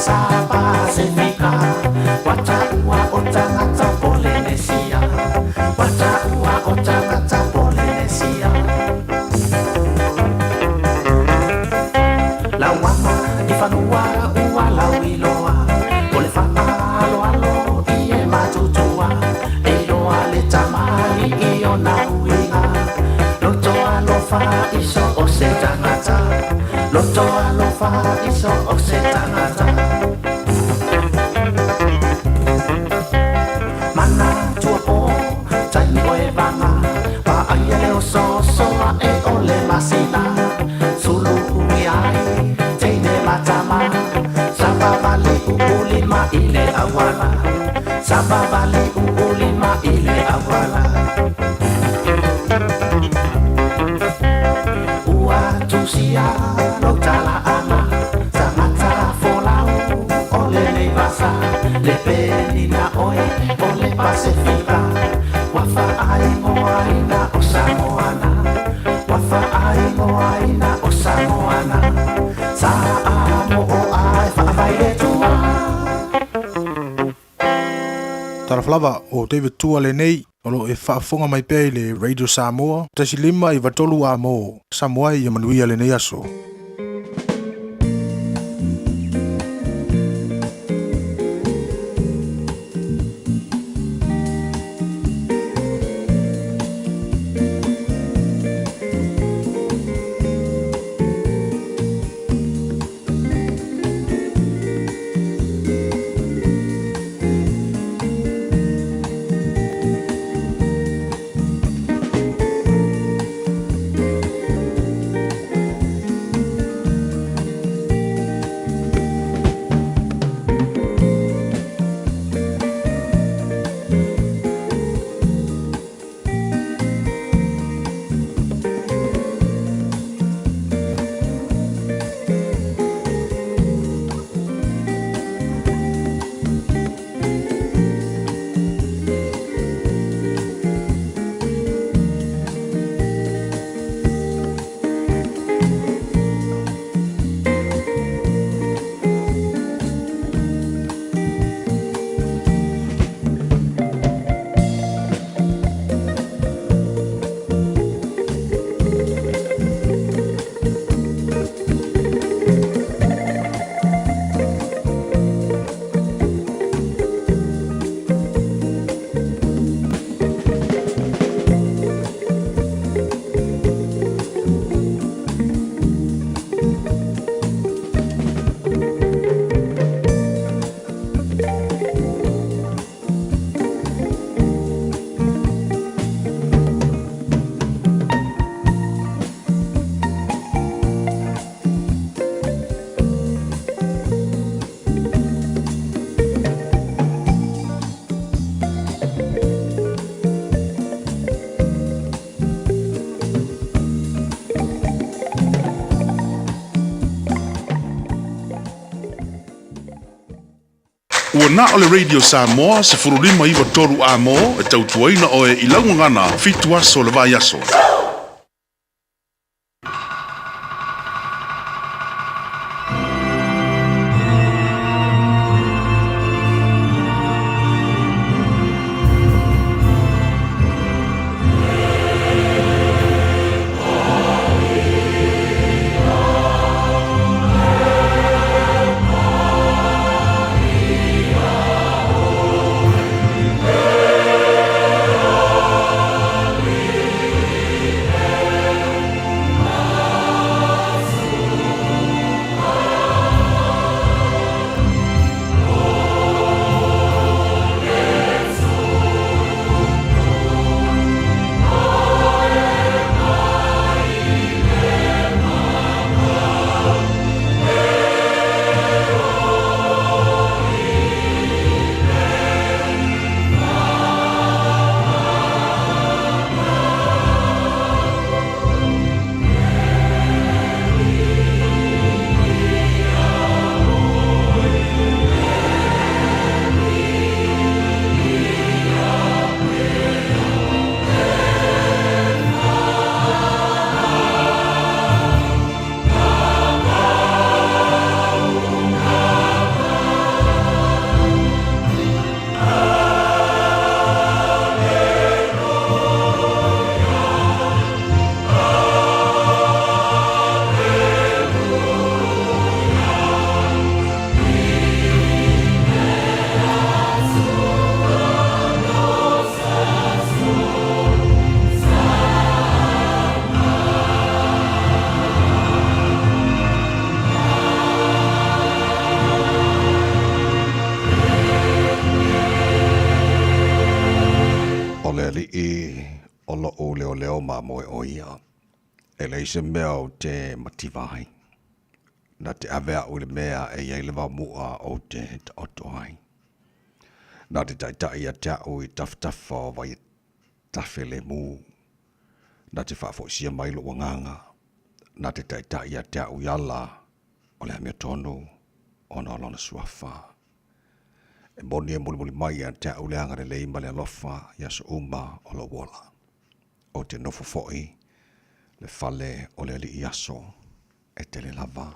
Sa Pasefika Ua taua o tagata o Polenesia Ua taua o tagata o Polenesia Lauama i fanua ua lauiloa O le faaaloalo i e matutua E iloa le tamalii i ona uiga Loto alofa i so o se tagata Loto alofa i so o se tagata Manatua po taimi o e vaga Vaaia le osooso ae o le masina Sulu ui ai teine ma tama Savavali uulima i le auala Savavali uulima i le auala Ua tusia lou talaaga Tagata folau o lenei vasa Le penina oe o le Pasefika Ua faaigoaina o Samoana Ua faaigoaina o Samoana Sa a mo o a e faavae i le Atua. Talofa lava, o David Tua lenei, o lo o e faafofoga mai pea i le Radio Samoa, 1.5 93 a mo Samoa ia manuia lenei aso. Ua na o le Radio Samoa 15 93 A-mo e tautuaina oe i lau gagana fitu aso le vaiaso. mamoe o ia, e leai se mea ou te mativa ai. Na te ave au i le mea e i ai le vaomu'a ou te taoto ai. Na te taitai ia te au i tafatafa o vai tafe lemu. Na te faafoisia mai lou agaga. Na te taitai ia te au i ala o le amiotonu ona o lona suafa. E moni e mulimuli mai ia te au le agalelei ma le alofa i aso uma o lou ola. Ou te nofo foi le fale o le Alii i aso e tele lava.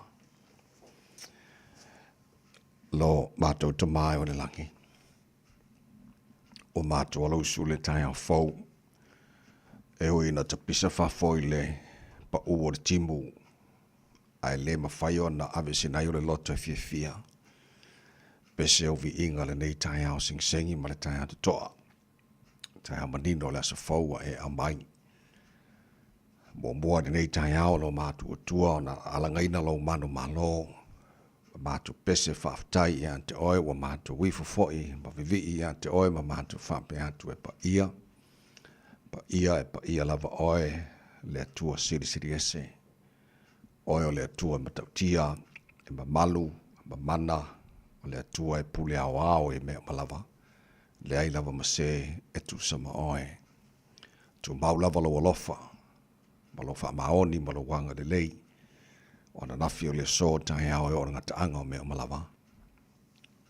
Lo matou Tama e o le lagi, ua matou alausu i le taeao fou, e ui ina tapisa fafo i le paʻū o le timu, ae le mafai ona aveeseina ai o le loto e fiafia. Pese ou viiga lenei taeao segisegi ma le taeao totoa, taeao manino o le aso fou ua e aumai. Muamua i lenei taeao lo matou Atua ona alagaina lou manumalo, ma matou pese faafetai ia te oe ua matou ifo foi ma vivii ia te oe ma matou faapea atu e paia, paia e paia lava oe le Atua Silisili Ese. Oe o le Atua e matautia, e mamalu, e mamana, o le Atua e pule aoao i mea uma lava, leai lava ma se e tusa ma oe. Tumau lava lou alofa, ma lou faamaoni ma lou agalelei, o ananafi o le aso taeao e oo i le gataaga o mea uma lava.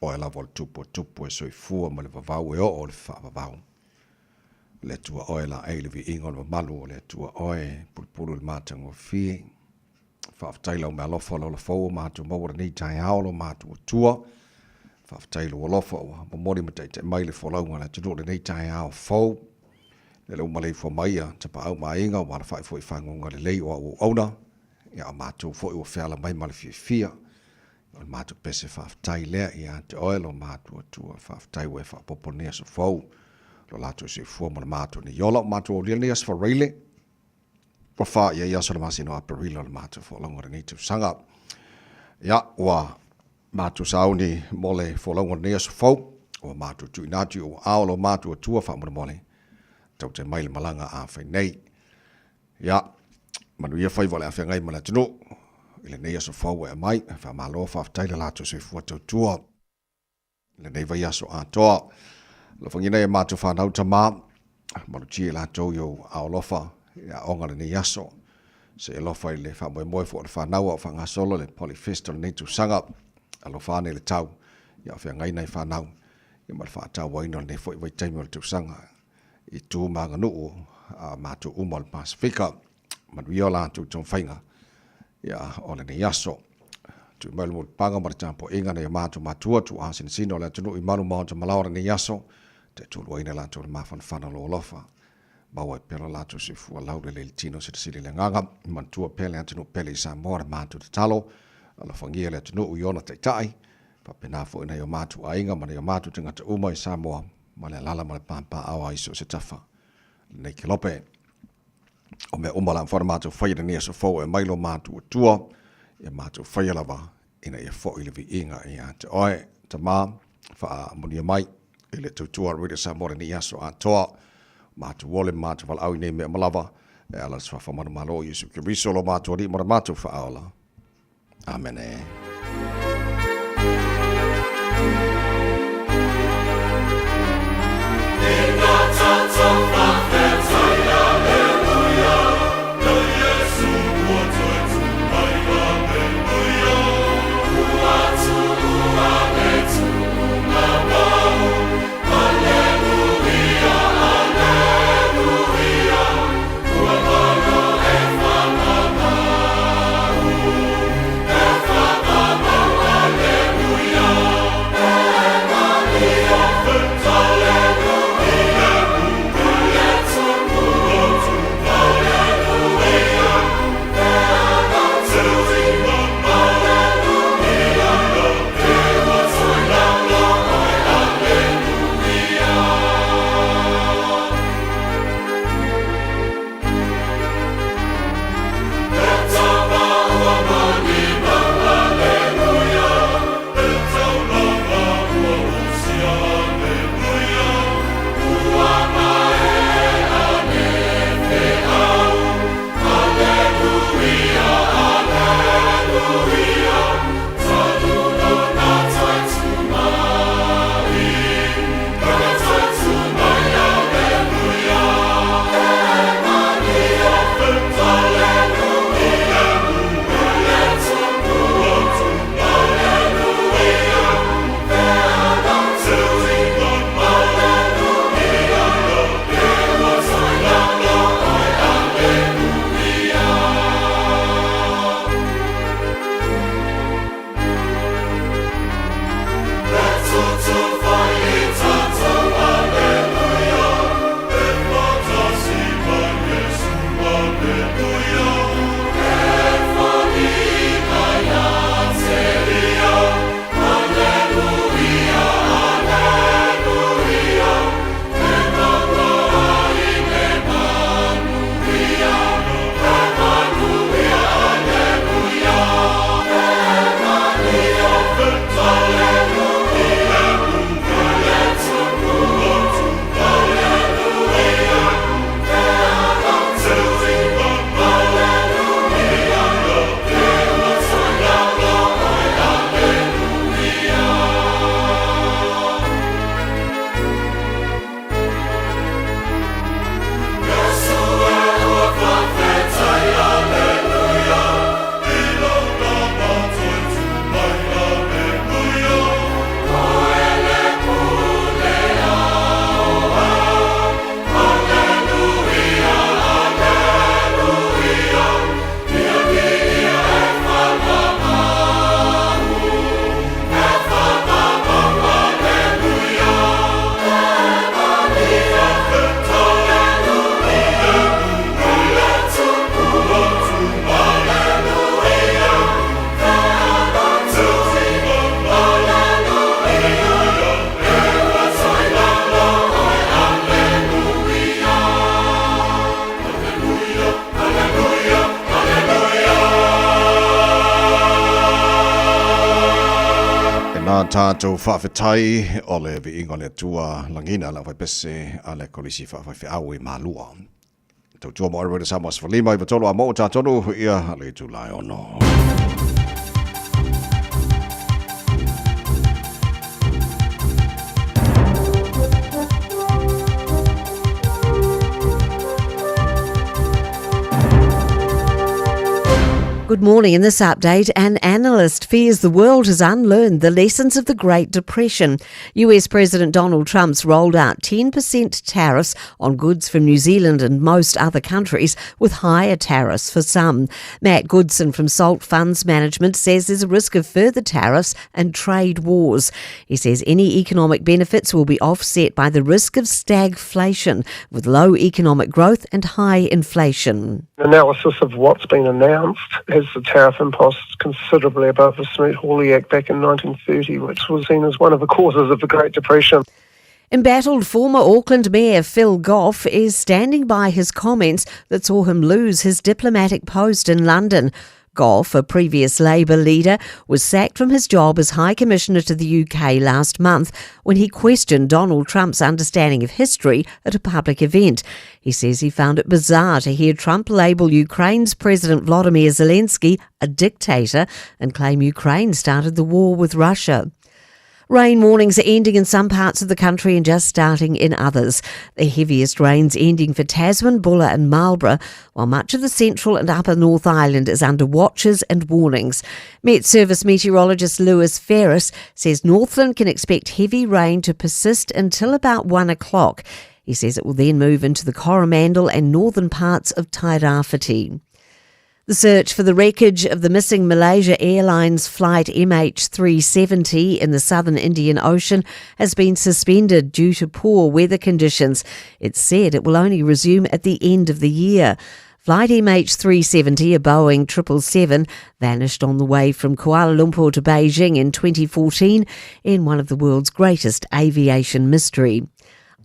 Oe lava o le Tupu o tupu e soifua ma le vavau e oo i le faavavau. Le Atua oe laei le viiga o le mamalu o le Atua oe pulupulu i le matagofie. Faafetai lau mealofa o le ola fou ua matou maua lenei taeao lo matou Atua. Faafetai lou alofa ua momoli ma taitai mai le folauga a le atunuu lenei taeao fou. Lele ua maleifua mai ia tapaau ma aiga ua alafai foi i faguga lelei o au auauna. Ia o matou foi ua feala mai ma le fiafia. O le matou pese faafetai lea ia te oe lo matou Atua. Faafetai ua e faaopoopo lenei aso fou. Lo latou soifua ma le matou nei ola. O matou aulia lenei aso Faraile. Ua fa i ai aso o le masina o Aperila o le matou folauga o lenei tausaga. Ia, ua matou sauni mo le folauga o lenei aso fou. Ua matou tuuina atu i ou aao lo matou Atua faamolemole. Tautai mai le malaga a fai nei. Ia, manuia faiva o le a feagai ma le atunuu i lenei aso fou ua e aumai. Faamalo, faafetai le latou soifua tautua i lenei vaiaso atoa. Alofagia nai a matou fanau tama, malutia i latou i ou aao alofa i aoga o lenei aso. Se i alofa i le faamoemoe foi o le fanau a o faagasolo le Polyfest o lenei tausaga. Alofa ane i le tau ia o feagai nai fanau ia ma le faatauaina o lenei foi vaitaimi o le tausaga i tu ma aganuu a matou uma o le Pasefika. Manuia o latou taumafaiga ia o lenei aso. Tui mai le mulipaga ma le tapuaiga nai o matou matua tuua sinasina o le atunuu i malu maota malao o lenei aso, taituluaina latou le mafanafana o lou alofa. Maua ai pea lo latou soifua laulelei i le tino silisili le agaga, manatua pea le atunuu pele i Samoa le matou tatalo, alofagia le atunuu i ona taitai, faapena foi nai o matou aiga ma nai o matou tagata uma i Samoa ma le alala ma le papaaao ai so o se tafa lenei kelope. O mea uma la mafai ona matou faia i lenei aso fou e aumai lo matou Atua, ia matou faia lava ina ia foi le viiga ia te oe. Tama, faamanuia mai i le tautua a Radio Samoa lenei aso atoa. Matou ole ma matou valaau i nei mea uma lava, e ala i le suafa manumalo o Iesu Keriso lo matou Alii ma le matou Faaola. Amene. tatou faafetai o le viiga o le Atua lagina lau faipese a le Kolisi Faafaifeau i Malua. Tautua mo Arwena Samoa 15 i 3 a mo tatonu ia le itula e 6. Good morning. In this update, an analyst fears the world has unlearned the lessons of the Great Depression. US President Donald Trump's rolled out 10% tariffs on goods from New Zealand and most other countries, with higher tariffs for some. Matt Goodson from Salt Funds Management says there's a risk of further tariffs and trade wars. He says any economic benefits will be offset by the risk of stagflation, with low economic growth and high inflation. Analysis of what's been announced has the tariff imposts considerably above the Smoot-Hawley Act back in 1930, which was seen as one of the causes of the Great Depression. Embattled former Auckland Mayor Phil Goff is standing by his comments that saw him lose his diplomatic post in London. Goff, a previous Labour leader, was sacked from his job as High Commissioner to the UK last month when he questioned Donald Trump's understanding of history at a public event. He says he found it bizarre to hear Trump label Ukraine's President Vladimir Zelensky a dictator and claim Ukraine started the war with Russia. Rain warnings are ending in some parts of the country and just starting in others. The heaviest rains ending for Tasman, Buller and Marlborough, while much of the central and upper North Island is under watches and warnings. Met Service meteorologist Lewis Ferris says Northland can expect heavy rain to persist until about 1 o'clock. He says it will then move into the Coromandel and northern parts of Tairāwhiti. The search for the wreckage of the missing Malaysia Airlines flight MH370 in the southern Indian Ocean has been suspended due to poor weather conditions. It's said it will only resume at the end of the year. Flight MH370, a Boeing 777, vanished on the way from Kuala Lumpur to Beijing in 2014 in one of the world's greatest aviation mystery.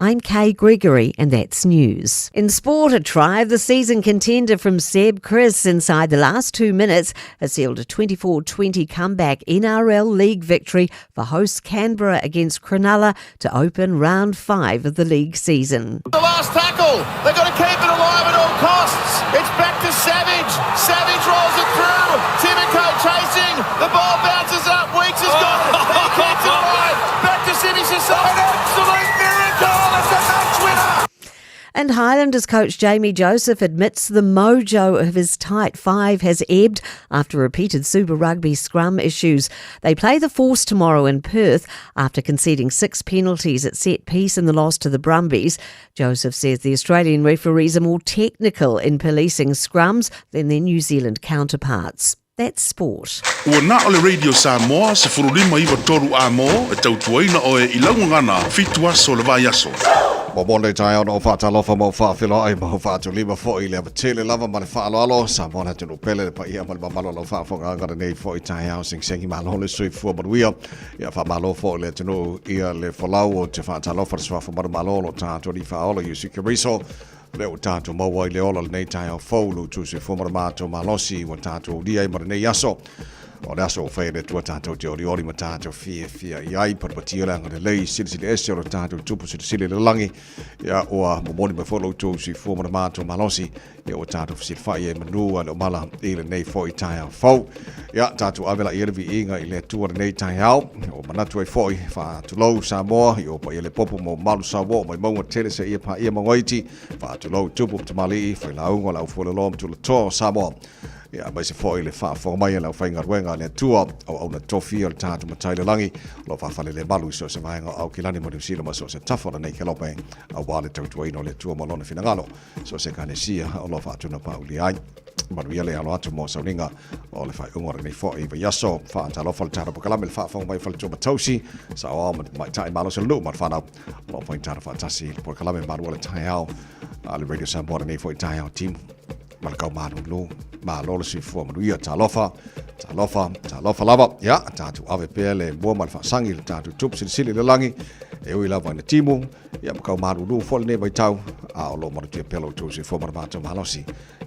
I'm Kay Gregory, and that's news. In sport, a try of the season contender from Seb Kris inside the last 2 minutes has sealed a 24-20 comeback NRL League victory for hosts Canberra against Cronulla to open round 5 of the league season. The last tackle, they've got to keep it alive at all costs. It's back to Savage. Savage rolls it through. Timoko chasing. The ball bounces up. Weeks has got it. He keeps it alive. Back to Simi Sasagi. An absolute miracle. It's a match winner. And Highlanders coach Jamie Joseph admits the mojo of his tight five has ebbed after repeated Super Rugby scrum issues. They play the Force tomorrow in Perth after conceding 6 penalties at set piece in the loss to the Brumbies. Joseph says the Australian referees are more technical in policing scrums than their New Zealand counterparts. That's sport. Ua na o le Radio Samoa 1593 a mo e tautuaina oe i lau gagana 7 aso le vaiaso. Mo mo nei taeao na o faatalofa ma o faafeiloai ma o faatulima foi i le avatele lava ma le faaaloalo. Samoa le atunuu pele le paia ma le mamalu o lau faafofogaaga lenei foi taeao segisegi malo le soifua manuia. Ia faamalo foi le atunuu ia le folau o te faatalofa le suafa manumalo o lo tatou alii faaola Iesu Keriso. Lea ua tatou maua ai le ola lenei taeao fou lo outou soifua ma le matou malosi ua tatou aulia ai ma lenei aso. O le aso ua faia e le Atua tatou te olioli ma tatou fiafia i ai, palupatia le agalelei silisili ese o le tatou tupu silisili i le lagi. Ia ua momoli mai foi lo outou soifua ma le matou malosi, ia ua tatou fesilafai ai manu a le omala i lenei foi taeao fou. Ia tatou ave laia le viiga i le Atua lenei taeao, ua manatu ai foi faatulou Samoa i o paia le popo ma mamalu Samoa mai mauga tele seia paia mauga iti, faatulou tupu ma tamalii, failauga o le aufueloloa ma tulatoa o Samoa. Ia aemaise foi le faafofoga mai a le aufaigaluega a le Atua, auauna tofi o le tatou Matai i le lagi, o lo o faafalelemalu i so o se vaega o Aukilani ma Niu Sila ma so o se tafa o lenei kelope, aua le tautuaina o le Atua ma lona finagalo, so o se Ekalesia o lo o faatunapaulia ai. Manuia le alo atu mo sauniga o le faaiuga o lenei foi vaiaso. Faatalofa le tatou polokalame le faafofoga mai faletua ma tausi, saoao ma tamaitai malosi o le nuu ma le fanau. O lo o faitala faatasi le polokalame malua le taeao a le Radio Samoa lenei foi taeao timu ma le kaumalulu. Malo le soifua manuia. Talofa, talofa, talofa lava. Ia, tatou ave pea le mua ma le faasagi le tatou tupu silisili i le lagi. E ui lava ina timu, ia ma kaumalulu foi lenei vaitau, a o lo o malutia pea lo outou soifua ma le matou malosi.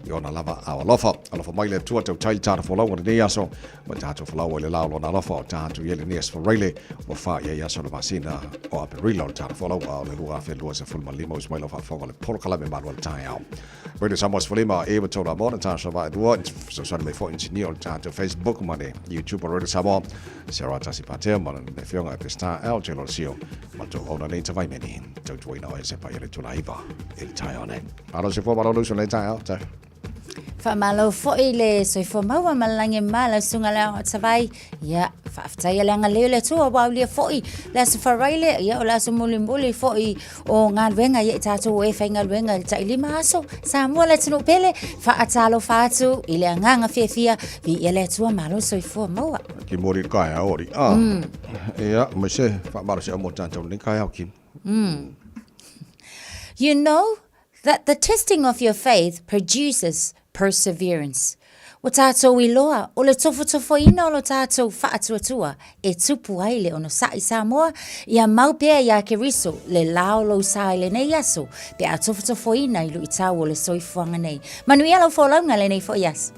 I ona lava aao alofa. Alofa mai le Atua tautai le tatou folauga i lenei aso, ma tatou folau ai le la o lona alofa o tatou i ai lenei aso Faraile ua fa i ai aso o le masina o Aperila o le tatou folauga o le 2025. Usu mai lau faafofoga o le polokalame malu a le taeao. Radio Samoa 15 e wa tolu amo na tāsa va lua fesoasoani mai foi inisinia o le tatou Facebook ma le YouTube o Radio Samoa Sarah Tasi Patea ma le afioga e Pestar L Taylor Sio ma tou auna nei tavaimeni tautuaina oe se paia le tula iva i le taeao nei. Malo se fua malo luso nei taeao. Tau. Faamalo foi le soifua maua ma le lagi ma lau susuga le Aoga Tavai. Ia, faafetai le agalelei o le Atua ua aulia foi le aso Faraile, ia o le aso mulimuli foi o galuega ia i tatou o e faigaluega i le tailima aso. Samoa le atunuu pele, faatalofa atu i le agaga fiafia, viia le Atua, malo le soifua maua. Ki mori le kaeao ori. Ah. Ia, mai se faamalo se mo tatou nei kaeao ki. You know that the testing of your faith produces perseverance. Ua tātou iloa, o le tofotofoina o lo tātou faatuatua e tupu ai le onosai Samoa, ia mau pea iā Keriso le la o lou sa i lenei aso, pe a tofotofoina i luitau o le soifuaga nei. Manuia lau folauga lenei foi aso.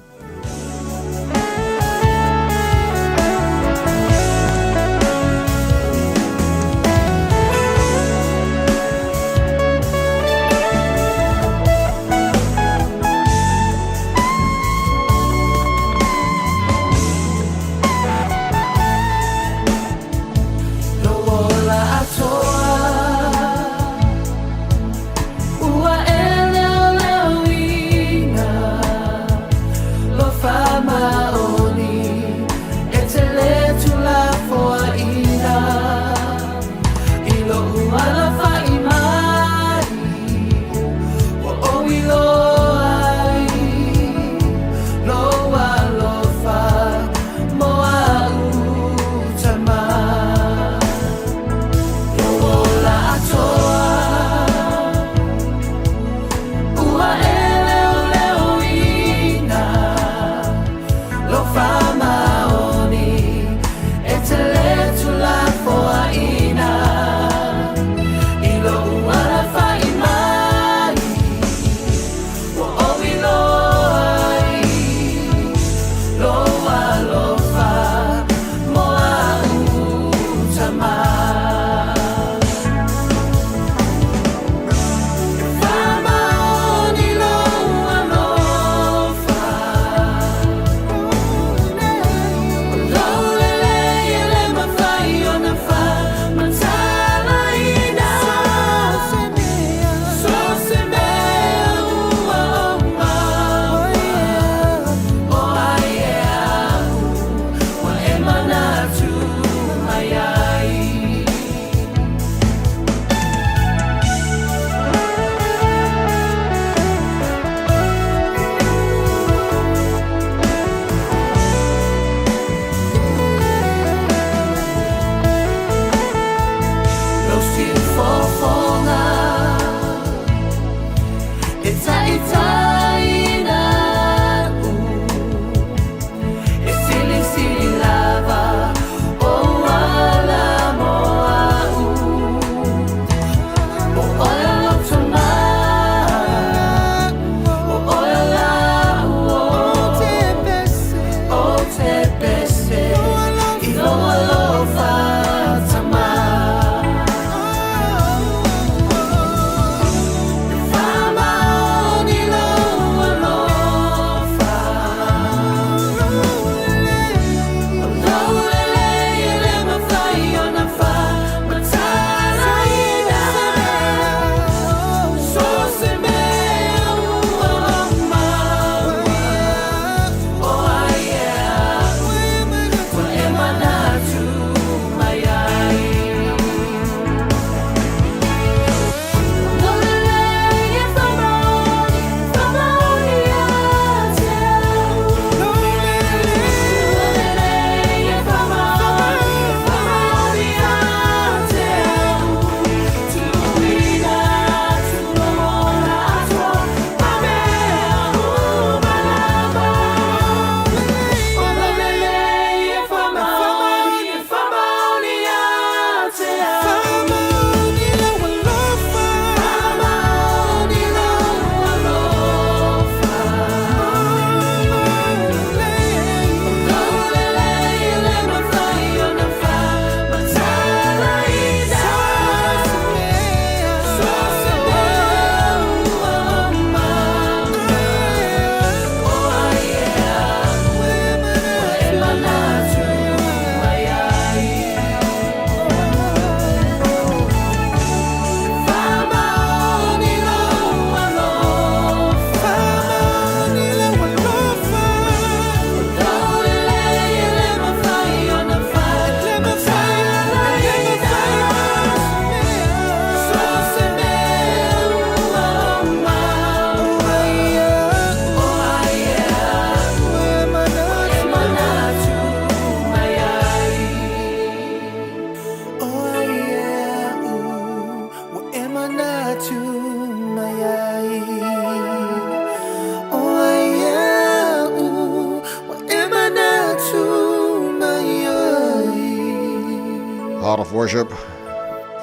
Heart of Worship,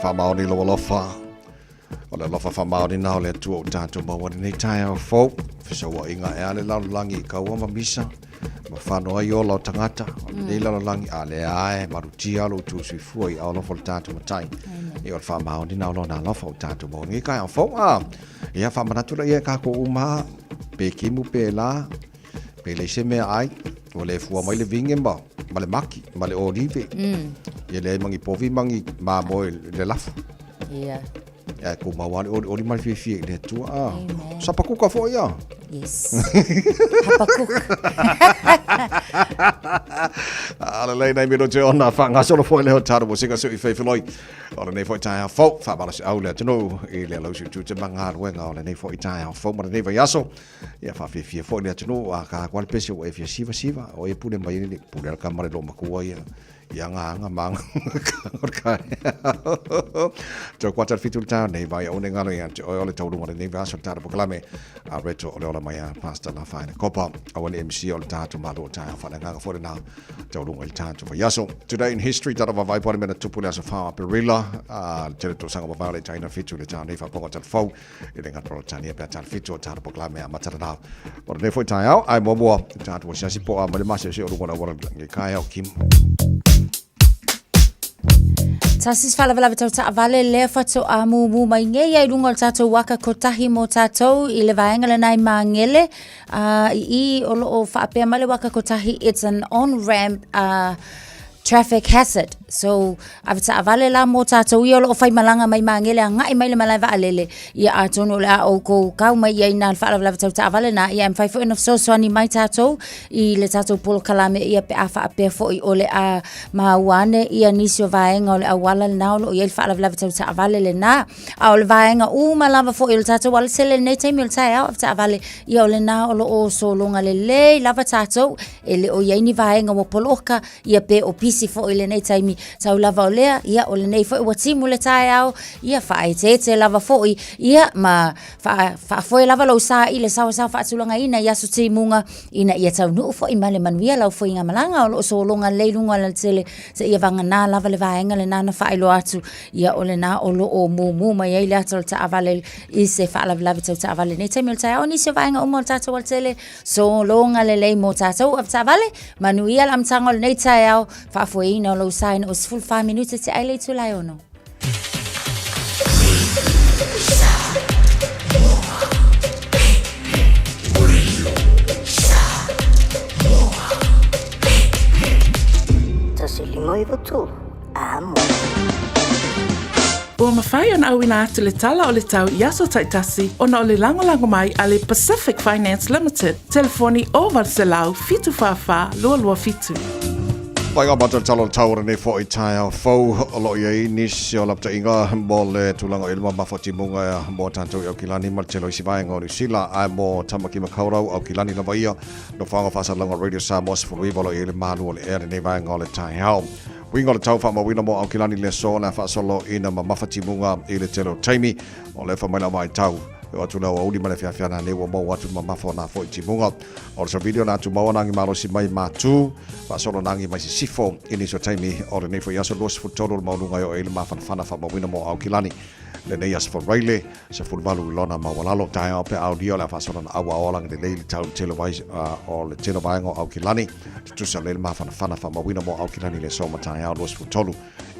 Faamaoni lou alofa. O le alofa faamaoni na o le Atua ua tatou maua i lenei taeao fou. Fesauaiga e a le lalolagi i kaua ma misa, ma fano ai ola o tagata o lenei lalolagi, a lea e malutia lo outou soifua i aao alofa o le tatou Matai. Ia o le faamaoni na o lona alofa ua tatou maua i lenei taeao fou. A, ia faamanatu laia e tatou uma, pe timu pe la, Pe leai se mea ai, ua le fua mai le vine ma, ma le maki, ma le olive. Ia leai ma ni povi ma ni mamoe i le lafu. Ia. Ae tumau lava le olioli ma le fiafia i le Atua. Ah. Sapakuka foi ia. Yes. Hapakuka. A lelei nei minute ona faagasolo foi lea o tatou musika sui fefeloi. O lenei foi taeao fou, faamalosiau le atunuu i le alausi o tiute ma galuega o lenei foi taeao fou ma lenei vaiaso. Ia faafiafia foi le atunuu a ka atu le pese ua e fia siva siva o e pule mai le pule ala kama le loo matua ia i anga anga ma anga ka tau kwata fitu le tau nei vai one ngalo ia te oe o le taulunga le nei vaso tata pokalame a reto o le ola mai a pastor la whaina kopa a wale MC o le tātu malo o tāu whananganga fo le nā Taurunga i tātou vaiaso. Today in history, tata vavai pare mena tupu le aso whā Aperila, le tele tausaga vavao le taina fitu le tāu nei whaponga talafou, i le ngata o tania pea tāu fitu o tāu pokalame a matarana. O le nei foi taeao, ai muamua, tātou asiasi po a mai le mase o lunga la wala ngi kai au kim. Tasi se faalavelave tau taavale lea faatoa mumu mai nei ai luga o le tatou waka kotahi mo tatou i le vaega lena i Magele. I i o loo faapea mai le waka kotahi it's an on ramp traffic hazard. So ave taavale la mo tatou ia o loo faimalaga mai Magele agai mai le malae vaalele ia atonu o le a oukou kau mai i ai na le faalavelave tau taavale na ia e mafai foi ona fesoasoani mai tatou i le tatou polokalame ia pe a faapea foi o le a maua ane ia nisi o vaega o le auala lena o loo i ai le faalavelave tau taavale lena. A o le vaega uma lava foi o le tatou alatele i lenei taimi o le taeao ave taavale ia o lena o loo sologa lelei lava tatou e le o i ai ni vaega ua poloka ia pe o pisi foi i lenei taimi tau lava o lea ia o lenei foi ua timu le taeao ia faaeteete lava foi ia ma faafoe lava lou sa i le saoasaoa faatulagaina i aso timuga ina ia taunuu foi ma le manuia lau foigamalaga o loo sologa lelei i luga o le alatele seia vagana lava le vaega lena na faailoa atu ia o lena o lo o mumu mai ai le ata o le taavale i se faalavelave tau taavale i lenei taimi o le taeao. O nisi o vaega uma o le tatou alatele, sologa lelei mo tatou avetaavale, manuia le amataga o lenei taeao, faafoeina o lou sa ina ua 14 minute te ai le itula e ono. Tasi lima iwa tolu. Amo. Ua mafai ona auina atu le tala o le tau i aso taitasi ona o le lagolago mai a le Pacific Finance Limited, telefoni 0800 744 227. Mai ngā mātou tala o le tau o lenei foi taeao fou o lo o i ai nisi o lapataiga mo le tulaga o i luma mafatimuga mo tātou i Aukilani ma le tele o isi vaega o Niu Sila ae mo Tamaki Makaurau Aukilani lava ia no whaanga whaasalauga Radio Samoa 19 o lo o i ai le malu o le ea lenei vaega o le taeao. Uiga o le tau faamauina mo Aukilani le aso le a faasolo ina mamafa timuga i le tele o taimi o le fa mai lau tau. E o atu le aoauli ma le feafiana nei ua maua atu le mamafa o nā foi timuga. O le video na atu maua nangi malosi mai matu faasolo nangi mai sisifo i nisi o taimi o lenei foi aso 23 o le maualuga e oo ai le mafanafana faamauina mo Aukilani. Lenei aso Faraile, 18 i lona maualalo, taeao pe aulia o le a faasolo na aua ola lelei le tau tele vai o le tele vaega o Aukilani. Tutusa lelei le mafanafana faamauina mo Aukilani le aso ma taeao 23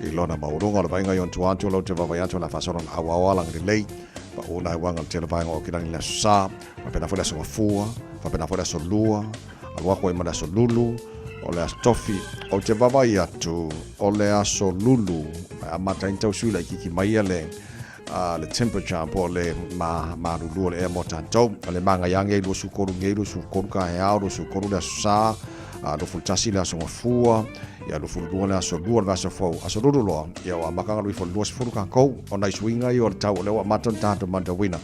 i lona maualuga o le vaaiga i ona tua atu o lau te vaavaai atu o le a faasolo na aua ola lelei pa una e uaga le tele vaega o Aukilani le aso Sa, faapena foi le aso Gafua, faapena foi le aso Lua, alu aku ai ma le aso Lulu, o le aso Tofi. Ou te vaavaai atu o le aso Lulu e amata ai ona tausui laitiiti mai ia le le temperature po o le malulu o le ea mo tatou. O le manaia nei 23 nei, 23 taeao, 23 le aso Sa, 21 le aso Gafua, ia 22 le aso Lua o le vaiaso fou. Aso Lulu loa, ia ua amata ona alu ifo i le 20 tatou. O nai suiga ia o le tau o lea ua amata ona tatou matauina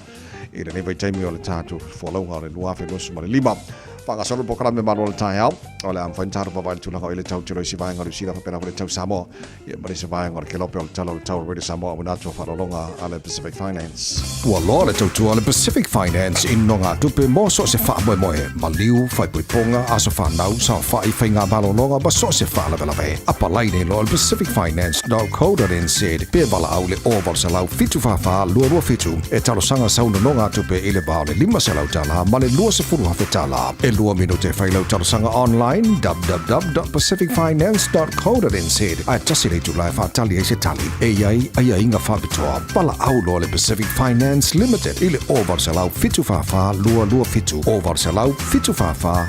i lenei vaitaimi o le tatou folauga o le 2025. Faagasolo le polokalame malo o le taeao, o le a mafai ona tatou vaavaai i le tulaga o i le tau tino i isi vaega o Niu Sila faapena foi le tau Samoa, ia ma le isi vaega o le kelope o le tala o le tau o Radio Samoa auina atu a faaaloaloga a le Pacific Finance. Ua loa le tautua a le Pacific Finance i nogatupe mo so o se faamoemoe, maliu, faaipoipoga, aso fanau, saofai, faiga malologa ma so o se faalavelave. Apalai nei loa i le pacificfinance.co.nz pe valaau i le 0800 744 227 e talosaga sau nonogatupe i le va o le $500 ma le $20,000. E lua minute e fai lau talosaga online www.pacificfinance.co.nz ae tasi le itula e faatali ai se tali. E i ai aiaiga faapitoa. Valaau loa le Pacific Finance Limited i le 0800 744 227, 0800 744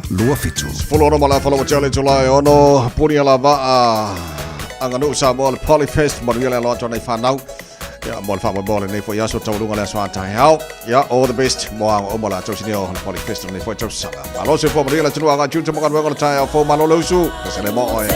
227. 16 ma le afa lau tele itula e ono puni ala vaa aganuu Samoa le Polyfest manuia le alo atu a nai fanau ia mo le faamoemoe o lenei foi aso taualuga le aso a taeao ia all the best mo aoga uma o le a tausinia o le Polyfest o lenei foi tausaga malo soifua manuia le atunuu agai tiute ma galuega o le taeao fou malo le usu pese le mo oe.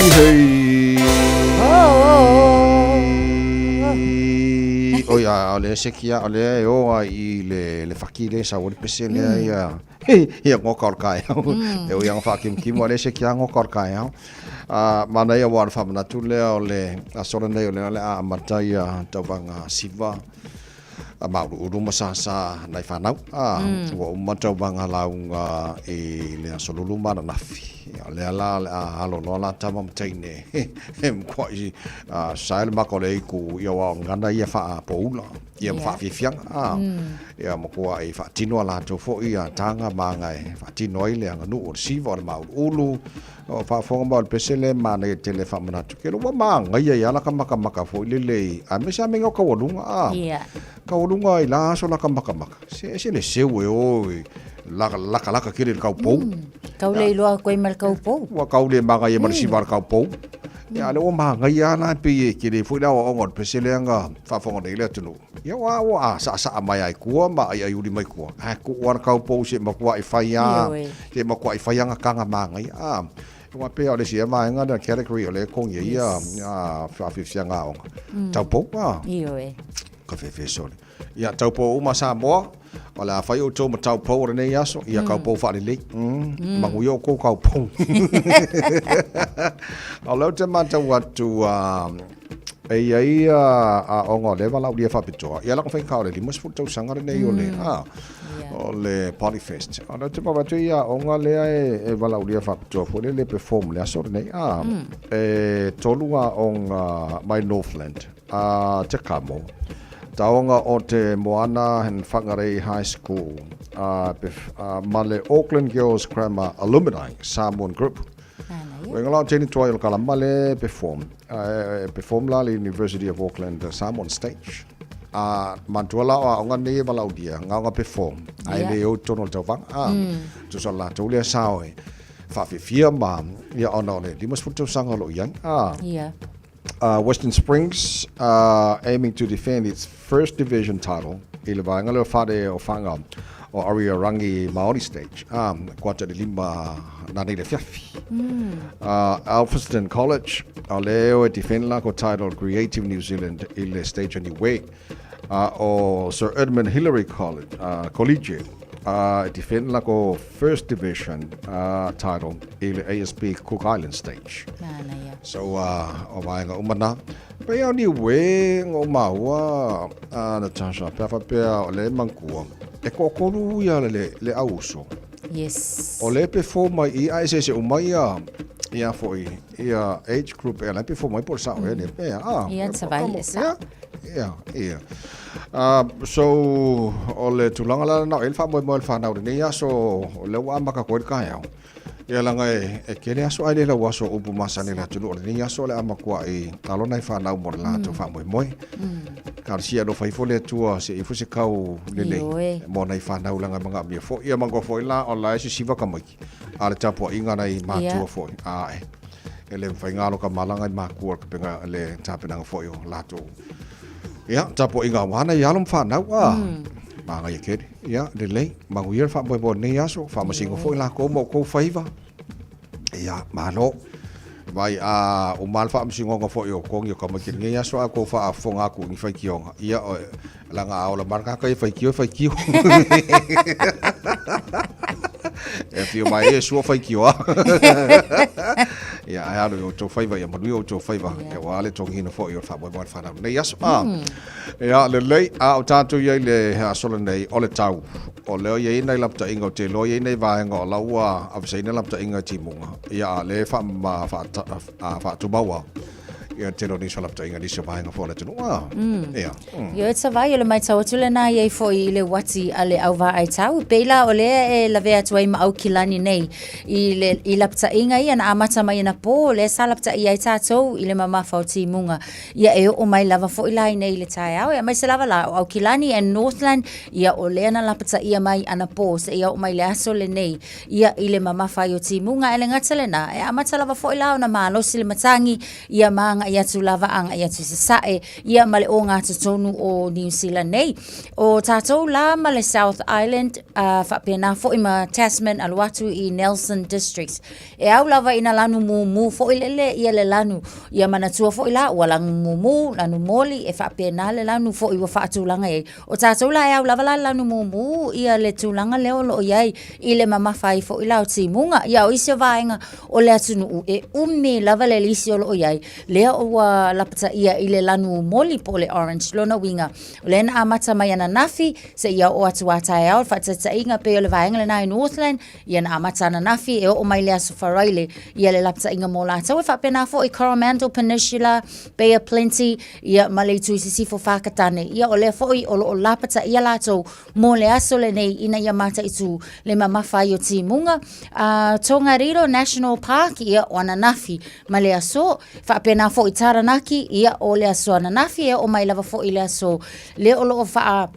Hei Oi a o le seki a o le e o ai i le le faki le sa o le pese le ia ia ngoka o le kaeao. E o ia nga whaakimkimu a le seki a ngoka o le kaeao. A mana ia wa le whamanatu lea o le aso lenei o lea o le a amata ia tauvaga siva a mauluulu ma sasa nai whanau. A, ua uma tauvaga lauga i le aso lulu ma ananafi. Ia, o lea la o le a alo loa la tama ma teine e mkoai sa le maka o le iku ia wa o ngana ia whaapoula, ia ma whaafiafiaga. A, ia makuai faatino a latou foi ia taga ma aga e faatino ai le aganuu o le siva o le mauluulu. O faafofoga mai o le pese lea e manaia tele e faamanatu ke ua magaia ai lava laka makamaka foi lele i aemaise lava mea o taualuga a. Taualuga i la aso laka makamaka se ese le seu e o i laka lakalaka tele i le kaupou. Kau le iloa koe ma le kaupou. Ua kau le magaia ma le siva o le kaupou. Ia a o lea ua magaia lava la e pei e tele foi le aoaoga o le pese lea na faafofoga nei le atunuu. Ia ua ua a saʻasaʻa mai lava i tua ma aiaiuli mai tua, ae tuu lava le kaupou se i matuai fai lava, se i matuai fai lava gataga manaia. A, aua pei lava o le isi ea vaega lea category o lea e togi ai ia faafiafiaga aoga, taupou, a. Ioe. Ka fefe sole. Ia, taupou uma Samoa, o le a fai outou ma taupou o lenei aso, ia kaupou faalelei. Manuia outou kaupou. O lea ou te matau atu, E i ai aoga o lea valaaulia faapitoa, ia laka faigata o le 50 tausaga lenei o le, a, o le Polyfest. O lea ou te vaavaai atu i aoga lea e valaaulia faapitoa foi lele e perform i le aso lenei, a, e tolu aoga mai Northland, a, Te Kamo, taoga o te Moana and Whangarei High School, a, ma le Auckland Girls Grammar Alumni Samoan Group. Uiga la o teni tuai o le kalama le perform. E perform la le University of Auckland Samoan Stage. A manatua la o aoga nei e valaaulia, gaoga perform. Ae le o i totonu o le tauvaga. A, tusa o le latou lea sao e faafiafia ma, ia ona o le 50 tausaga o lo o i ai. A, Western Springs aiming to defend its first division title i le vaega lea o Whare o Whanga o Ariarangi Māori Stage, ā, kua ata i le 5 nanei le afiafi. Elphinstone College, o lea e defend la ko title Creative New Zealand i le stage o Niue. A o Sir Edmund Hillary College, College, e defend la ko First Division title i le ASB Cook Island stage. Manaia. So, o vaega uma na. Pei o Niue ngo maua, Natasha, pe a faapea o le manatua, e toatolu ia le, le auuso. Yes. O le perform mai i a eseese uma ia, ia foi, ia age group ea, la e perform mai po o le sao ea le, ea, ah. Ia, savai le sao. Ia, ia. So, o le tulaga la lena o i ai le faamoemoe o le fanau i lenei aso, o lea ua amata atu ai le taeao. Ia leaga e tele aso ae le lau aso o upu masani a le atunuu. O lenei aso o le a matuai alo nai fanau mo le latou faamoemoe. Talosia alofa ifo le Atua se i ifo se kau lelei mo nai fanau leaga e manaomia foi. Ia manatua foi la o la e sisiva tamaiti a o le tapuaiga a nai matua foi. Ae e le mafai ona alo ka malaga i makua le tapenaga foi o latou ia tapuaiga aua nai alo ma fanau a manaia tele. Ia lelei, manuia le faamoemoe o lenei aso, faamasino foi latou ma outou faiva. Ia malo. Vai a uma le faamasinoga foi o togi o tamaiti i lenei aso ae outou faafofoga atu i ni faitioga, ia leaga a ola mai le tagata ia faitio e faitio. E afio mai e sua faitio a. Ia ae alo i outou faiva, ia manuia outou faiva, ia aua le togiina foi o le faamoemoe o le fanau i lenei aso. A, ia lelei, a o tatou i ai i le aso lenei, o le tau. O lea e i ai nai lapataiga, ou te iloa e i ai nai vaega o la ua aveseina lapataiga i timuga, ia a o lea e faatumau lava. Ia tele o nisi o lapataiga i nisi o vaega foi o le atunuu. A, ia. Ia e savai o le matau atu lena i ai foi i le uati a le au vaai tau. Pei la o lea e lavea atu ai ma Aukilani nei i le i lapataiga ia na amata mai anapo, lea sa lapataia ai tatou i le mamafa o timuga. Ia e oo mai lava foi la i nei i le taeao, e aemaise lava la o Aukilani and Northland, ia o lea na lapataia mai anapo seia oo mai i le aso lenei. Ia i le mamafa ai o timuga, e le gata lena, e amata lava foi la ona malosi le matagi, ia ma agai. agai atu lava agai atu i Sasae, ia ma le ogatotonu o Niu Sila nei. O tātou la ma le South Island, faapena foi ma Tasman alu atu i Nelson Districts. E au lava ina lanu mumu foi lele ia le lanu, ia manatua foi la ua lanu mumu, lanu moli, e faapena le lanu foi ua faatulaga i ai. O tātou la e au lava la le lanu mumu ia le tulaga lea o lo o i ai i le mamafa ai foi la o timuga. Ia o isi o vaega o le atunuu e umi lava le lisi o lo o i ai, lea ua lapataia i le lanu moli po o le orange. Lona uiga, o lea na amata mai ananafi seia oo atu a taeao, le faataitaiga pei o le vaega lena i Northland, ia na amata ananafi e oo mai le Aso Faraile ia le lapataiga mo latou. E faapena foi Coromandel Peninsula, Bay of Plenty, ia ma le itu i sisifo Whakatane. Ia o lea foi o lo o lapataia latou mo le aso lenei ina ia mataitu le mamafa ai o timuga. Tongariro National Park, ia o ananafi ma le aso. Faapena foi Taranaki, ia o le aso ananafi e oo mai lava foi le aso lea o lo o faa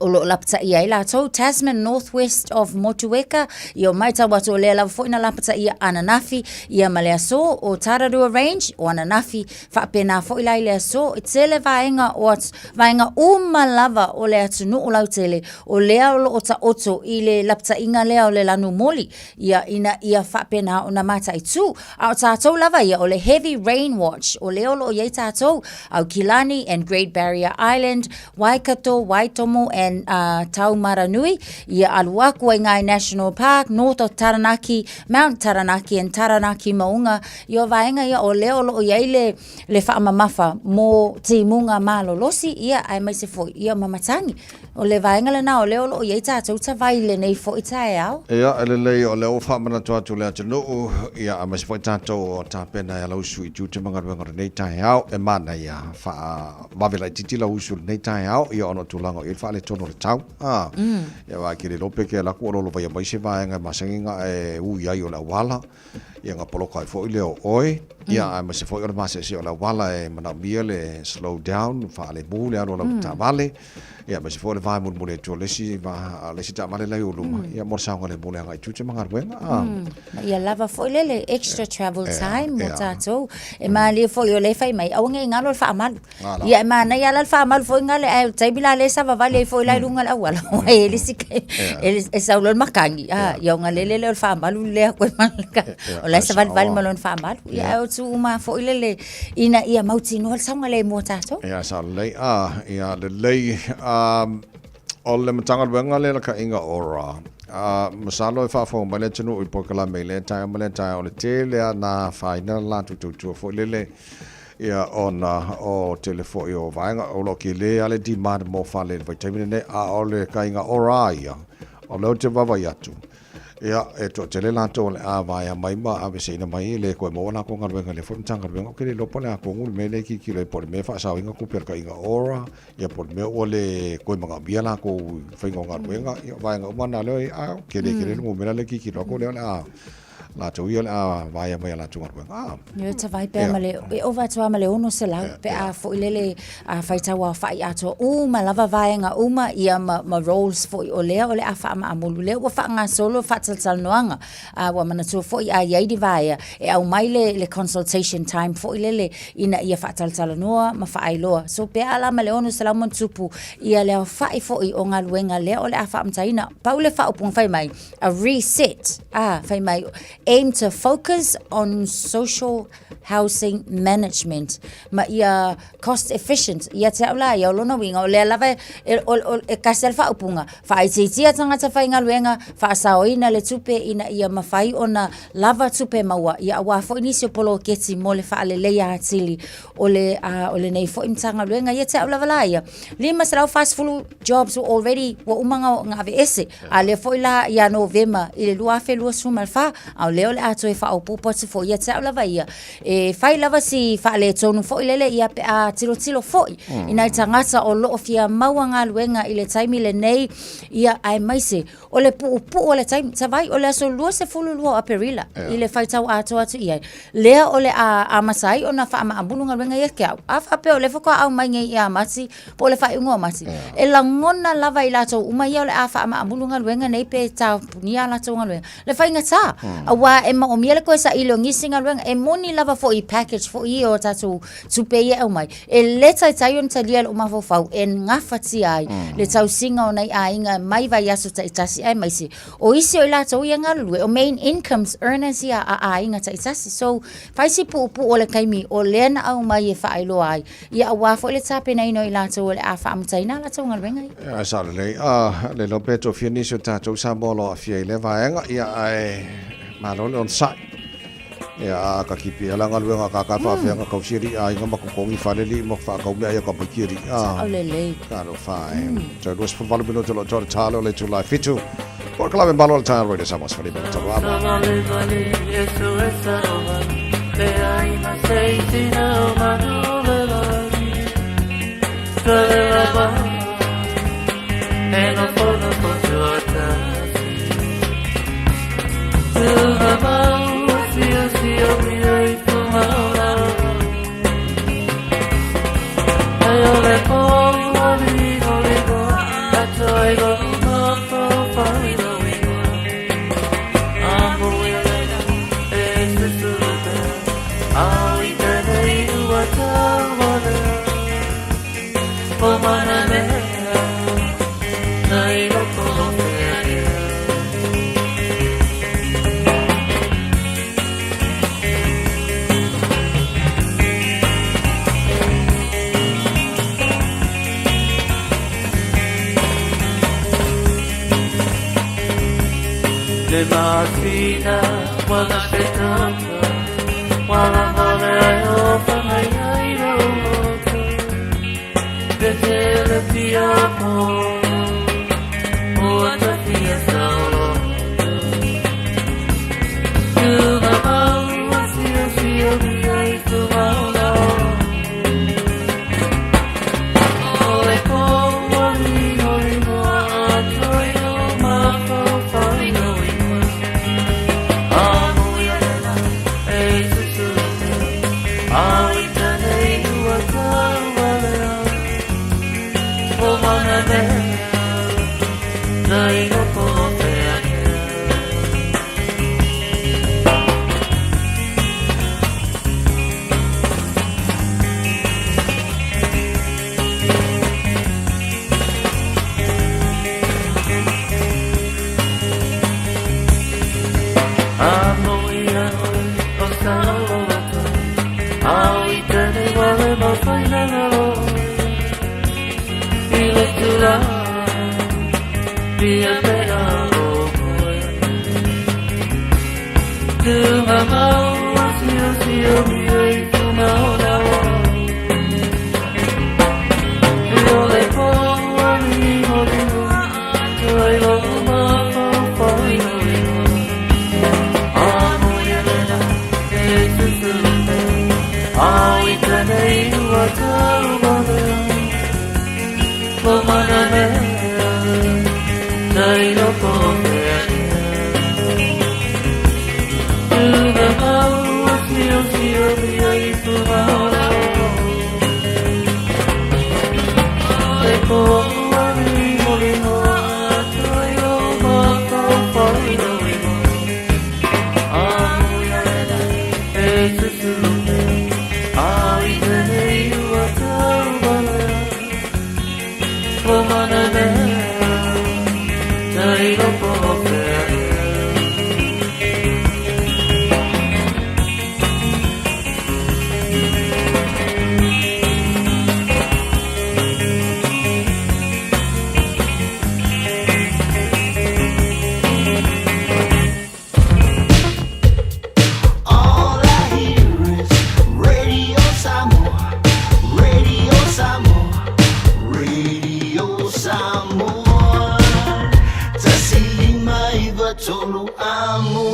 o lo o lapataia ai latou Tasman North West of Motueka ia o matau atu o lea lava foi na lapataia ananafi ia ma le aso o Tararua Range o ananafi faapena foi la i le aso e tele vaega o atu, vaega uma lava o le atunuu lautele o lea o lo o taoto i le lapataiga lea o le lanu moli ia ina ia faapena ona mataitu a o tatou lava ia o le heavy rain watch o lea o lo o i ai tatou Aukilani and Great Barrier Island Waikato, Waitomo and uh, Taumaranui, ia alu aku ai Ngai National Park, North of Taranaki, Mount Taranaki and Taranaki Maunga, ia o vaega ia o lea o lo o i ai le, le faamamafa mō timuga malolosi, ia aemaise foi ia ma matangi. O le vaega lena o lea o lo o i ai tātou tawai i lenei foi taeao. Ia, e lelei o lea ua faamanatu atu le atunuu, ia aemaise foi tātou o tapena e ala usu i tiute ma galuega o lenei taeao, e manaia faa vave laitiiti lau usu i lenei taeao, ia ona o tulaga o i ai le faaletonu o le tau. A, ia aua e te le iloa pe te alu atu o lolovaia mai se vaega e masani ona e ui ai o le auala, ia ona poloka ai foi lea o oe, ia aemaise foi o le maseese o le auala e manaomia le slow down, faalemu le alu a lau taavale, ia aemaise foi o le va e mulimuli atu o le isi va, le isi taavale la i ou luma, ia mo le saogalemu o le agai i tiute ma galuega. A. Ma ia lava foi lea le extra travel time mo tatou. E malie foi o lea e fai mai, aua ne i galo le faamalu. Ia e manaia la le faamalu foi gale, ae o le taimi la lea e savavali ai foi la i luga o le auala, aua e i ai le isi e sau loa le matagi, a, ia ona lele lea o le faamalu lea koe ma le o la e savalivali ma lona faamalu. Ia ae o itu uma lava foi lele ina ia mautinoa le saogalemu o tatou. Ia sao lelei, a, ia lelei. O le Matagaluega lea lakaiga ora, a, masalo e faafofoga mai le atunuu i polokalame i lea taeao ma lea taeao, o le tele lava na afaina le latou tautua foi lele, ia ona o tele foi o vaega, o lo o tele lava le demand mo fale i le vaitaimi lenei, a o le kaiga ora ia, o lea ou te vaavaai atu, Ia, e toatele latou o le a vaea mai ma aveseina mai e le toe maua latou galuega i lea foi Matagaluega. Ou te le iloa po o le a tonu le mea lea e tilotilo ai, po o le mea e faasaoina tupe a le taiga ora, ia po o le mea ua le toe manaomia latou i le faiga o galuega. Ia, o vaega uma na lea, a tele tele le numera lea e tilotilo atu o lea o le a latou ia o le a vaea mai a latou galuega. A. Ia, ta vai pea ma le, e ova atu lava ma le 600 pe a foi lele a faitau aofa'i atoa uma lava vaega uma ia ma, ma roles foi o lea o le a faamaamulu lea ua faagasolo faatalatalanoaga. A ua manatua foi a i ai ni vaea e aumai le, le consultation time foi lele ina ia faatalatalanoa ma faailoa. So pe a la ma le 600 ma ona tupu ia le aofa'i foi o galuega lea o le a faamataina. Pau le faaupuga fai mai, a reset, a fai mai aim to focus on social housing management ma ia cost efficient. Ia te au la ia, o lona uiga, o lea lava e, e, o, o, e kasi a le faaupuga, faaitiitia tagata faigaluega, faasaoina le tupe ina ia mafai ona lava tupe maua, ia aua foi nisi o poloketi mo le faaleleia atili o le, o lenei foi Matagaluega. Ia te au lava la ia, 540 jobs were already, ua uma ona aveese, a lea foi la ia Novema i le 2024, a o lea o le a toe faaopoopo atu foi. Ia te au lava ia, e fai lava si faaletonu foi lele ia pe a tilotilo foi i nai tagata o lo o fia maua galuega i le taimi lenei, ia aemaise o le puupuu o le taimi, savai o le aso 22 o Aperila i le faitau atoa atu i ai, lea o le a amata ai ona faamaamulu galuega ia te au. A faapea o lea faatoa aumai nei ia Mati, po o le faaiuga o Mati, e lagona lava i latou uma ia o le a faamaamulu galuega nei pe tapunia a latou galuega, le faigata. Auā e maomia le toe saili o nisi galuega, e moni lava foi i package foi ia o tatou tupe ia e aumai, e le taitai ona talia e lou mafaufau e gafatia ai le tausiga o nai aiga mai vaiaso taitasi aemaise o isi o i latou ia e galulue, o main incomes earners ia a aiga taitasi. So, fai si puupuu o le taimi o lea na aumai e faailoa ai, ia aua foi le tapenaina o i latou o le a faamutaina a latou galuega ia. Ia, sao lelei. Ah, le iloa pe tofia nisi o tatou Samoa o lo o aafia i lea vaega, ia, ae malo le onosai. Ia, a ka kipi ala galuega ka ka faafeaga kausi alii aiga ma totogi fale alii ma faatau meaai a tamaiti alii. Ah, Sao lelei. Talofa e. Toe 28 minute o lo o toa le talo o le itula e fitu. Po o le kalave malo o le taeao Radio Samoa 15 tolu amo. All I hear is Radio Samoa, Radio Samoa, Radio Samoa. Tasilima iva tolu amo.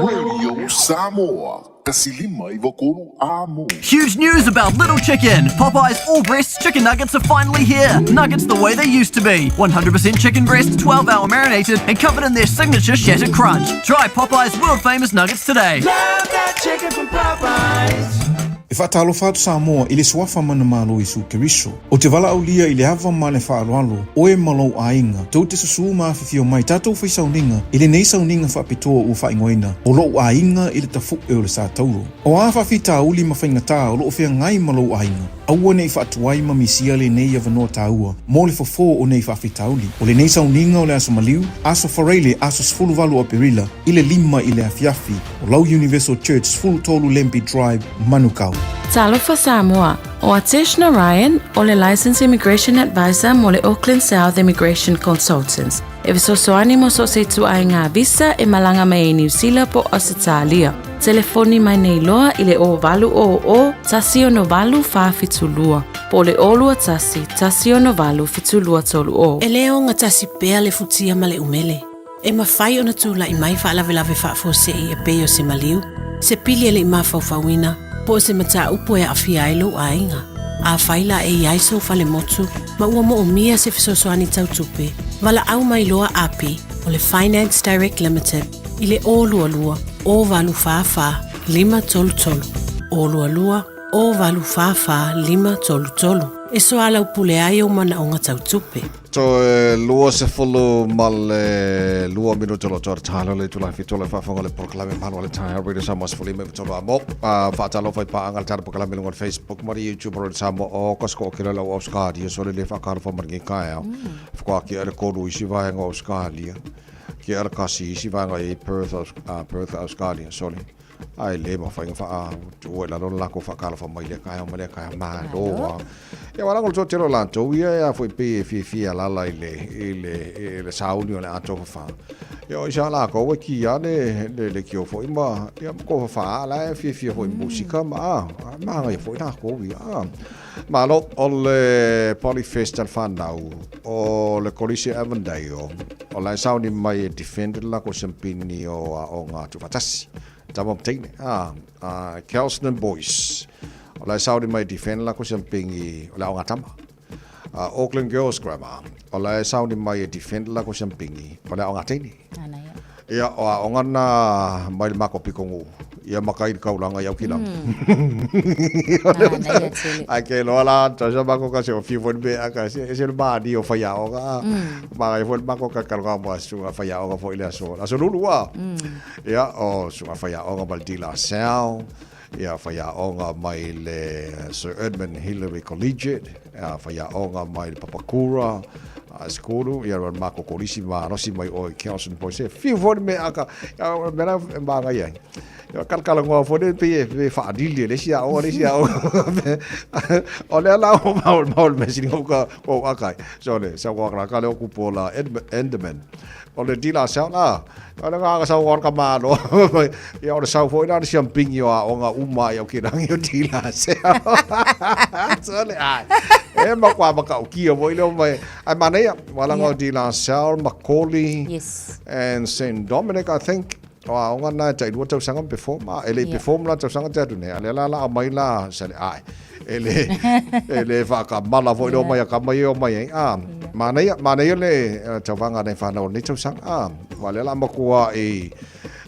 Radio Samoa, tasilima iva tolu amo. Huge news about Little Chicken! Popeye's all breast chicken nuggets are finally here! Nuggets the way they used to be. 100% chicken breast, 12 hour marinated, and covered in their signature shattered crunch. Try Popeye's world famous nuggets today. Love that chicken from Popeyes. E faatalofa atu Samoa i le Suafa Manamalo Iesu Keriso. Ou te valaaulia i le ava ma le faaaloalo, oe ma lou aiga, tou te susū ma afifio mai tatou fai sauniga i lenei sauniga faapitoa ua faaigoaina o Lou Aiga i le Tafu'e o le Satauro. O a faafitauli ma faigatā o lo o feagai ma lou aiga, aua ne i faatuai ma misia lenei avanoa taua mo le fofo o nei faafitauli. O lenei sauniga o le Aso Maliu, Aso Faraile, aso 18 o Aperila, i le 5 i le afiafi, o lau Universal Church 13 Lambie Drive, Manukau. Talofa Samoa, ʻO Atesh Narayan, ʻo le Licensed Immigration Advisor mo le Auckland South Immigration Consultants, e fesoasoani mo so o se ituaiga visa e malaga mai ai Niu Sila po o Ausetalia. Telefoni mai nei loa i le 0800 168 472 po o le 021 168 7230. E le ogatasi pea le futia ma le umele. E mafai ona tulai mai faalavelave faafuasei e pei o se maliu, se pili e le i mafaufauina, po o se mataupu e aafia ai lou aiga. Afai la e i ai sou fale motu ma ua moomia se fesoasoani tau tupe, valaau mai loa api o le Finance Direct Limited i le 022 084 533, 022 084 533 e soalaupule ai ou manaoga tau tupe. Toe 22 minuta lo toa talo le tula fi tola faafofoga le polokalame malo le taeao Radio Samoa 15 i tolu amo. Faatalofa i paaga le tala polokalame luga o le Facebook ma le YouTube Radio Samoa o ka sko ke lau Australia so le le faakalofa ma lenei taeao. Whakua ki ale kolu isi vaenga o Australia. Ki ale kasi isi vaenga i Perth, Perth Australia sorry. Ae le mafai ona faa tuu i lalo le latou faatalofa mai lea taeao ma lea taeao. Malo lava. Ia ua lago le toatele o latou ia e a foi pei e fiafia alaala i le, i le, i le sauni o le atofafa. Ia o isa latou e ki a le, le leitio foi ma, ia ma tofafa a la e fiafia foi i musika ma a, manaia foi latou ia. A. Malo, o le Polyfest a le whanau, o le Kolisi Avondale, o la e sauni mai e defend le lako siampini o Aoga Tuufaatasi. Tama ma teine, a, a Kelston Boys, o la e sauni mai e defend le lako siampini o le Aoga Tama. A, Auckland Girls Grammar, o la e sauni mai e defend le lako siampini o le Aoga Teine. Ia, o aoga na mai le mako pikongu. Ia maka i le kaulanga i Aukilama. Ai ke loa la, tausa mako ka se o fiu foi le mea ka se, se le maani o whai aoga. Maka i foi le mako ka kalonga mo sunga whai aoga foi le aso. Aso lulu a. Ia, o sunga whai aoga ma le De La Salle. Ia, whai aoga mai le Sir Edmund Hillary Collegiate. Ia, whai aoga mai le Papakura School. Ia, ma mako kolisi ma rosi mai o i Kelson Boys. E fiu foi le mea aka, ia, mea la e māngai ai. Ia, kalakala ngoa foi le pe e whaanili e le isi aoga, le isi aoga. O lea la o mau, mau le mea sini ka o akai. So le, sa waka ka le o kupo la Enderman. O le De La Salle, a, o le ngā sau ngā ka mālo. Ia, o le sau foi la le siampingi o aoga uma i au ki rangi o De La Salle. So le, ai, e ma kwa maka o kia foi leo mai. Ai manaia, walanga o De La Salle, Macaulay, and St. Dominic, I think. O aoga na e tailua tausaga ma perform, a, e le i perform la tausaga te atu nei, a lea la la aumai la, sa le, ai, e le, e le whaakamala foi leo mai a kama i o mai ai, a, manaia, manaia le tauvaga nei whanau o lenei tausaga, a, wa lea la matua i,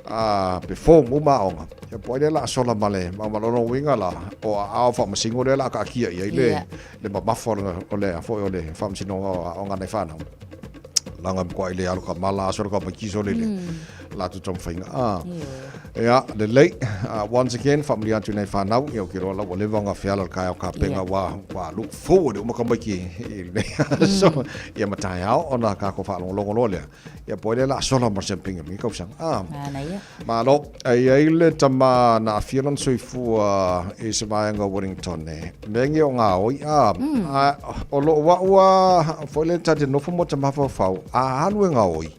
a, perform uma aoga, ia po ai lea la sola ma le, ma ma lona uiga la, o a ao whaamasingo lea la kaakia i ai le, le mamafa o le, a foi o le whaamasinoga o aoga nei whanau. Langa mkoa i le alu ka mala aso ka mai kiso le la tu tom whainga. Ah. Ia, lelei. Once again, whamuri atu nei whanau, ia o ke roa lau lewa ngā whiala kai au ka penga wa, wa look forward o maka mai ki i nei. So, ia matai ao, ona ka ko whaalongolongo loa lea. Ia po le la sola ma sempinga mi kausanga. Ah. Malo, ai ai le tama na awhia lona soifua i se vaenga o Wellington e. Mea ngi o ngā oi, a, a, o loo wau a, foi le tate nofo mo te mafaufau, a alu e ngā oi.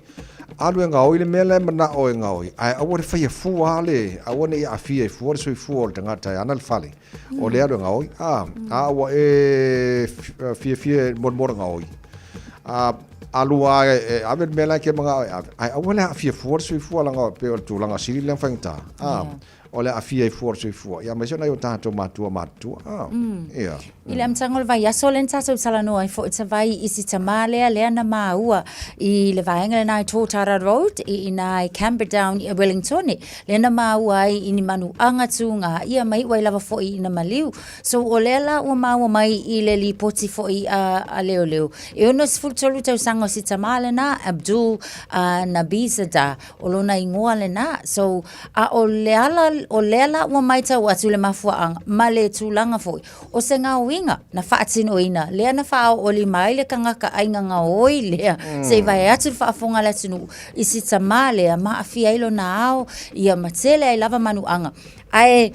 Alu e ngā oi le mea le mana o e ngā oi. Ai aua le whaia fua le, aua ne i awhia i fua le soifua o le tangata e ana le fale. O le alu e ngā oi, a, a aua e fia fia mo mo ngā oi. A, alu a e ave le mea la ke manga oi ave. Ai aua le awhia fua le soifua langa pe o le tūlanga siri le whaingata. A, o le aafia ai fua o le soifua, ia aemaise o nai o tatou matua matutua. Ah, ia. I le amataga o le vaiaso lea na tatou talanoa ai foi Tavai i si tamā lea lea na maua i le vaega lena i Tōtara Road i ina i Camperdown i Wellingtone lea na maua ai i ni manuaga tūgā ia ma iu ai lava foi ina maliu. So o lea la ua maua mai i le lipoti foi a, a leoleo e 63 tausaga o si tamā lena Abdul uh, Nabizada o lona igoa lena. So a o le ala o lea la ua maitau atu le mafuaaga ma le tulaga foi O se gaoiga na faatinoina lea na faaoolima ai le tagata aiga gaoi lea mm. se i vae atu le faafofoga a le atunuu i si tamā lea ma aafia ai lona ao ia ma tele ai lava manuaga. Ae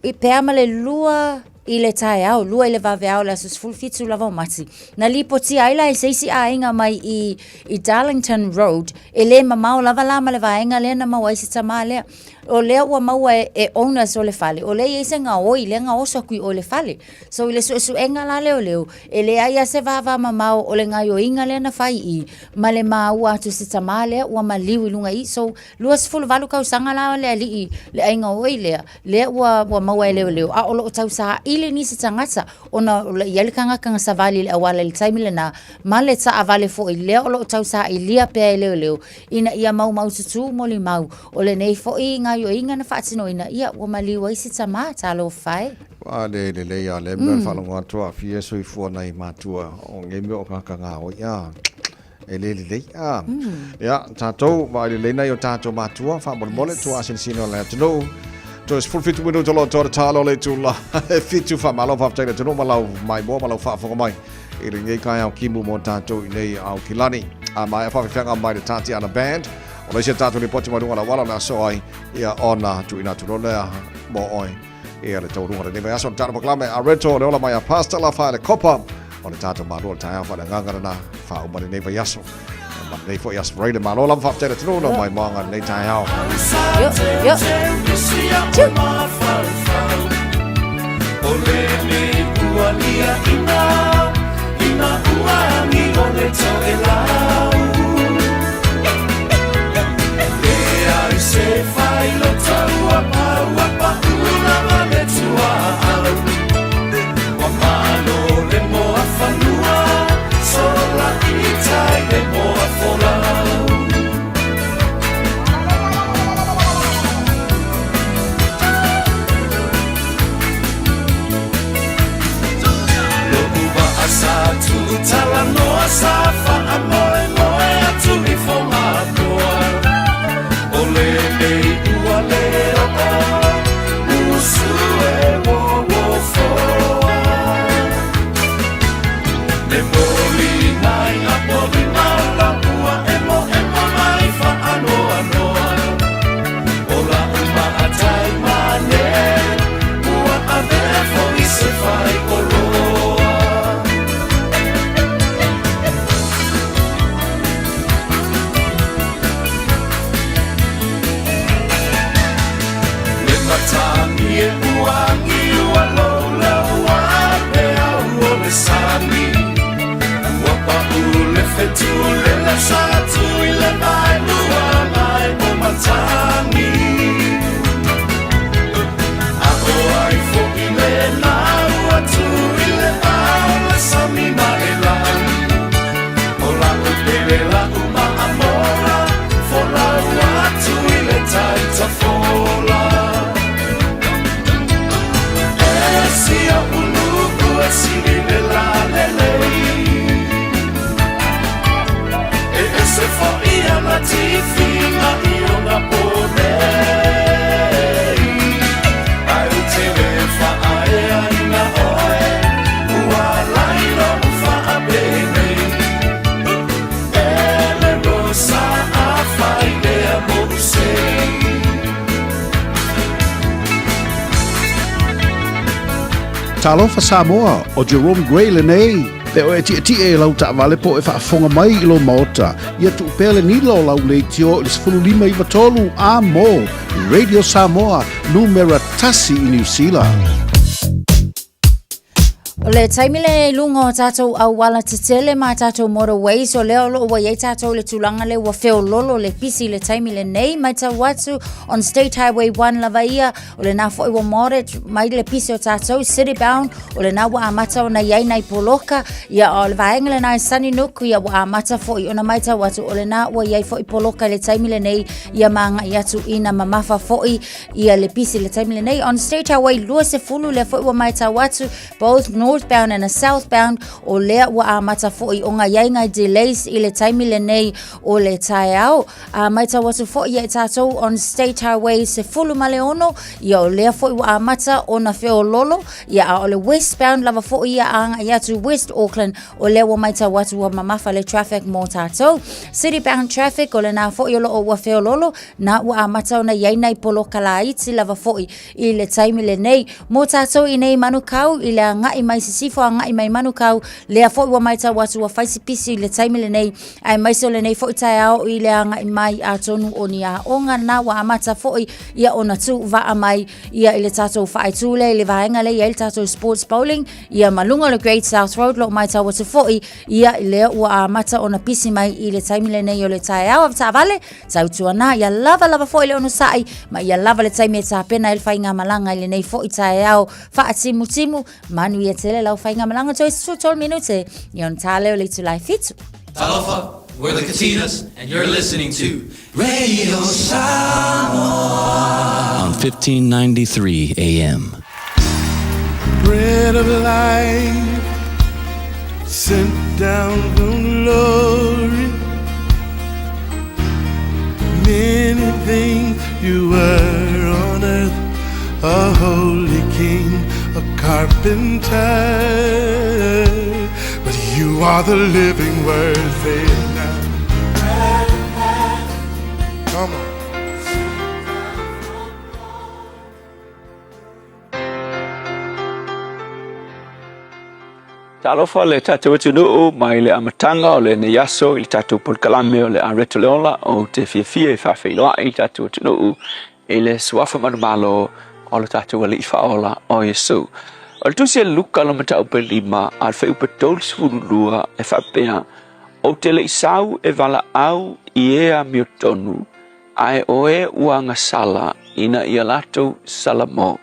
pe a ma le 2 i le taeao, 2 i le vaveao le aso 17 lava o Mati, na lipotia ai la e se isi aiga mai i, i Darlington Road, e le mamao lava la ma le vaega lea na maua ai si tamā lea. O lea ua maua e, e owners o le fale, o lea e i ai se gaoi, lea gaoso atu i o i le fale. So i le suesuega la leoleo, e leai lava se vavamamao o le gaoioiga lea na fai i i, ma le maua atu i si tamā lea ua maliu i luga i i. So, 28 tausaga la le alii, le ai gaoi lea, lea ua, ua maua e leoleo, a o lo o tausaili nisi tagata, ona o lo o i ai le tagata na savali i le auala i le taimi lena, ma le taavale foi lea o lo o tausailia pea e leoleo, ina ia maumaututu molimau o lenei foi gaoioiga na faatinoina, ia ua maliu ai si tamā, talofa e. A le lelei a le mea faalogo atu aafia e soifua nai matua o nei mea o tagata gaoi a e le lelei a ia tatou vaai lelei nai o tatou matua faamolemole tua asinisini o le atunuu toe 17 minuta o lo o toa le talo le itula e fitu faamalo faafetai le atunuu ma lau maimoa ma lau faafofoga mai i lenei taeao kimu mo tatou i nei Aukilani. A maea faafefeaga mai le Tatiana Band, o le isi a tatou lipoti mai luga o le auala o le aso ai, ia ona tuuina atu loa lea mo oe. Ia le taualuga o lenei vaiaso, le tatou polokalame a Reto, le ola mai a Pastor Lafaele Kopa, o le tatou malo o le taeao faaleagaga lena faauma lenei vaiaso. Ma lenei foi aso Ray le malo lava faafetai le atunuu no mai moaga lenei taeao. Yo, yo. Choo. O lenei ua lia ina, ina ua angi o le toelau. Leai se whai lo taua paua pa ula ma le tua au. Ua malo le moa whanua, sola i tai le moa folau. Lo'u waa sa tuutalanoa sa faamoemoe atu i Fogatoa. O lenei ua le oo usu e uouofoa. Le moli mai a polima la ua emoemo mai faanoanoa. O la'u maatai mane ua avea foi se fai oloa. Le matagi e uagi ua loulau a peau o le sami. Ua pa'u le fetu le lasa atu i le vaelua mai o matagi. A o ai foi lena ua tu i le ao le sami ma e lagi. O la'u pele la'u maamola folau atu i le tai tafola. E si o'u nu'u e sili le lalelei. E ese fo'i ana tifiga i ona po nei. Ae ou te le faaeaina oe, ua alai lou faapenei. E le rosa afai lea mou sei. Talofa Samoa, o Jerome Gray lenei. Pe o e tietie i lau taavale po o e faafofoga mai i lou maota, ia tuu pea le nila o lau leitio i le 15 93 a mo Radio Samoa, numera tasi i Niu Sila. O O le taimi le i luga o tātou auala tetele ma tātou motorways, o lea o loo ua iai tātou le tulaga le ua feololo le pisi le taimi lenei, matau atu on State Highway 1 lava ia, o lena foi ua moderate mai le pisi o tātou city bound, o lena ua amata ona iai nai poloka, ia o le vaega lena i Sunnynook, ia ua amata foi ona matau atu, o lena ua iai foi poloka i le taimi lenei, ia magai atu ina mamafa foi ia le pisi le taimi lenei on State Highway 20 lea foi ua matau atu both northbound and a southbound o lea ua amata foi ona iai ngai delays i le taimi lenei o le taeao. A matau atu foi ia i tātou on State Highway 16 ia o lea foi ua amata ona feololo ia a o le westbound lava foi ia agai atu West Auckland o lea ua matau atu ua mamafa le traffic mō tātou. City bound traffic o lena foi o loo ua feololo Na ua amata ona iai nai poloka laiti lava foi i le taimi lenei. Mo tātou i nei Manukau, i le agai mai sisifo agai mai Manukau, lea foi ua matau atu ua fai si pisi i le taimi lenei, aemaise o lenei foi taeao i le agai mai atonu o ni aoga na ua amata foi ia ona tu vaa mai ia i le tātou whaitū lea i le vaega lea i ai le tātou sports bowling ia ma luga o le Great South Road lo matau atu foi ia lea ua amata ona pisi mai i le taimi lenei o le taeao. Avetaavale, Tautuana, ia lava lava foi le onosai, ma ia lava le taimi e tapena ai le faigamalaga i lenei foi taeao faatimutimu. Manuia tele lau faigamalaga, toe 13 minute, ia ona ta lea o le itula e 7. Talofa, we're the Katinas, and you're listening to Radio Samoa on 1593 AM. Bread of life sent down from glory. Many things you were on earth, a holy king, a carpenter. But you are the living word, say it now. Come on. Talofa le tatou atunuu mai le amataga o lenei aso i le tatou polokalame o le Areto le Ola ou te fiafia e faafeiloai i le tatou atunuu i le suafa manumalo o le tatou Alii Faaola o Iesu. O le tusi a Luka lona mataupu e 5 a le fuaiupu 32 e faapea, Ou te le i sau e valaau i e amiotonu, ae o e ua agasala ina ia latou salamo.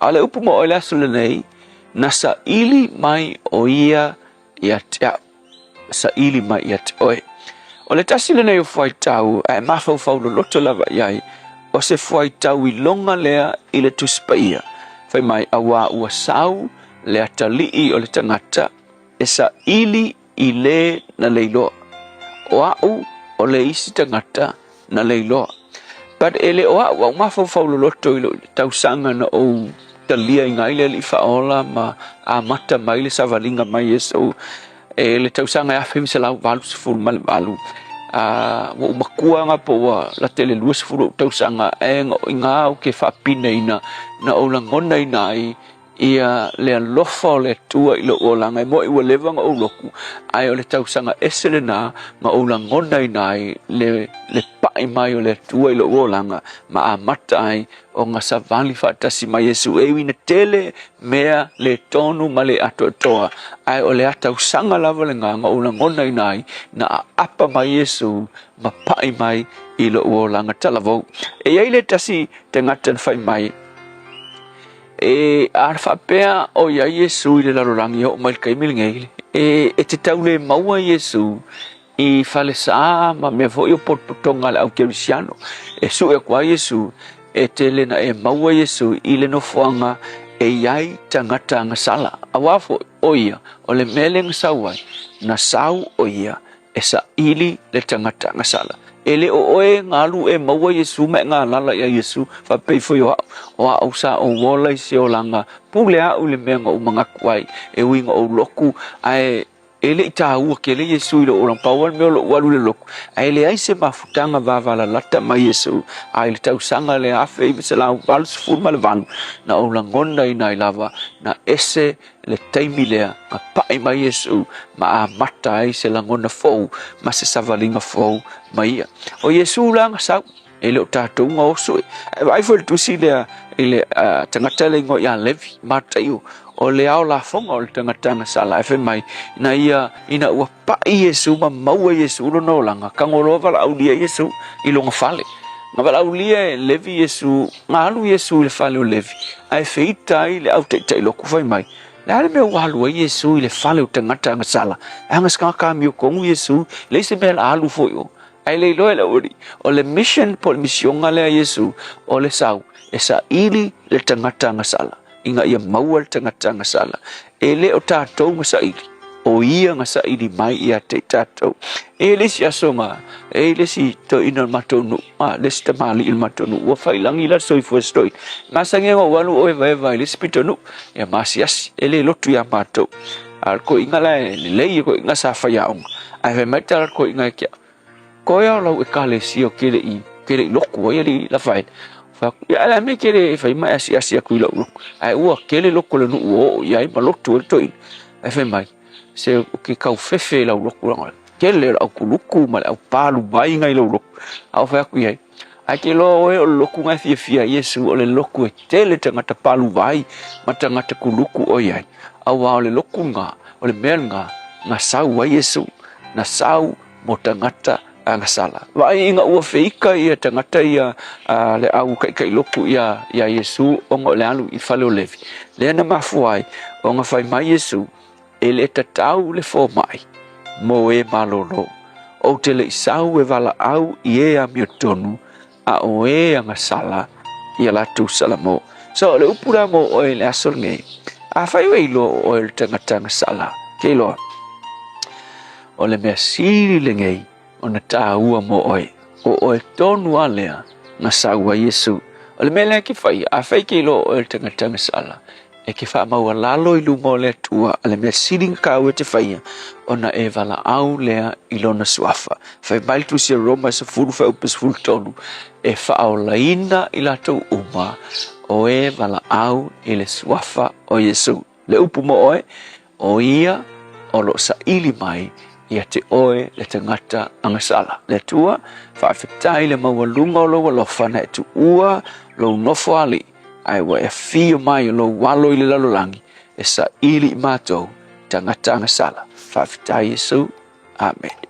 A o le upu mo oe le aso lenei, na saili mai ʻo ia ia te aʻu, saili mai ia te oe. O le tasi lenei o fuaitau a e mafaufau loloto lava i ai, o se fuaitau iloga lea i le Tusi Paia, fai mai, auā ua sau le atalii o le tagata e saili i lē na leiloa. O aʻu o le isi tagata na leiloa. But e le o aʻu au mafaufau loloto i lou tausaga na ou talia iga ai le Alii Faaola ma amata mai le savaliga mai Iesu e le tausaga e 1988. A ua ou makua aga po ua lata i le 20 ou tausaga ae iga au ke faapineina na ou lagonaina ai Ia le alofa o le Atua i lou olaga e moe ua leva ona ou loku, ae o le tausaga ese lena ma ou lagonaina ai le, le paʻi mai o le Atua i lou olaga ma amata ai ona savali faatasi ma Iesu. E ui ina tele mea le tonu ma le atoatoa, ae o le a tausaga lava lena na ou lagonaina ai na aapa mai Iesu ma paʻi mai i lou olaga talavou. E i ai le tasi tagata na fai mai, E a faapea o i ai Iesu i le lalolagi e oo mai le taimi lenei, e, e te tau le maua Iesu i falesa ma mea foi o potopotoga a le au kerisiano. E sue atu ai Iesu, e tele na e maua Iesu i le nofoaga e i ai tagata agasala. Auā foi, o ia, o le mea lea na sau ai, na sau o ia e saili le tagata agasala. E le o oe galu e maua Iesu ma e galala ia Iesu, faapei foi o a'u, o a'u sa ou ola i se olaga pule a'u i le mea na ou manatu ai, e ui na ou loku, ae e le i tāua tele Iesu i lou olaga, pau lava le mea o lo'u alu i le loku, ae leai se mafutaga vavalalata mai Iesu, a i le tausaga lea 1988 na ou lagonaina ai lava na ese le taimi lea na paʻi mai Iesu ma amata ai se lagona fou ma se savaliga fou ma ia. O Iesu la na sau E le o tatou ga oso e. Ae vaai foi i le tusi lea i le tagata le igoa ia Levi, Mataio, o le ao lafoga o le tagata agasala, ae fai mai, ina ia, ina ua pa'i Iesu ma maua Iesu lona olaga, tagoloa valaaulia Iesu i lona fale. Na valaaulia e Levi Iesu, na alu Iesu i le fale o Levi, ae feita ai le au taitai lotu fai mai, Le a le mea ua alu ai Iesu i le fale o tagata agasala? E aga se tagata amiotonu Iesu, leai se mea la alu foi o. Ae le iloa e le aualii, o le mission po o le misioga lea a Iesu, o le sau e saili le tagata agasala, ina ia maua le tagata agasala. E le o tatou na saili, o Ia na saili mai ia te i tatou. E i ai le isi aso na, e i ai le isi toeaina o le matou nuu, a, le isi tamalii o le matou nuu, ua faiilagi la le soifua e se toeaina. E masani ai ona ou alu o evaeva i le isi pitonuu, ia ma asiasi, e le lotu ia matou. A o le toeaina la e lelei, o toeaina sa faiaoga, ae fai mai le tala a le toeaina ia te au, Koe au lau ekalesia ke le i, ke le i lotu ai alii Lafaele. Fai atu, ia a le mea ke le fai mai asiasi atu i lau lotu. Ae ua tele lotu o le nuu ua oo i ai ma lotu ai le toeaina. Ae fai mai, se ou te tau fefe i lau lotu leaga o le tele o le au kuluku ma le au palu vai na i lau lotu. A ou fai atu i ai, ae te iloa oe o le lotu na e fiafia ai Iesu, o le lotu e tele tagata palu vai ma tagata kuluku o i ai. Aua o le lotu na, o le mea lena na sau ai Iesu, na sau mo tagata agasala. Vaai ina ua feika ia tagata ia a le au kaikailotu ia ia Iesu ona o le alu i fale o Levi. Lea na mafua ai ona fai mai Iesu, e le tatau le fomai mo e malolo. Ou te le i sau e valaau i e amiotonu, a o e agasala ia latou salamo. So, o le upu la mo oe i le aso lenei, afai ua iloa o oe o le tagata agasala, ke iloa, o le mea sili lenei ona tāua mo oe, o oe tonu a lea na sau ai Iesu. O le mea lea ke whai, afai ke iloa o oe o le tagata agasala, e ke faamaualalo i luma o le Atua, a le mea sili na kāua e te whaia, ona e valaau lea i lona suafa. Fai mai le tusi a Roma e 10 fuaiupu 13, e faaolaina i latou uma o e valaau i le suafa o Iesu. Le upu mo oe, o ia o lo o saili mai ia te oe le tagata agasala. Le Atua, faafetai le maualuga o lou alofa na e tuua lou nofo alii, ae ua e afio mai o lou alo i le lalolagi e saili i matou tagata agasala. Faafetai Iesu. Amene.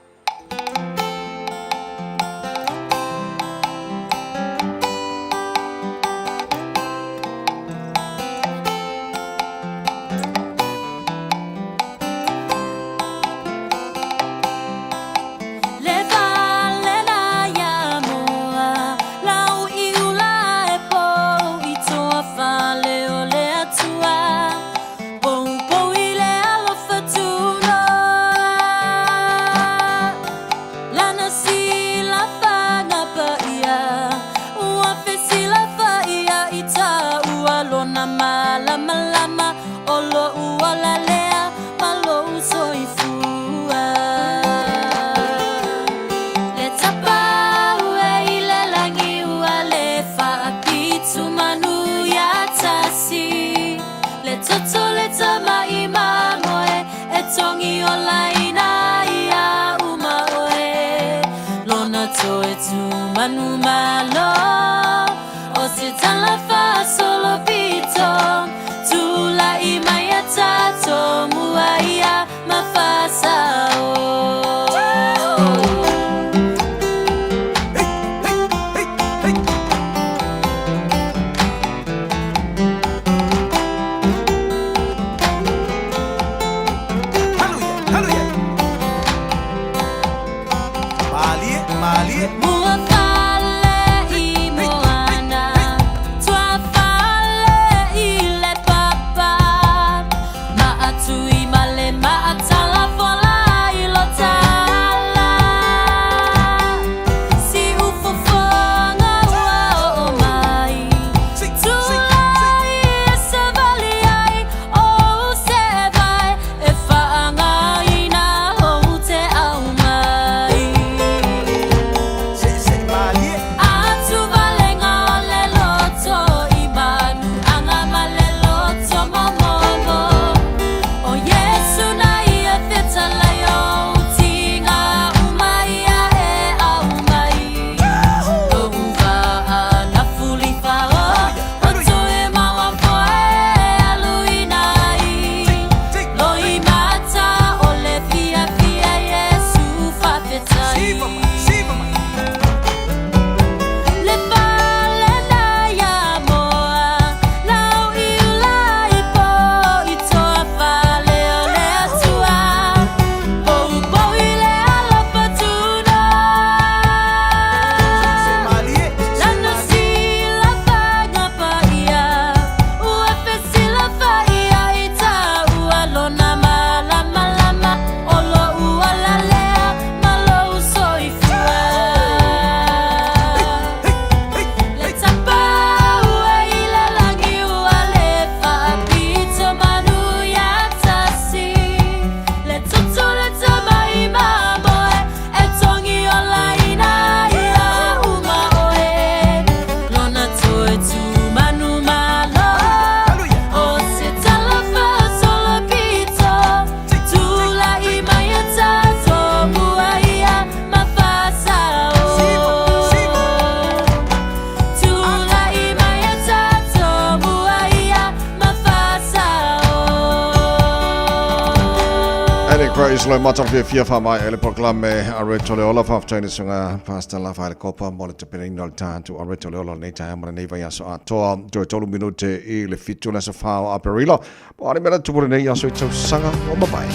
Praise Lord, mata fia fia fa mai ele proclame a reto le ola fa ftaina sunga Pastor La Fale Kopa mo le tapenaina o le tātu a reto le ola nei taea mo lenei vaiaso atoa toe tolu minute i le fitu le aso whā o Aperila. Po ani mea tupu lenei aso i tausaga o mavae.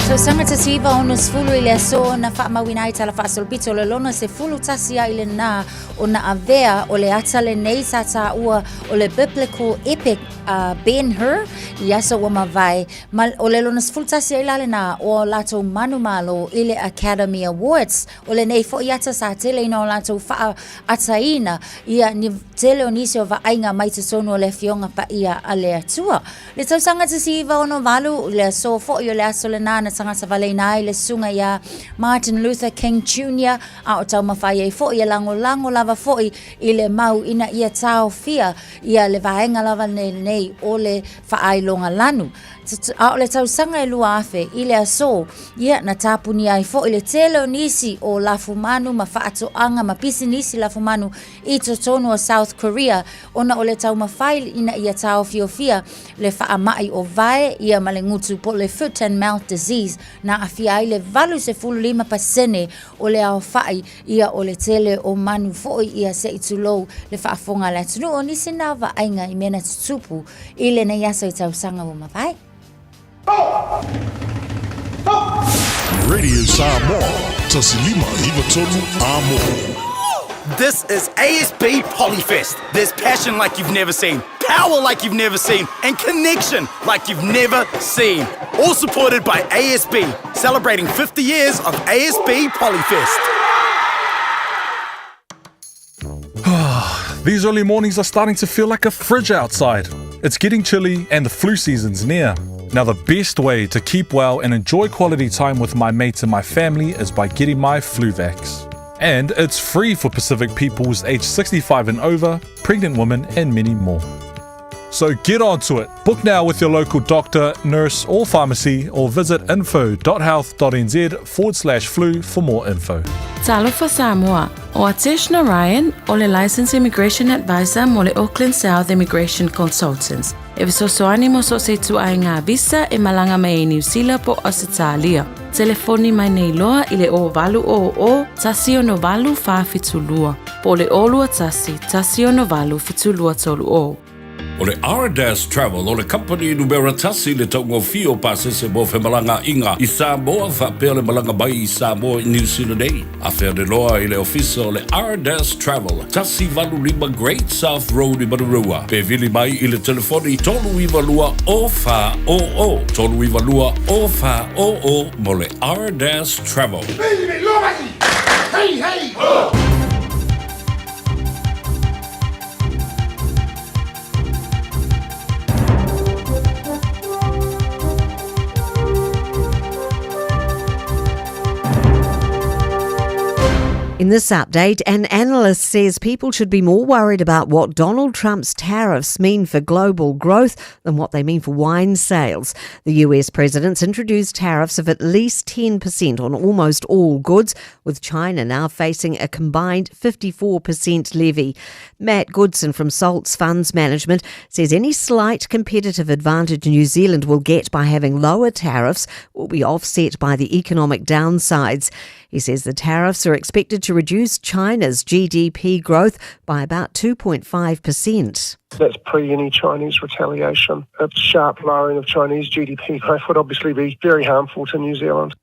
Tausaga 1960 i le aso na faamauina ai tala faasolopito o le lona 11 ai lenā o na avea o le ata lenei sa tāua o le Biblical Epic a Ben Hur i aso ua mavae ma o le lona 11 ai la lenā o latou manumalo i le Academy Awards. O lenei foʻi ata sa tele ina o latou faaataina ia ni tele o nisi o vaaiga mai totonu o le Afioga Paia a le Atua. Le tausaga 1968, le aso foʻi o le aso lenā na tagata valeina ai le susuga iā Martin Luther King Jr. a o taumafai ai foʻi e lagolago lava foʻi i le mau ina ia taofia ia le vaega lava lenei o le faailoga lanu. A o le tausaga e 2000 i le aso, ia na tapunia ai foʻi le tele o nisi o lafumanu ma faatoaga ma pisinisi lafumanu i totonu o South Korea ona o le taumafai ina ia taofiofia le faamai o vae ia ma le gutu po o le foot and mouth disease na aafia ai le 85% o le aofai ia o le tele o manu foʻi ia se i tulou le faafofoga a le atunuu. O nisi na vaaiga i mea na tutupu i lenei aso i tausaga ua mavae. Radio Samoa, tasi lima iva tolu Amo. This is ASB Polyfest. There's passion like you've never seen, power like you've never seen, and connection like you've never seen. All supported by ASB, celebrating 50 years of ASB Polyfest. These early mornings are starting to feel like a fridge outside. It's getting chilly and the flu season's near. Now, the best way to keep well and enjoy quality time with my mates and my family is by getting my Fluvax. And it's free for Pacific peoples aged 65 and over, pregnant women, and many more. So get onto it. Book now with your local doctor, nurse, or pharmacy, or visit info.health.nz forward slash flu for more info. Talofa Samoa, o Atesh Narayan o le Licensed Immigration Advisor mo le Auckland South Immigration Consultants. E fesoasoani mo so o se ituaiga visa e malaga mai ai Niu Sila po o Ausetalia. Telefoni mai nei loa i le 0800 168 472 po o le 021 168 7230. O le Ardas Travel o le kamupani numera tasi i le taugofie o pasese mo femalagaaiga i Samoa faapea le malaga mai i Samoa i Niu Sila nei. Afea loa i le ofisa o le Ardas Travel, 185 Great South Road i Manurewa. Pe vili mai i le telefoni 392 0400, 392 0400 mo le Ardas Travel. Hey, hey! Oh! In this update, an analyst says people should be more worried about what Donald Trump's tariffs mean for global growth than what they mean for wine sales. The US president's introduced tariffs of at least 10% on almost all goods, with China now facing a combined 54% levy. Matt Goodson from Salts Funds Management says any slight competitive advantage New Zealand will get by having lower tariffs will be offset by the economic downsides. He says the tariffs are expected to reduce China's GDP growth by about 2.5%. That's pre any Chinese retaliation. A sharp lowering of Chinese GDP growth would obviously be very harmful to New Zealand.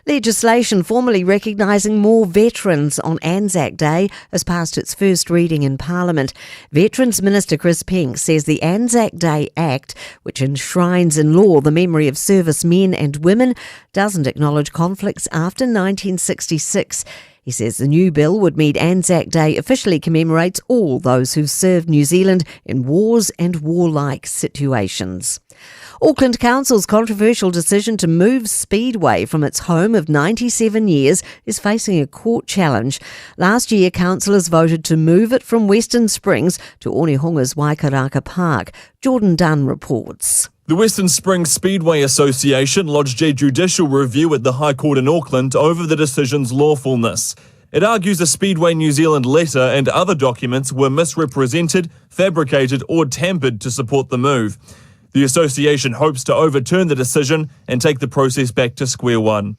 Legislation formally recognising more veterans on Anzac Day has passed its first reading in Parliament. Veterans Minister Chris Penk says the Anzac Day Act, which enshrines in law the memory of service men and women, doesn't acknowledge conflicts after 1966. He says the new bill would mean Anzac Day officially commemorates all those who've served New Zealand in wars and warlike situations. Auckland Council's controversial decision to move Speedway from its home of 97 years is facing a court challenge. Last year, councillors voted to move it from Western Springs to Onehunga's Waikaraka Park. Jordan Dunn reports. The Western Springs Speedway Association lodged a judicial review at the High Court in Auckland over the decision's lawfulness. It argues a Speedway New Zealand letter and other documents were misrepresented, fabricated, or tampered to support the move. The association hopes to overturn the decision and take the process back to square one.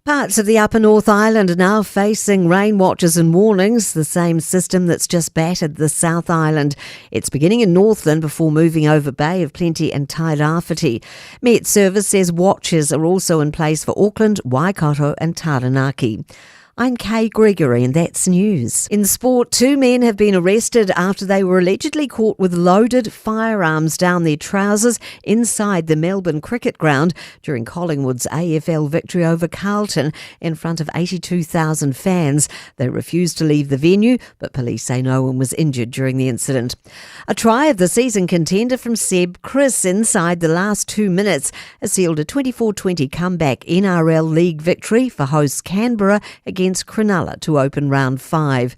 Parts of the Upper North Island are now facing rain watches and warnings, the same system that's just battered the South Island. It's beginning in Northland before moving over Bay of Plenty and Tairāwhiti. Met Service says watches are also in place for Auckland, Waikato and Taranaki. I'm Kay Gregory, and that's news. In sport, two men have been arrested after they were allegedly caught with loaded firearms down their trousers inside the Melbourne Cricket Ground during Collingwood's AFL victory over Carlton in front of 82,000 fans. They refused to leave the venue, but police say no one was injured during the incident. A try of the season contender from Seb Kris inside the last two minutes has sealed a 24 20 comeback NRL League victory for hosts Canberra against Cronulla to open round five.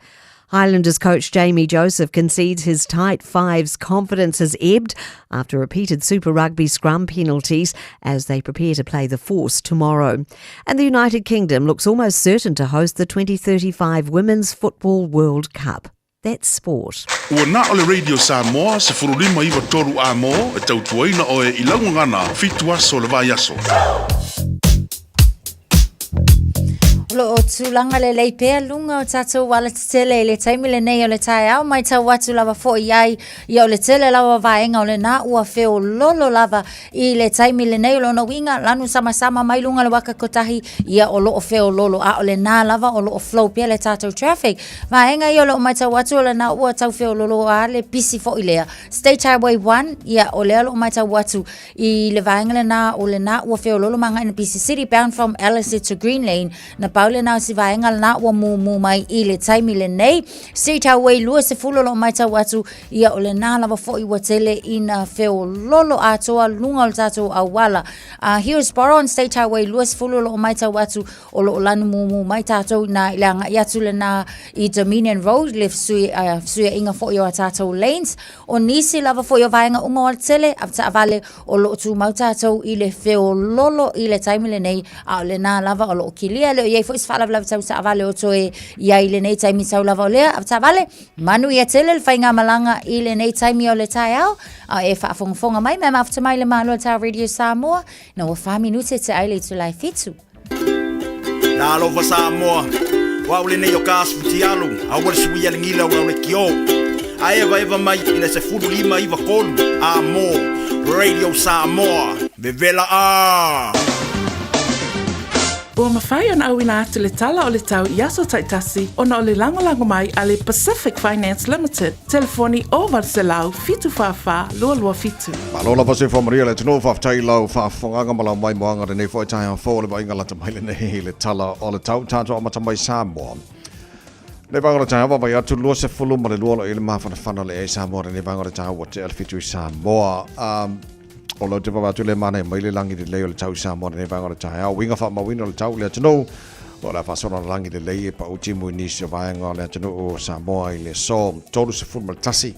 Highlanders coach Jamie Joseph concedes his tight fives confidence has ebbed after repeated Super Rugby scrum penalties as they prepare to play the Force tomorrow. And the United Kingdom looks almost certain to host the 2035 Women's Football World Cup. That's sport. Ua na o le Radio Samoa, 1593 a mō, e tautuaina oe i lau gagana, fitu aso le vaiaso. O lo o tulaga lelei pea luga o tatou alatetele i le taimi lenei o le taeao, matau atu lava foi i ai ia o le tele lava o vaega o lena ua feololo lava i le taimi lenei. O lona uiga, lanu samasama mai luga o le waka kotahi, ia o lo o feololo, a o lena lava o lo o flow pea le tatou traffic. Vaega ia o lo o matau atu o lena ua tau feololo a le pisi foi lea. State Highway 1, ia o lea o lo o matau atu I le vaega lena o lena ua feololo ma agai ina City bound from Ellice to Green Lane, na pau lena o si vaega lena ua mumu mai i le taimi lenei. State Highway 20 o lo o matau atu, ia o lena lava foi ua tele ina feololo atoa luga o le tatou auala. Hillsborough on State Highway 20 o lo o matau atu o lo o lanu mumu mai tatou ina i le agai atu lena i Dominion Road, le fesuiaiga foi o a tatou lanes. O nisi lava foi o vaega uma o Alatele, a taavale o lo o tumau tatou i le feololo i le taimi lenei, a o lena lava o lo o kilia. E le o i ai foi se faalavelave tau taavale o toe i ai i lenei taimi tau lava o lea, a taavale, manuia tele le faigamalaga i lenei taimi o le taeao, a e faafogafoga mai ma e mafuta mai le Malo Tau Radio Samoa, ina ua 4 minute te ai le itula e fitu. La alofa Samoa, o au lenei o ka asfutialu, aua le suia le gila o le kio. A eva eva mai i le 1593, a mo, Radio Samoa, vevela a! Ua mafai ona auina atu le tala o le tau i aso taitasi ona o le lagolago mai a le Pacific Finance Limited, telefoni 0800 744 227. Malo lava se whamaria le atunuu, faafetai i lau faafofogaga ma lau maimoaga lenei foi taeao fou o le vaaiga lata mai lenei i le tala o le tau tatou amata mai Samoa. Nei vaega o le taeao vaavaai atu 22 lo i le mafanafana o le ea i Samoa lenei vaega o le taeao ua tea le fitu i Samoa. Um, o lau te vaavaai atu le manaia mai le lagi lelei o le tau i Samoa lenei vaega o le taeao. Uiga faamauina o le tau i le atunuu. O le a faasolo na lagi lelei e pau timu i nisi o vaega o le atunuu o Samoa i le aso 31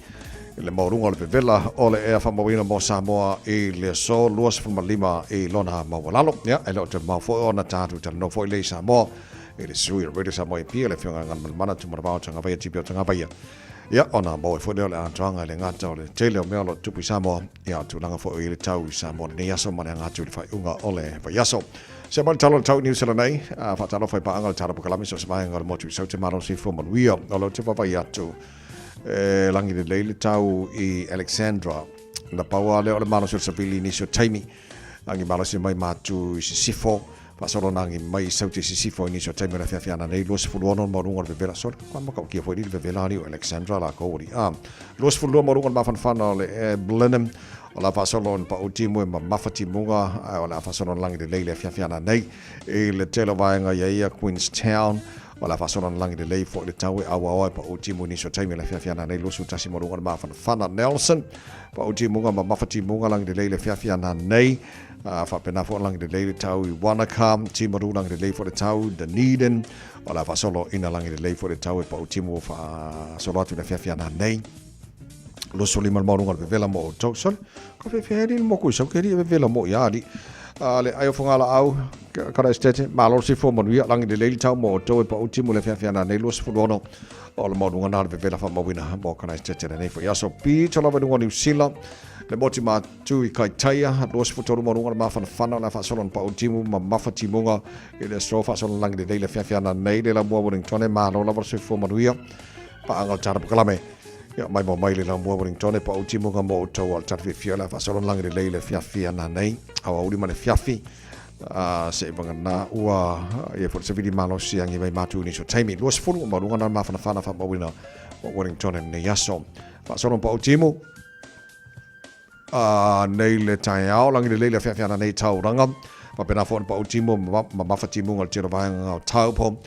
i le maualuga o le vevela o le ea faamauina mo Samoa i le aso 25 i lona maualalo. Ia, e le o toe mamao foi ona tatou talanoa foi lea i Samoa i le sui o Radio Samoa i Apia, le Afioga ia Galumalemana Tumanavao Tagavaia Tipi o Tagavaia. Ia, ona maua ai foi lea o le atoaga e le gata o le tele o mea o lo o tupu i Samoa, ia, o tulaga foi o i le tau i Samoa lenei aso ma le aga atu i le faaiuga o le vaiaso. Se mai le tala o le tau i Niu Sila nei, a faatalofa i paaga o le tala pokalame so se vaega o le motu i Saute Malo soifua manuia. O lo te vaavaai atu e lagi lelei le tau i Alexandra. Na pau lava lea o le malosi o le savili i nisi o taimi. Agi malosi mai matu i Sisifo, faasolo na agi mai i Saute i Sisifo i nisi o taimi o le afiafi ana nei, 26 le maualuga o le vevela. Sole, kua matautia foi li le vevela ali o Alexandra lakou ali. A, 22 maualuga o le mafanafana o le e Blenheim, o le a faasolo ona pau timu e mamafa timuga, ae o le a faasolo ona lagi lelei le afiafi ana nei i le tele o vaega ia ia Queenstown. O le a faasolo ona lagi lelei foi le tau e auaoa e pau timu i nisi o taimi o le afiafi ana nei, 21 maualuga o le mafanafana. Nelson, pau timuga mamafa timuga lagi lelei le afiafi ana nei. A faapena foi lagi lelei le tau i Wanaka, Timaru lagi lelei foi le tau, Dunedin, o le a faasolo ina lagi lelei foi le tau e pau timu faasolo atu i le afiafi ana nei. 25 le maualuga o le vevela mo outou. Sole, ka fefe ali le moku i sau ke ali e vevela mo ia ali. A le ai o whangala kara estate, malo si fo manuia, langi le leili tau mo outou e pa uti mo le feafea nā nei 26 o le maualuga nā le vevela wha mawina mo kara estate le nei fo iaso. Pito lava nunga New Zealand, le moti mātu i Kaitaia, 23 maualuga le mafanafana o le whaasolo na pa utimu ma mafa timunga i le so whaasolo langi le leili le feafea nā nei le la mua Wellington e malo lava le fo manuia. Paanga o le tara pakalame. Ia, mai mo mai le lau mua Wellington e pa o timunga mo o tau o le tara fiafia le whaasolo langi le leili le fiafia nā nei. Awa uli ma le fiafi. Se i wanga nā ua ia fo se vili malo si angi mai mātu ni so taimi. 20 o maurunga nā mawhanawhana wha mawina o Wellington e nei aso. Whaasolo pa o timu. Nei le taeao, langi le leila fiafiana nei tauranga. Wapena fo pa o timu ma mafa timunga o le tino vaenga o taupo.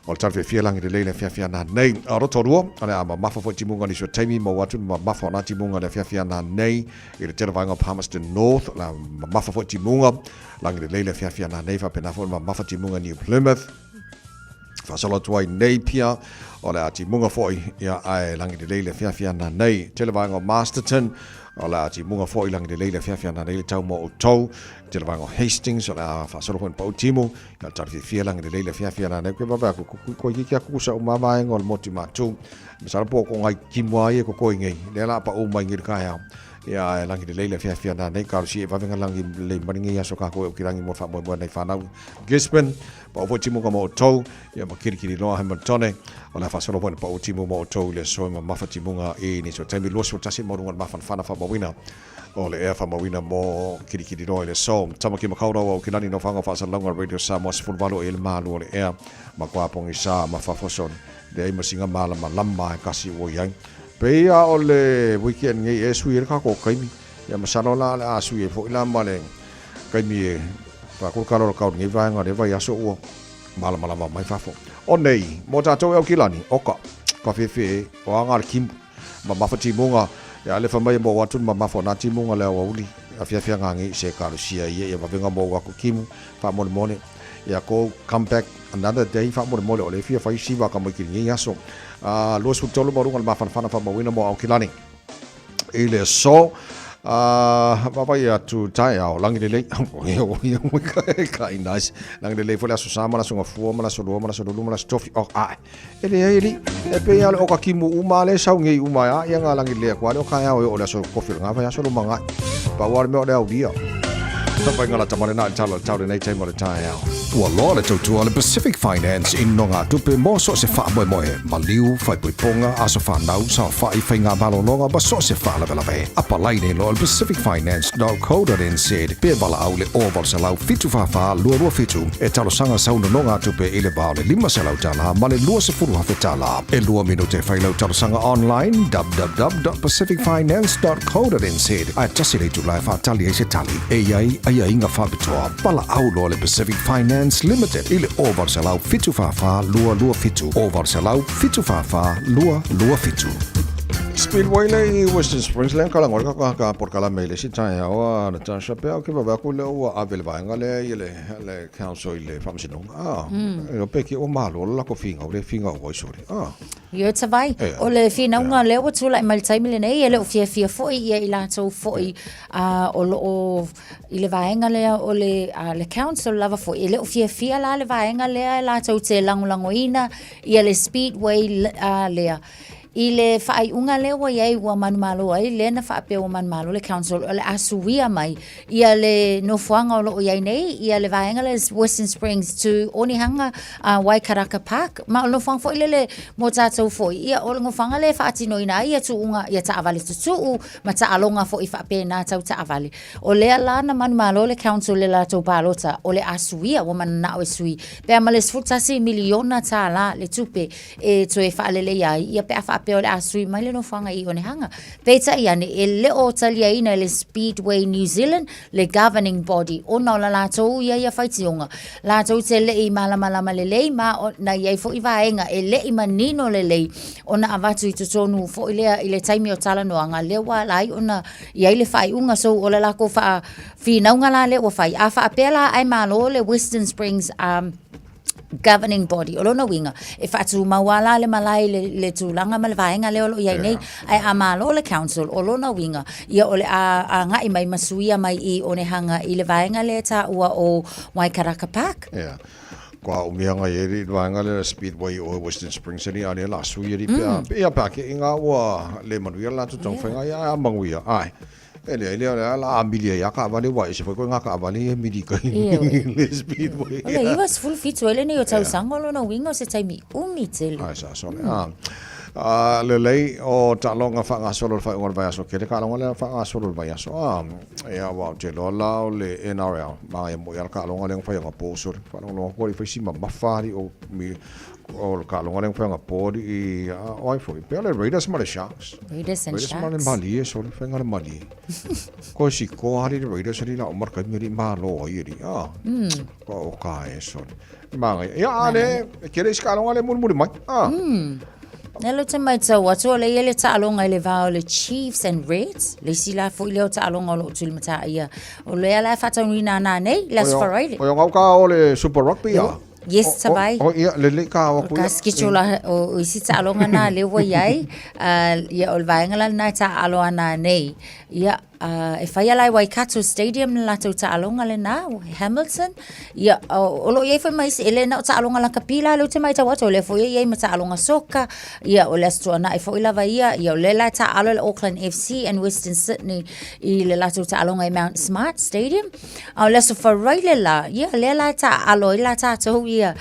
O le tala fiafia langi le leila fiafiana nei. A Rotorua, ale a ma mafa fo timunga ni so taimi mo atu ma mafa o nā timunga le fiafiana nei i le tino vaenga o Palmerston North. La ma mafa fo timunga langi le leila fiafiana nei wapena fo ma mafa timunga New Plymouth. Whaasolo atu ai nei pia o le a timunga foi ia ae langi le leila fiafiana nei. Tele vaenga o Masterton o le a timunga foi langi le leila fiafiana nei le tau mo o tau. Tele vaenga o Hastings o le a whaasolo foi pau timu ia le tala fiafia langi le leila fiafiana nei. Koe wawe aku kuku koe kiki aku kusa uma vaenga o le moti mātu. Masala po ko ngai kimua ia ko koe ngei. Lea la pa o mai ngiri kai au. Ia e langi le leila fiafia nā nei. Karu si e wawenga langi le maringi ia so kā koe o ki rangi mo wha moe moe nei whanau. Gisborne, pa o timu ka mo o tau, ia ma kirikiri loa Hamiltone, o la whasolo poe pa o timu mo o tau le soe ma mafa timunga e ni so taimi luasu tasi mo runga mafa whana wha mawina. O le ea wha mawina mo kirikiri loa i le so. Tamaki makaurau o kilani no whanga whaasalaunga Radio Samoa 18 e le malu o le ea ma kwa pongi sa ma whafoson. Le ai masinga malama lama e kasi o iai. Pe ia o le weekend ngei e sui e le kako kaimi. Ia masalo la le a sui e fo ila ma le kaimi e pa ko kalo kau ngei vaenga le vai aso ua malama lama mai fafo. O nei, mo tātou e au kilani, oka, ka fefe o anga le kimbu. Ma mafa timunga, ia le whamai mo watu ma mafa nā timunga le awauli. A fiafia ngā ngei se karusia ia ia wawenga mo wako kimu, wha mone mone. Ia ko come back another day, wha mone mone o le fia whai siwa ka mai kiri ngei aso. 23 marunga le mafanafana wha mawina mo au kilani. I le so, wawai atu tae ao, langi le lei, kai nice, langi le lei fo le aso sa, mana songa fua, mana so lua, mana so lulu, mana so tofi, oh, ai. E le ai li, e pe ia le oka kimu uma le sau ngei uma ia, ia ngā langi le akua le o kai ao e o le aso kofi o le ngā vai aso lo mangai. Pa ua le mea o le au lia. Tapai ngā la tamare nā i talo, tau le nei taima le tae ao. Ua loa le tautua le Pacific Finance i nonga tupe mo so se wha moe moe, maliu, whaipoiponga, aso whanau, sa whai whainga malolonga, ma so se wha lawe lawe. Apa laine loa le pacificfinance.co.nz pe wala au le o wala salau fitu wha lua lua fitu e talosanga sau nonga tupe i le vao le lima salau tala ma le lua sefuru hafe tala. E lua minute whailau talosanga online www.pacificfinance.co.nz Ai tasi le tulai wha tali e se tali. E iai ai ai inga whapitoa. Pala au loa le Pacific Finance Limited i le o wala salau fitu wha lua lua fitu. O wala salau fitu wha lua lua fitu. Speedway le i Western Springs le kala ngol ka ka por kala mele si tai au a Natasha pe au ke va ku le ua ave le vaenga le i le le council i le whamsinonga. Ah, e pe ki o malo la ko finga o le finga o sore. Ah. Ia te vai, o le whinaunga lea ua tūlai mai le taimi lenei, e le o fiafia foi ia i latou foi o lo o i le vaenga lea o le, le council lava foi, e le o fiafia la le vaenga lea e latou te lagolagoina ia le speedway lea. I le whaaiunga lea ua iai ua manumalo ai, lea na whaapea ua manumalo le council o le asuia mai ia le nofoanga o loo iai nei, ia le vaenga le Western Springs to Onehunga, Waikaraka Park. Ma o le nofoanga foi lele mo tātou foi, ia o le nofoanga le whaatinoina ai ia tuunga, ia taavale tutuu, ma taaloga foi faapena tau taavale. O lea la na manumalo le council le latou palota, o le asuia ua mananao e sui. Pea ma le 11 miliona tā la le tupe e toe whaalele ai, ia pe a whaapea o le asui mai le nofoanga i Onehunga. Peita i ane, e le o taliaina le Speedway New Zealand, le governing body, ona o la latou ia ia whaitionga. Latou te le i malamalama le lei, ma o, na iai fo i vaenga, e le i manino le lei, ona avatu i totonu fo i lea i le taimi o talanoaga, lea ua ala ai ona iai le faaiuga so o le lakou faa finauga la lea ua fai. A faapea la ae malo le Western Springs. Governing body. O lona uiga, e faatumau lava la le malae i le, le tulaga ma le vaega lea o lo o i ai nei, ae a malo le council, o lona uiga, ia o le a agai mai ma suia mai i Onehunga i le vaega lea e taua o Waikaraka Park. Yeah. Kua umianga i eri vaega lea Speedway o Western Springs ali a lea la sui ali pea. Ia pea ke inga ua le manuia la tu tau whainga ia a manguia. Ai. E lea, lea, lea, la a mili ai a kaavale ua ese foi koe ngā kaavale e mili kai le Speedway. O le 97 ai lenei o tausaga o lona uiga o se taimi umi tele. Ai sa sole. Ah. Lelei o taaloga faagasolo le faaiuga o le vaiaso kele taaloga lea faagasolo le vaiaso a ia ua ou te iloa la o le NRL magaia moi a le taaloga lea na fai anapo sole faalogologo atu alii fai si mamafa alii o o le taaloga lea na fai anapo alii o ai foi pea le Raiders ma le Sharks Raiders and Raiders ma le Sharks. malie sole faiga le malie ko si ko alii le Raiders alii la uma le taimi alii malo ai alii a ko o ka e sole Magaia. Ia, a le, ke le isi taaloga le mulimuli mai. Ah. Lea ou te matau atu o lea e i ai le taaloga i le va o le Chiefs and Reds, le isi la foi lea o taaloga o lo o tulimataia. O lea la e faataunuina ana nei, le Aso Faraile. O ngau ka o le Super Rugby a. Yes, tavai. O, ia, le le ka o Ka schedule a o isi taaloga na lea ua i ai, ia o le vaega la lena e taaalo ana nei. Ia, e faia la e Waikato Stadium le latou taaloga lena, Hamilton. Ia, o lo o i ai foi ma isi, e le na o taaloga lakapi la lea ou te matau atu, o lea foi e i ai ma taaloga soka, ia, o le Aso Toonai foi lava ia, ia, o lea la e taaalo le Auckland FC and Western Sydney i le latou taaloga i Mount Smart Stadium. A o le Aso Faraile la, ia, lea la e taaalo ai la tatou ia,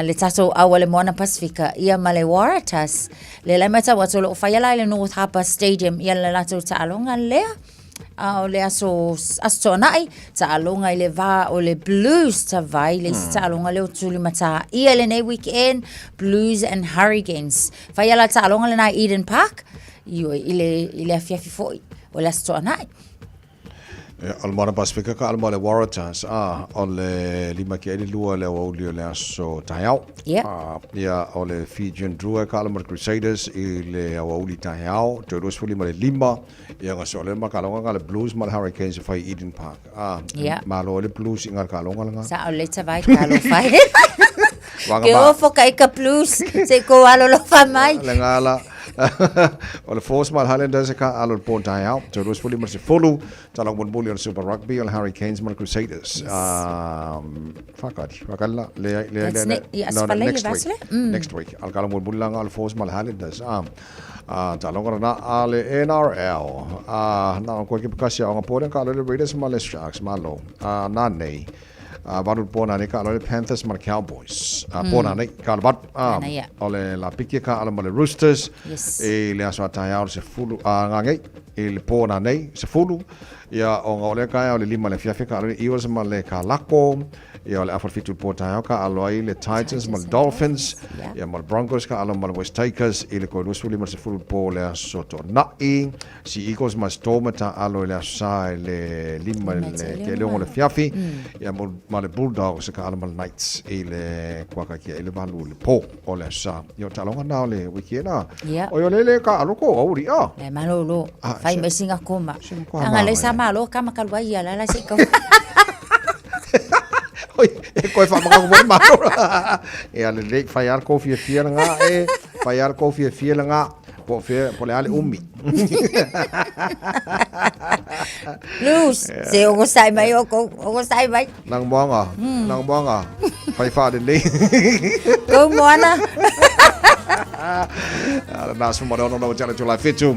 le tatou au a le Moana Pasifika, ia ma le Waratahs. Lea la e matau atu o lo o faia la i le North Harbour Stadium ia le latou taaloga lea. A o le aso, aso Toonai, taaloga i le va o le Blues Tavai, le isi taaloga lea o tulimatā ia i lenei weekend, Blues and Hurricanes. Faia la taaloga lena i Eden Park, ioe, i le, i le afiafi foi o le aso Toonai. O le Moana Pasifika ka ala mo le Waratahs, a o le lima ke le lua le aoauli o le aso taeao. Yeah. Ia, o le Fijian Drua ka ala mo le Crusaders i le aoauli taeao, toe 25 le lima. Ia, nga so le ma ka longa nga le Blues ma le Hurricanes e fai Eden Park. A, Yeah. malo le Blues i nga ka longa nga. Sa o le tavai ka lo fai. Wanga Ke ma- ofo ka i ka blues, se ko alo lo fa mai. Le ngala. O le Force ma le Highlanders e ka alo le po taeao. Toe 25 le sefulu. Tala mulimuli o le Super Rugby o le Hurricanes ma le Crusaders. Yes. Whakari, whakari la, le, le, That's le, le, yes, no, no, Faleile next week. Vasile. Next week. Al kala mulimuli la nga le Force ma le Highlanders. Taloga rana a le NRL. Na koe ke pakasi a onga pōre ka alo le Raiders ma le Sharks ma lo. Nā nei. Varu pōna nei ka alo le Panthers ma le Cowboys. Pōna nei ka alo varu. Nā ia. O le la piki ka alo ma le Roosters. Yes. I le aso a taeao le sefulu, ngā ngei. I le pōna nei, sefulu. Ia, o ngā o lea kaea o le lima le fiafia ka alo le Eagles ma le Kalako. Ia, o le afa le fitu le pō taeao ka alo ai le Titans ma le Dolphins. Ia, ma le Broncos ka alo ma le West Takers i le koe 25 le sefulu le pō le aso Toonai. Sea Eagles ma Storm ta alo i le aso Sa i le lima le ke leongo le fiafi. Ia, ma le Bulldogs ka alo ma le Knights i le kuakakia i le valu le pō o le aso Sa. Ia, o taaloga na o le wikiena. Yeah. O i o lele ka alo ko auri, a. Le malolo, Ah, fai se- mai singa koma. koa Anga le mama, sa malo ka makalu ai ala la se ko. Oi, e koe whaamaka ko malo. E ale le whai ara ko fia fia ngā e, whai ara ko fia fia ngā, po fia, po le ale umi. Blues, se o sai mai o ko o sai mai. Nang moanga, nang moanga, whai wha le nei. Ko moana. Ala nā suma le ono no tele tula fitu.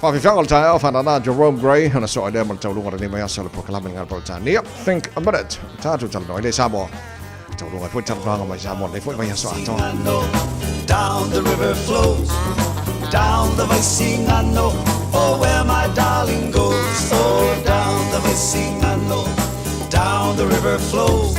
Whawhiwhanga o le taeao, whanana Jerome Gray, ona so ai ma le taulunga le nei mai aso le prokalame ngā Britania. Think a minute. Tātou talanoa i le Samoa. Taulunga foi talanoanga mai Samoa le foi mai aso atoa. Down the river flows, down the Vaisigano, oh where my darling goes. Oh, down the Vaisigano, down the river flows,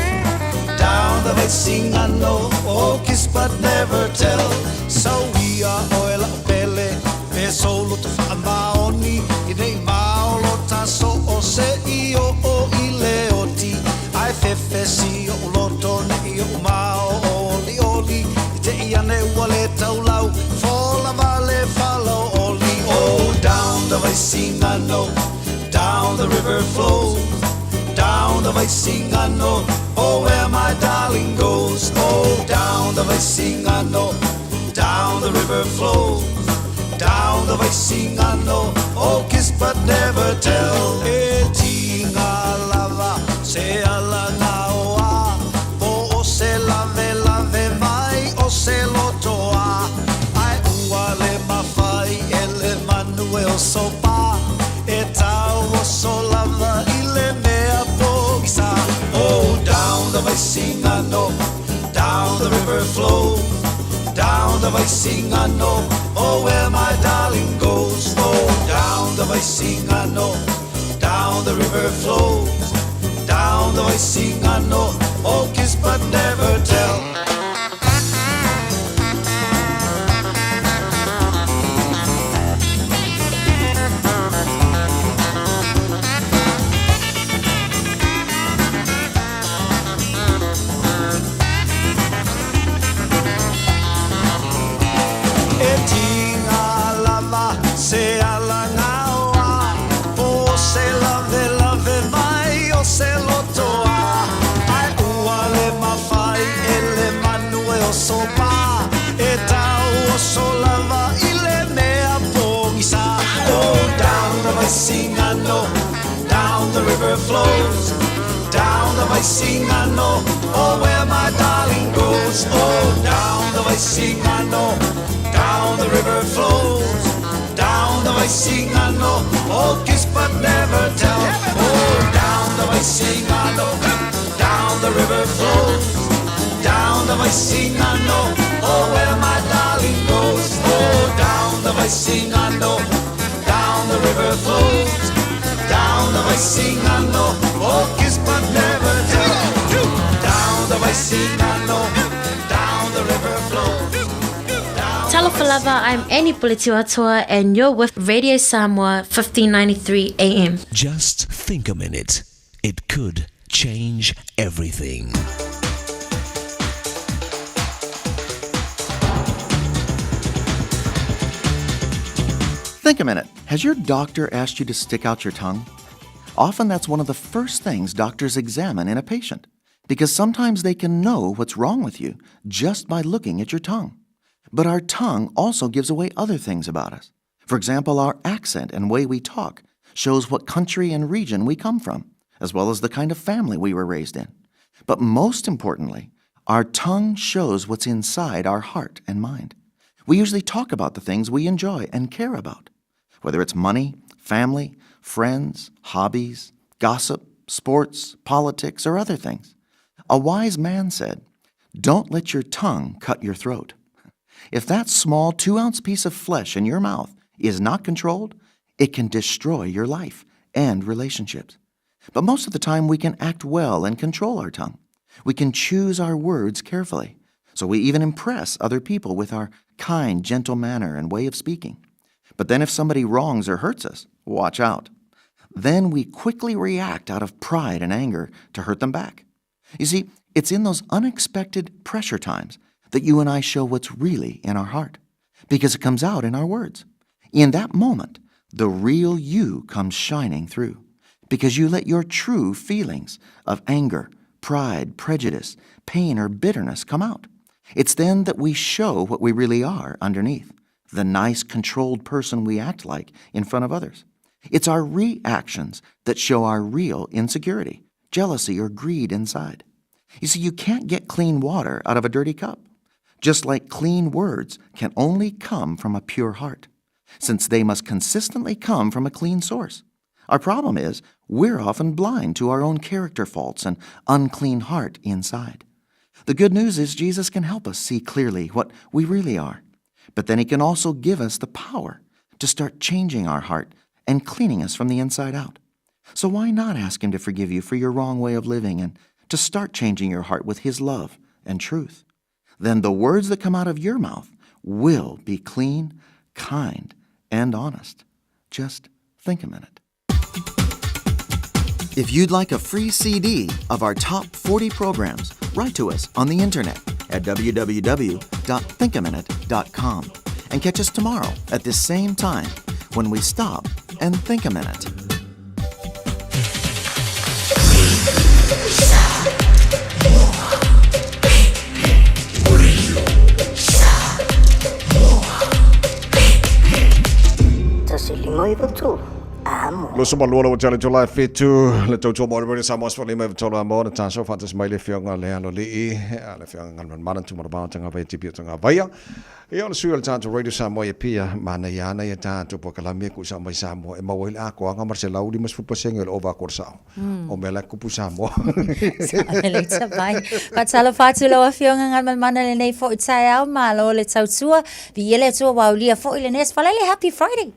down the Vaisigano, oh kiss but never tell. So we are oil pele, fe solo te whaamaoni, i nei maolo taso o se i o o i le oti, ai fefe si o loto ne i o mao o li oli, i te i ane ua le taulau, fola vale falo oli. Oh, down the Vaisigano, down the river flows, down the Vaisigano, Oh, where my darling goes. Oh, down the Vaisigano, down the river flows. Down the Vaisigano, oh, kiss but never tell. E tinga lava, se ala ngaoa, po o se lave lave mai o se lotoa. Ai ua le mawhai e le manu e o sopa, e tau o so lava i le mea pogisa. Oh, down the Vaisigano, down the river flows. Down the Vaisigano, oh, where my darling goes. Oh, down the Vaisigano, down the river flows. Down the Vaisigano, oh, kiss but never tell. E tinga lava se ala ngaoa, po se lave lave mai o se lotoa. Ai ua le mawhai e le manu e o sopa, e tau o so lava i le mea pongisa. Oh, down the Vaisigano, down the river flows. Down the Vaisigano, oh, where my darling goes. Oh, down the Vaisigano, down the river flows. Down the Vaisigano, oh, kiss but never tell. Oh, down the Vaisigano, down the river flows. Down the Vaisigano, oh, where my darling goes. Oh, down the Vaisigano, down the river flows. Down the Vaisigano, oh, kiss but never tell. Down the Vaisigano, down the river flows. Talofa lava, I'm Annie Puletiwatoa and you're with Radio Samoa 1593 AM. Just think a minute. It could change everything. Think a minute. Has your doctor asked you to stick out your tongue? Often that's one of the first things doctors examine in a patient because sometimes they can know what's wrong with you just by looking at your tongue. But our tongue also gives away other things about us. For example, our accent and way we talk shows what country and region we come from, as well as the kind of family we were raised in. But most importantly, our tongue shows what's inside our heart and mind. We usually talk about the things we enjoy and care about, whether it's money, family, friends, hobbies, gossip, sports, politics, or other things. A wise man said, Don't let your tongue cut your throat. If that small 2 ounce piece of flesh in your mouth is not controlled, it can destroy your life and relationships. But most of the time, we can act well and control our tongue. We can choose our words carefully. So we even impress other people with our kind, gentle manner and way of speaking. But then if somebody wrongs or hurts us, watch out. Then we quickly react out of pride and anger to hurt them back. You see, it's in those unexpected pressure times that you and I show what's really in our heart, because it comes out in our words. In that moment, the real you comes shining through, because you let your true feelings of anger, pride, prejudice, pain, or bitterness come out. It's then that we show what we really are underneath, the nice, controlled person we act like in front of others. It's our reactions that show our real insecurity, jealousy, or greed inside. You see, you can't get clean water out of a dirty cup, just like clean words can only come from a pure heart, since they must consistently come from a clean source. Our problem is we're often blind to our own character faults and unclean heart inside. The good news is Jesus can help us see clearly what we really are, but then he can also give us the power to start changing our heart and cleaning us from the inside out. So why not ask him to forgive you for your wrong way of living and to start changing your heart with his love and truth? Then the words that come out of your mouth will be clean, kind, and honest. Just think a minute. If you'd like a free CD of our top 40 programs, write to us on the internet at www.thinkaminute.com and catch us tomorrow at this same time when we stop and think a minute. lima iva tolu amo. 22 le ua tele July 7 le tautua mo le Radio Samoa 15 93 a mo na taso faatasi mai le afioga le Aloalii le afioga Galumalemana Tumanavao Tagavaia Tipi o Tagavaia ia o le sui o le tatou Radio Samoa ia pia manaia ana ia tatou polokalame e kuusa mai Samoa e maua ai le atoaga ma le 150% o le ova atu o le sao o mea la e tupu i Samoa. Lelei tavai. Faatalofa atu lau Afioga Galumalemana lenei foi taeao, malo le tautua, viia le Atua ua aulia foi lenei aso. Falaele, happy Friday!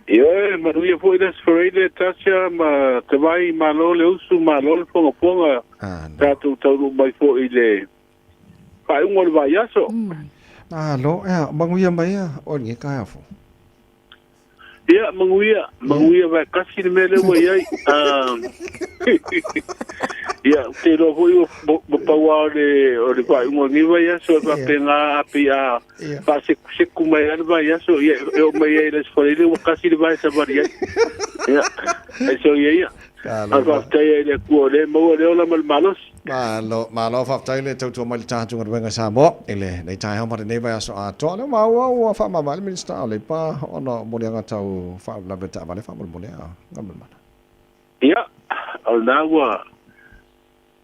Ioe, manuia foi le Aso Faraile, Tasha ma Tavai, malo le usu, malo le fogafoga, tatou taunuu mai foi i le faaiuga o le vaiaso. Malo, ea, manuia mai ea, oe lenei taeao fou. Ia, manuia, manuia vae kasi le mea lea ua i ai. Ia, ou te iloa foi ua ua pau lava o le, o le faaiuga o lenei vaiaso e faapena a pei a faasekuseku mai lava le vaiaso, ia e oo mai ai i le Aso Faraile ua kasi le vae e savali ai. Ia, ae soia ia. Ae faafetai ai i le Atua o lea e maua le ola ma le malosi. Malo, malo faafetai le tautua mai le tatou galuega i Samoa i lenei taeao ma lenei vaiaso atoa. Lea ua maua ua faamavae le Minisita o Leipa ona o moliaga tau faalavelave taavale faamolemole a Galumalemana. Ia, o lena ua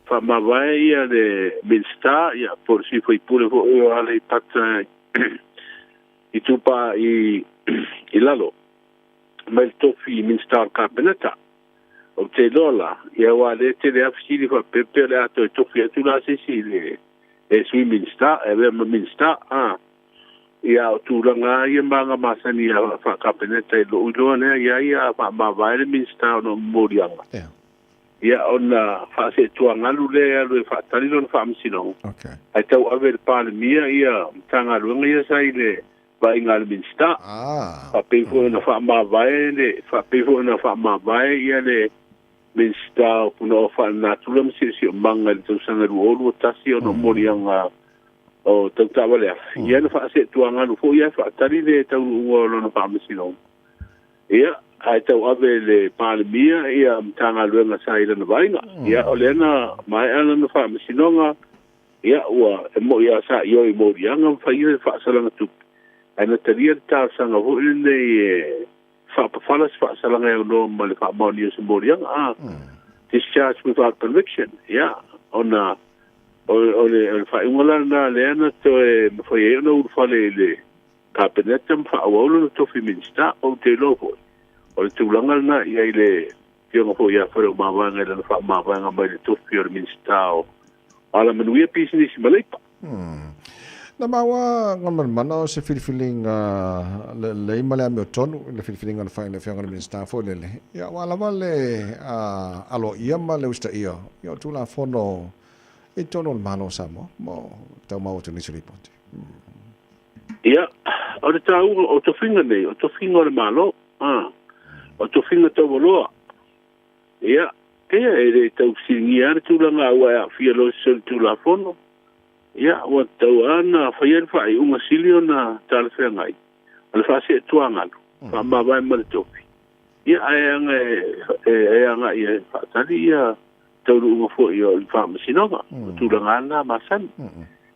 faamavae ia le Minisita, ia, po o le sui usufono foi o Aleipata Itupa i Lalo, mai le tofi Minisita o le Kapeneta. Ou te iloa la, ia aua o lea e tele lava fesili faapea pe o le a toe tofi atu la se isi i le e Sui Minisita, e avea ma Minisita, a. Ia a o tulaga lava ia ma aga masani a faa-Kapeneta i lou iloa lea, ia ia a faamavae le Minisita ona o momoliaga, ia ona faaseetuagalu lea e alu e faatali lona faamasinoga, ae tauave e le Palemia ia Matagaluega ia sa i le vaaiga a le Minisita. Faapei foi ona faamavae le, faapei foi ona faamavae ia le Minisita o Punaoa Faalenatura ma Siosiomaga i le tausaga 2021 ona o moliaga o tau taavale afi. Ia na faaseetuagalu foi ae faatali le taunuuga o lona faamasinoga. Ia, ae tauave e le Palemia ia Matagaluega sa i lana vaaiga. Ia, o lea na maea lana faamasinoga. Ia, ua, e mo'i lava sa ioe i moliaga ma fai ia faasalaga tupe, ae na talia le talosaga foi lenei e faapafala se faasalaga e aunoa ma le faamaonia o se moliaga, a, discharge without conviction. Ia, ona o, o le, o le faaiuga la lena lea na toe mafai ai ona ulufale i le Kapeneta ma faaauau lona tofi Minisita. Ou te iloa foi, o le tulaga lena i ai le Afioga foi ia Faleomavaega i lana faamavaega mai le tofi o le Minisita o Alamanuia, Pisinisi ma Leipa. Na maua Galumalemana o se filifiliga lelei ma le amiotonu i le filifiliga na fai e le Afioga i le Minisita foi lele, ia aua lava le aloaia ma le usitaia o Tulafono i totonu o le Malo o Samoa mo tau maua atu nisi o lipoti. Ia, o le taua o tofiga nei, o tofiga o le Malo, o tofiga taualoa. Ia, ia e le tau fesiligia lava le tulaga aua e aafia loa i se solitulafono. Ia, ua tatau lava ona faia le faaiuga sili ona talafeagai, o le faaseetuagalu, faamavae ma le tofi. Ia, ae aga e agai e faatali ia taunuuga foi o le faamasinoga, o tulaga lava na masani.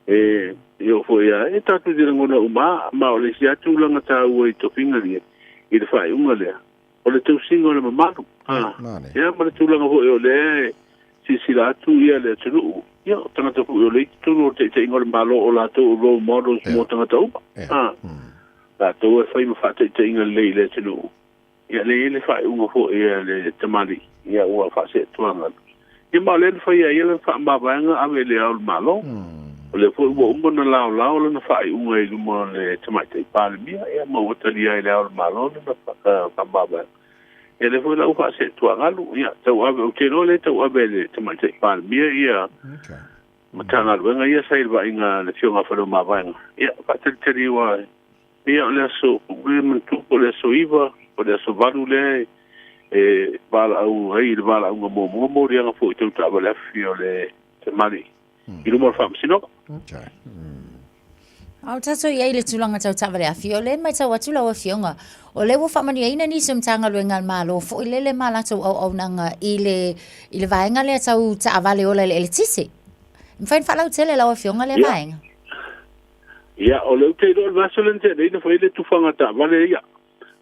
E e oo foi a e tatou te lagona uma lava, ma o le isi lava tulaga taua i tofiga nei i le faaiuga lea, o le tausiga o le mamalu, a, ia ma le tulaga foi o lea e silasila atu ia le atunuu, ia o tagata foi o lea i totonu o le taitaiga o le Malo o latou o role models mo tagata uma, a, latou e fai ma faataitaiga lelei i le atunuu, ia lea e i ai le faaiuga foi a le tamalii, ia ua faaseetuagalu. Ia ma o lea na fai ai lana faamavaega ave i le Ao o le Malo. O lea foi ua uma ona laolao lana faaiuga i luma o le Tamaitai Palemia, ia ma ua talia ai e le Ao o le Malo lana faamavaega. Ia lea foi la ua faaseetuagalu, ia tauave, ou te iloa lea e tauave e le Tamaitai Palemia ia Matagaluega ia sa i le vaaiga a le Afioga a Faleomavaega. Ia faatalitali aua ia o le aso, ua manatua po o le aso 9 po o le aso 8 lea e valaau ai i le valaauga muamua moliaga foi tau taavale afi o le tamalii i luma o le faamasinoga. Okay. A o tatou i ai i le tulaga tau taavale afi, o lea e matau atu lau Afioga, o lea ua faamanuiaina nisi o Matagaluega a le Malo foi lele ma latou auaunaga i le, i le vaega lea tau taavale ola i le eletise. E mafai ona faalautele lau Afioga lea vaega? Ia, o lea ou te iloa o le vaiaso lea na tea nei na fai ai le tufaga taavale ia.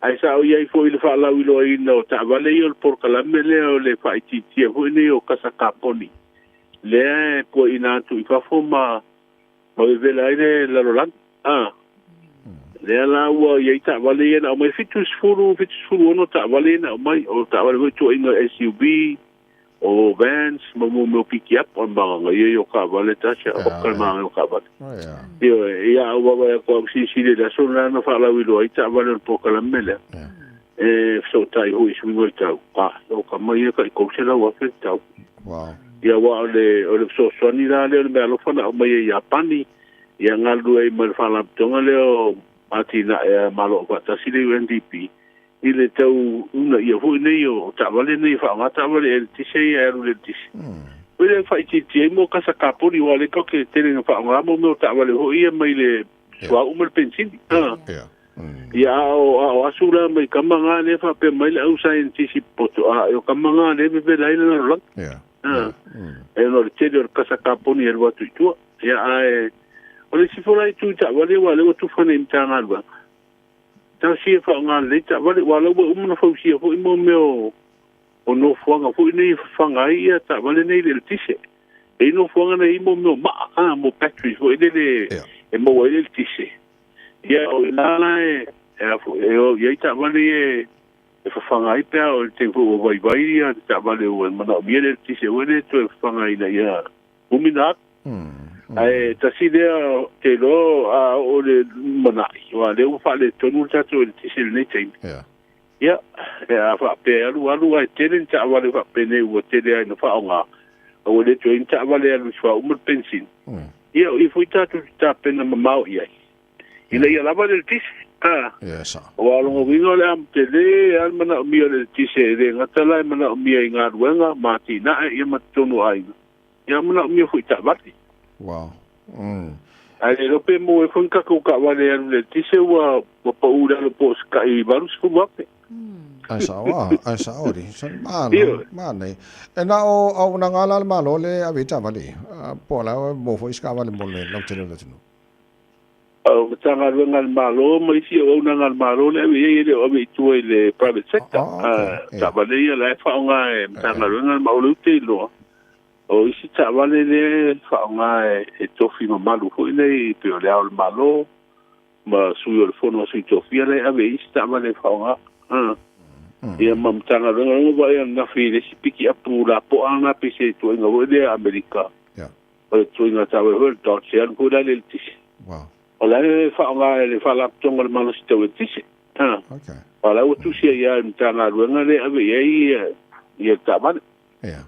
Ae sa ou i ai foi i le faalauiloaina o taavale ia o le polokalame lea o le faaitiitia foi nei o kasa kaponi lea e puaina atu i fafo ma ma vevela ai le lalolagi. A lea la ua i ai taavale ia na aumai 70, 76 taavale ia na aumai, o taavale foi tuuaiga SUV, o vans ma mo mea o pikiapu, o le magaga ia o taavale tasi, o ka le magaga o taavale. Ioe, ia au vaavaai atu au silasila i le aso lena na faalauiloa ai taavale o le polokalame lea. E fesootai foi i suiga o le tau. A, o tama ia tai $300,000 le tau. Ia aua o le o le fesoasoani la lea o le meaalofa na aumai e Iapani, ia galulue ai ma le faalapotopotoga lea o Atinae a Malo Aufaatasi le UNDP i le tau uunaia foi nei o taavale nei e faaaoga taavale eletise ia e alu i le eletise. Foi lea e faaitiitia ai mo kasa kaponi aua o lea tatou te tele ina faaaoga mo mea o taavale foi ia mai le suauu ma le penisini. Ia a o a o asu la mai tama na lea e faapea mai le au saienitisi popoto a o tama na lea e vevela ai le lalolagi. E ona o le tele o le kasa kaponi e alu atu i tua. Ia ae o le isi foi la itu i taavale aua o lea ua tufa nei i Matagaluega. Talosia e faaaoga lelei taavale aua o la ua uma ona fausia foi mo mea o o nofoaga foi nei e fafaga ai ia taavale nei i le eletise. E i ai nofoaga nei mo mea o maa, a, mo batteries foi lele e maua ai le eletise. Ia o i ina la e e a foi e o i ai taavale ia e fafaga ai pe a oo i le taimi foi ua vaivai ia taavale ua manaomia le eletise foi lea e toe fafaga ina ia umi ona alu. Ae tasi lea te iloa a oo i le lumanai, aua o lea ua faaletonu le tatou eletise i lenei taimi. Ia, e a faapea e alu alu ae tele ni taavale faapenei ua tele ai ina faaaoga, a ua le toe i ai ni taavale e alu i le suauu ma le penisini. Ia, o i foi tatou te tapena mamao i ai, ina ia lava le eletise. A, aua o lona uiga o le a tele lava le manaomia o le eletise, e le gata la e manaomia i galuega ma atinae ia ma totonu o aiga, Ia manaomia foi i taavale. Wow. Ae le iloa pe maua ai foi ni tatou taavale e alu i le eletise ua ua pau i lalo po o se tai $80,000. Ae sao a, ae sao di. Sa mana, mana. E na o au na ngala le malo le ave i taavale. Po o la mo foi se taavale mo le lautele o le atunuu. O Matagaluega a le Malo ma isi auaunaga a le Malo le ave i ai, e le o ave i tua i le private sector. Taavale ia la e faaaoga e Matagaluega a le Malo ou te iloa, o isi taavale lea e faaaoga e tofi mamalu foi nei pei o Le Ao o le Malo ma Sui o le Fono a Sui Tofia la e ave i isi taavale e faaaoga. Ia ma Matagaluega lona vaai ananafi i le isi pikiapu lapoa lena pei se ituaiga foi lea a Amerika. O le tuiga taua foi o le Dodge, e alu foi la i le eletise. Wow. O la e faaaoga e le Faalapotopotoga o le Malosi Tau Eletise. Ha. Okay. O la ua tusi ai lava i le Matagaluega lea e ave i ai ia, ia le taavale. Ia.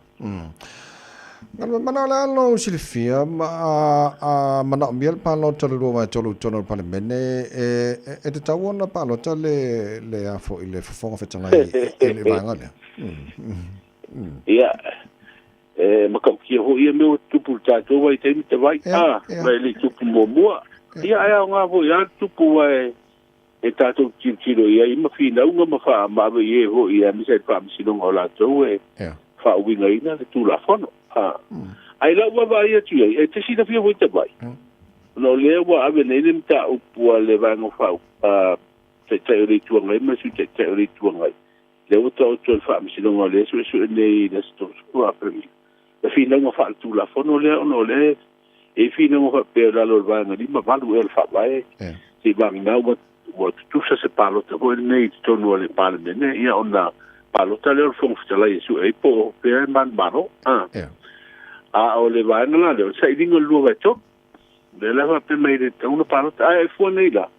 Galue mana o le a lou silafia ma a, a manaomia le palota le 2/3 i totonu o le Palemene e, e, e tatau ona palota le, le a foi le Fofoga Fetalai i le vaega lea. Ia, E matautia foi ia mea ua tutupu i le tatou vaitaimi tavai, a, ma e le i tupu muamua. Ia, ae aoga foi lava le tupu aua e tatou te tilotilo i ai ma finauga ma faa, ma ave i ai foi aemaise ai le faamasinoga o latou e faauigaina le Tulafono. A, ae i lau vaavaai atu i ai, e te silafia foi tavai, ona o lea ua ave nei le mataupu a le Vaega Faa, Taitai o le Itu Agai ma le Sui Taitai o le Itu Agai, Lea ua taoto i le Faamasinoga o lea e suesue nei i le aso 30 Aperila le finauga faaletulafono lea ona o lea e i ai finauga faapea i lalo o le Vaega 58 ea o le Faavae se i vagana ua tutusa se palota foi lenei i totonu o le Palemene ia ona palota lea o le Fofoga Fetalai e sue ai po o fea e manumalo. A o le vaega la lea o le sailiga o le 2/3 lea la faapea mai e le tatau ona palota ae fua nei la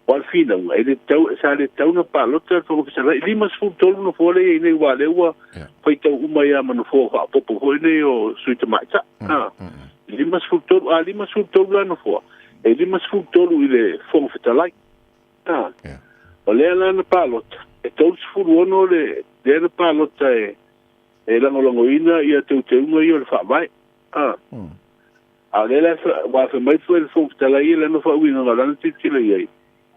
Aua o le finauga, e le tatau, sa le tatau ona palota le Fofoga Fetalai. E 53 nofoa lea e i ai nei, aua o lea ua faitau uma ai lava ma nofoa faaopoopo foi nei o sui tamaitai. A, 53, a 53 la nofoa, e 53 i le Fofoga Fetalai. A, o lea la na palota, e 36 le, lea na palota e, e lagolagoina ia teuteuga ia o le Faavae. A, A o lea la ua fai mai foi le Fofoga Fetalai i lana faauigaga o lana tilotilo i ai,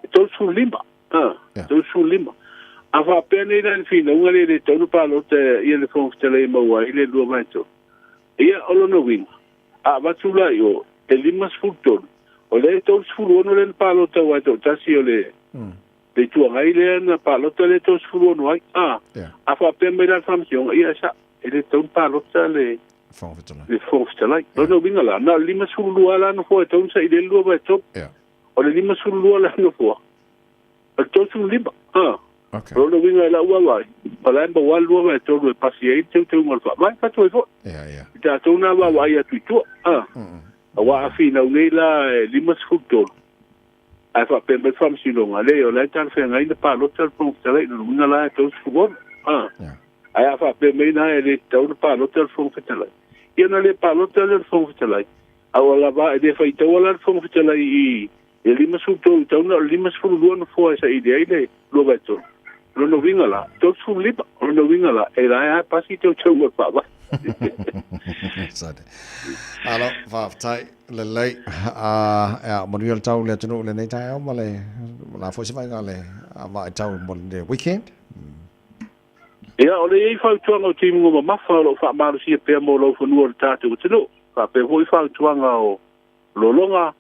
e 35, a, 35. A faapea nei la i le finauga lea e le tatau ona palota ia le Fofoga Fetalai e maua ai le 2/3, ia o lona uiga, a avatu la i o, e 53, o lea e 36 lea na palota aua e toatasi o le. Le Itu Agai lea na palota le 36 ai. A, a faapea mai la le Faamasinoga, ia e sa'o, e le tatau ona palota le Fofoga Fetalai. Le Fofoga Fetalai. Lona uiga la, na o le 52 la nofoa e tatau ona saili ai le 2/3. O le 52 la nofoa, o le 35. A. Okay. O lona uiga i lau vaavaai, o la e maua lava le 2/3 e pasi ai le teuteuga o le Faavae, fatu ai foi. I tatou na vaavaai atu i tua. A. Aua a finau nei la e 53, ae faapea mai le Faamasinoga, leai o la e talafeagai na palota le Fofoga Fetalai, lona uiga la e 36. A. Ae a faapea mai la e le tatau ona palota le Fofoga Fetalai, ia ona le palota lea o le Fofoga Fetalai, a ua lava e le faitaua la le Fofoga Fetalai i le 53 tau na o le 52 nofoa e saili ai le 2/3. O lona uiga la, 35. O lona uiga la, e la e a pasi teuteuga o le Faavae. Sade. Alo, faafetai, lelei. Ea, manuia le tau i le atunuu i lenei taeao ma le la foi se vaaiga a le vaai tau mo le weekend. Ia, o lea e i ai fautuaga o timuga mamafa o lo o faamalosia pea mo laufanua o le tatou atunuu. Faapea foi fautuaga o lologa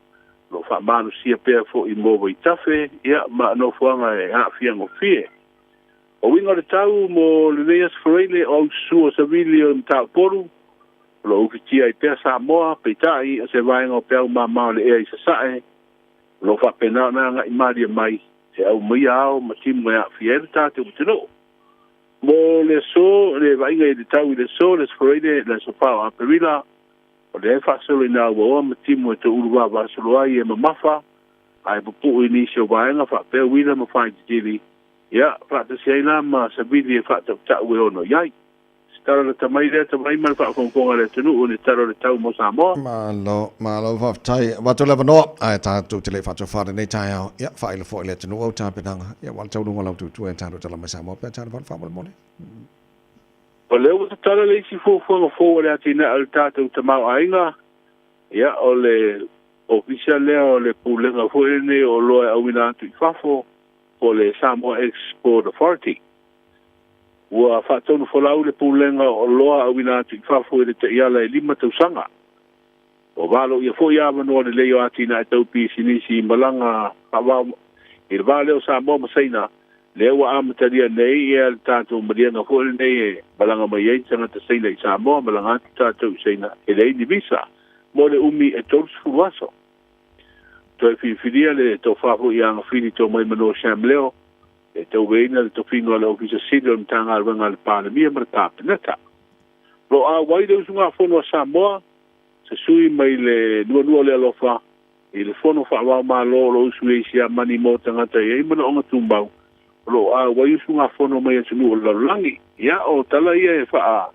o lo o faamalosia pea foi mo vaitafe, ia, ma nofoaga e aafia gofie. O uiga o le tau mo lenei Aso Faraile o aususu o savili o le Mataupolu, o lo o ufitia ai pea Samoa, peitai, o se vaega o peau mama o le ea i Sasae, o lo o faapena ona agai malie mai e aumaia ao ma timu e aafia ai le tatou atunuu. Mo le aso, le vaaiga i le tau i le aso, le Aso Faraile, le aso 4 o Aperila, o lea e faasolo ina auaoa ma timu e toulu vavaasolo ai e mamafa ae pupuu i nisi o vaega faapea uila ma faititili, ia, faatasi ai la ma savili e faatautau e ono i ai. Se tala lata mai lea tamai ma le faafogafoga a le atunuu i le Tala o le Tau mo Samoa. Malo, malo faafetai. Avatu le avanoa, ae tatou te le i faatofa lenei taeao. Ia, faailo foi i le atunuu au tapenaga. Ia, ua le taunuuga o lau tuatua e tatou tala mai Samoa pe a tatou faamolemole. O lea ua tatala le isi fuafuaga fou a le atinae o le tatou tamaoaiga, ia, o le ofisa lea o le pulega foi lenei o oloa e auina atu i fafo, po o le Samoa Export Authority. Ua faatonufolau le Pulega o Oloa Auina Atu i Fafo i le taiala e lima tausaga. Ua valoia foi avanoa lelei o atinae tau pisinisi i malaga faavao i le va lea o Samoa ma Saina, lea ua amatalia nei ia le tatou maliega foi lenei e malaga mai ai tagata Saina i Samoa, malaga atu tatou i Saina e leai ni visa mo le umi e 30 aso. Toe filifilia le tofa foi ia Agafili Tomaimanoa Sam Leo e tauveina le tofiga o le Ofisa Sili o le Matagaluega a le Palemia ma le Kapeneta. O lo o auai le usugafono a Samoa, se sui mai le nuanua o le alofa i le Fono Faavaomalo o lo o usu i ai siamani mo tagata e i ai manaoga tumau, o lo o auai usugafono mai atunuu o le lalolagi. Ia, o tala ia e faa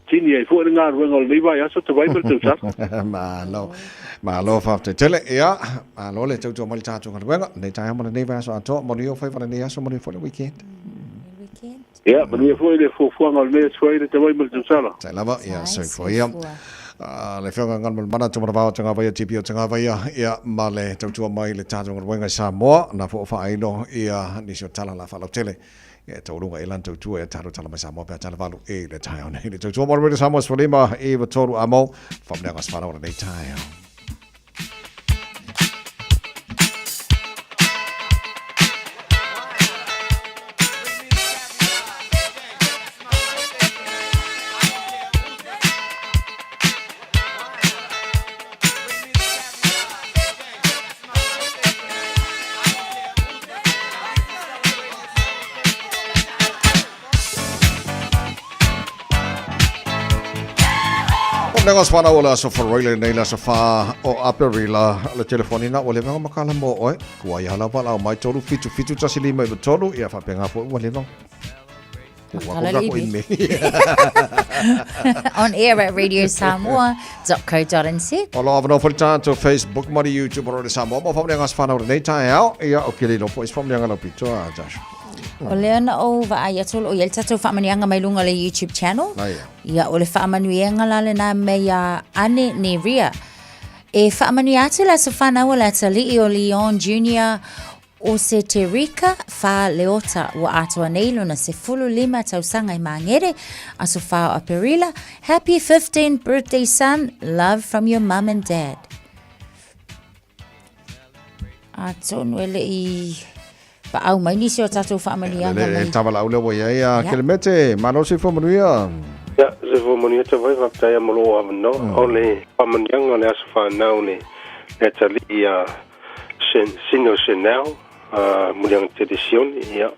Tini ai foi le galuega o lenei vaiaso te vai ma le tausaga. Malo. Malo faafetai tele. Ia, malo le tautua mai le tatou galuega. Lenei taeao ma lenei vaiaso atoa. Manuia faiva lenei aso, manuia foi le weekend. Ia, manuia foi le fuafuaga o lenei aso ai le te vai ma le tausala. Tai lava, ia, soifua ia. Le afioga Galumalemana Tumanavao Tagavaia TP o Tagavaia, ia, ma le tautua mai le tatou galuega i Samoa, na fua o faailo, ia, nisi o tala la faalautele. Ia e taualuga i lana tautua ia talo tala mai Samoa pe a tala valu i le taeao nei. Le tautua mo le Radio Samoa 15 i 3 a mo. Whamneanga sefana o lenei taeao. Nega swana o le aso wharoile nei le aso wha o Aperila le telefoni na ua leva makala mo oe kua ia hala wala o mai tolu fitu fitu tasi lima i tolu ia whapenga po ua leva On air at radiosamoa.co.nz. O lo awanoa fo le tātou Facebook ma le YouTube o Radio Samoa. Mo whamne ngas whanau nei tae ao. Ia o kiri lopo is whamne ngalo pito a Josh. O lea na ou vaai atu o ia le tatou faamanuiaga mai luga o le YouTube channel. Ai ia. Ia o le faamanuiaga la lena mei a Ane Neria. E faamanuia atu le aso whanau o le atalii o Leon Junior O se Terika Fa Leota ua atoa nei lona 15 tausaga i Māngere, aso 4 o Aperila. Happy 15th birthday son, love from your mum and dad. Atonu e le i... Paau mai nisi o tatou faamanuiaga Le mai. tavalau lea ua i ai a Ia. Kelemete, malo le soifua manuia. Ia, soifua manuia Tavai, faafetai lava mo lou avanoa. O le faamanuiaga o le aso fanau le le atalii ia Sino Chanel, Muliaga Tele Sione, ia,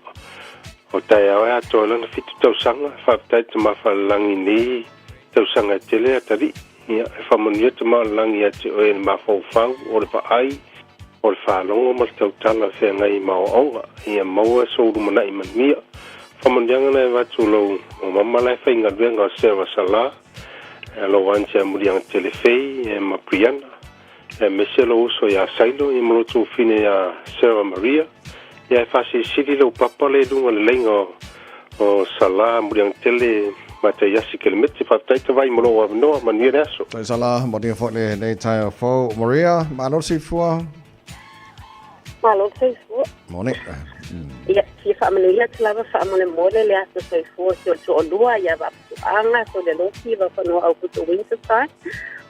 o taeao e atoa ai lona 7 tausaga. Faafetai le Tama Faalelagi i nei tausaga e tele atalii. Ia, e faamanuia Tama o le Lagi ia te oe i le mafaufau, o le vaai, o le faalogo ma le tautala feagai ma aoaoga, ia maua sou lumanai manuia. Faamanuiaga na e avatu lou mama la e faigaluega o Sarah Sala, lou aunty ia Muliaga Telefei ma Brianna, aemaise lou uso ia Sailo ia ma lou tuafine ia Sarah Maria. Ia e faasilisili lou papa le i luga o le laina o Sala Muliaga Tele Mataiasi Kelemete. Faafetai Tavai mo lou avanoa, manuia le aso. Tai Sala, manuia foi lenei taeao fou. Maria, malo le soifua. Malo le soifua. Moni. Ia, fia faamanuia atu lava faamolemole le aso soifua si o le toalua ia Vaafusuaga, Soleloki, Vafanua Aukuso Winterstein.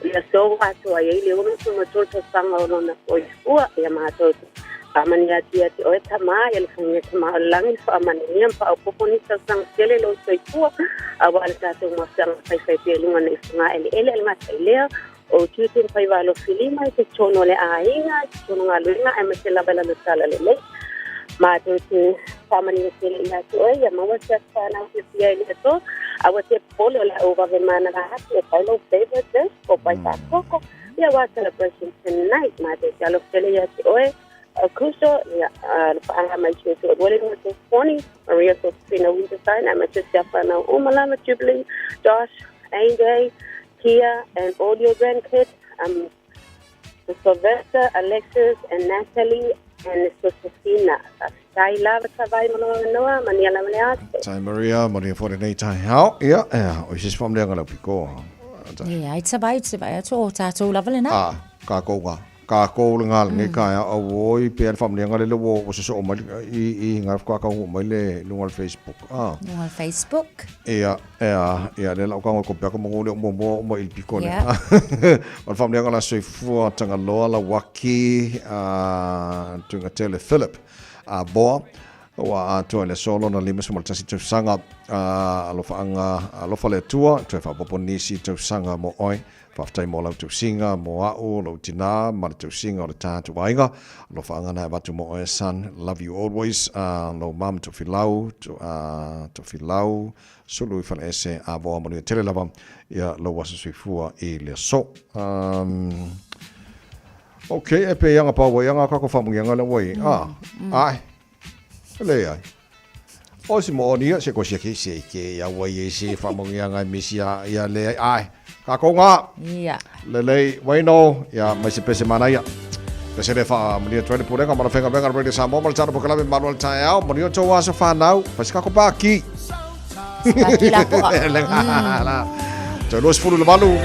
O le aso ua atoa ai le 63 tausaga o lona soifua. Ia matou te faamanuia atu ia te oe tama, ia alofagia Tama o le lagi, faamanuia ma faaopoopo nisi tausaga tele lou soifua, aua le tatou mafutaga faifai pea i luga nei fogaeleele a le gata i lea, o tiute ma faiva alofilima i totonu o le aiga, i totonu o galuega aemaise lava i lana talalelei. Matou te faamanuia tele ia te oe, ia maua se aso fanau fiafia i le aso. Aua te popole o le a ou vave manava atu e fai lou favourite dish po o pai faakoko. Ia aua celebration tonight. Matou te alofa tele ia te oe. Aukuso, ia, alofaga mai si ou toalua le lua telefoni, Maria Sofina Winterstein, aemaise si a whanau uma lava, Jubilee, Josh, AJ, Kia, and all your grandkids, Sylvester, Alexis, and Natalie, and Sofina. Faafetai lava Tavai mo lou avanoa, manuia lava le aso. Tai Maria, manuia foi lenei taeao. Ia, ea, o se isi faamanuiaga lau piko. Ia, ai Tavai, te vaai atu o tatou lava lena. Ah, kākou ngā. Kākou le ngā lenei taeao, auoi, pea le faamanuiaga lele ua ua sosoo mai i i ngā whakakau mai le lunga o le Facebook. Ah. Lunga o le Facebook. Ia, ea, ia le lau kago ko pea ko mo le mo mo mo il piko le. O le faamanuiaga la soifua Tagaloa Lauaki a Tuiga Tele Philip a Boa ua atoa i le aso lona 51 tausaga a alofaaga alofa le Atua toe faaopoopo nisi tausaga mo oe. Faafetai mo lau tausiga mo a'u, lou tinā, ma le tausiga o le tātou aiga. Alofaaga na e avatu mo oe son, love you always. Lou mum Tofilau, Tofilau, Sulu i Faleese, Avoa manuia tele lava ia lou aso soifua i le aso. Ok, e pe ianga pau ai anga kako whamungianga le wai. Ah, ai. Leai. O si mo oni se ko sia ke se ke ia wai e se whamungianga e misi a ia leai. Ai, ka ko ngā. Ia. Lelei, waino, ia mai se pese mana ia. Pese le wha manuia tuai le pulega, mana whenga wenga Radio Samoa, mana tano pokalame malu al taeao, manuia tō aso whanau, whai se kako pāki. Pāki la poa. Le ngā la. Tau 20 le malu.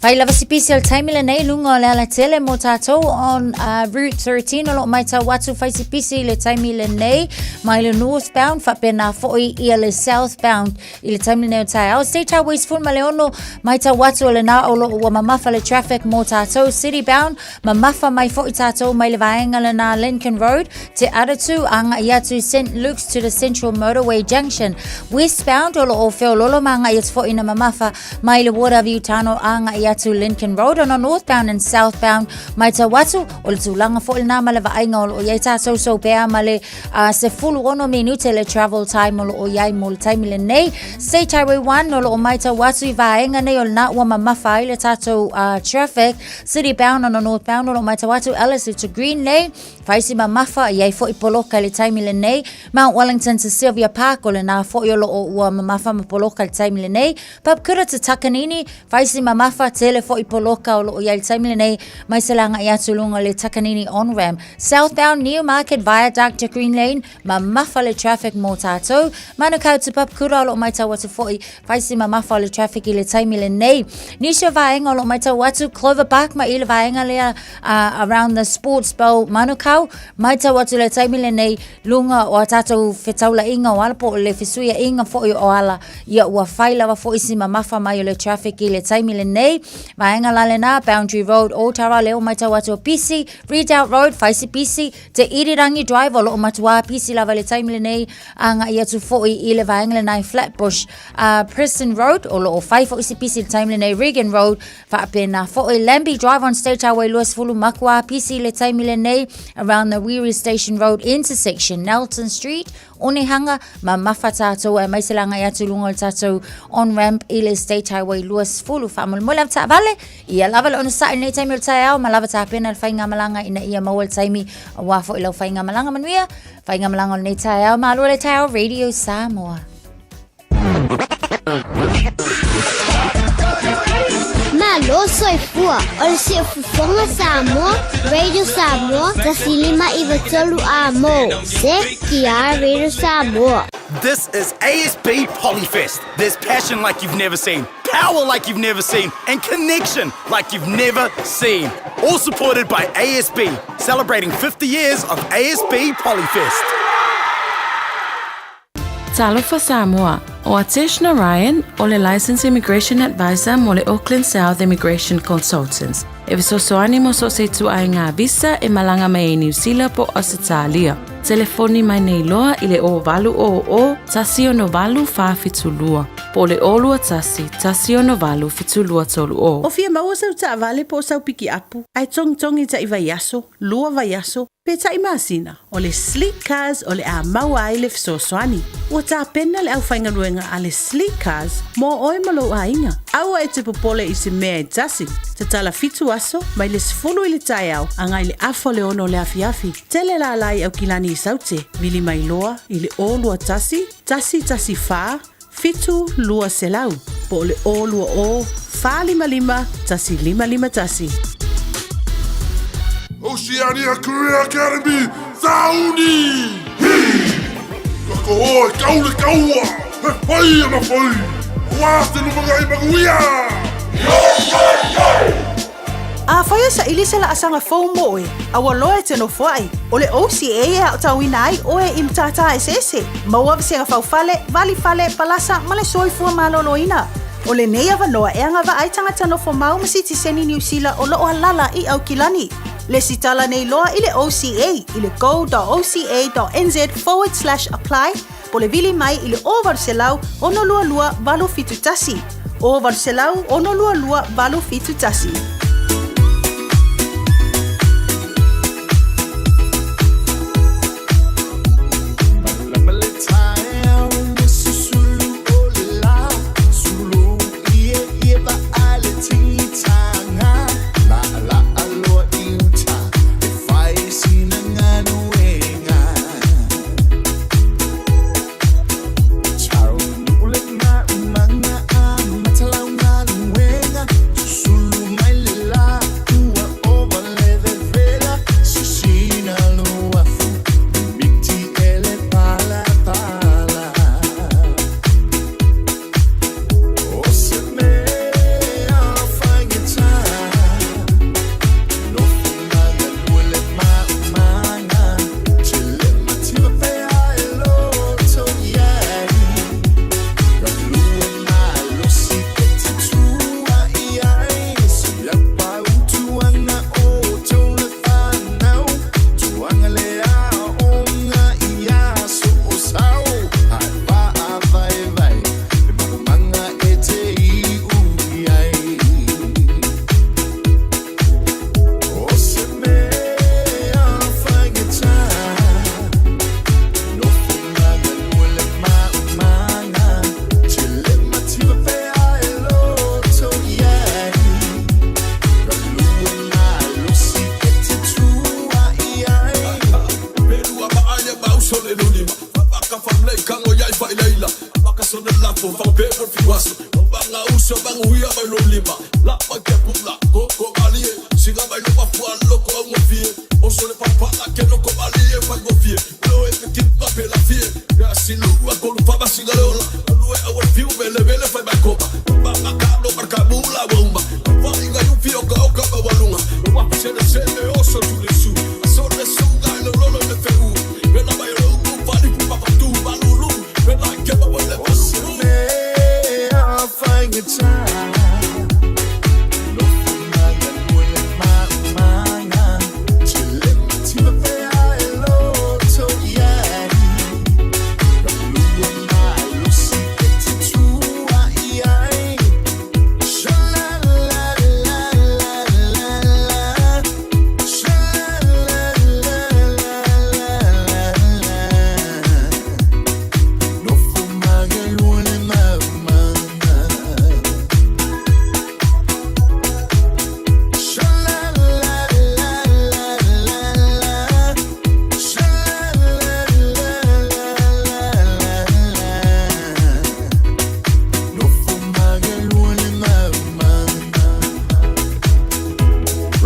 Fai lava se pisi o le taimi lenei luga o le alatele mo tātou on Route 13 o loo maitau atu fai se pisi i le taimi lenei mai le northbound faapena foi ia le southbound i le taimi lenei o taeao. State Highway 16 maitau atu o lena o loo ua mamafa le traffic mo tātou city bound mamafa mai foi tātou mai le vaega lena Lincoln Road te Aratu agai atu St Luke's to the Central Motorway Junction. Westbound o loo feololo ma agai atu foi na mamafa Mai le Waterview Tunnel agai atu Lincoln Road ona northbound and southbound maitau atu o le tulaga foi lena ma le vaaiga o loo i ai tātou so pea ma le 16 minute le travel time o loo i ai mo le taimi lenei. State Highway 1 o loo maitau atu i vaega nei o lena ua mamafa ai le tātou traffic city bound ona northbound o loo maitau atu Ellerslie to Green Lane Fai si mamafa i ai foi poloka i le taimi lenei. Mount Wellington to Sylvia Park o lena foi o loo ua mamafa ma poloka i le taimi lenei. Papakura to Takanini, fai si mamafa, tele foi poloka o loo i ai le taimi lenei mai se lagai atu i luga o le Takanini on-ramp. Southbound Newmarket Viaduct to Green Lane, mamafa le traffic mō tātou. Manukau to Papakura o loo maitau atu foi, fai si mamafa o le traffic i le taimi lenei. Nisi o vaega o loo maitau atu, Clover Park ma i le vaega lea around the Sports Bowl Manukau, maitau atu le taimi lenei, luga o a tātou fetaulaiga o ala po o le fesuiaiga foi o ala, ia ua fai lava foi si mamafa mai o le traffic i le taimi lenei. Vaega la lena, Boundary Road, Ōtara, lea ua maitau atu o pisi, Redoubt Road, fai si pisi, Te Irirangi Drive o loo matuā pisi lava i le taimi lenei, agai atu foi i le vaega lenei Flatbush Prison Road o loo fai foi si pisi i le taimi lenei, Regan Road faapena foi Lambie Drive on State Highway 20 makuā pisi i le taimi lenei around the Wiri Station Road intersection, Nelson Street, Onehanga, mamafa tātou aemaise le agai atu i luga o le tātou on ramp i le State Highway 20. Faamolemole ava taavale, ia lava le onosai i lenei taimi o le taeao ma lava tapena le faigamalaga ina ia maua le taimi aua foi lau faigamalaga manuia, faigamalaga o lenei taeao, malo le taeao Radio Samoa. Malo soifua o le Siufofoga Samoa, Radio Samoa, 1593 A mo, CKR Radio Samoa. This is ASB Polyfest. There's passion like you've never seen, power like you've never seen, and connection like you've never seen. All supported by ASB, celebrating 50 years of ASB Polyfest. Talofa Samoa, o Atesh Narayan o le Licensed Immigration Advisor mo le Auckland South Immigration Consultants. E fesoasoani mo so o se ituaiga visa e malaga mai ai Niu Sila po o Ausetalia. Telefoni mai nei loa i le 0800 168 472 po o le 021 168 7230. O fia maua sau taavale po o sau pikiapu, ae togitogi taʻi vaiaso, lua vaiaso, pe taʻi masina, o le Sleek Cars o le a maua ai le fesoasoani. Ua tapena le aufaigaluega a le Sleek Cars mo oe ma lou aiga. Aua e te popole i se mea e tasi. Tatala fitu aso, mai le 10 i le taeao agai le afa o le ono o le afiafi. Tele lala i Aukilani i Saute, vili mai loa i le 021 114 7200 po o le 020 455 1551. Oceania Career Academy, Sauni! Hi! Ka koho e kau le kaua, he whai ana whai, aua te lumangai manuia! Yo, yo, yo! Afai e saili se laasaga fou mo oe, a ua loa e te nofoai, o le OCA e aotauina ai oe i matata eseese, maua vasega faufale, vali fale, palasa ma le soifua maloloina. O lenei avanoa e agavaa ai tagata nofo mau ma sitiseni Niu Sila o loo alala i Aukilani. Lesitala nei loa i le OCA i le go.oca.nz forward slash apply po le vili mai i le 0800 622 871. 0800 622 871.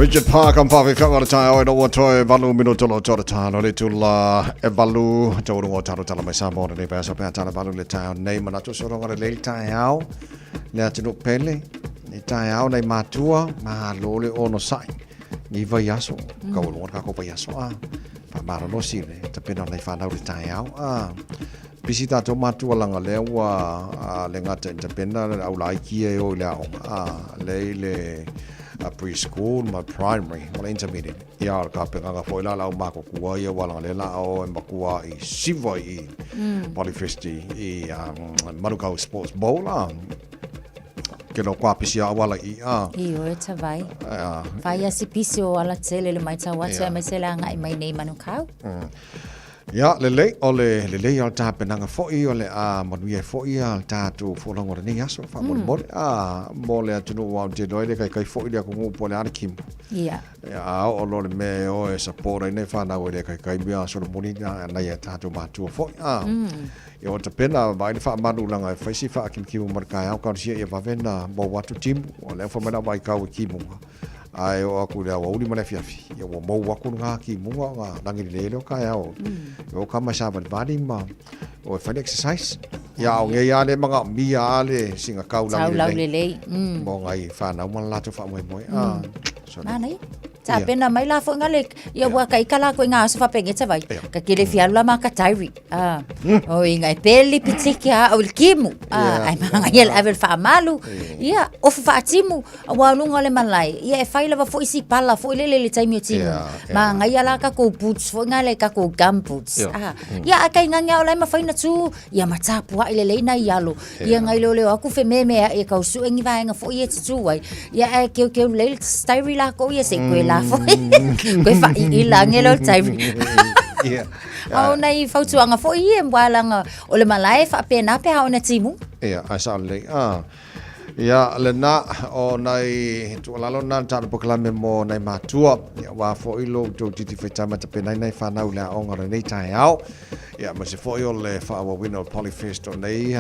Richard Park am whawhi whanga le tae oi no ua toe valu minuto lo tōra tāno le tula e valu te urunga o taro tala mai Samoa nei pea so pea tala valu le tae nei manatu soronga le leil tae ao le atunu pele le tae ao nei matua ma lo le ono sai ni vai aso ka urunga ka ko vai aso a fa maro no si le te pena nei whanau le tae ao a pisi tātou matua langa lea ua le ngata i te pena au lai kia e o le aonga a le le a preschool ma primary ma le intermediate ia o ka penganga foi la lau mako kua ia walanga le la o e makua i siva i Polyfesti i Manukau Sports Bowl a ke no kwa pisi a wala i a I o e ta vai. Vai a si pisi o ala tele le mai tau atu e mai se la ngai mai nei Manukau. Ia, lelei, o le lelei o le tapenaga foi, o le a manuia ai foi a le tatou folauga o lenei aso, faamolemole, a mo le atunuu o Aotearoa le kaikai foi le atunuu po o le a le kimu. Ia. Ia, a oo loa le mea e o e support ai nei whanau e le kaikai mea a Solomoni na nai a tātou mātua foi. A, ia o tapena, vaai le faamalu langa e whaisi whaakimukimu ma le kaeao, ka sia ia vave na mou atu timu, o le awha mai la vai kau e kimunga. Ae oo aku i le aoauli ma le afiafi, ia ua mou aku ngā kimunga o ngā rangi lelei o kaeao. E o ka mai sāvalivali ma o e whai le exercise. Ia o ngei a le manga mia a le singa kau langi lelei. lelei. Mo ngai whanau ma le latou faamoemoe. Ah, so Nā nei. Ta pena mai la fo ngale ia ua ka ikala ko ngā aso whapenge te vai. Ka kele fialu la ma ka tairi. Ah. O i ngai peli pitiki a o le kimu. Ah, ai manga ia le ave le whaamalu. Ia, ofu whaatimu. Aua o luga o le malae, ia e fai lava foi si pala foi lele i le taimi o timu. Ma ngaia la kakou boots foi nga le kakou gum boots. Ah, ia a kai ngange o lai mafai na tu, ia ma tapuai lelei nai alo. Ia ngai leo leo aku fe me me e kau su engi vaenga foi e tutu ai. Ia e keu keu lei stairi la ko ia se koe la foi. Koe fa i i la nge lo tairi. Ao nei fautuanga foi ia mwa o le malae fa pena pe ha ona timu. Ia, ai sa lelei. Ah. Ia, lena, o nai tuualalo na le tatou polokalame mo nai matua, ia aua foi lo outou titi faitama tapenai nai fanau i le aoga o lenei taeao. Ia, aemaise foi o le faaauauina o le Polyfest o nei,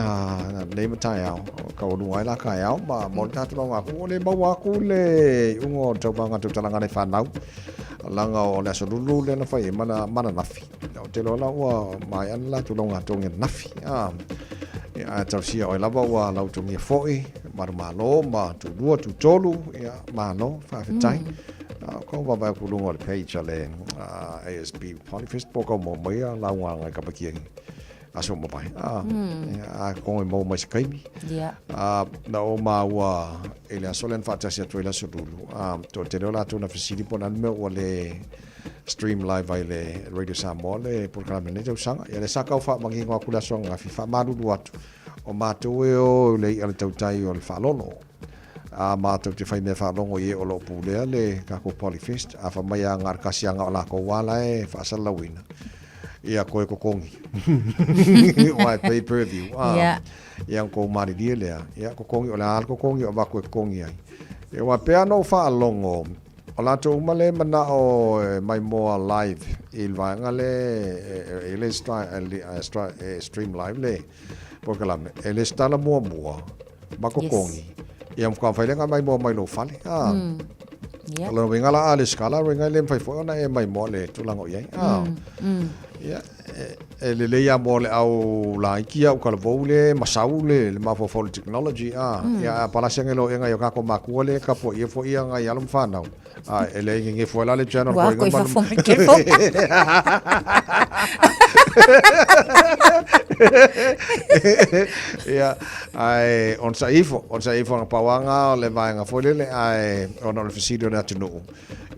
nei ma taeao, o kaualuga ai la taeao, ma mo le tatou lauga aku, ua le maua aku le iuga o le tauvaga tautalaga nai fanau, laga o le aso lulu lea na fai ai ma ananafi. Ou te iloa la ua maea le latou lauga togi ananafi. Ia, ae tausia oe lava ua lautogia foi, manumalo ma tulua, tutolu, ia, malo, faafetai. Mm. Kau vaavaai aku i luga o le page a le ASB Polyfest po o kau maua mai a lauga agai kapa ki aso mavae. Ia, a kongo e maua mai se taimi. Yeah. Na o māua i le aso lea na faatasi atu ai le aso lulu. Toatele o latou na fesili po o le a le mea ua le stream live ai le Radio Samoa le polokalame lenei tausaga. Ia le sa kau faamanino atu le aso ananafi, faamalulu atu, o matou e o i le i'a le tautai o le faalolo. A matou te fai mea faalogo i e o lo o pulea le tatou Polyfest, a fai mai a na o le tasi lava na o latou lava la e faasalalauina. Ia koe totogi. Aua e pay per view. Ia ona tou malilie lea. Ia totogi, o le a le totogi o avatu e totogi ai. Ia aua e pei lava ona ou faalogo, O latou uma le manao e maimoa live i le vaega le e le stream live le polokalame, e lesitala muamua ma totogi, ia ma faatoa mafai lea ona e maimoa mai i lou fale. A. O lona uiga la a lesitala, o lona uiga e le mafai foi ona e maimoa i le tulaga o i ai. A. Ia, e lelei lava mo le au laiti au talavou le masau le mafaufau i le technology. A. Ia, a palasi ane loa i nai o tatou matua lea e tapuaia foi nai alo ma fanau. A e leai nenefu ai la le channel Ua koina ako i ma fafo mai telefoni. Ia, ae onosai ifo, onosai ifo na pau lava lena o le vaega foi lele, ae ona o le fesili o le atunuu,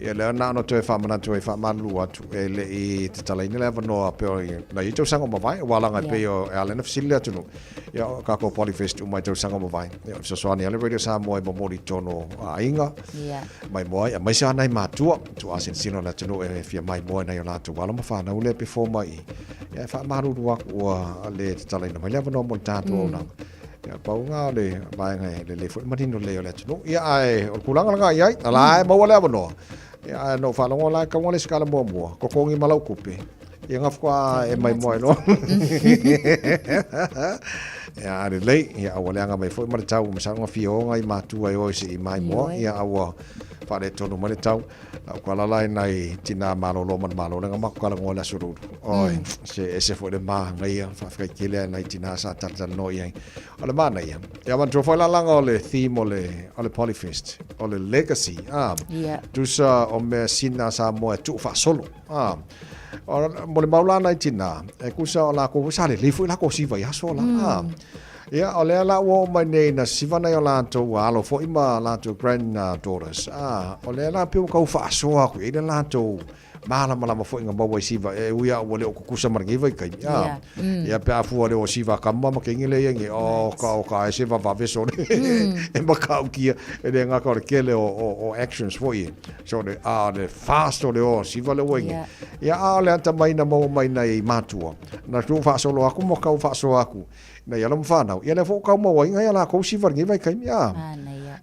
ia lea na ona toe faamanatu ai, faamalulu atu, e le i tatalaina le avanoa pei o nai tausaga ua mavae, aua leaga e pei o, e ala ona fesili le atunuu, Ia, o tatou Polyfest uma i tausaga ua mavae. Ia, o le fesoasoani a le Radio Samoa e momoli i totonu o aiga, maimoa ai, aemaise lava nai matua, tuuasinosino o le atunuu e fia maimoa i nai o latou alo ma fanau lea e perform ai i. Ia, e faamalulu atu ua le tatalaina mai le avanoa mo le tatou auaunaga. Ia, pau lena o le vaega e lelei foi le manino lelei o le atunuu. Ia, ae o le tulaga lena i ai, o la e maua le avanoa. Ia, ae na ou faalogo la e taua le isi kala muamua, totogi ma lau tupe. Ia na faatoa e maimoa ai loa. Ia, a lelei, ia, a ua leaga mai foi ma le tau, masalo na fia o nai matua e o i se i maimoa, ia, a ua faaletonu mai le tau. Lau tala la i nai tinā malolo ma le malo lea na matou talanoa i le Aso Lulu. Oi, se ese foi le manaia, faafetai tele lava i nai tinā sa talatalanoa i ai. O le manaia, ia manatua foi la leaga o le theme o le, o le Polyfest, o le legacy, a, tusa o mea sina a Samoa e tuufaasolo, a. O, mo le mau la nai tinā, e tusa o lakou foi sa lelei foi lakou siva i aso la, a. Ia, o lea la ua oo mai nei na siva nai o latou alo foi ma latou grand daughters, a, o lea la pei ua tau faasoa atu i ai le latou malamalama foi na maua i siva e ui a ua le o tutusa ma lenei vaitaimi a yeah. Ia pe a fua le o siva kama ma kenge le ia o ka o ka ese vavave so le e makautia e le ngaka o le kele o o, o actions foi so le a le fast o le o siva le ua yeah. Ia a o le ata mai na maua mai nai matua na tu faasolo aku mo kau faasoa aku na ia ma whanau. Ia le fo kau maua inga ia la kou siva lenei vaitaimi a.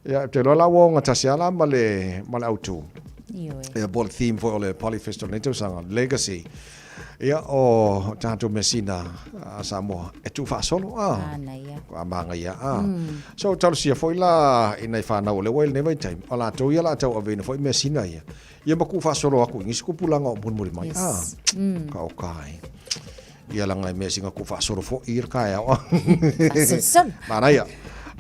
Ia te loa la ua ogatasi lava la ma le ma le autu. Ia po o le theme foi o le Polyfest o lenei tausaga, Legacy. Ia o tatou measina a Samoa e tuufaasolo a. A manaia a. So talosia foi la i nai whanau o lea ua i lenei vaitaimi, o latou ia la tauaveina foi measina ia. Ia ma tuufaasolo atu i nisi tupulaga o mulimuli mai. A. Ka o kai. Ia laga e mea singa tuufaasolo foi i le taeao. Faasolosolo. Manaia.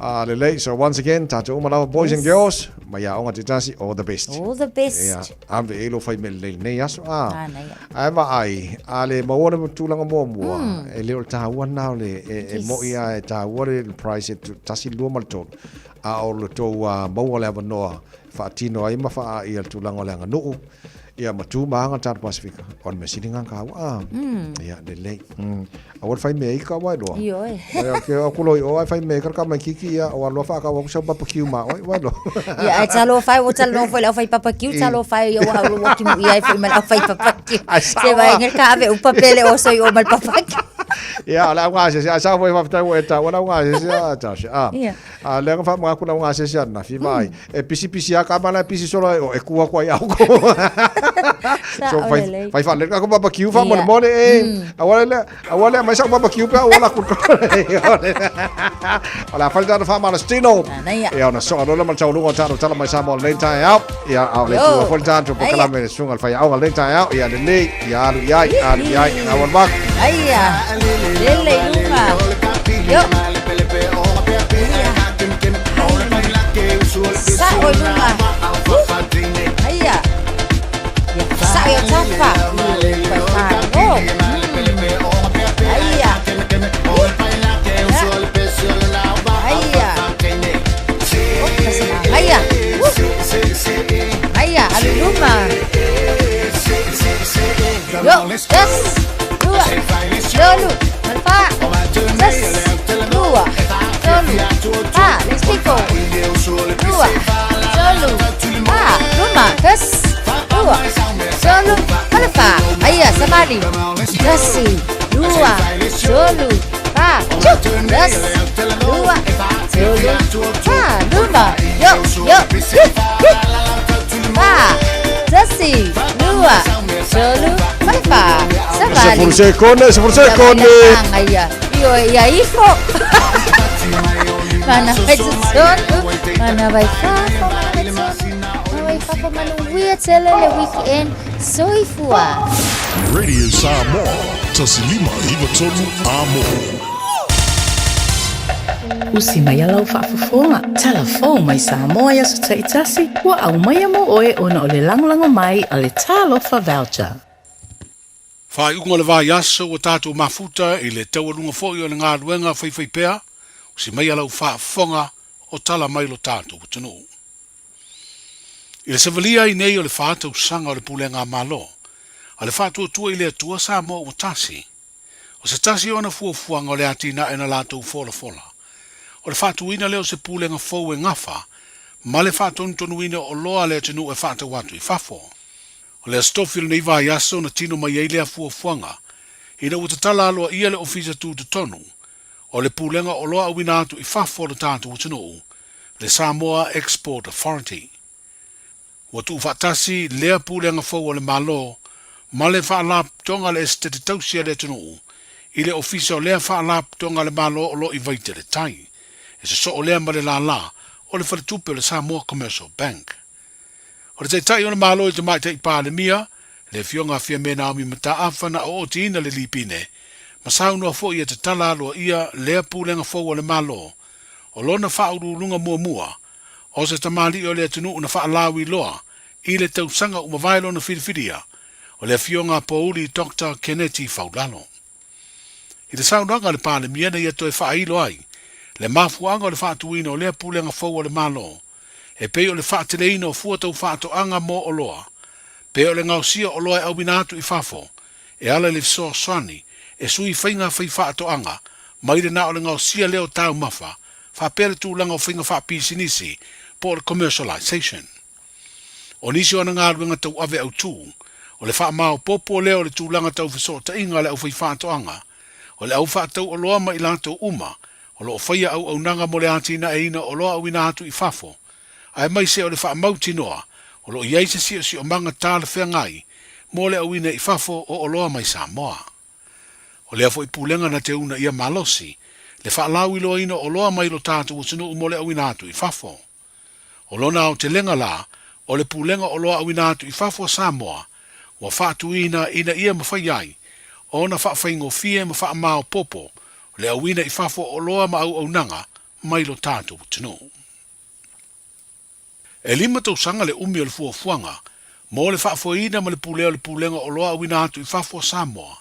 Ah, lelei. So once again, tatou uma lava boys and girls, mai aoga taitasi, all the best. All the best. Ia, ave i ai lou fai mea lelei i lenei aso. Ah. Manaia. Ae vaai, a le maua le tulaga muamua, e le o le taua lena o le, e, e mo'i lava e taua le prize e tasi, lua ma le tolu. A o le tou maua le avanoa e faatino ai ma faaia le tulaga o le aganuu, Ia ma tu ma aga tatou Pasifika. O le mea sili ngā kāu a. Ia, lelei. Aua le fai mea ika wai loa. Ioe. Wai o ke aku loi o ai fai mea ika ka mai kiki ia o aloa whaakau aku sau barbecue ma oi wai loa. Ia, ai talo whai o talo no foi lau whai barbecue, talo whai o au ua ki mu ia foi ma lau whai barbecue. Ai Se vai ngel ka ave upa pele o soi o mal barbecue. Ia, o le au ngā sese, ai sa foi whawhitai o e tau, o le au ngā sese, a tau se, a. Ia. A lea na whaamanga aku lau ngā sese ana, whiwa ai. E pisi pisi a ka mana e pisi solo ai o e ku aku ai au ko. So fai fai fa le ka barbecue fa mo mole e. Awa le awa le mai sa barbecue pe awa la ku. Ola fa le fa ma stino. E ona so lola ma tau lunga tau tala mai sa mo le tai au. Ia au le tu fo le tu po kala me sunga fa au le tai au ia le le ia alu ia alu ia awa mak. Ai le le lunga. Yo. Sa'o i luga. Aia. Ia sa'o i o tafa. Oh. Aia. Aia. Aia. Aia, alu i luma. Yo, tasi, lua, tolu, fa, tasi, lua, tolu, fa, le piko. Lua, tolu, fa, luma, tasi, lua, tolu, fale fa. Aia, savali. Tasi, lua, tolu, fa, chu, tasi, lua, tolu, fa, luma, yo, yo, hi, hi. Fa, tasi, lua, tolu, fale fa. Savali. Sefulu sekone, sefulu sekone. Aia. Ioe, ia ifo. Mana vai totonu, mana vai fafo, mana vai totonu, mana vai fafo, manuia tele le weekend. Soifua. Radio Samoa, 1593 Amo. Usi mai a lau faafofoga, talafou mai Samoa i aso taitasi, ua aumaia mo oe ona o le lagolago mai a le Talofa Voucher. Faaiuga o le vaiaso ua tatou mafuta i le taualuga foi o le galuega faifaipea, usi mai a lau faafofoga o tala mai lo tatou atunuu. I le savalia ai nei o le fa tausaga o le Pulega a Malo, a le Faatuatua i le Atua Samoa ua tasi, O se tasi o ana fuafuaga o le atinae na latou folafola, o le faatuina lea o se pulega fou e gafa ma le faatonutonuina o oloa a le atunuu e faatau atu i fafo. O le Aso Tofi o lenei vaiaso na tino mai ai lea fuafuaga ina ua tatala aloaia le Ofisa Tutotonu o le Pulega Oloa Auina Atu i Fafo o le tatou atunuu, le Samoa Export Authority. Ua tuufaatasi lea pulega fou a le Malo ma le Faalapotopotoga a le Esetete Tausi a le atunuu i le Ofisa o lea Faalapotopotoga a le Malo o lo i Vaitele Tai, e sosoo lea ma le lālā o le Faletupe o le Samoa Commercial Bank. O le Taitai o le Malo i le Tamaitai Palemia, le Afioga a Fiame Naomi Mataafa na ootiina le lipine ma saunoa foi e tatala aloaia lea pulega fou a le Malo o lona faauluuluga muamua O se tamalii o le atunuu na faalauiloa i le tausaga ua mavae lona filifilia, o le Afioga a Pouli Doctor Keneti Faulalo. I le saunoaga a le Palemia na ia toe faailo ai le mafuaaga o le faatuina o lea pulega fou a le Malo, e pei o le faateleina o fua tau faatoaga mo oloa, pe o le gaosia o oloa e auina atu i fafo, e ala i le fesoasoani e sui faiga faifaatoaga mai le na o le gaosia lea o taumafa faapea le tulaga o faiga faapisinisi po o le commercialisation. O nisi o ana galuega tauave autu, o le faamaopoopo lea o le tulaga tau fesootaiga a le aufaifaatoaga, o le au faatauoloa ma i latou uma o lo o faia auaunaga mo le atinaeina o oloa auina atu i fafo, aemaise o le faamautinoa o lo o i ai se siosiomaga talafeagai mo le auina i fafo o oloa mai Samoa. O lea foi pulega na te uunaia malosi le faalauiloaina o oloa mai lo tatou atunuu mo le auina atu i fafo. O lona aotelega la, o le pulega oloa auina atu i fafo a Samoa ua faatuina ina ia mafai ai ona faafaigofie ma faamaopoopo le auina i fafo o oloa ma auaunaga mai lo tatou atunuu. E lima tausaga le umi o le fuafuaga mo le faafoeina ma le pulea o le Pulega Oloa Auina Atu i Fafo a Samoa.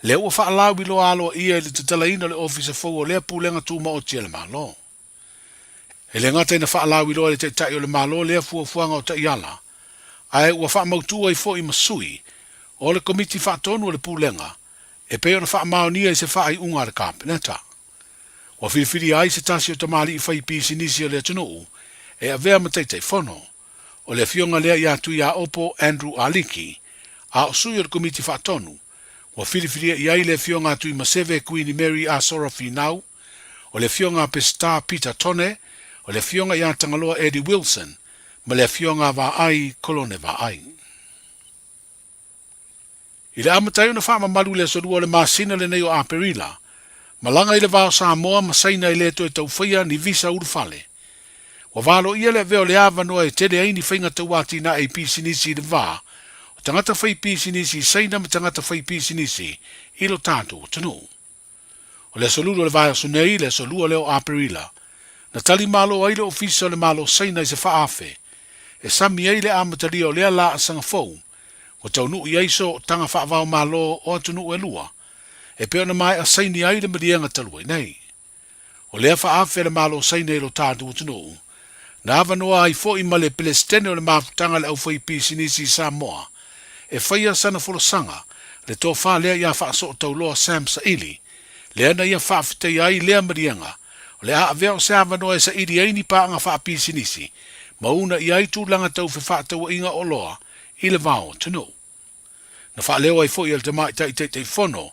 Lea ua faalauiloa aloaia i le tatalaina o le Ofisa fou o lea Pulega Tumaoti a le Malo. E le gata ina faalauiloa e le Taitai o le Malo lea fuafuaga o taiala, ae ua faamautu ai foi ma sui o le Komiti Faatonu o le Pulega e pei ona faamaonia i se faaiuga a le Kapeneta. Ua filifilia ai se tasi o tamalii fai pisinisi o le atunuu e avea ma Taitaifono, o le afioga lea ia Tuiaopo Andrew Aliki, a o sui o le Komiti Faatonu, ua filifilia i ai le afioga a Tuimaseve Kuini Mary Asora Finau, o le afioga a Peseta Peter Tone, o le afioga ia Tagaloa Eddie Wilson ma le afioga a Vaai Kolone Vaai. I le amata ai ona faamamalu i le aso 2 o le masina lenei o Aperila, malaga i le va o Samoa ma Saina e le toe taufaia ni visa ulufale. Ua valoia le avea o le avanoa e tele ai ni faiga tauatinae i pisinisi i le va o tagata fai pisinisi i Saina ma tagata fai pisinisi i lo tatou atunuu. O le aso Lulu o le vaiaso nei, le aso 2 lea o Aperila, na tali malo ai le Ofisa o le Malo Saina i se faaafe e sami ai le amatalia o lea laasaga fou ua taunuu i ai sootaga faava-o-Malo o atunuu e lua, e pei ona maea saini ai le maliega talu ai nei. O lea faaafe a le Malo Saina i lo tatou atunuu, na avanoa ai foi ma le Pelesitene o le Mafutaga a le Aufaipisinisi i Samoa e faia sana folasaga le tofa lea ia Faasootauloa Sam Saili, lea na ia faafetaia ai lea maliega o le a avea o se avanoa e saili ai ni paaga faapisinisi ma una i ai tulaga tau fefaatauaiga oloa i le vao atunuu. Na faaleo ai foi e le Tamaitai Taitaifono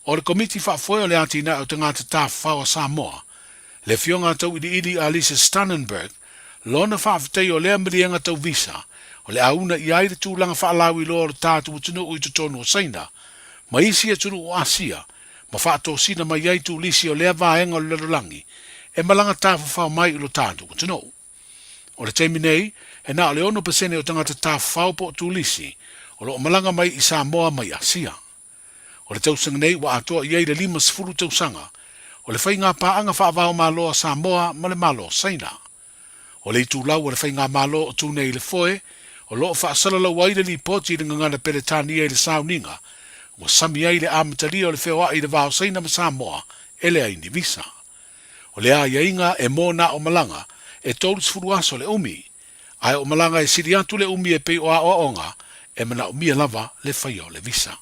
o le Komiti Faafoe o le Atinae o Tagata Tafafao a Samoa, le Afioga a Tauiliili Alisa Stannenberg, lona faafetai o lea maliega tau visa o le a una i ai le tulaga faalauiloa o le tatou atunuu i totonu o Saina ma isi atunuu o Asia. ma faatosina mai ai turisi o lea vaega o le lalolagi e malaga tafafao mai i lo tatou atunuu. O le taimi nei, e na o le 6% o tagata tafafao po o turisi o lo o malaga mai i Samoa mai Asia. O le tausaga nei ua atoa i ai le 50 tausaga o le faigapaaga faava-o-Malo a Samoa ma le Malo o Saina. O le itulau o le Faigamalo o tu nei i le foe, o lo o faasalalau ai le lipoti i le gagana Peretania i le sauniga ua sami ai le amatalia o le feoai i le va o Saina ma Samoa e leai ni visa. O lea aiaiga e mo na o malaga e 30 aso le umi, ae o malaga e sili atu le umi e pei o aoaoga e manaomia lava le faia o le visa.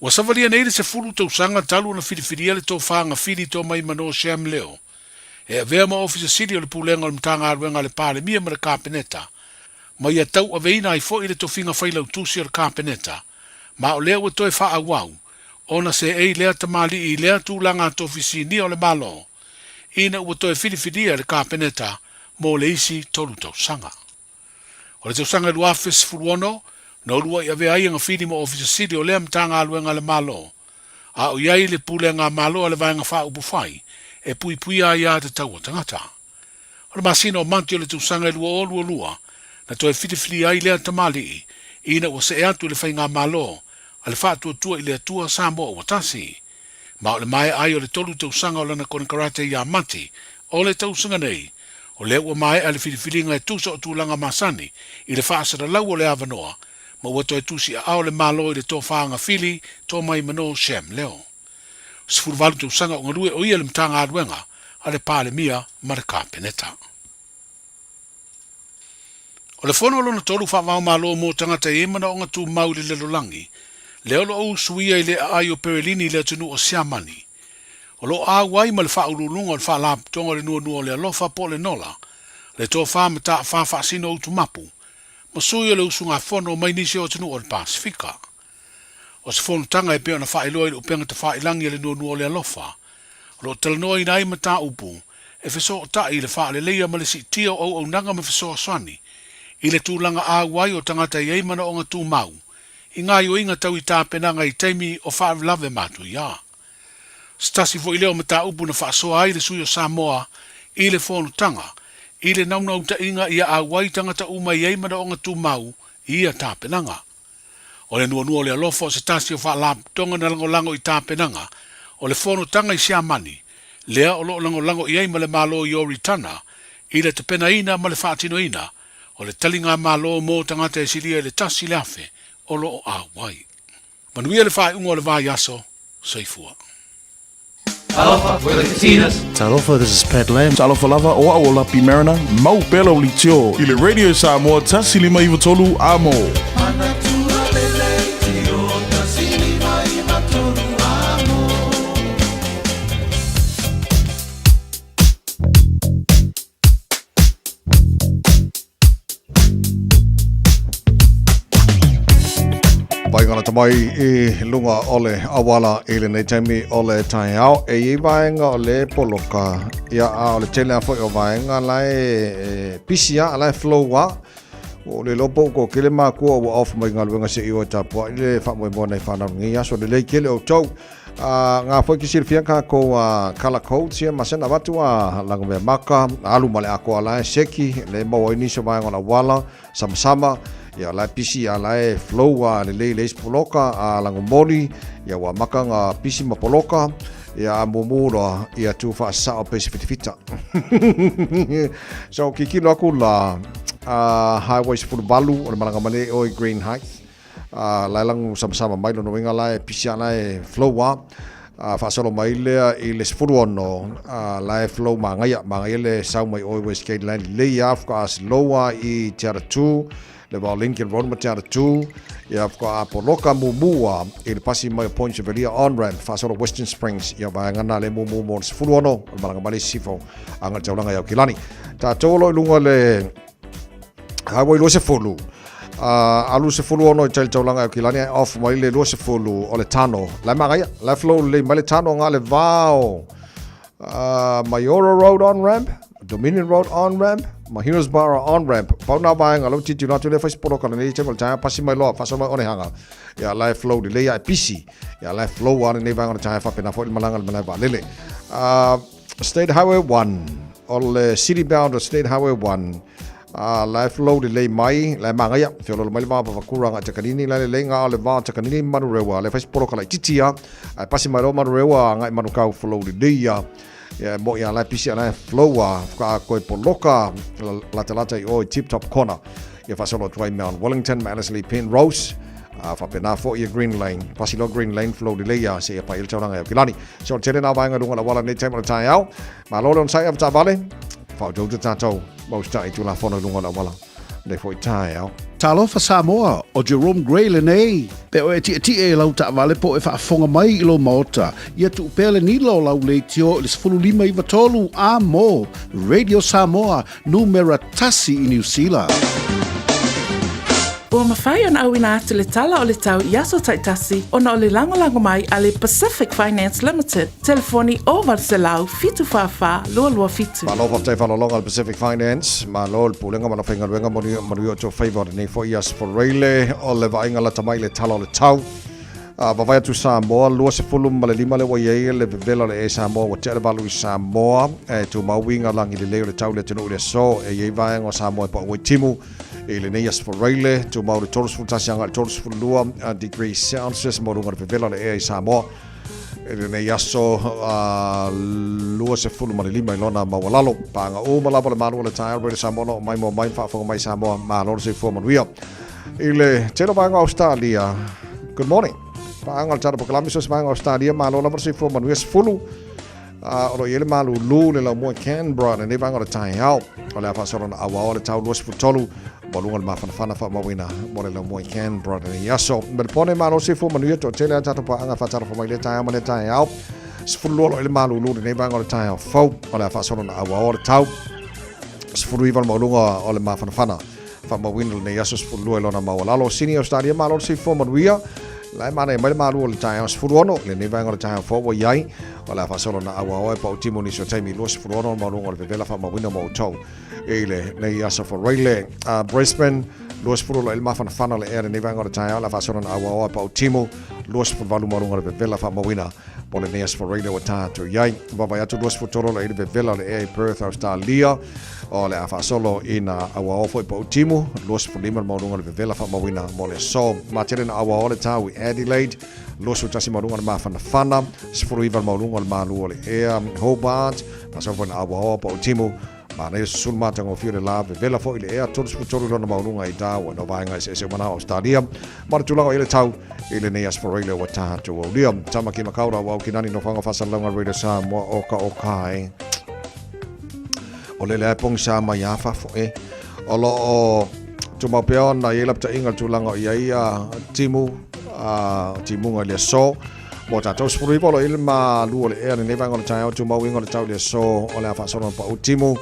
Ua savalia nei le 10 tausaga talu ona filifilia le Tofa Gafili Tomaimano Sham Leo e avea ma Ofisa Sili o le Pulega o le Matagaluega a le Palemia ma le Kapeneta, ma ia tauaveina ai foi le tofiga failautusi o le Kapeneta, ma o lea ua toe faaauau ona seei lea tamalii i lea tulaga tofi sinia o le Malo ina ua toe filifilia e le Kapeneta mo le isi tolu tausaga. O le tausaga 2016, na uluai avea ai e Gafili ma Ofisa Sili o lea Matagaluega a le Malo, a o i ai le Pulega a Malo a le Vaega Faaupufai e puipuia ai aiatatau a tagata. O le masina o Mati o le tausaga 2022, na toe filifilia ai lea tamalii ina ua see atu i le Faigamalo a le Faatuatua i le Atua Samoa ua Tasi. Ma o le maea ai o le tolu tausaga o lana konekarate ia Mati o le tausaga nei, o lea ua maea le filifiliga e tusa o tulaga masani i le faasalalau o le avanoa, ma ua toe tusi aao le Malo i le tofa Gafili Tomaimano Sham Leo. 18 tausaga o galue o ia i le Matagaluega a le Palemia ma le Kapeneta. O le fono lona tolu faava-o-Malo mo tagata e i ai manaoga tumau i le lalolagi, lea o lo o usuia i le aai o Perelini i le atunuu o Siamani. O lo o auai ma le faauluuluga o le Faalapotopotoga o le Nuanua o le Alofa po o le NOLA, le tofa mataafa faasino utumapu, ma sui o le usugafono mai nisi o atunuu o le Pasefika. O se fonotaga e pei ona faailoa i le upega tafailagi a le Nuanua o le Alofa, o lo o talanoaina ai mataupu e fesootai i le faaleleia ma le siitia o auaunaga ma fesoasoani i le tulaga auai o tagata e i ai manaoga tumau i gaoioiga tau i tapenaga i taimi o faalavelave matuia. Se tasi foi lea o mataupu na faasoa ai le sui o Samoa i le fonotaga i le naunautaiga ia auai tagata uma e i ai manaoga tumau i ia tapenaga. O le nuanua o le alofa o se tasi o faalapotopotoga na lagolago i tapenaga o le fonotaga i Siamani, lea o lo o lagolago i ai ma le Malo i Oritana i le tapenaina ma le faatinoina o le taligamalo mo tagata e silia i le 1,000 o lo o auai. Manuia le faaiuga o le vaiaso. Soifua. Talofa, we're the Katinas. Talofa, this is Pat Lam. Talofa lava, o au o Lapi Mariner, mau pea lau litio i le Radio Samoa 153 Amo. Paingana mai i lunga o le awala i lenei taimi o le taeao. E i vaenga o le poloka, ia a o le tele a foi o vaenga la e, e pisi a, la e flow a. O le lopo ko kele makua ua off mai galuega se i o e tapuai le faamoemoe nai whanau ngi aso le lei kele o tau. A ngā foi ki silafia kākou a colour codes ia ma sena avatu a lago mea maka alu ma le akoa la e seki le maua ai nisi o vaega o le auala samasama ia la e pisi a la e flow a lelei le isi poloka a lago moli ia ua maka ngā pisi ma poloka ia a mumu loa ia tu whaasao pe se fitafita. So kikilo aku la highway 18 o le malaga mai nei oe Green Heights A lae lagu samasama mai lona uiga lae pisi a lae flow a a faasolo mai lea i le 16 a lae flow magaia magaia le sau mai oe Westgate lae lelei a faatoa slow a i Te Aratū le va o Lincoln Road ma Te Aratū ia faatoa poloka mumu a i le pasi mai o Point Chevalier on ramp faasolo Western Springs ia vaega na le mumu mo le 16 o le malaga mai le sisifo aga le taulaga i Aukilani tatou o lo o i luga le Highway 20. Alu 16 i tai taulaga e Aukilani ai off mai le 20 o le tano. Lai magaia, lai flow lelei mai le tano nga le vao. Maiora Road on ramp, Dominion Road on ramp. ma Helensburgh on ramp. Pau nā vaega lau tilotilo atu lea fai se poloka lenei taimi o le taeao pasi mai loa faasolo mai Onehunga. Ia la e flow lelei a e pisi. Ia la e flow a lenei vaega o le taeao faapena foi le malaga i le malae vaalele. State Highway 1 o le city bound o State Highway 1 a la e flow lelei mai la e magaia feololo mai le va o Papakura agai Takanini la e lelei ga o le va o Takanini ma Manurewa la e fai se poloka laitiiti a ae pasi mai loa Manurewa agai Manukau flow lelei a ia e mo'i a la e pisi a la e flow a faatoa toe poloka latalata i o i Tip Top Corner ia faasolo atu ai Mount Wellington ma Ellerslie Penrose a faapena foi ia Green Lane pasi loa Green Lane flow lelei a seia paia le taulaga i Aukilani. So o le tele na vaega i luga o le auala i lenei taimi o le taeao. Malo le onosai avetaavale, faautauta tatou ma usitai i Tulafono i luga o le auala lenei foi taeao. Talofa Samoa, o Jerome Gray lenei. Pe o e tietie i lau taavale po o e faafofoga mai i lou maota, ia tuu pea le nila o lau leitio i le 15 93 a mo Radio Samoa, numera tasi i Niu Sila. Ua mafai ona auina atu le tala o le tau i aso taitasi ona o le lagolago mai a le Pacific Finance Limited, telefoni 0800 744 227. Malo faafetai faalologa le Pacific Finance, malo le Pulega ma le Aufaigaluega manuia o tou faiva o lenei foi aso Foraile o le vaaiga lata mai i le tala o le tau. A vavae atu Samoa, 25 lea ua i ai le vevela o le Air Samoa ua tea le valu i Samoa. E tumau uiga lagi lelei o le tau i le atunuu i le aso. E i ai vaega o Samoa e pau ai timu i lenei aso Faraile. Tumau le 31 agai i le 32 degree Celsius mo luga o le vevela o le ea i Samoa i lenei aso 25 i lona maualalo. Paga uma lava le malu o le taeao Radio Samoa o lo o maimoa mai ma faafofoga mai Samoa. Malo le soifua manuia. I le tele o vaega o Australia. Good morning. Paaga o le tatou polokalame so se vaega o Australia, malo lava le soifua manuia 10. O lo o i ai le malulu le laumua i Canberra lenei vaega o le taeao. O le a faasolo na auao le tau 23 mo luga o le mafanafana faamauina mo le laumua i Canberra lenei aso. Melepone malo le soifua manuia toatele a tatou paaga faatalofa mai lea taeao ma lea taeao. 12 o lo o i le malulu lenei vaega o le taeao fou. O le a faasolo na auao le tau 19 le maualuga o le mafanafana. Faamauina lenei aso 12 i lona maualalo. Sini Australia malo le soifua manuia. La e manaia mai le malu o le taeao 16 lenei vaega o le taeao fou ua i ai. O le a faasolo na auaoa e pau timu nisi o taimi 26 o le maualuga o le vevela faamauina mo outou i lenei aso Foraile. Brisbane 20 lo i le mafanafana le ea lenei vaega o le taeao. O le a faasolo na auaoa e pau timu 28 maualuga o le vevela faamauina mo lenei aso Foraile ua tatou i ai. Vaavaai atu 23 lo i le vevela o le ea i Perth, Australia. O le a faasolo ina auaoa foi pau timu, 25 le maualuga o le vevela faamauina mo le aso. Matele na auaoa le tau i Adelaide, 21 maualuga o le mafanafana, 19 le maualuga o le malu o le ea Hobart, faasolo foi na auaoa pau timu, manaia susulu matagofie o le la, vevela foi le ea, 33 lona maualuga i Darwin. O vaega eseese uma na o Australia, ma le tulaga o i le tau i lenei aso Foraile ua tatou aulia. Tamaki Makaurau, au ki nani nofoaga faasalalauga Radio Samoa o ka o kai. O le lea e pogisa mai a fafo e. O lo o tumau pea ona i ai lapataiga le tulaga o i ai a timu, a timuga i le aso. Mo tatou 19 o lo o i ai le malu o le ea lenei vaega o le taeao tumau uiga o le tau i le aso o le a faasolo ona pau timu.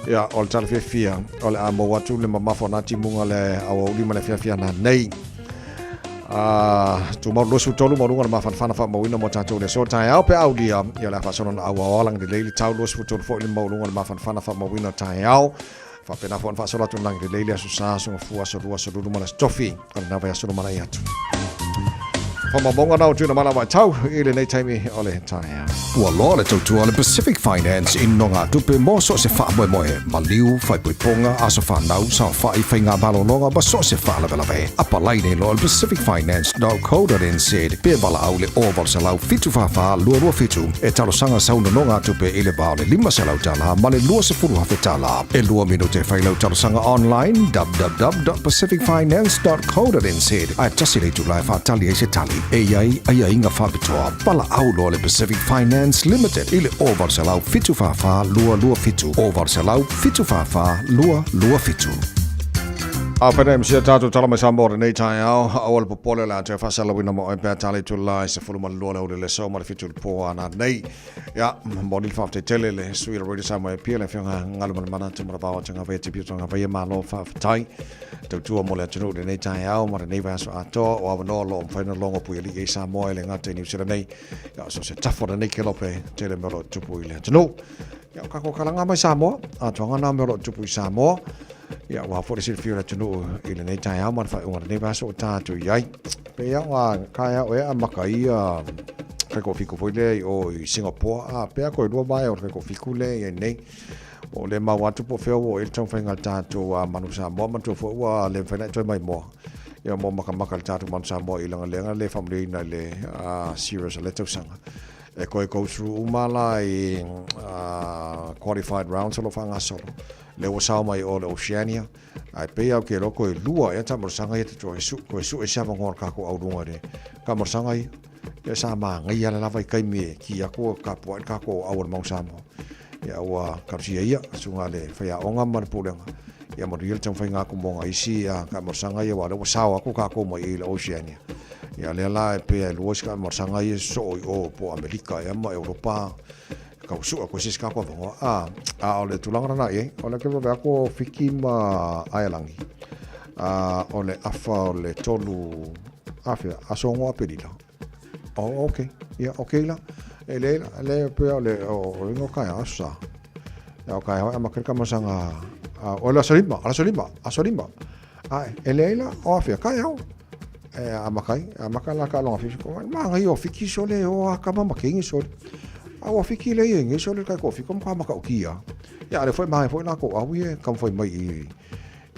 Ia, o le tala fiafia o le a maua atu le mamafa o nā timuga le aoauli ma le afiafi ana nei. Tumau 23 ma luga o le mafanafana faamauina mo tatou le aso taeao pe aulia ia le a faasolo na auao alang lelei le tau 23 foi le maualuga o le mafanafana faamauina taeao faapena foi ona faasolo atu lang lelei le aso sa aso gafua aso lua aso lulu ma le aso tofi o lena vaiaso lumanai atu. Faamaumauga na o tuuina mai lava e tau i lenei taimi o le taeao. Ua loa le tautua a le Pacific Finance i nogatupe mo so o se faamoemoe, maliu, faaipoipoga, aso fanau, saofai, faiga malologa ma so o se faalavelave. Apalai nei loa le pacificfinance.co.nz pe valaau le 0800 744 227 e talosaga sau nonogatupe i le va o le $500 ma le $20,000. E lua minute e fai lau talosaga online www.pacificfinance.co.nz ae tasi le itula e faatali ai se tali. E i ai aiaiga faapitoa. Valaau loa le Pacific Finance Limited i le 0800 744 227, 0800 744 227. A whena MC a tātou tala mai Samoa o lenei taeao, aua le popole o le a toe faasalauina mo oe pea tali tula i se 12 le ule le so ma le 7 le pō ana nei. Ia, moni le faafetai tele le sui o le Radio Samoa e Apia le afioga Galumalemana Tumulavao Tagavea Te Pio Tagavaia malo faafetai. Tautua mo le atunuu i lenei taeao ma lenei vaiaso atoa o avanoa o lo o mafai ona logo puialii ai Samoa e le gata i Niu Sila nei, ia, so o se tafa o lenei kelope tele mea o lo o tupu i le atunuu. Ia, o kākou kalaga mai Samoa, atoaga nā mea o lo o tupu i Samoa. Ia, ua foi le silafia o le atunuu i lenei taeao ma le faaiuga o lenei vaiaso ua tatou i ai. Pei lava o kaeao ea amata ai ia kaikofiku foi lea i o i Singapore, a pea toe lua vaea o le kaikofiku lea i ai nei. Ua ou le maua atu po o fea ua oo i ai le taumafaiga a le tatou Manu Samoa, manatua foi ua le mafai ona e toe maimoa. Ia mo makamaka i le tatou Manu Samoa i legalega le faamalieina i le series o lea tausaga. E toe go through uma la i qualified rounds o lo o faagasolo. Lea ua sao mai o le Oceania, ae pei lava ou te iloa toe lua ea taamolosaga ia te toe sue se avanoa o le tatou auluga i le taamolosaga ia. Ia sa manaia le lava i taimi e ki atu o tapuai le tatou au o le Manu Samoa. Ia ua talosia ia, susuga le faiaoga ma le pulega, ia manuia le taumafaiga atu mo nai isi taamolosaga ia aua o lea ua sao atu tatou mai i le Oceania. Ia lea la e pei e lua isi taamolosaga ia e sosoo i o po o Amerika ea ma Europa tau sue atu ai se isi tatou avanoa. A, a o le tulaga lena i ai, o lea ou te vaavaai atu o Fiti ma Aelagi, a o le afa o le tolu, afea, aso 6 Aperila. Oh, ok. Ia, ok la. E leai la, le pei o le, o le no kai aso sa. Ia, o kai hoi ama kere kamasaga, o le aso lima, aso lima, aso lima. Ae, e leai la, o afea, kai au. E amakai, amaka la ka longa fifi ko ma ngai o fiki sole o a kama ma kingi sole. A o fiki le ye ngi sole kai ko fiki ko ma ka ukia. Ia ale foi ma foi la ko au ye kam foi mai i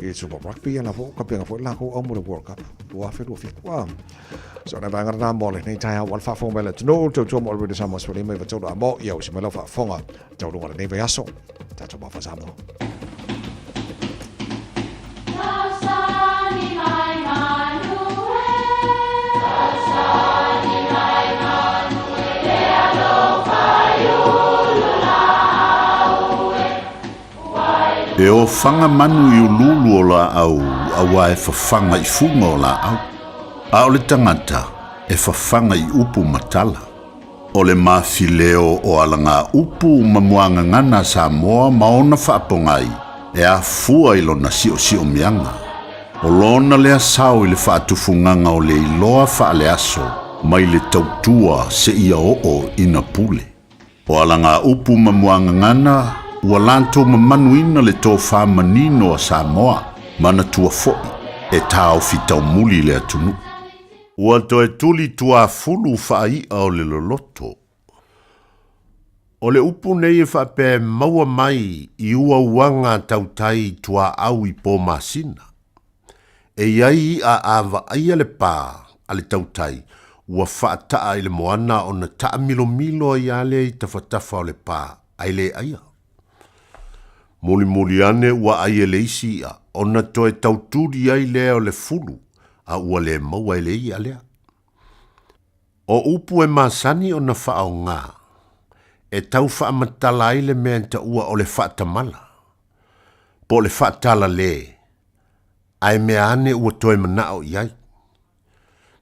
i Super Rugby ana fo ka penga foi la ko au mo le World Cup 2027 a. So na vaega na mo le nei taeao ua le faafofoga mai le atunuu tautua mo le Radio Samoa 15 93 a mo ia o se mai lau faafofoga taualuga o lenei vaiaso. Tatou mafa Samoa. E ofaga manu i uluulu o laau auā e fafaga i fuga o laau, a o le tagata e fafaga i upu ma tala. O le mafileo o alagaupu ma muagagana a Samoa ma ona faapogai e afua i lona siosiomiaga. O lona lea sao i le faatufugaga o le iloa faaleaso mai le tautua seia oo ina pule. O alagaupu ma muagagana ua latou mamanuina le tofa manino a Samoa, manatua foi e taofi taumuli le atunuu. Ua toe tuli tuafulu faai'a o le loloto. O le upu nei e faapea e maua mai i uauaga tautai tuaau i po masina. E i ai i'a a vaaia le pā a le tautai ua faata'a i le moana ona taamilomilo ai a lea i tafatafa o le pā ae le aia. Mulimuli ane ua ai e le isi i'a ona toe tautuli ai lea o le fulu a ua le maua e le i'a lea. O upu e masani ona faaogā e tau faamatala ai le mea e taua o le faatamala, po o le faatalalē, ae mea ane ua toe manao i ai.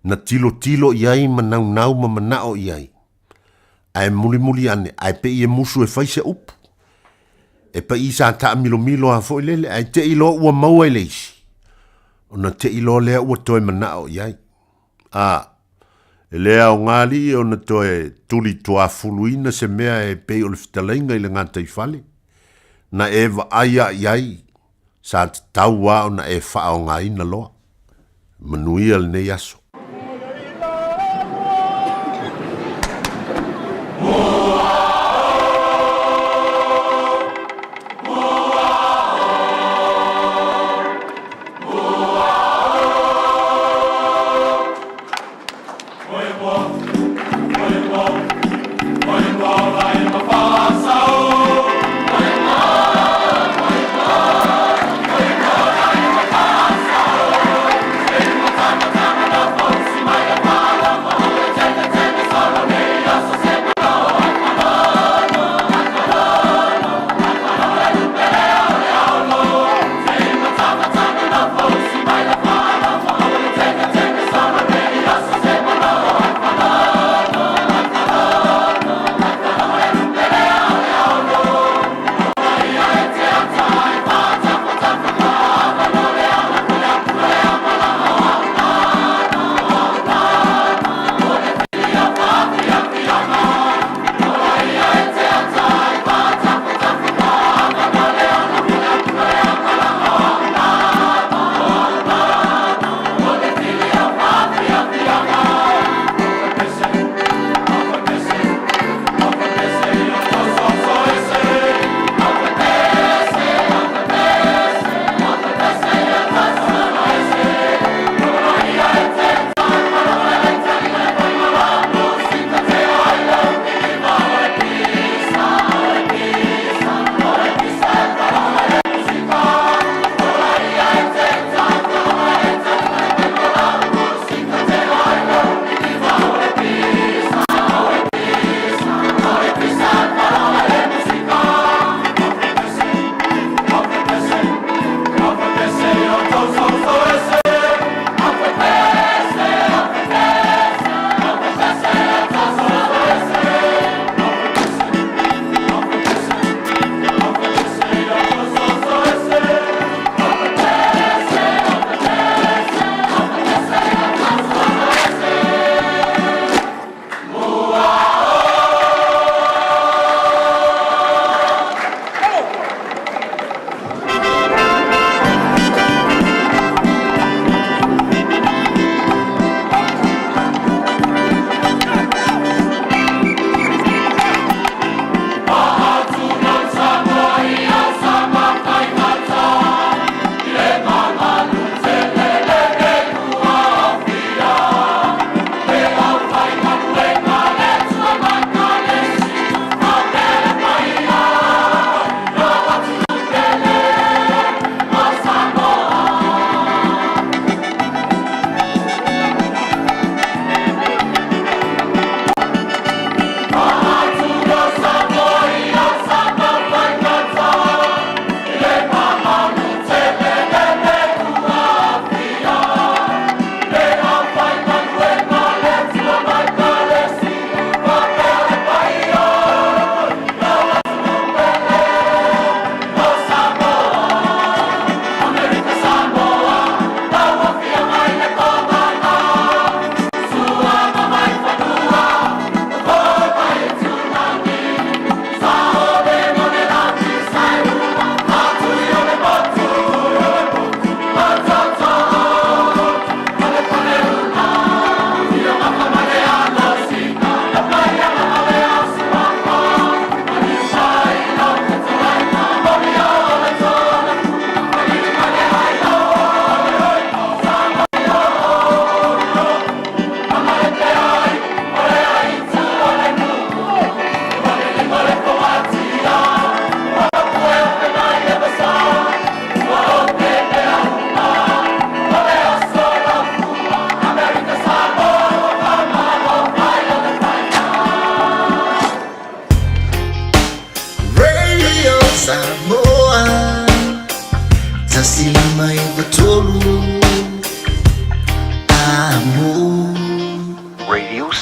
Na tilotilo i ai ma naunau ma manao i ai, ae mulimuli ane ae pei e musu e fai se upu. E paʻi sa taamilomilo a foi lele ae teʻi loa ua maua i le isi, ona teʻi loa lea ua toe manao i ai. A, e le aoga alii ona toe tuli tuafuluina se mea e pei o le fetalaiga i le gataifale, na e vaai a i ai, sa tatau a ona e faaaogaina loa. Manuia lenei aso.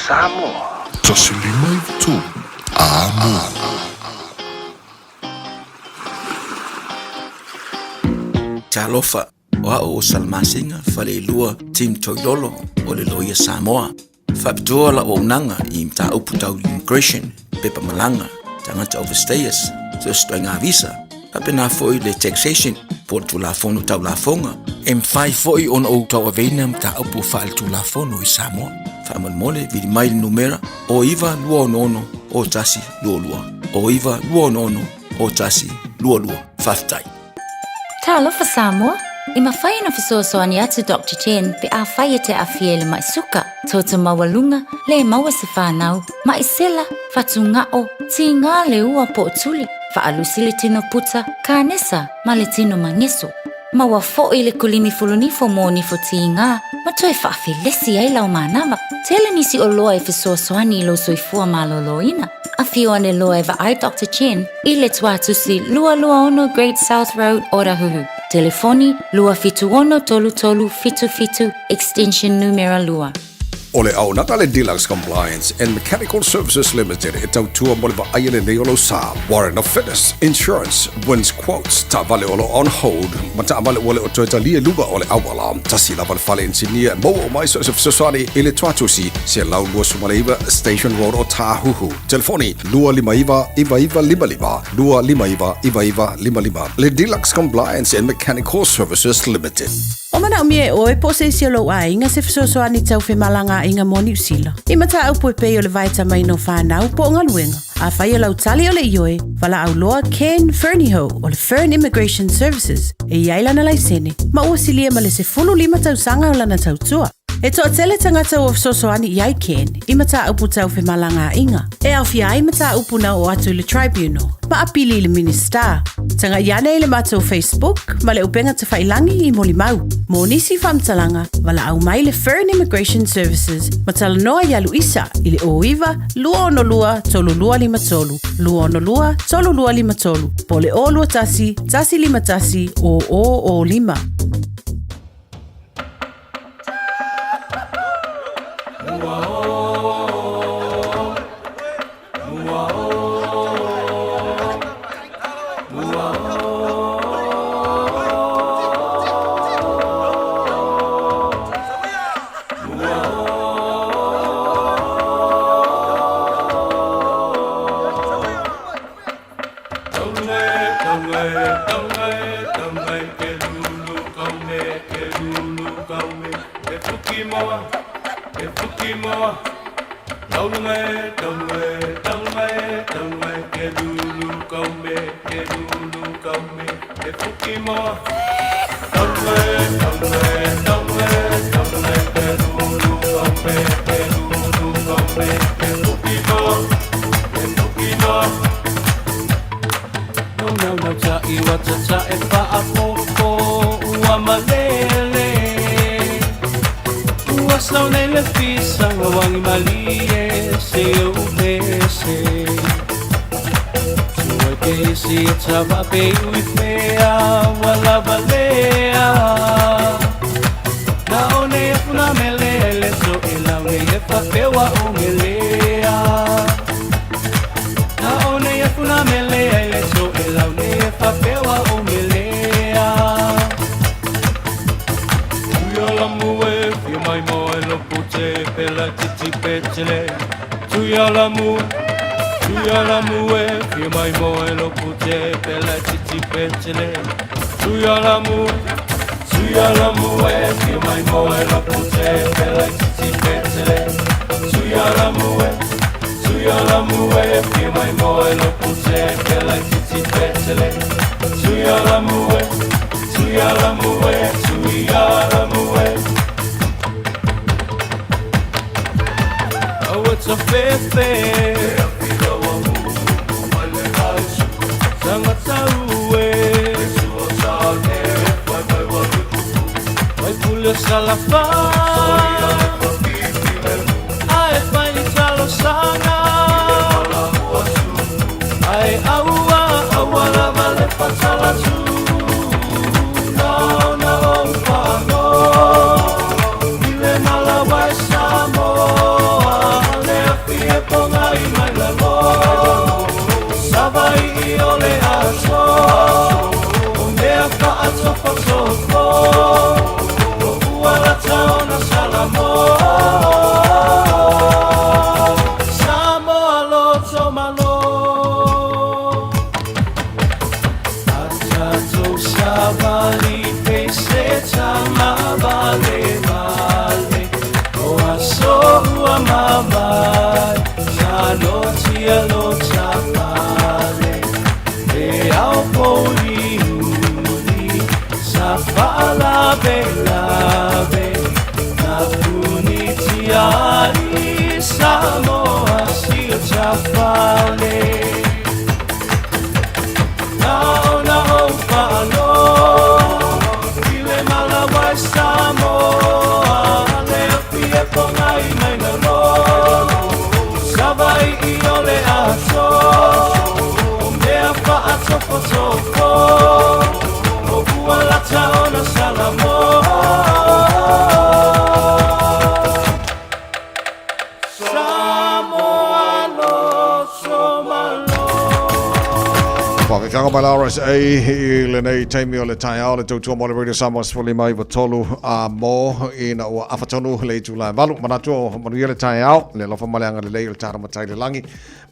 Samoa. 153 Amo. Talofa, o a'u o Salamasina Faleilua Tim Toilolo o le Loia Samoa. Faapitoa la'u auaunaga i mataupu tau immigration, pepa malaga, tagata overstayers, so o se ituaiga visa, faapena foi le taxation po o le Tulafono Tau Lafoga. E mafai foi ona ou tauaveina mataupu faaletulafono i Samoa. Faamolemole, vili mai le numera o 9266 0122, o 9266 0122. Faafetai. Talofa Samoa! E mafai ona fesoasoani atu Doctor Chen pe afai e te aafia i le mai suka, toto maualuga, le maua se fanau, mai sela, fatugao, tiga le ua po o tuli, faalusi le tino puta, kanesa ma le tino mageso. Maua foi le kulimi fulunifo mo nifo tiga ma toe faafelesi ai lau manava. Tele nisi oloa e fesoasoani i lou soifua malōlōina. Afio ane loa e vaai Doctor Chen i le Tuatusi 226 Great South Road, Otahuhu. Telefoni, 276 3377, extension numera 2. O le auaunaga a le Deluxe Compliance and Mechanical Services Limited e tautua mo le vaaia lelei o lou sa, Warrant of Fitness, Insurance, Wins Quotes, taavale o lo o on hold, ma taavale ua le o toe talia i luga o le auala. Tasi lava le fale inisinia e maua uma ai so o se fesoasoani i le Tuatusi 129 Station Road o Tāhuhu. Telefoni, 259 9955, 259 9955. Le Deluxe Compliance and Mechanical Services Limited. O manaomia e oe po o se isi o lou aiga se fesoasoani tau femalagaaiga mo Niu Sila. I mataupu e pei o le vaetamaina o fanau po o galuega. Afai o lau tali o le ioe, valaau loa Ken Fernihough o le Fern Immigration Services e i ai lana laisene ma ua silia ma le 15 tausaga o lana tautua. E toatele tagata ua fesoasoani i ai Ken i mataupu tau femalagaaiga, e aofia ai mataupu na oo atu i le Tribunal ma apili i le Minisita. Tagai ane i le matou Facebook ma le upega tafailangi i molimau. Mo nisi faamatalaga, valaau mai le Fern Immigration Services ma talanoa ia Luisa i le 09 262 3253, 262 3253, po o le 021 151 0005. Mavae Sa lotia lo chapale Le au poli uli Sa whaalabe labe Na puni tiari Samoa si o chapale Nao na o whaalo Ile malawai Samoa Le apia konga i mai na lo Savai i ole aso O mea whaatofo tofo O ua lata ona Salamoa Samoa lo somalo Whakakanga mai la RSA i lenei taimi o le taeao le tautua mo le Radio Samoa 53 a mo ina ua afatonu le itula e valu. Manatu o manuia le taeao, le alofa ma le agalelei o le tara matai le langi.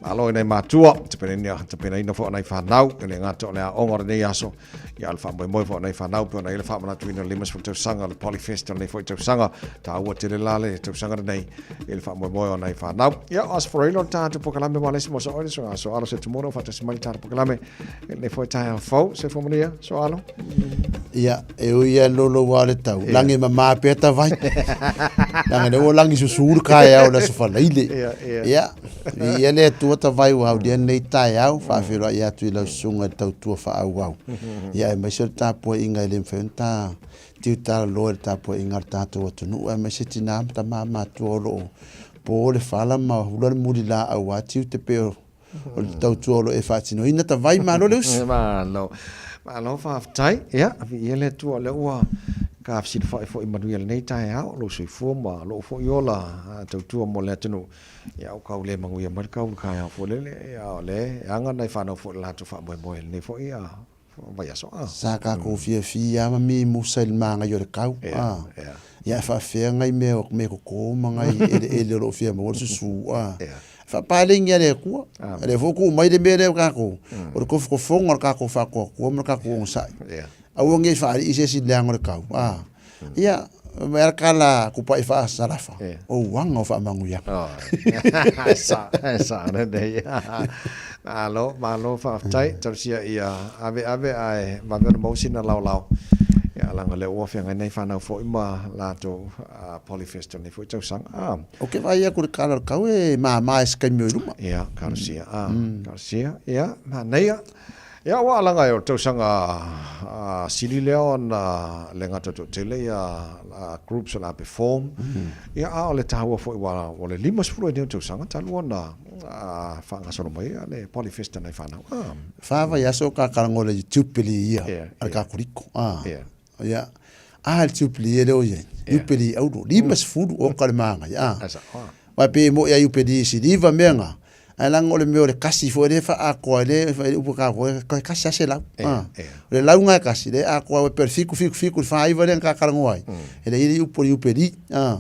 Malo i nei matua, tapenaina, tapenaina fo nei whanau, i le ngata o le aonga o lenei aso. Ia le faamoemoe foi o nei fanau pei ona i ai le faamanatuina o le 50 tausaga o le Polyfest o lenei foi tausaga. Taua tele la le tausaga lenei i le faamoemoe o nei fanau. Ia, o Aso Faraile o le tatou polokalame mo le isi mo so oe le so aso alo se tumona o faatasi mai le tatou polokalame i lenei foi taeao fou. Se manuia, so alo. Ia, e ui ia lolo ua le tau. Yeah. Langi mamā pea ta vai. Langa le ua langi susu le kaeao le aso falaile. Ia, ia. Ia, ia le atua ta vai ua haulia nei taeao, faafeiloai atu i lau susuga i le tautua faaauau. Ia, aemaise o le tapuaiga e le mafai ona ta tiu talaloa i le tapuaiga a le tatou atunuu, aemaise tinā ma tamā matua o lo o po le fala ma hula le mulilaau a tiute pei o o le tautua o lo o e faatinoina ta vai malo le uso. Malo. Malo faafetai. Ia, viia le Atua o lea ua ka fesilafai foi manuia lenei taeao, lou soifua ma lou foi ola tautua mo le atunuu. Ia, ua kau le manuia mai le kau i le taeao foi lele. Ia, o le aga nai fanau foi le latou faamoemoe lenei foi vaiaso. Sa kakou fiafia ma mi musa i le magai o le kau. Ia e faafefea ngai mea o mea koko ma ngai eleele o lo o fia maua le susu. E faapaleni lava e le Atua. O lea foi ua tuu mai le mea lea i tatou, o le tofotofoga o le tatou faatoatoa ma le tatou onosai. Aua ne i faalii se isi i le leaga o le kau. Ia, mai lava le tala a Tupai faasalafa, o uaga o faamanuiaga. Sa lenei. Malo, malo faafetai. Talosia ia ave ave ae vave ona maua sina laolao. Ia leaga o lea ua feagai nai fanau foi ma latou Polyfest o lenei foi tausaga. Ou te vaai atu i le tala o le tau e mama i se taimi o i luma. Ia, talosia, talosia, ia, manaia. Ia ua alaga e o le tausaga sili lea ona le gata toatele ia groups o le a perform. Ia a o le taua foi ua o le 50 ai nei o tausaga talu ona faagasolo mai le Polyfest a nai fanau. Fa vaiaso o kakalaga o le Jubilee ia a le Kakoliko. Ia a le Jubilee lea o i ai. Jubilee auro 50 oka le manaia. Aua e pei e moi a Jubilee i siliva mea na. Ae leaga o le mea o le kasi foi lea e faaatoa ai le fai le upu a tatou e toe kasi lava se lau. A. O le lauga e kasi lea e atoa ai pei o le 7 7 7 le 49 lea na ta talanoa ai. E leai le upu o le Iupeli. A.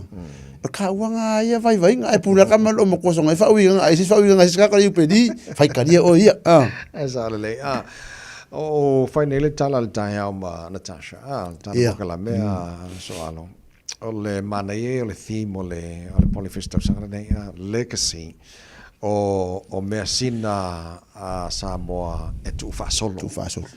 O le taua na ia vaivaiga ae pule lava ma lou matua soga e faauigaga ai se isi faauigaga a se isi tagata o le Iupeli, faitalia oe ia. A. E sao lelei. A. O fai nei le tala i le taeao ma Natasha. A, le tala polokalame a Soalo. O le manaia ia o le theme o le o le Polyfest tausaga lenei, a legacy o o measina a Samoa e tuufaasolo. Tuufaasolo.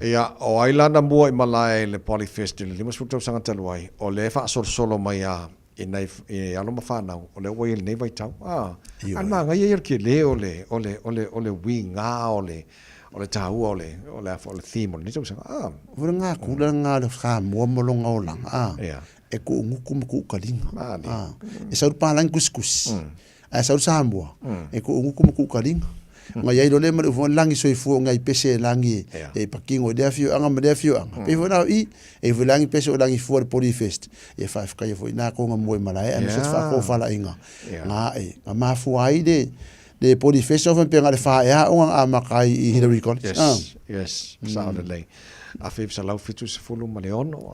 Ia, o ai la na mua i malae i le Polyfest i le 50 tausaga talu ai, o lea e faasolosolo mai a i nai i alo ma fanau, o lea ua i ai i lenei vaitau. A, a le manaia ia o le tele o le o le o le o le uiga o le O le taua o le, o le, o le theme o lenei tausaga. Ah. O le ngā kula ngā le Samoa ma longa olaga. Ah. Yeah. E kuuguku ma kuukalinga. Ah. E sau le palangi kusikusi. Ae sau le Samoa. E kuuguku ma kuukalinga. Nga iai lo le ma le ufo langi soifua ngai pese e langi e pakingo i lea afioaga ma lea afioaga. Pei foi la o i, e foi langi pese o langi fua le Polyfest. E faafetai foi nā konga mua i malae, aemaise te faakofalaiga. Ngā e, nga mafua ai le, Le Polyfest o faapea le faaeaoga na amata ai i Hillary College. Yes, ah. yes, sao lelei. 1976,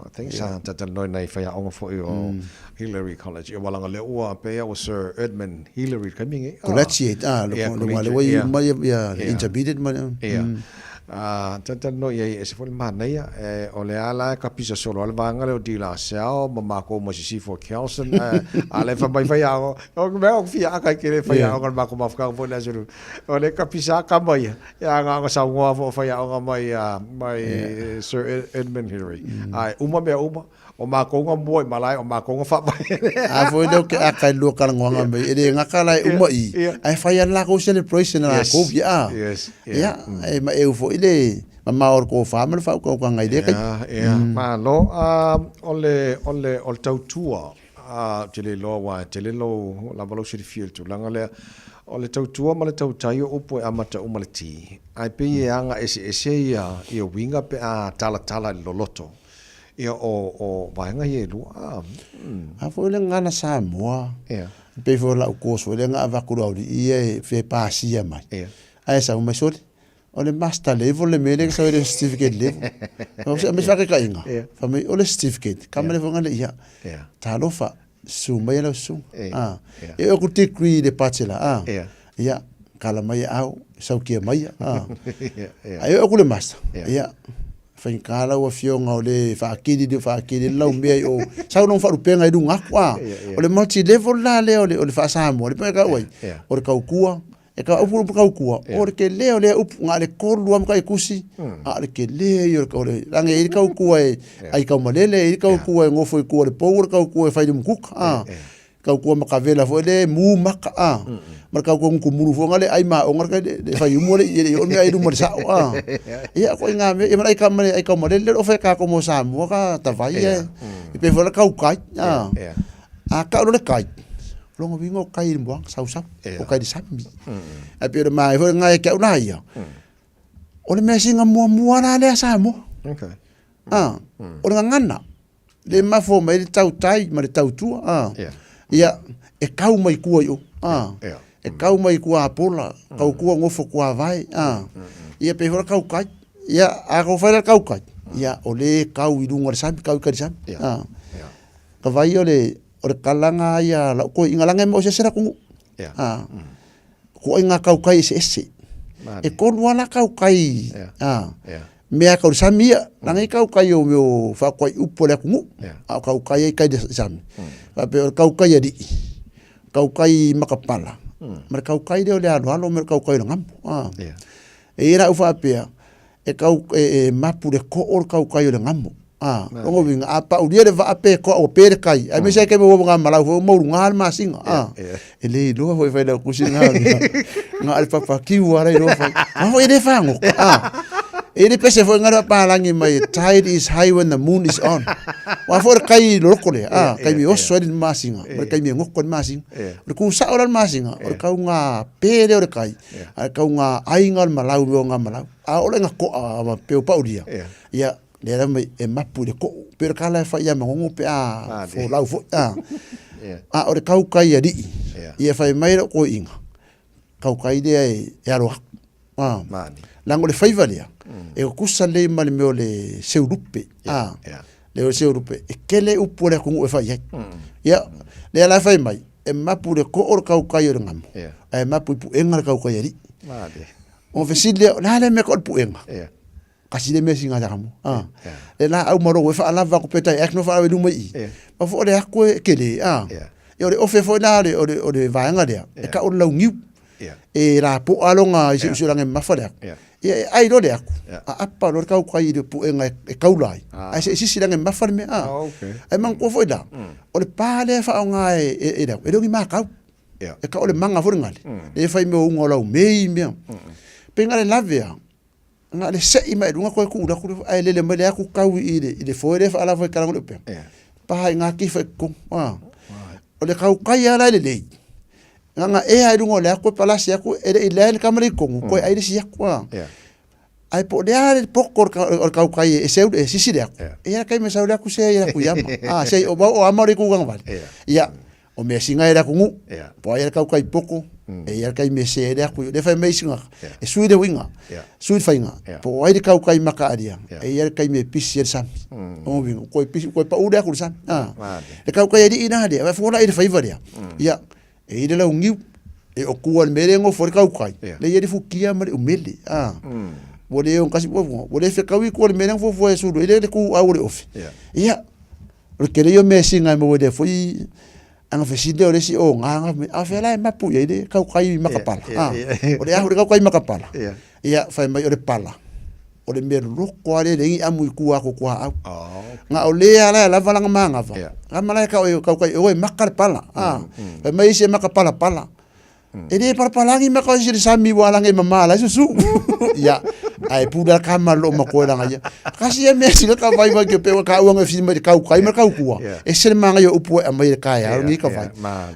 I think, sa tatalanoa i nai faiaoga foi o Hillary College. Ia ua laga lea ua pei ua Sir Edmund Hillary le taimi lenei. Collegiate, ah, le le ua i mai ia intermediate ma. Ia. Talatalanoa i ai e ese foi le manaia, e o le a la e kapisa solo ai le vaega lea o De La Salle ma makou mai sisifo e Kelson, ae a le fai mai faiaoga, o le mea ou te fia aka i kele faiaoga i le makou mafutaga foi i le aso lua, o le kapisa lava tama ia, ia na ona saunoa foi o faiaoga mai mai Sir Edmund Hillary, ae uma mea uma. O makou na mua i malae, o makou na faavae. A foi lea ou te aka i lua talanoaga mai, e le gata la e uma i, ae fai lava le latou celebration a latou, ia. Ia, e maeu foi le mamao o le tofa ma le faautautaga i lea taimi. Ia, ia, malo. O le, o le, o le tautua, ou te le iloa aua e tele lou, lava lou silafia i le tulaga lea. O le tautua ma le tautai o upu e amata uma le T, ae pei e aga eseese ia, ia uiga pe a talatala i le loloto. Ia, o, o vaega ia e lua. Ah, A foi le gagana Samoa. Ia. E pei foi o lau course foi lea na avatu i le aualii ia e fia pasia mai. Ia. Ae sau mai, sole, o le master level le mea lea e sau ai le certificate level. Fai mai se faataitaiga. Ia. Fai mai, o le certificate, ka male foi ngale ia. Ia. Talofa, susu mai lau susuga. Ia. Ah. Ia. E oo ku degree i le bachelor, ah. Ia. Ia, kala mai e au, saukia mai ia. Ah. Ia, ia. Ae oo ku le master. Ia. Ia. Faigata lau afioga o le faakili le faakili le lau mea i o sau lona faalupega i luga aku a o le multi level la lea o le o le faasamoa le pei ka uai o le tautua e ka upu upu tautua o le tele o lea upu na o le tolu lava matai tusi a o le tele ia o le leaga e i ai le tautua e ai taumalele e i ai le tautua e nofo i tua o le pou o le tautua e fai le umukuka a tautua matavela foi le mu maka a ma le tautua gutumulu foi le ai maoga le le faiumu le i le o mea i luma le sao a ia ko inga me ia ai ka male ai ka male le o fe ka ko mo Samoa ka tawai e i pe foi le kau kai a a ka o le kai longa wingo kai le moa sau sau o kai le sami ai pe le mai foi ngai ke una ia o le mea singa muamua la lea Samoa okay a o le gagana Le mafua mai le tautai ma le tautua. A. Yeah. Ia, e kau mai kua i o. A. Yeah. E kau mai kua apola, kau kua ngofo kua vai. A. Ia pe hora kau kai. Ia, a kau whaira kau kai. Ia, o le kau i runga le sami, kau i kari sami. Yeah. A. Yeah. Ka vai o le, o le kalanga ia lau koe, inga langa e mo se sera kungu. Yeah. A. Ko ai ngā kau kai ese ese. E kolu ala kau kai. Yeah. A. Yeah. Mea kau sami ia, langa i kau kai o meo whakoai upu o le aku ngu. Yeah. A o kau kai ai kai le sami. Whape o kau kai ari'i. Kau kai makapala. Ma le kau kai lea o le aloalo ma le kau kai o le ngamu. A. Yeah. E ia rau whapea, e kau e, e mapu le ko o le kau kai o le ngamu. A, longa uiga, a paulia le vaa pe koa ua pe le kai. Ai me sai kai mo ngā malau fo mau ngā le masinga. A, e le iloa foi fai lau kusi ngā ngā le papa kiu ara iloa fai. Ma foi le whango. A, e le pese foi ngā palangi mai, tide is high when the moon is on. Wa foi le kai loroko le, a, kai mi oso ai le masinga, ma le kai mi ngoko le masinga. O le kūsao la le masinga, o le kau ngā pere o le kai, a le kau ngā ainga o le malau o ngā malau. A o le ngā koa ma peo paulia. Ia, Lea lava mai e mapu i le koʻu, pei o le kala e fai ia Magogo pe a folau foi, a. A o le kaukai alii, ia fai mai lou toeaina, kaukai lea e alo aku, a. Leaga o le faiva lea, e tutusa lelei ma le mea o le seulupe, a. Le o le seulupe, e tele upu a le atunuu e fai ai. Ia, lea la e fai mai, e mapu i le koo le kaukai o le gamo, ae mapu i puega le kaukai alii. Ona fesili lea, o le a le mea e koo le puega? Kasi le mea singa ya mo. Ah. Le la au maro e whaalava ko peta e no whaalawe luma i. Ma fo le aku e kele. Ah. E o le ofe fo la le o le o le vaenga lea. E ka o lau ngiu. E la po alonga i se usulange mafa le aku. Ia e ai lo le aku. A apa lo kau kai le puenga e kaula ai. Ai se sisi lange mafa le mea. Ah. Ai mang ko fo la. O le pa le whaonga e e le e le ma kau. E ka o le manga fo le ngale. Le fai me o unga o lau mei mea. Pe ngale lavea. Na le seʻi mai luga koe kuʻu laku ae lele mai le aku kau i le i le foe le whaalava i kalango le upea. Paha i ngā kifa i kong. Ah. O le kau kai ala i le lei. Nga nga ea i lunga o le aku e palasi aku e le i lea le kamale i kongu koe ai le si aku. Ah. Ai po le a le poko o le kau kai e seu e sisi le aku. E ia kai me sau le aku se i aku iama. Ah, se o o ama o le kukanga vale. Ia. O mea singa e le aku ngu. Po ai le kau kai poko, e ia kai me se le aku. Le fai mai singa. E sui le winga. Sui le fainga. Po ai le kau kai maka aria. E ia kai me pisi e le sami. O winga. Koe pisi, koe pa ule aku le sami. Ah. Le kau kai ari ina le. Vai fona i le faiva lea. Ia. E i le lau ngiu. E o kua le mere ngofo le kau kai. Le ia le fukia ma le umele. Ah. Ua le ogatasi fuafua, ua le fetaui kua le mea lea na fuafua e sulu ai le kūʻau o le ofi. Ia, o le tele ia o measina e maua i lea foi aga fesili lea o le isi oga aga fai mai, a o fea la e mapu i ai le kaukai makapala? O le a foi le kaukai makapala? Ia, fai mai o le pala, o le mea loloko lava lea e leai ni amu i tua atu o tuaau. Na o lea la e lava lana manava, gama la e tau e kaukai e o e maka le pala. Fai mai isi e maka palapala. E le palapalagi maka o isi le sami ua alagi e mama la e susu. Ia, ae pule a kama lo makoe langa ia. Kasi ia mea sila ka vai vai ke pe ka uanga fi mai kau kai ma kau kua. E se manga yo upu e mai ka ya ni ka vai.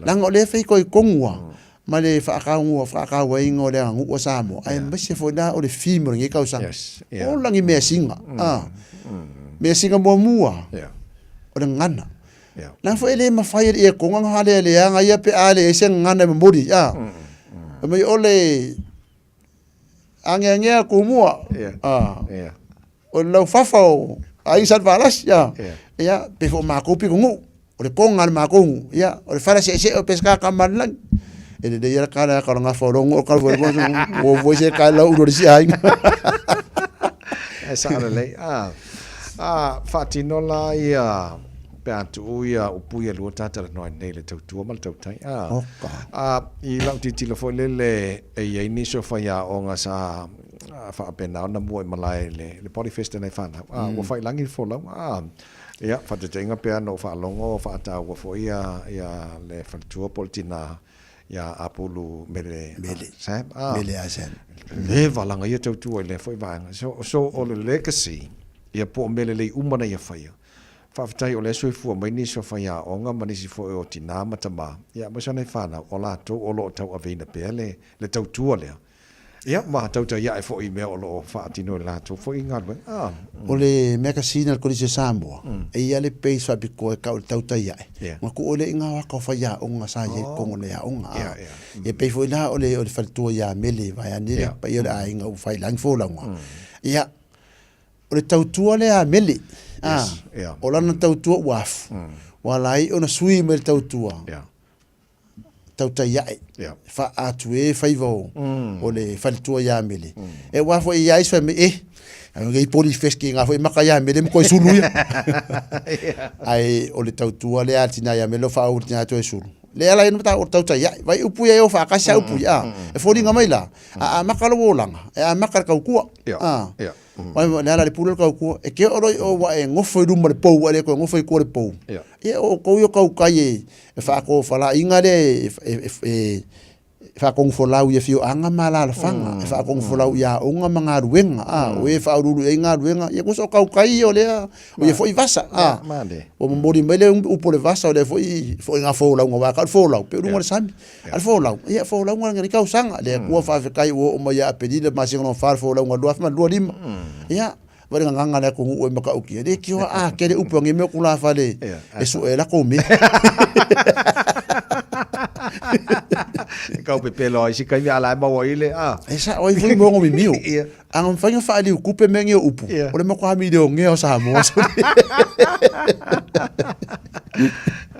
Langa o le fei koi kongua. Ma le whaakaungua, whaakauainga o le anga o Samoa. Ae maise foi la o le fi mo le kau sanga. O langi mea singa. Ah. Mea singa mua mua. O le ngana. Na foi e le mawhai e konga ngā le le anga ia pe a le ese ngana e momori. Ah. Mai o le ange angea kumua. Ah. O le laufafa o ai san valasi. Ah. Ia pe fo mākou piko ngu. O le konga le mākou ngu. Ia o le fala se se o peska ka manlang. E le ia ka la ka nga fa rongo ka vo vo vo se ka la uro si ai. E sa le lei. Ah. Ah, faatino la ia pe a tuu ia upu ia lua tatalanoa ai nei le tautua ma le tautai. Ah. Oka. Ah, i lau tilotilo foi lele e i ai nisi o faiaoga sa faapena ona mua i malae i le, le Polyfest e nai fanau. Ah, ua faiilagi le folauga. Ah, ia, faataitaiga pea na ou faalogo o faataua foi ia, ia le faletua po o le tinā ia Apulu Mele, Mele. Sam. Ah, Mele a Sam. Le valaga ia tautua i lea foi vaega. So, so o le legacy, ia po o mea lelei uma na ia faia. Faafetai o lea e soifua mai nisi o faiaoga ma nisi foi o tinā ma tamā, ia aemaise o nai fanau, o latou o lo o tauaveina pea le, le tautua lea. Ia, ma tautai ae foi i mea o lo o faatino e latou foi i galuega. Ah. O le magazine a le Kolisi o Samoa, e i ai le page faapitoa e tau i le tautai ae. Na tuu lea i ngā waka o whaiaonga sa i ai totonu o le aoga. Ia pei foi la o le o le faletua ia Mele vaeane le paia o le aiga ua whai langi folauga. Ia, o le tautua lea a Mele, o lana tautua ua afu. Ua ala ai ona sui mai le tautua. Tautai ae, faaatu e faiva o, o le faletua ia Mele. E ua foi ia isi fai mai, e, ai poli fest ki ngā foi maka ia Mele mo koe sulu ia. Ai o le tautua lea a tina ia Mele o whaau tina toe sulu. Le ala ina mata o tautai ae, vai upu ia e o whaakasi a upu ia. E foliga mai la, a a maka lo olanga, e a maka le kaukua. Mai le ala le pule le kaukua, e ke oro i o wa e ngofo i luma le pou, a le koe ngofo i kua le pou. Ia o kou i o kaukai e, e faatofalaiga lea e faatonufolau i afioaga ma alaalafaga, e faatonufolau i aoga ma galuega, a, o e faauluulu i ai galuega, ia tusa o kaukai ia o lea, o ia foi vasa, a, ua momoli mai le upu o le vasa, o lea foi ituaiga folauga, aua e tau le folau, pei o luga o le sami, a o le folau, ia folauga lenei tausaga, le Atua faafetai ua oo mai ia Aperila masina lona fa le folauga 2025, ia, Vai le gagaga le atunuu e matautia. Le tio a kele upu ange mea tulafale e sue la kou mea. E kau pepelo ai si kaimi ala e maua i le a. E sa oi fui mongo mimio. Anga mfai nga whaali ukupe me ngi o upu. O le matua mi leo ngea o Samoa.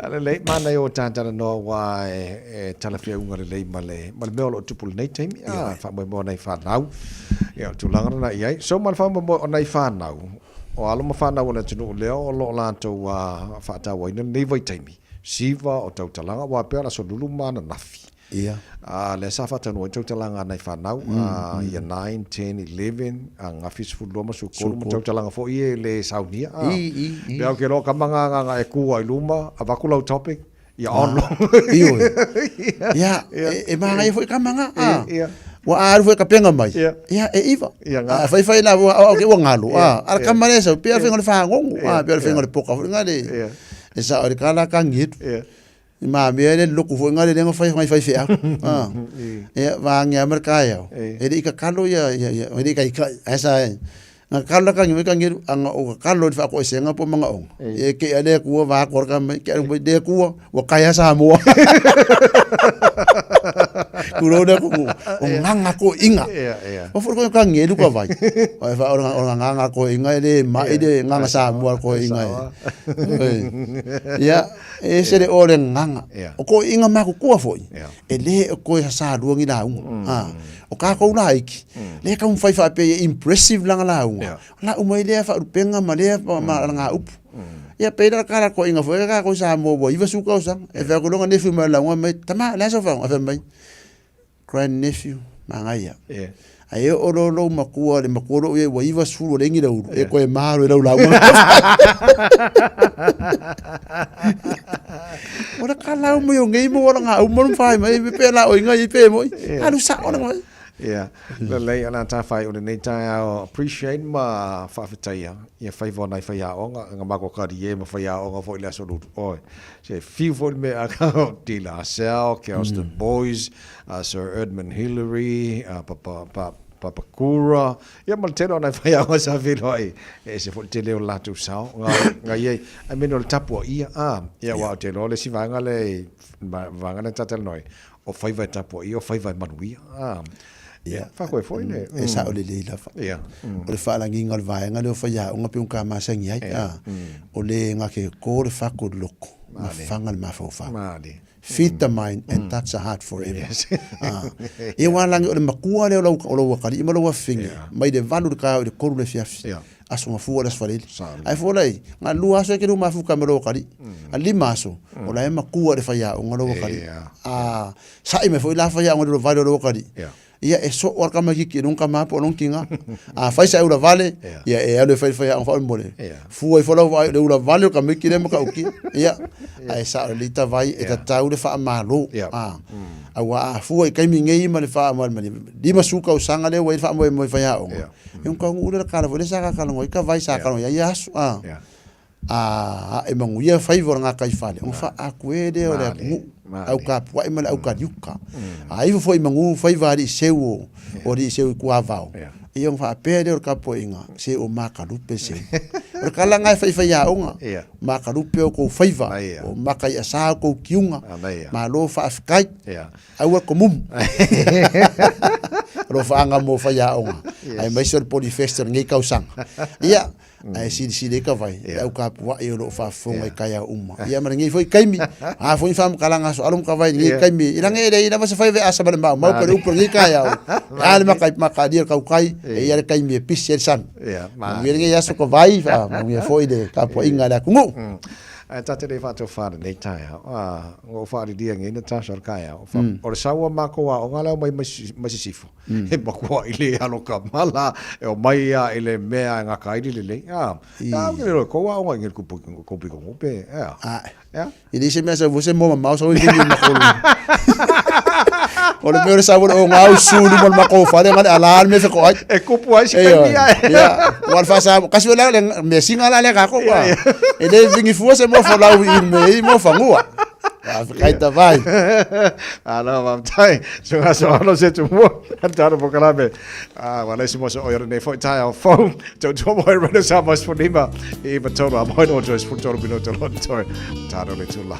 Ale lei mana i o tātara noa wā e talawhia unga le lei ma le, ma le mea o lo o tupu lenei taimi. A, whaamoemoe nei whanau. Ia, o le tulaga lena i ai. So ma le faamoemoe o nai whanau, o alo ma whanau o le atunuu lea o lo o latou faatauaina lenei vaitaimi, siva o tautalaga, aua pea o le aso lulu ma ananafi. Ia. A, lea sa faataunuu ai tautalaga a nai whanau, ia 9, 10, 11, ananafi 12 ma 13 ma tautalaga foi e le saunia. A, pea o ke loa ka manga e ku ai luma, avatu lau topic, Ia on long. Ioe. Ia, e māngai foi ka manga. A. Ua alu foi ka penga mai. Ia, e iva. A fai fai la ua au ke ua ngalo. A, ala ka mare sau pia fenga le whangongo. A, pia le fenga le poka foi ngale. E sa o le kala ka ngetu. I mā mea le loku foi ngale lenga fai ngai fai whea. A. Ia, wā ngea mara ka iau. E le ika kalo ia, ia, ia, e le ika ika, esa e. Nga kalo ka ngi ka ngi anga o ka kalo fa ko senga po manga ong. E ke ale ku va ko ka mai ke ale le ku wa kaya Samoa. Tulou le atunuu, o gaga toeaiina. O foi ko ka ngelu ka vai. O e fa o nga gaga toeaiina e le mai le gaga Samoa toeaiina e. Ia, e ese le o le gaga. O toeaiina matutua foi, e le o toe sasalua ni lauga. O tatou laiti, lea e taumafai faapea ia impressive lana lauga, lau mai lea faalupega ma lea ma upu. Ia pei la kala toeaiina foi tatou i Samoa ua 90 tausaga, e fai atu loa nephew mai le lauga mai, tama, o le a sau faalogo? Ae fai mai, grand nephew, manaia. Ae oo loa lou matua, le matua lou ia ua 90 ua leai ni laulu, e toe malo i lau lauga. O le kalau mai o nei mo wala ngā uma no whai mai, pe la o inga i pe moi. Alu sa o mai. Yeah. Lelei ana tā whai o lenei taeao appreciate ma whaafetaia ia whai nai whai aonga nga mako kari e ma whai aonga fo i le aso lulu. Oi. Se fiu fo i me aka De La Salle, Kelston Boys, Sir Edmund Hillary, Papa, pa, Papakura, ia ma le tele o nai faiaoga sa feiloai, e ese foi le tele o le latou sao, nga, nga iai, I mean o le tapua ia, a, ia aua ou te iloa le isi vaega lea i, vaega lea na talatalanoa ai, o faiva e tapua ia, o faiva e manuia, a, ia, faakoe foi le, E sao lelei lava. Ia. O le faalagiga o le vaega lea o faiaoga pei ona ka masani ai, a, o le gake ko le fako i le loko, ma faga le mafaufau. Feed the mind and touch the heart forever. Yes. Ah. Ia wā langi o le makua lea o lau, o lau akalii ma lau afafine, mai le 8 i le taeao i le 3 i le afiafi. Aso gafua le aso faleili. Ae fua lai, na lua aso e ke luma mafuka ma lau akalii. A 5 aso, o la e makua i le faiaoga lau akalii. A sa'i mai foi la faiaoga i le vale o lau akalii. Ia e soo a le tamaititi e lona tama po o lona tina. A fai sa e ula vale, ia e alu e fai le faiaoga faamolemole. Fua ifo lau vaai o le ula vale o le tamaiti lea e matautia. Ia, ae sao lelei ta vai e tatau le faamalo. A, aua a fua i taimi nei ma le faa, ma le 50 tausaga lea ua i ai le faamoemoe faiaoga, ia ona taunuu lea i le tala foi lea sa ta talanoa ai ta vai sa talanoa i ai ia aso. A, a ae manuia faiva o le gataifale, ona faaatu e lea o le atunuu, au kapua'i ma le au kaliuka. A ifo foi i manu faiva alii seu o alii seu i tuavao, ia ona faapea lea o le tapuaiga, se o makalupe seu. O le tala lena e faifaiaoga, makalupe o tou faiva, o makaiasa o tou tiuga, malo faafetai, aua le tomumu. Alofaaga mo faiaoga, aemaise o le Polyfest o lenei tausaga. Ia, ae silisili ai ka vai, le au kapua'i o lo o faafofoga i taeao uma. Ia ma lenei foi taimi, a foi ni faamatalaga a Soalo ma Kavai i lenei taimi, i lagi e leai lava se faiva e asa ma le maumau pe o le upu o lenei taeao, e a le makaalia o le tautai, e i ai le taimi e pisi ai le sami. Manuia lenei aso Kavai, manuia foi le tapuaiga a le atunuu. Ae ta te le faatofa lenei taeao, a, ua ou faalilia nei Natasha o le taeao, o le sau a matou aoga la e omai mai sisifo, E matua i le alo ka mala e o mai ia i le mea e ngaka ai le lelei. A, a ke le ko wa o ngi ku ku pi ko pe. Ea. Ea. I le se mea sa vose mo mamao sa i ni makolu. O le mea o le sa o ngau su ni mo mako fale ngale ala le me ko ai. E kupu ai si kai ni ai. Ia. Wa fa sa kasi wala le me singa la le ka ko. E le vingi fua se mo fo lau i me i mo fangua. Faafetai tavai. Alo, faafetai. Suga soalo se tumua. Taro po kalame. Ah, wa lesi mo so oi nei foi tai au fou. Tau tua mo e rena sa mas fo nima. I matoro a moi no joyce fo toro bino tolo toi. Taro le tula.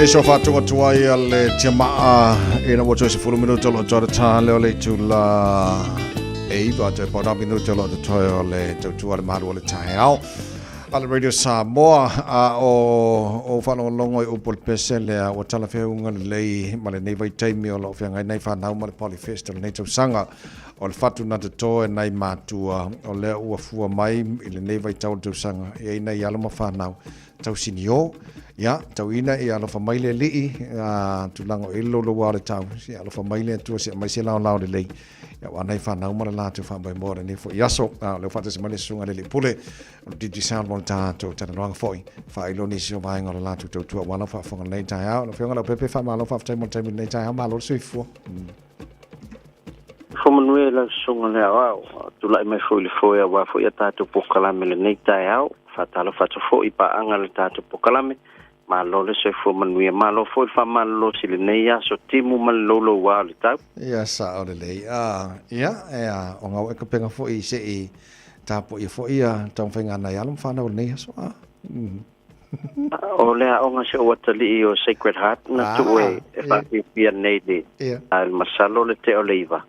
E so whātunga tuai a le tia maa e na watoe se fulu minuta lo toa tā leo le tula e iwa toe pauna minuta lo toe o le tautua le malu o le taeao a le Radio Samoa a o o whalongolongo i upu le pese lea ua tala feunga lelei ma lenei vaitaimi o loo feagai nei fanau ma le Polyfest o lenei tausaga o le fatu na toto e nai matua o lea ua fua mai i lenei vaitau o le tausaga e ai nai alo ma fanau tausinio ia tauina ia alofa mai le alii a tulaga o i le louloua o le tau ia alofa mai le Atua se aumai se laolao lelei ia ua nai fanau ma le latou faamoemoe o lenei foi aso a o lea ua faatasi mai le susuga i le alii pule o le Digicel mo le tatou talanoaga foi faailoa nisi o vaega o le latou tautua aua lau faafofoga lenei taeao. Lau Afioga Leaupepe, faamalo faafetai mo le taimi lenei taeao, malo le soifua. Ifo manuia i lau susuga le aoao, tulai mai foi i le foe aua foi a tatou polokalame lenei taeao. Faatalofa atu foi i paaga le tatou polokalame. Malo le soifua manuia, malo foi le faamalolosi i lenei aso timu ma le louloua o le tau. Ia sao lelei. Ia, e a, o gau e kapega foi se i tapuaia foi ia taumafaiga a nai alo ma fanau o lenei aso. O le aoga si ou atalii o Sacred Heart na tuu e faafiafia nei le a le masalo le tea o le 9.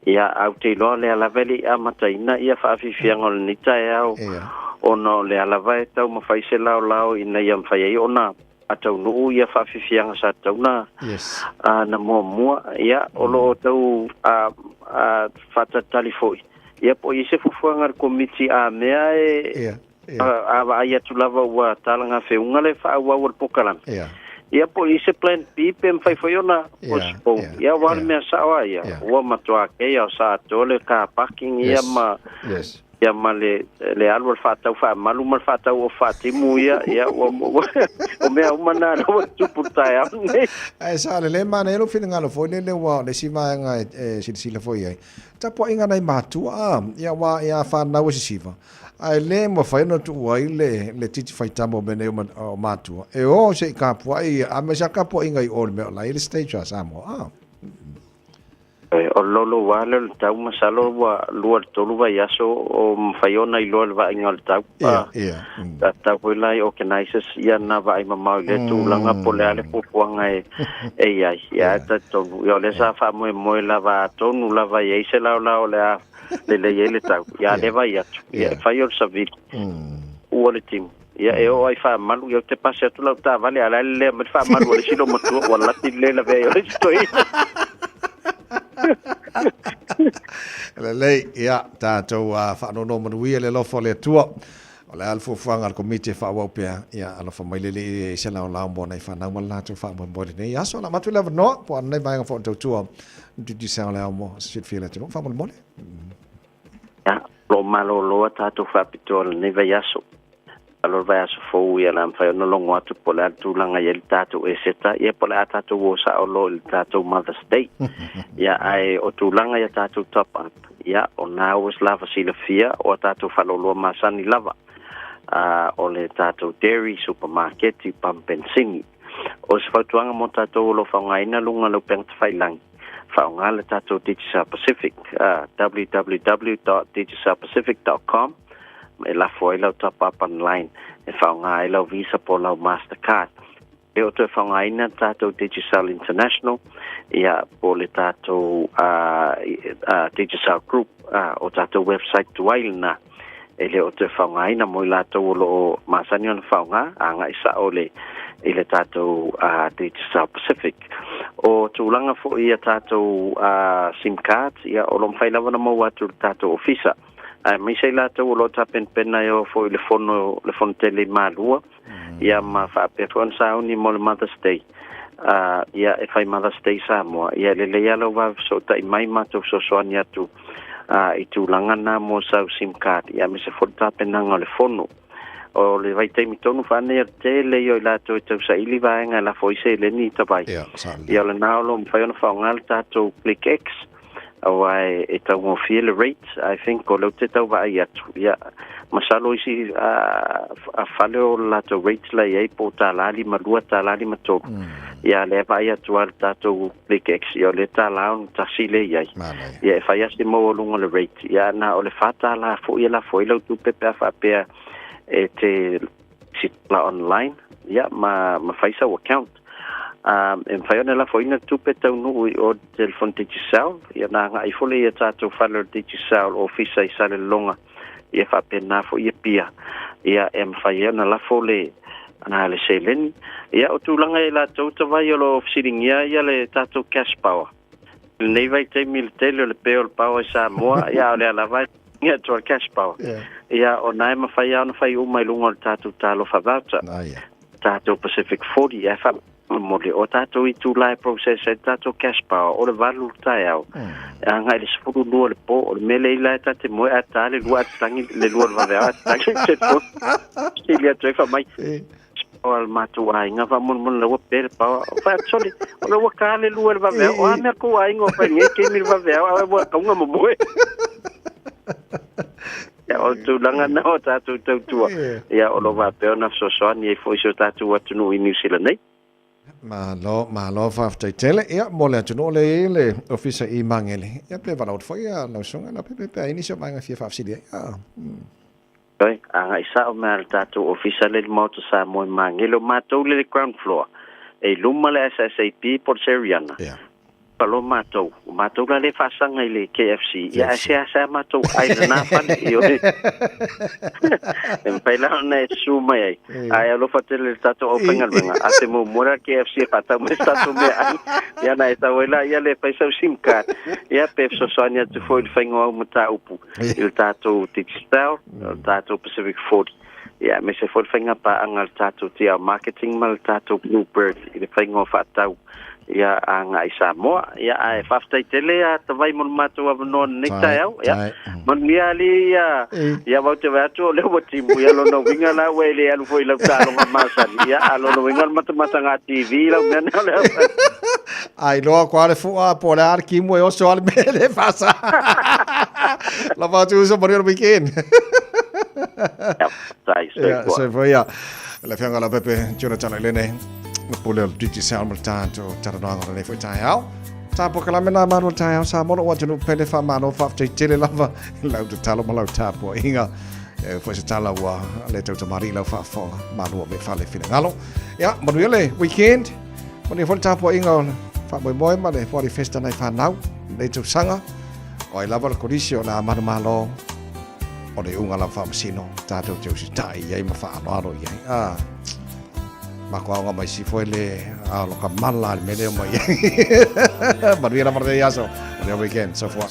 Ia, ae ou te iloa o lea lava e le i amataina ia faafiafiaga o lenei taeao ona o lea lava e taumafai se laolao ina ia mafai ai ona taunuu ia faafiafiaga sa tatau na na muamua. Ia, o lo o tau faatalitali foi ia po o i ai se fuafuaga a le Komiti a mea e A vaai atu lava ua talagafeuga le faaauau o le polokalame. Ia po o i ai se plan B pe mafai foi ona postpone. Ia aua o le mea sao lava ia, ua matua chaos atoa le car parking ia ma ia ma le le alu o le faatau faamalu ma le faatau ofa faatimu ia, ia ua o mea uma na lea ua tupu i le taeao lenei. Ae sa lelei manaia lou finagalo foi lele aua o le isi vaega e silasila foi i ai, tapuaiga a nai matua a, ia aua ia fanau e sisiva, Ae le mafai ona tuu ai le, le titi faitama o mea nei o matua, e o se i kapuai, a me sa kapuaiga i o i le mea o la e i ai le stage a Samoa. Ah. O le louloua lea o le tau, masalo ua 2 i le 3 vaiaso o mafai ona iloa le vaaiga o le tau. Ia, ia. Sa tatau foi la i organizers ia na vaai mamao i lea tulaga po o le a le fuafuaga e i ai. Ia, ae talitonu, ia o lea sa faamoemoe lava atonu lava e i ai se laolao o le a lelei ai le tau. Ia lea vaai atu, ia e fai o le savili, ua le timu. Ia e oo ai faamalu, ia ou te pasi atu lau taavale, a o le a lelea mai le faamalu a le isi loomatua, ua lati le lavea ai o le isi toeaina. Lelei, ia, tatou faanono manuia i le alofa o le Atua. O le a le fuafuaga a le Komiti e faaauau pea, ia alofa mai le Alii i se laolao mo nai fanau ma le latou faamoemoe i lenei aso. O le a avatu le avanoa po o a nei vaega foi o le tautua Digicel le ao mo se silafia e le atunuu faamolemole. Ia, o lo o malolo a tatou faapitoa i lenei vaiaso. Masalo o le vaiaso fou ia o le a mafai ona logo atu po o le a le tulaga e i ai le tatou eseta, ia po o le a tatou o sao loa i le tatou Mother's Day. Ia, ae o tulaga i a tatou top up, ia, o na ua lava silafia o a tatou faaloloa masani lava, o le tatou dairy, supamaketi, pamu penisini. O se fautuaga mo tatou o lo o faaaogaina luga o le upega tafailangi, faaaoga le tatou Digicel Pacific, www.digicelpacific.com, e lafo ai lau top up online e faaaoga ai lau Visa po o lau Mastercard. E o toe faaaogaina le tatou Digicel International, ia, po o le tatou Digicel Group, o tatou website tuai lena e le o toe faaaogaina mo i latou o lo o masani ona faaaoga, agai sao le i le tatou Digicel Pacific. O tulaga foi ia tatou SIM cards, ia, o lo o mafai lava ona maua atu i le tatou ofisa. Aemaise i latou o lo o tapenapena e o foi i le fono, le fono tele i Malua, ia ma faapea foi ona sauni mo le Mother's Day. Ia e fai Mother's Day Samoa, ia e lelei lava lou vave fesootai mai matou fesoasoani atu i tulaga na mo sau SIM card, ia aemaise foi le tapenaga o le fono. O le vaitaimi tonu faaneia o le tele ia o i latou e tausaili vaega e lafo ai seleni i Tavai. Ia o lena o lo o mafai ona faaaoga le tatou ClickX, aua e taugofie le rate, I think o lea ou te tau vaai atu, ia, masalo isi a fale o le latou rate la i ai po o $52, $53. Ia, lea e vaai atu lava i le tatou ClickX, ia o lea $61 lea e i ai. Ia, e fai lava si maualuga o le rate, ia na o le $4 foi e lafo ai lau tupe pe a faapea e te sitala online, ia, ma fai sau account. E mafai ona lafoina le tupe taunuu i o telefoni Digicel, ia na agai foi lea i a tatou fale o le Digicel ofisa i Salelologa, ia faapena foi i Apia, ia e mafai ai ona lafo le le seleni. Ia o tulaga i latou tavai o lo o fesiligia ia le tatou cash power. I lenei vaitaimi i le tele o le pe o le power i Samoa, ia a o lea lava e ia atu le cash power. Ia o na e mafai lava ona fai uma i luga o le tatou Talofa Voucher. Tatou Pacific 40 ae faamolemole o tatou itula e process ai le tatou cash power o le 8 i le taeao e agai i le 12 i le po. O le mea lea i la e ta te moe ae ta le 2 ae tatagi le 2 o le vaveao ae tatagi le telefoni. Sili atu ai fai mai o le matou aiga faamolemole la ua pe le power. Fai atu sole o la ua ta le 2 i le vaveao. O a mea kou aiga o fai nei taimi i le vaveao ae ua tauga momoe. Ia, o le tulaga lena o tatou tautua, ia, o lo o faapea ona fesoasoani ai foi si o tatou atunuu i Niu Sila nei. Malo, malo faafetai tele. Ia, mo le atunuu lea e i ai le Ofisa i Magele, ia pe valaau atu foi ia lau susuga Leaupepe pe a i ai nisi o vaega e fia faafesili ai. Ah. Oi, agai sao mai lava le tatou Ofisa lea i le Maota Samoa i Magele, o matou lea i le ground floor, e i luma le SSAP po o le Seriana. Yeah. Palo matou, o matou la lea e faasaga i le KFC, ia ae seasea matou ai i lena fale, ioe. E mafai la ona e susu mai ai, ae alofa tele i le tatou aufaigaluega, a te muamua la le KFC e faatau mai se tatou meaai, ia ona e sau ai laia lea e fai sau sim card, ia pe fesoasoani atu foi i le faiga o au mataupu i le tatou Digicel, le tatou Pacific 40, ia aemaise foi le faiga paaga a le tatou TL Marketing ma le tatou Bluebird i le faiga o faatau ia agai i Samoa. Ia ae faafetai tele ia Tavai mo le matou avanoa i lenei taeao. Ia manuia alii ia ia vau te vaai atu o lea ua timu ia lona uiga la ua e le alu foi i lau taaloga masani. Ia a lona uiga o le matamataga TV lau mea lea o le A iloa koa le fua po o le a le kimu e oso a le mea le fasa. Lava atu uso manuia le weekend. Ia, faafetai, soifua. Soifua ia. Le Afioga Leaupepe Jonathan Ailene, le pule o le Digicel ma le tatou talanoaga o lenei foi taeao. Tā polokalame nā malu o le taeao Samoa lou atunuu pele faamalo faafetai tele lava i lau tatalo ma lau tapuaiga. E foi se tala ua le tautamalii lau faafofoga malu ave fale finagalo. Ia, manuia le weekend. Manuia foi le tapuaiga o le faamoemoe ma le Poari Festa nai fanau lenei tausaga. O ai lava le kolisi o le a manumalo o le iuga lava faamasino tatou te usitai i ai ma faaaloalo i ai. Ah, mako aoga mai si foi le alo ka mala le mele o mai ai. Manuia lava lenei aso. Manuia weekend. Soifua.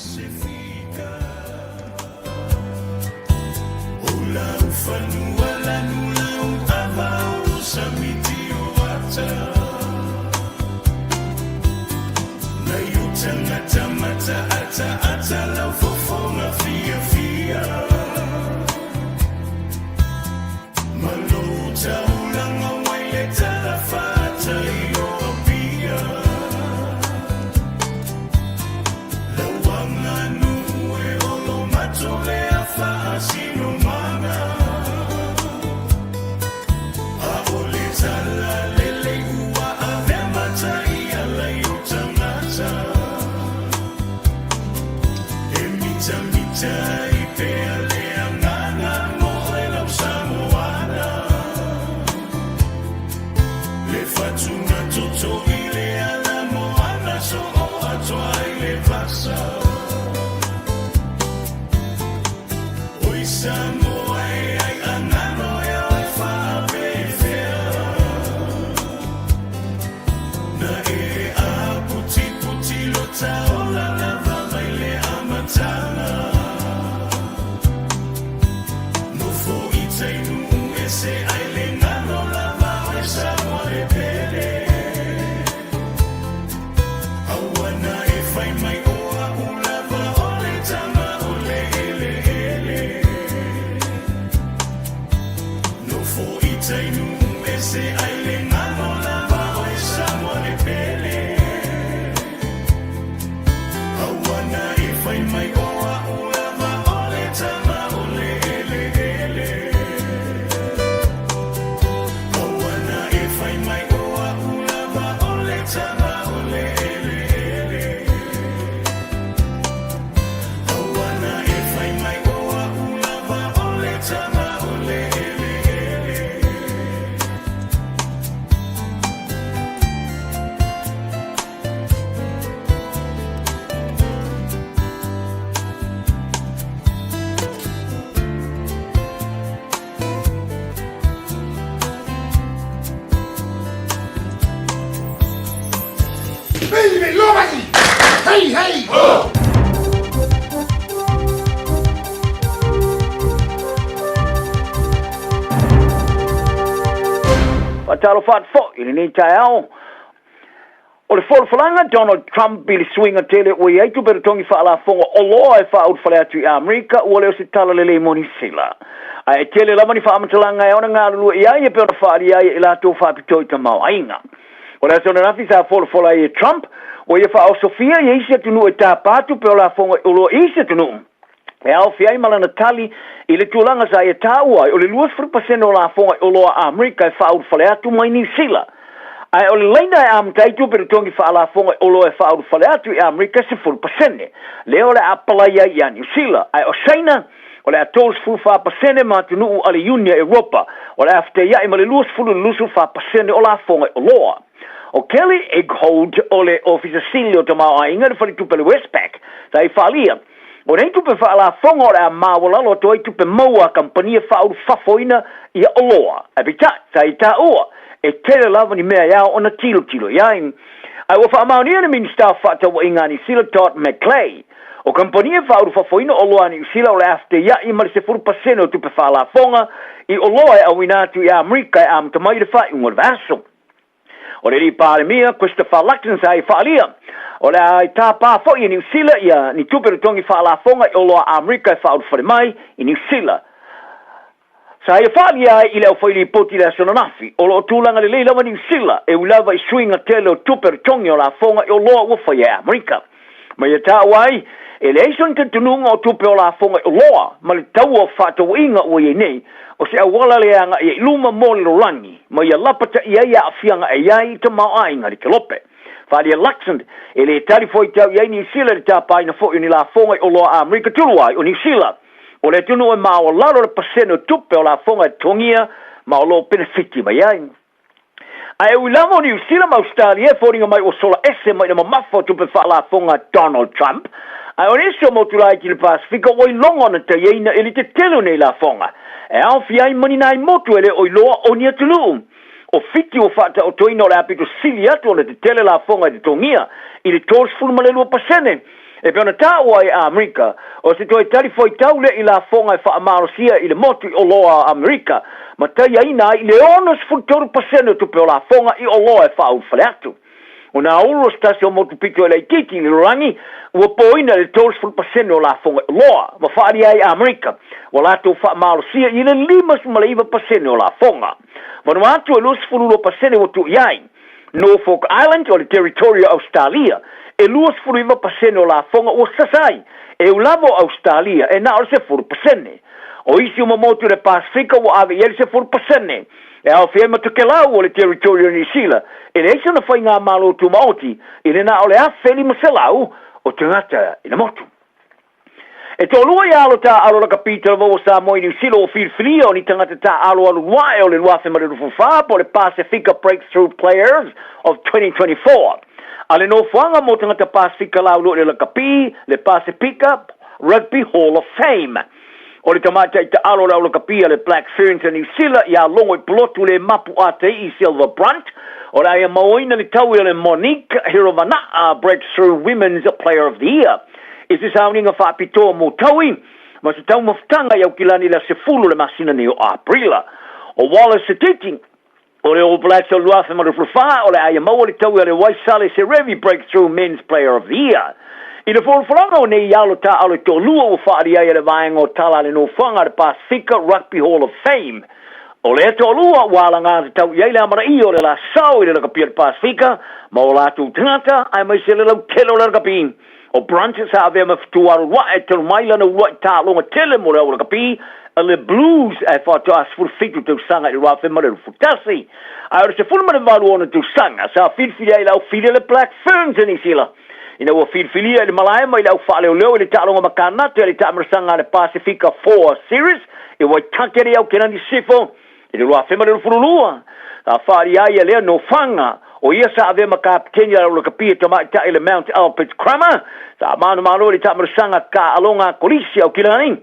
le iloa mai! Hei, hei! Ho! Faatalofa atu foi i lenei taeao. O le folafolaga Donald Trump i le suiga tele ua i ai tupe totogi faalafoga oloa e faaulufale atu i Amerika ua le o se tala lelei mo Niu Sila. Ae e tele lava ni faamatalaga e ao ona galulue i ai e pei ona faaalia ai e i latou faapitoa i tamaoaiga. O le aso ananafi sa folafola ai e Trump ua ia faaosofia ia isi atunuu e tapa tupe o lafoga i oloa i isi atunuu e aofia ai ma lana tali i le tulaga sa ia taua ai o le 20% o lafoga i oloa a Amerika e faaulufale atu mai Niu Sila. Ae o le laina e amata ai tupe totogi faalafoga i oloa e faaulufale atu i Amerika e 10%. Lea o le a apalai ai ia Niu Sila. Ae o Saina, o le a 34% ma atunuu a le Iunia Europa, o le a fetaiai ma le 20 i le 24% o lafoga i oloa. O Kelly Eckhold o le Ofisa Sili o Tamaoaiga i le Faletupe a le Westpac, sa i faaalia, O nei tupe faalafoga o le a maualalo atu ai tupe maua a kamupani e faaulufafoina ia oloa. Ae peitai, sa i taua, e tele lava ni mea e ao ona tilotilo i ai. Ae ua faamaonia e le Minisita o Fefaatauaiga a Niu Sila Todd McClay, o kamupani e faaulufafoina oloa a Niu Sila o le a feteiai ma le 10% o tupe faalafoga i oloa e auina atu i Amerika e amata mai i le faaiuga o le vaiaso. O le alii Palemia, Christopher Luxon sa i faaalia, o le a i tāpā foi e Niu Sila ia ni tupe totogi faalafoga i oloa Amerika e faaulufale mai i Niu Sila. Sa ia faaalia ai i le aufailipoti i le aso ananafi, o lo o tulaga lelei lava Niu Sila e ui lava i suiga tele o tupe totogi o lafoga i oloa ua faia e Amerika. Ma ia taua ai, e leai sona talitonuga o tupe o lafoga i oloa ma le taua o fefaatauaiga ua i ai nei, o se auala le agai ai i luma mo le lalolagi, ma ia lapataia ai aafiaga e i ai i tamaoaiga le kelope. Faaalia Luxon, e le tali foitau i ai Niu Sila i le tapaina foi o ni lafoga i oloa a Amerika tulu ai o Niu Sila. O le atunuu e maualalo le pasene o tupe o lafoga e totogia ma o lo o penefiti mai ai. Ae ui lava o Niu Sila ma Ausetalia e foliga mai ua sola ese mai le mamafa o tupe faalafoga a Donald Trump, ae o nisi o motu laiti i le Pasefika ua iloga ona taiaina i le tetele o nei lafoga, e aofia ai ma ni nai motu e le o iloa o ni atunuu. O Fiti ua faataotoina o le a pito sili atu ona tetele lafoga e totogia i le 32%. E pei ona taua ai a Amerika, o se toe tali fuaitau lea i lafoga e faamalosia i le motu i oloa a Amerika, ma taiaina ai i le 63% o tupe o lafoga i oloa e faaulufale atu. O Nauru o se tasi o motu pito e laitiiti i le lalolagi, ua poina i le 30% o lafoga i oloa, ma faaalia ai a Amerika, ua latou faamalosia i le 59% o lafoga. Vanuatu e 22% ua tuu i ai. Norfolk Island o le Territory o Ausetalia, e 29% o lafoga ua sasa ai, e u lava o Ausetalia e na o le 10%. O isi uma motu i le Pasefika ua ave i ai le 10%, e aofia ai ma Tokelau o le Territory o Niu Sila, e leai sona faigamalo tumaoti i le na o le 1,500 o tagata i le motu. E toalua i alo taaalo lakapi talavou o Samoa i Niu Sila ua filifilia o ni tagata taaalo alu luae o le 2024 po o le Pasefika Breakthrough Players of 2024. A le nofoaga mo tagata Pasefika laulua i le lakapi, le Pasefika Rugby Hall of Fame. O le tamaitai taalo o le au lakapi a le Black Ferns a Niu Sila ia Logo i Pulotu le mapu a Tei Silver Brunt, o le a ia mauaina le taui o le Monique Hirovana'a Breakthrough Women's Player of the Year. I se sauniga faapitoa mo Taui ma se taumafataga i Aukilani i le aso 10 o le masina nei o Aperila. O Wallace Sititi, o le All Blacks o le 2024, o le a ia maua le taui a le Waisale Serevi Breakthrough Men's Player of the Year. I le folafolaga o nei alo taaalo e toalua ua faaali ai e le vaega o tala a le nofoaga a le Pasefika Rugby Hall of Fame, O lea toalua ua alagatatau i ai le amanaia o le la sao i le lakapi a le Pasefika ma o latou tagata aemaise le lautele o le lakapi. O Brunt sa avea ma fetualuae talu mai lana uluai taaloga tele mo le au lakapi a le Blues ae faatoa 17 tausaga i le 2021. Ae o le 18 ona tausaga sa filifili ai le au fili a le Black Ferns a Niu Sila ina ua filifilia i le malae mai le au faaleoleo i le taaloga makanate a le taamilosaga a le Pasefika Four Series i Waitakere i Aukelani Sisifo i le 2022. Sa faaalia ai ia lea nofoaga, o ia sa avea ma kapeteni a le aulakapi e tamaitai i le Mount Albert Grammar, sa manumalo i le taamilosaga taaaloga a Kolisi i Aukilani,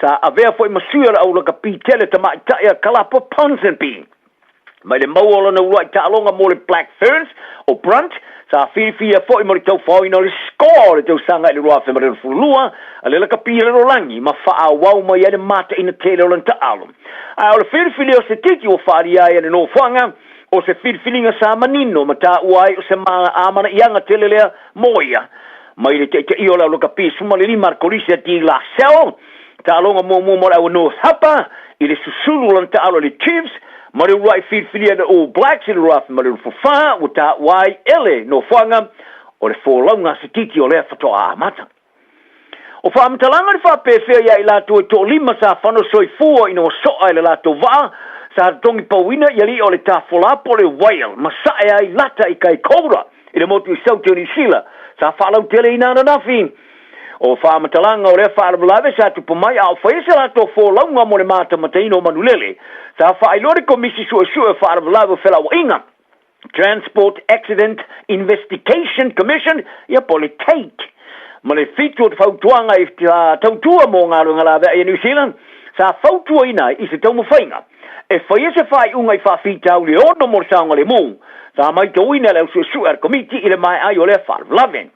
sa avea foi ma sui o le aulakapi tele tamaitai a Kalapa Ponsonby. Mai le maua o lana uluai taaloga mo le Black Ferns, o Brunt, Sa filifilia foi mo le taufaoina o le Score o le tausaga i le 2022 a le lakapi lalolagi ma faaauau mai ai le mataina tele o lana taaalo. Ae o le filifilia o Setiti ua faaalia ai e le nofoaga o se filifiliga sa manino ma taua ai o se amanaiaga tele lea mo ia. Mai le taitaia o le au lakapi 15 a le Kolisi a De La Salle, taaloga muamua mo le au a North Harbour i le susulu o lana taaalo i le Chiefs ma le uluai filifilia i le All Blacks i le 2024 ua taua ai e le nofoaga o le folauga a Setiti o lea faatoa amata. O faamatalaga le faapefea ia i latou e toalima sa fano soifua ina ua soa i le latou vaa, sa totogi pauina i alii o le tafola po o le whale ma sae ai lata i Kaikoura i le motu i Saute o Niu Sila, sa faalauteleina ananafi. O faamatalaga o lea faalavelave sa tupu mai a o faia se latou folauga mo le matamataina o manulele, sa faailoa le Komisi Suesue o Faalavelave o Felauaiga, Transport Accident Investigation Commission, ia po o le TAIC, ma le fitu o fautuaga i tautua mo galuega laveai a New Zealand, sa fautuaina ai i se taumafaiga e faia se faaiuga i faafitauli e ono mo le saogalemu, sa maitauina e le au suesue a le Komiti i le maea ai o lea faalavelave.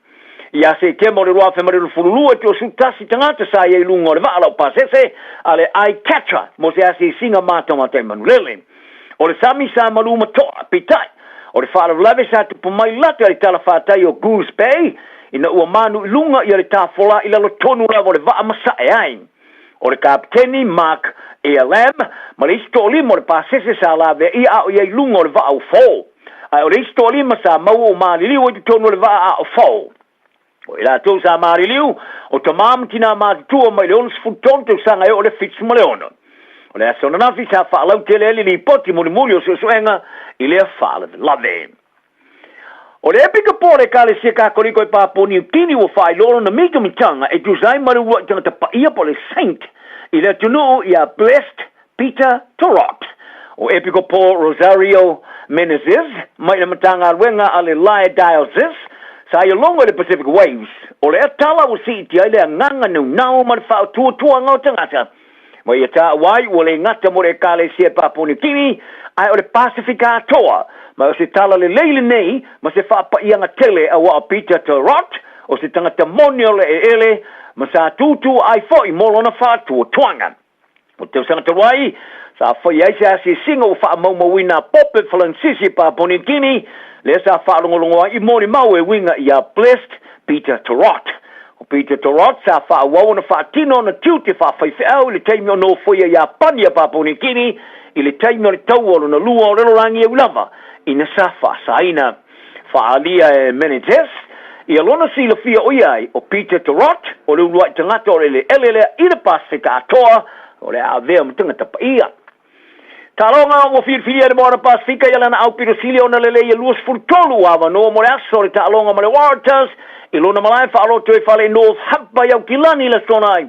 Ia Setema o le 2022 e 31 tagata sa i ai i luga o le vaa laupasese a le I-Catcher mo se asiasiga matamata i Manulele. O le sami sa malu ma toa, peitai, o le faalavelave sa tupu mai lata i le talafatai o Goose Bay ina ua manu i luga ia le tafola i lalo tonu lava o le vaa ma sae ai. O le Kapeteni Mark Earlam ma le isi toalima o le pasese sa laveaia a o i ai i luga o le vaa ua fo. Ae o le isi toalima sa maua ua maliliu ai totonu o le vaa a o fo. O i latou sa maliliu, o tama ma tinā matutua mai le 63 tausaga e oo i le 76. O le aso ananafi sa faalautele ai le lipoti mulimuli o suesuega i lea faalavelave. O le Epikopo o le Ekalesia Kakoliko i Papua Niu Kini ua faailoa lona mitamitaga e tusa ai ma le uluai tagata paia po o le Saint i le atunuu ia Blessed Peter To Rot. O Epikopo Rosario Menezes mai le Matagaluega a le Lae Diocese sa ia logo i le Pacific Waves. O lea tala ua siitia ai le agaga naunau ma le faatuatuaga o tagata Ma ia taua ai ua le gata mo le Ekalesia i Papua Niu Kini, ae o le Pasefika atoa. Ma o se tala lelei lenei ma se faapaiaga tele auā o Peter To Rot, o se tagata moni o le eleele, ma sa tūtū ai foi mo lona faatuatuaga. O le tausaga talu ai, sa faia ai se asiasiga ua faamaumauina a Pope Falansisi i Papua Niu Kini, lea sa faalogologo ai i molimau e uiga iā Blessed Peter To Rot. O Peter To Rot sa faaauau ona faatino ona tiute faafaifeau i le taimi o nofoia Iapani a Papua Niu Kini i le taimi o le Taua Lona Lua o le Lalolagi e ui lava ina sa faasaina. Faaalia e Menezes ia lona silafia o ia ai o Peter To Rot o le uluai tagata o le eleele lea i le Pasefika atoa o le a avea ma tagata paia. Taaloga ua filifilia e le Moana Pasefika ia lana aupito sili ona lelei e 23 avanoa mo le aso o le taaloga ma le Waratahs i lona malae faaloto i fale North Harbour i Aukilani i le Aso Toonai.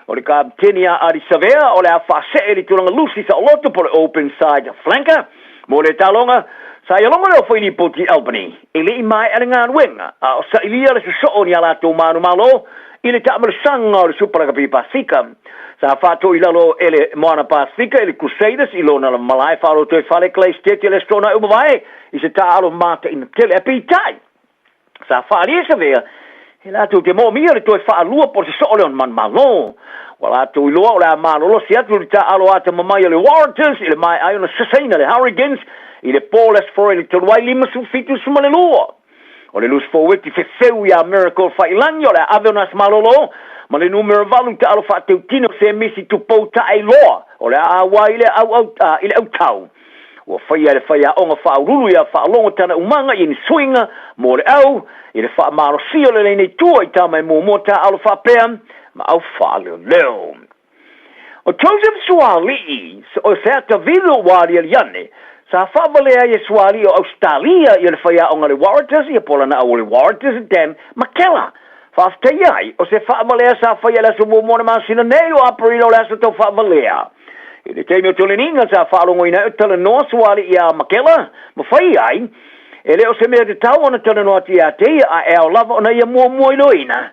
O le kapeteni a Ardie Savea o le a faasee i le tulaga lusi saoloto po o le open side flanker mo le taaloga. Sa ia logo le ofo i lipoti i Albany e le i maea le galuega a o sailia le sosoo ni a latou manumalo i le taamalosaga o le Supa Lakapi Pasefika. Sa faatoi i lalo e le Moana Pasefika i le Crusaders i lona malae faaloto i fale Clay State i le Aso Toonai ua mavae i se taaalo mataina tele. Ae peitai, sa faaalia Savea e latou te moomia le toe faalua po o se soo lea o manumalo. Ua latou iloa o le a malolosi atu le taaalo atamamai a le Waratahs i le maea ai ona sasaina le Hurricanes i le po o le Aso Faraile talu ai 57-2. O le loose forward fefeu iā Miracle Faiilagi o le a ave ona aso malolo ma le numera 8 taalo faateutino Semisi Tupou Taailoa o le a auai i le auau i le autau. Ua faia e le faiaoga faaululu iā Faalogo tana umaga i ni suiga mo le au i le faamalosia o le leinei tua i tama e muamua taaalo faapea ma au faaleoleo. O Joseph Suaalii, o se atavilo ua aliali ane, sa faavalea ai e Suaalii o Ausetalia ia le faiaoga le Waratahs ia po o lana au o le Waratahs Dan Makela. Faafetaia ai, o se faavalea sa faia i le aso muamua o le masina nei o Aperila o le aso tau faavalea. I le taimi o Toleniga sa faalogoina ai o talanoa Suaalii iā Makela ma faia ai, e le o se mea tatau ona talanoa atu iā te ia a e ao lava ona ia muamua iloina.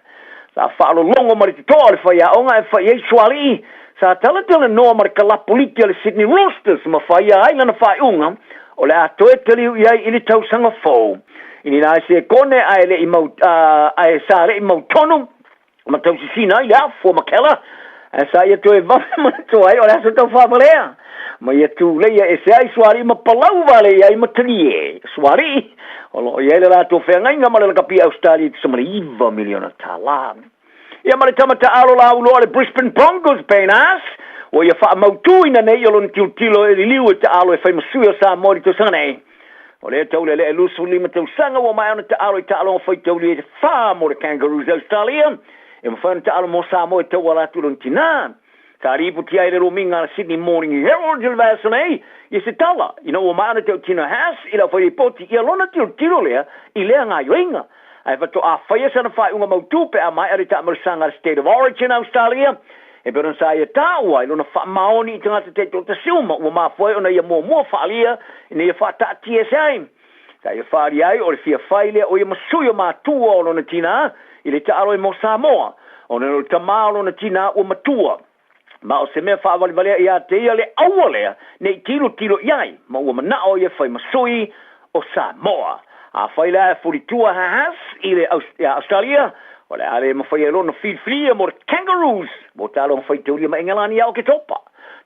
Sa faalologo ma le totoa o le faiaoga e fai ai Sualii, sa talatalanoa ma le kalapu liki a le Sydney Roosters ma faia ai lana faaiuga o le a toe taliu i ai i le tausaga fou. I ni nā sekone ae le i mau, ae sa le i mautonu ma tausisina ai le afu o Makela, ae sa ia toe vave manatu ai o le aso tau faavalea. Ma ia tuleia ese ai suali'i ma palau vale i ai ma talie suali'i o lo o i ai le latou feagaiga ma le lakapi Ausetalia i tusa ma le $9 miliona. Ia ma le tama taalo lauloa le Brisbane Broncos Payne Haas, ua ia faamautuina nei o lona tilotilo e liliu e taalo e fai ma sui o Samoa i le tausaga nei. O lea taulealea e 25 tausaga ua maea ona taalo i taaloga faitaulia e fa mo le Kangaroos Australia, e mafai ona taalo mo Samoa e tauala atu i lona tina. Sa ripotia ai le lomiga a le Sydney Morning Herald i le vaiaso nei i se tala ina ua maea ona tautino Haas i lau fairipoti ia lona tilotilo lea i lea gaoioiga. Ae faatoa faia sana faaiuga mautu pe a maea le taamalosaga a le State of Origin Australia e pei ona sa ia taua ai lona faamaoni i tagata taitoatasi uma ua mafua ai ona ia muamua faaalia ina ia faataatia ese ai. Sa ia faaalia ai o le fia fai lea o ia ma sui o matua o lona tinā i le taalo ai mo Samoa, ona o le tamā o lona tinā ua matua. Ma o se mea faavalevalea ia te ia le aua lea ne i tilotilo i ai, ma ua manao ia fai ma sui o Samoa. Afai la e fulitua Haas i le Australia, o le a le mafai ai lona filifilia mo le Kangaroos mo taaloga faitaulia ma Engelani ia Oketopa.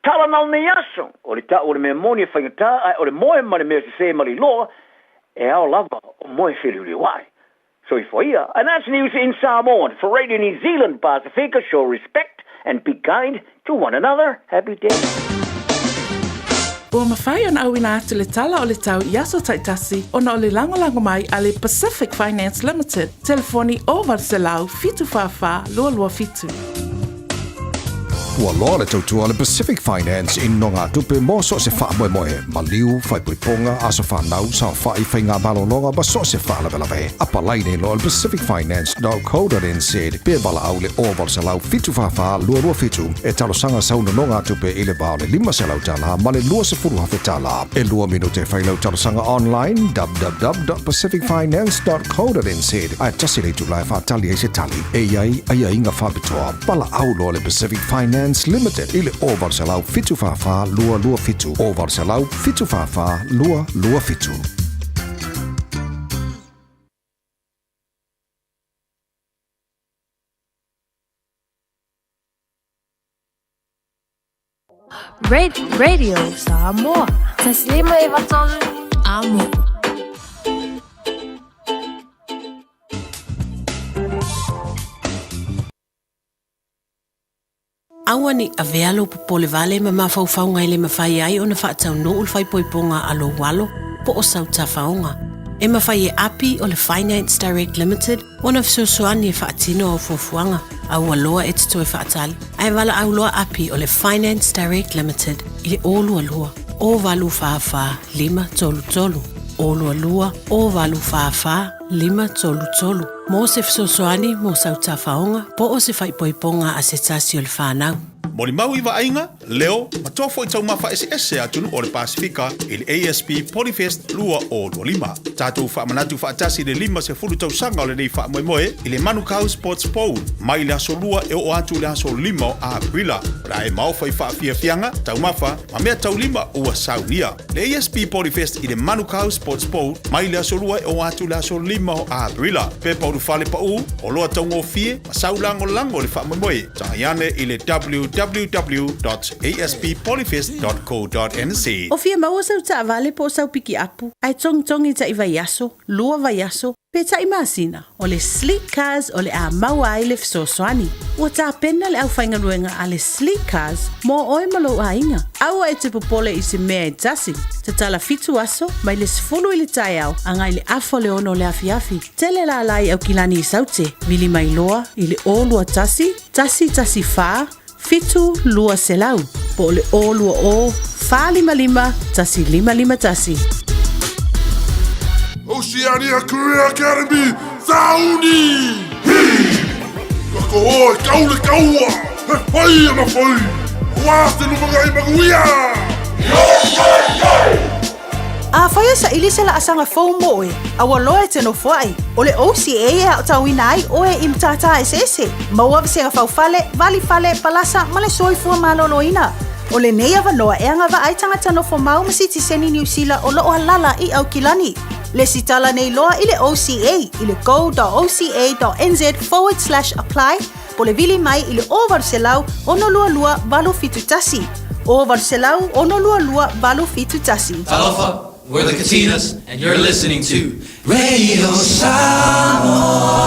Tala na o lenei aso, o le tau o le mea moni e faigata ae o le moe ma le mea sese ma le iloa, e ao lava o moe feliuliuai. Soifua ia. And that's news in Samoan for Radio New Zealand Pasifika, show respect and be kind to one another. Happy day. Ua mafai ona auina atu le tala o le tau i aso taitasi ona o le lagolago mai a le Pacific Finance Limited, telefoni 0800 744 227. Ua loa le tautua a le Pacific Finance i nogatupe mo so o se faamoemoe, maliu, faaipoipoga, aso fanau, saofai, faigamalologa ma so o se faalavelave. Apalai nei loa le pacificfinance.co.nz pe valaau le 0800 744 227 e talosaga sau nonogatupe i le va o le $500 ma le $20,000. E lua minute e fai lau talosaga online www.pacificfinance.co.nz ae tasi le itula e faatali ai se tali. E i ai aiaiga faapitoa. Valaau loa le Pacific Finance Limited i le 0800 744 227, 0800 744 227. Radio Samoa. Taslima e vatolu amo. Aua ne i avea lou popole vale ma mafaufauga e le mafai ai ona faataunuu le faaipoipoga a lou alo po o sau tafaoga. E mafai e api o le Finance Direct Limited ona fesoasoani e faatino au fuafuaga, a ua loa e te toe faatali, ae valaau loa api o le Finance Direct Limited i le 022 084 533, 022 084 533, mo se fesoasoani mo sau tafaoga po o se faaipoipoga a se tasi o le fanau. Molimau i vaaiga, leo, ma toa foi taumafa eseese a atunuu o le Pasefika i le ASB Polyfest 2025. Tatou faamanatu faatasi le 50 tausaga o lenei faamoemoe i le Manukau Sports Bowl mai le aso Lua e oo atu i le aso 5 o Aperila. O le a e maofa i faafiafiaga, taumafa, ma mea taulima ua saunia. Le ASB Polyfest i le Manukau Sports Bowl mai le aso Lua e oo atu i le aso 5 o Aperila. Pepa ulufale paū, oloa taugofie, ma sau lagolago i le faamoemoe. Tagai ane i le www.asbpolyfest.co.nz. O fia maua sau taavale po o sau pikiapu, ae togitogi taʻi vaiaso, lua vaiaso, pe taʻi masina, o le Sleek Cars o le a maua ai le fesoasoani. Ua tapena le aufaigaluega a le Sleek Cars mo oe ma lou aiga. Aua e te popole i se mea e tasi. Tatala fitu aso, mai le 10 i le taeao agai i le afa o le ono o le afiafi. Tele lala i Aukilani i Saute, vili mai loa i le 021 114 7200 po o le 020 455 1551. Oceania Career Academy, Sauni! Hi! Kako oe, kau le kaua! He whai ana whai! Aua te lumangai manuia! Yo, yo, yo! Afai e saili se laasaga fou mo oe, a ua loa e te nofoai, o le OCA e aotauina ai oe i matata eseese, maua vasega faufale, valifale, palasa ma le soifua maloloina. O lenei avanoa e agavaa ai tagata nofo mau ma sitiseni Niu Sila o lo o alala i Aukilani. Lesitala nei loa i le OCA i le go.oca.nz forward slash apply po o le vili mai i le 0800 622 871. 0800 622 871. Talofa, we're the Katinas, and you're listening to Radio Samoa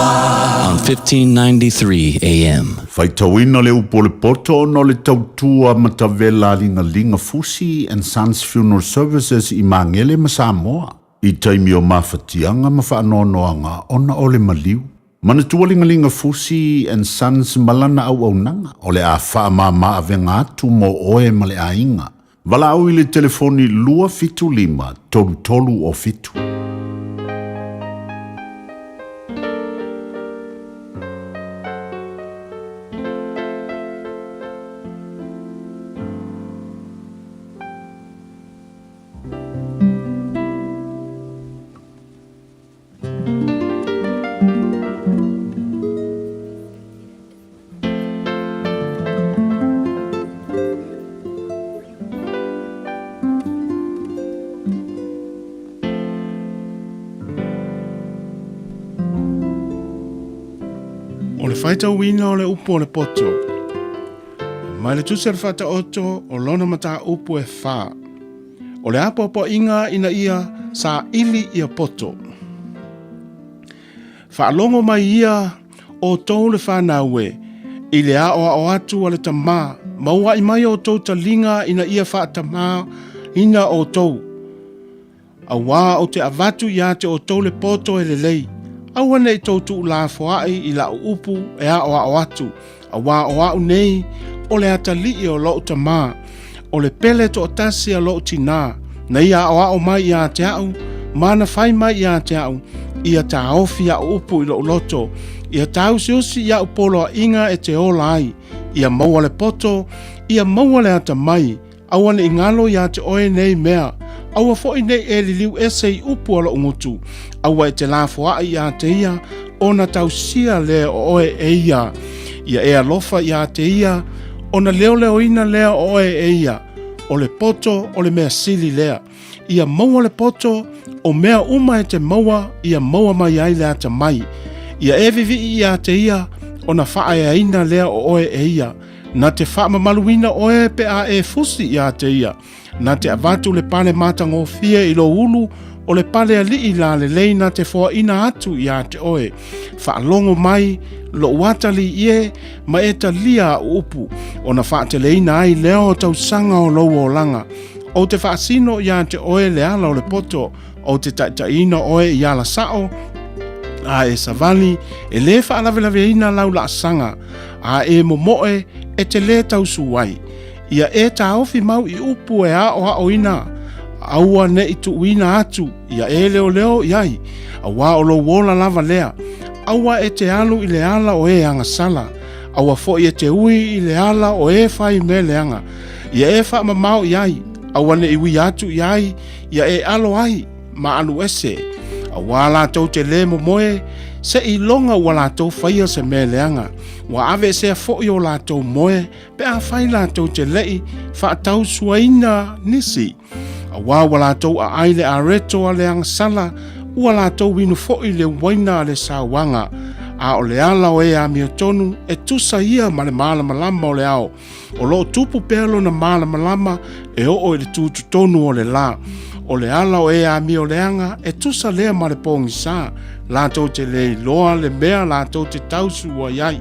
on 1593 AM. Faitauina le upu o le poto ona o le tautua matavela a Ligalinga Fusi and Sons Funeral Services i Magele ma Samoa i taimi o mafatiaga ma faanoanoaga ona o le maliu. Manatua Ligalinga Fusi and Sons ma lana auaunaga o le a faamama avega atu mo oe ma le aiga. Valaau i le telefoni 275 33 o 7. O le faitauina o le upu o le poto. Mai le tusi a le Faataoto o lona mataupu e whā. O le apoapoaiga ina ia saili ia poto. Faalogo mai ia outou le fanau e, i le aoao atu a le tamā, maua'i mai outou taliga ina ia faatamā ina outou. Auā ou te avatu iā te outou le poto e lelei, aua ne i tou tuulafoa'i i la'u upu e aoao atu, auā o a'u nei o le atalii o lo'u tamā, o le pele toatasi a lo'u tinā, na ia aoao mai iā te a'u, ma na fai mai iā te a'u, ia taofi a'u upu i lo'u loto, ia tāusiusi i a'u poloa'iga e te ola ai, ia maua le poto, ia maua le atamai, Aua ne i galo iā te oe nei mea, aua foʻi nei e liliu ese i upu a loʻu gutu, aua e te lafoaʻi iā te ia, ona tausia lea o oe e ia. Ia e alofa iā te ia, ona leoleoina lea o oe e ia, o le poto o le mea sili lea. Ia maua le poto, o mea uma e te maua, ia maua mai ai le atamai. Ia e vivii iā te ia, ona faaeaina lea o oe e ia. Na te faamamaluina oe pe a e fusi iā te ia. Na te avatu le pale matagofie i lou ulu, o le pale alii lalelei na te foaina atu iā te oe. Faalogo mai lou atalii e, ma e talia au upu, ona faateleina ai lea o tausaga o lou olaga. Ou te faasino iā te oe le ala o le poto, ou te taitaiina oe i ala sao, a e savali, e lē faalavelaveina lau laasaga, a e momoe e te lē tausū ai. Ia e taofi mau i upu e aoaoina, aua ne i tuuina atu ia e leoleo i ai, auā o lou ola lava lea. Aua e te alu i le ala o e agasala, aua foʻi e te ui i le ala o e fai mea leaga. Ia e faamamao i ai, aua ne i ui atu i ai, ia e alo ai ma alu ese. Auā latou te lē momoe, seiloga ua latou faia se mea leaga. Ua aveesea foʻi o latou moe pe afai latou te leʻi faatausuaina nisi. Auā ua latou aai le areto a le agasala, ua latou inu foʻi le uaina a le sauaga. A o le ala o e amiotonu e tusa ia ma le malamalama o le ao. O lo o tupu pea lona malamalama e oo i le tutotonu o le lā. O le ala o e amioleaga e tusa lea ma le pogisa, latou te le iloa le mea latou te tausua i ai.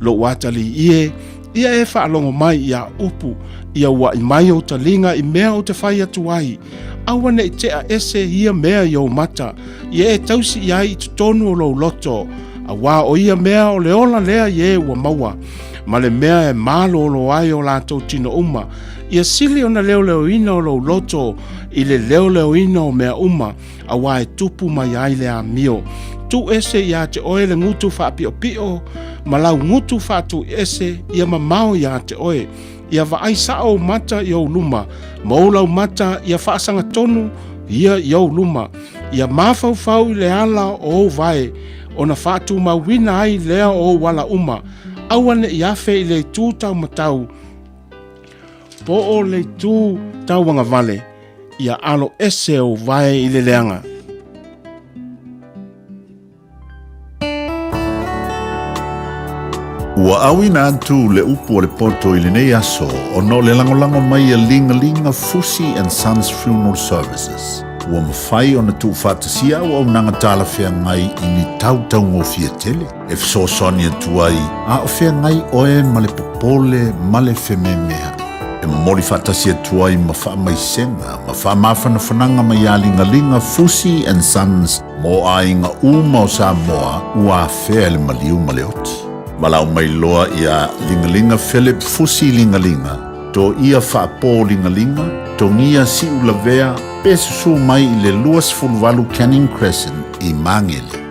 Lou atalii e, ia e faalogo mai i a upu, ia uaʻi mai ou taliga i mea ou te fai atu ai. Aua ne i tea ese ia mea i ou mata, ia e tausi i ai i totonu o lou loto, auā o ia mea o le ola lea i e ua maua. Ma le mea e malōlō ai o latou tino uma, ia sili ona leoleoina o lou loto i le leoleoina o mea uma, auā e tupu mai ai le amio. Tuu ese iā te oe le gutu faapiʻopiʻo ma lau gutu faatuiese ia mamao iā te oe. Ia vaai saʻo ou mata i ou luma, ma ou lau mata ia faasagatonu ia i ou luma. Ia mafaufau i le ala o ou vae, ona faatumauina ai lea o ou ala uma. Aua ne i afe i le itu taumatau. Po o le itu tauagavale, ia alo ese ou vae i le leaga. Ua auina atu le upu a le poto i lenei aso ona o le lagolago mai a Ligalinga Fusi and Sons Funeral Services. Ua mafai ona tuufaatasia auaunaga talafeagai i ni tau taugofie tele e fesoasoani atu ai a o feagai oe ma le popole ma le fememea'i. E momoli faatasi atu ai ma faamaisega ma faamafanafanaga mai a Ligaliga Fusi and Sons mo aiga uma o Samoa ua afea e le maliu ma le oti. Valaau mai loa iā Ligaliga Philip Fusi Ligaliga, Toia Faapo Ligaliga, Togia Siulavea pe susū mai i le 28 Canning Crescent i Magele.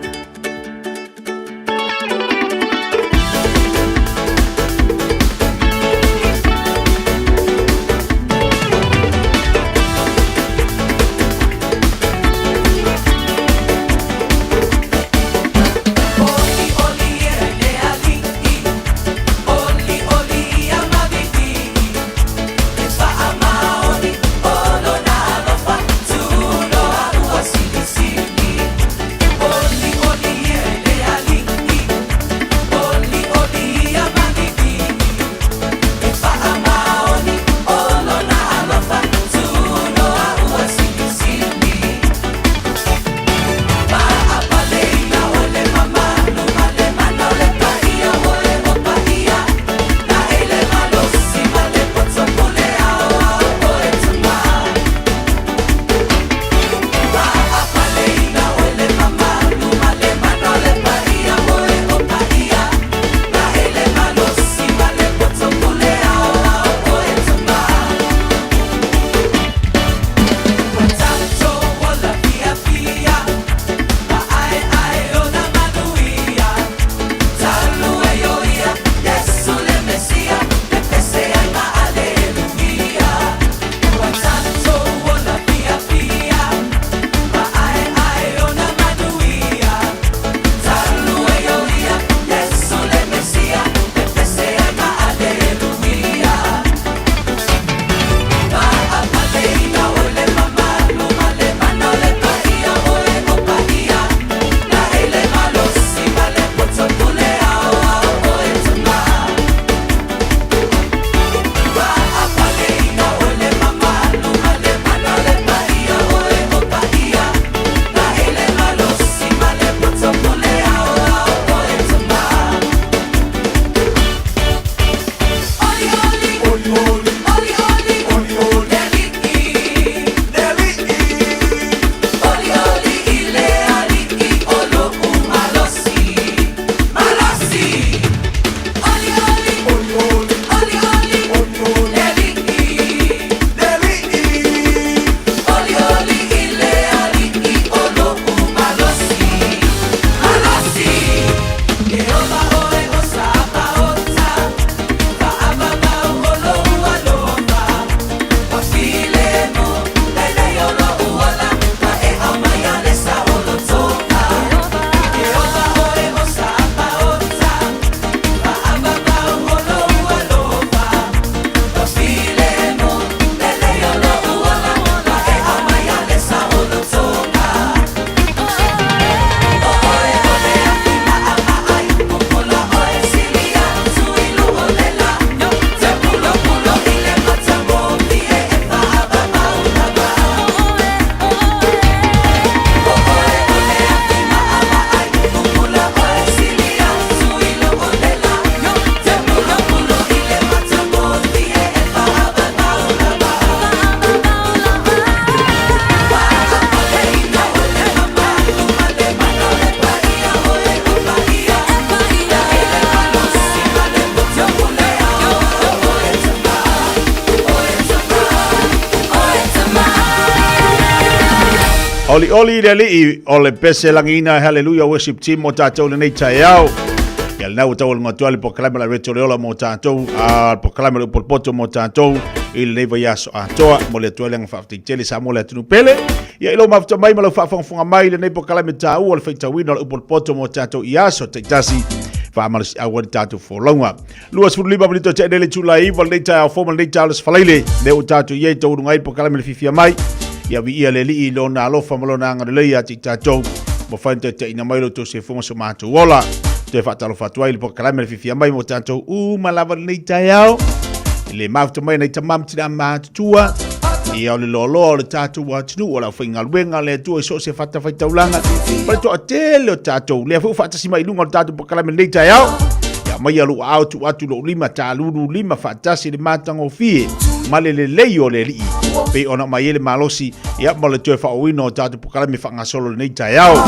Olioli le alii o le pese lagiina Hallelujah Worship Team mo tātou lenei taeao. Ia lenau o tau alunga atu le polokalame la Reto Leola mo tātou, a polokalame le upolopoto mo tātou i lenei vaiaso atoa. Mo le atu ai le aga faafetai tele sa mo le atunu pele. Ia i lou mafuta mai ma lau faafogafoga mai i lenei polokalame taua o le faitauina o le upolopoto mo tātou i aso taitasi. Faamalosiau ai le tatou folauga. 25 minute o te'e le itula e 9 o lenei taeao fou ma lenei taeao le Aso Faraile, lea ua tatou i ai taualuga ai le polokalame le fiafia mai. Ia viia le Alii i Lona alofa ma Lona agalelei ia te i tatou, mafai ona taitaiina mai lo outou soifua ma so matou ola. Toe faatalofa atu ai i le polokalame le fiafia mai mo tatou uma lava lenei taeao. I le mafuta mai nai tama ma tina matutua, ia o le loaloa o le tatou atunuu, o le aufaigaluega a le Atua i so o se fatafaitaulaga, ma le toatele o tatou, lea foi ua faatasi mai i luga o le tatou polokalame lenei taeao. Ia aumaia lou aao tuu atu lou lima talulu lima faatasi le matagofie ma le lelei o le Alii pei ona aumai ai le malosi ia ma le toe faaauauina o tatou polokalame faagasolo lenei taeao.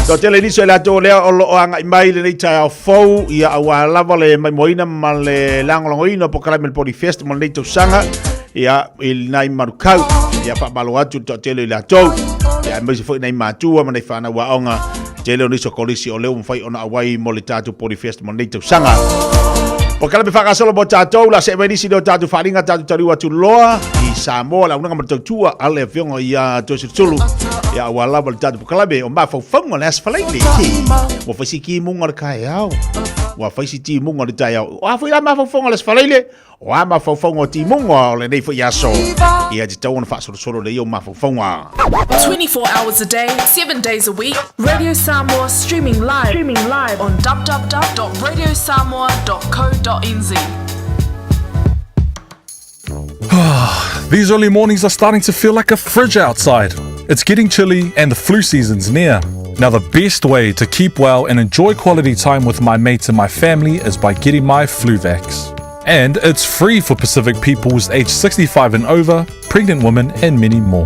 Toatele nisi o i latou lea o lo o agai mai lenei taeao fou ia aua lava le maimoaina ma le lagolagoina o polokalame le Polyfest mo lenei tausaga ia i nai Manukau. Ia faamalo atu le toatele o i latou ia aemaise foi nai matua ma nai fanau aoga tele o nisi o kolisi o lea ua mafai ona auai mo le tatou Polyfest mo lenei tausaga. Polokalame faagasolo mo tatou, la see mai nisi lea o tatou faaaliga tatou taliu atu loa i Samoa, le auaunaga ma le tautua a le afioga ia Toeolesulusulu. Ia aua lava le tatou polokalame o mafaufauga o le Aso Faraile. Ua fai si timuga o le taeao. Ua fai si timuga o le taeao. O a foi la mafaufauga o le Aso Faraile? O a mafaufauga o timuga o lenei foi aso? Ia tatau ona faasolosolo lelei ou mafaufauga. 24 hours a day, 7 days a week, Radio Samoa streaming live, streaming live on www.radiosamoa.co.nz. These early mornings are starting to feel like a fridge outside. It's getting chilly and the flu season's near. Now, the best way to keep well and enjoy quality time with my mates and my family is by getting my Fluvax. And it's free for Pacific peoples aged 65 and over, pregnant women, and many more.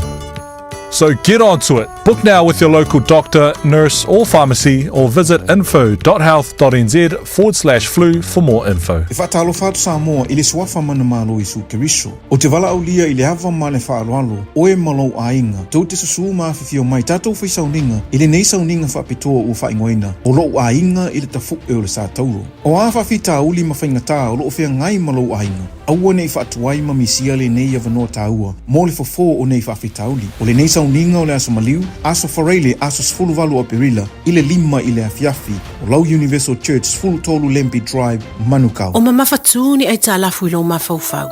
So get onto it. Book now with your local doctor, nurse, or pharmacy, or visit info.health.nz forward slash flu for more info. E faatalofa atu Samoa i le suafa manumalo Iesu Keriso. Ou te valaaulia i le ava ma le faaaloalo, oe ma lou aiga, tou te susū ma afifio mai tatou fai sauniga i lenei sauniga faapitoa ua faaigoaina o lou aiga i le tafu'e o le Sa Tauro. O a faafitauli ma faigatā o lo o feagai ma lou aiga, aua ne i faatuai ma misia lenei avanoa taua mo le fofo o nei faafitauli. O lenei sauniga o le Aso Maliu, Aso Faraile, aso 18 o Aperila, i le 5 i le afiafi, o lau Universal Church, 13 Lambie Drive, Manukau. O mamafatū ni aitalafu i lou mafaufau.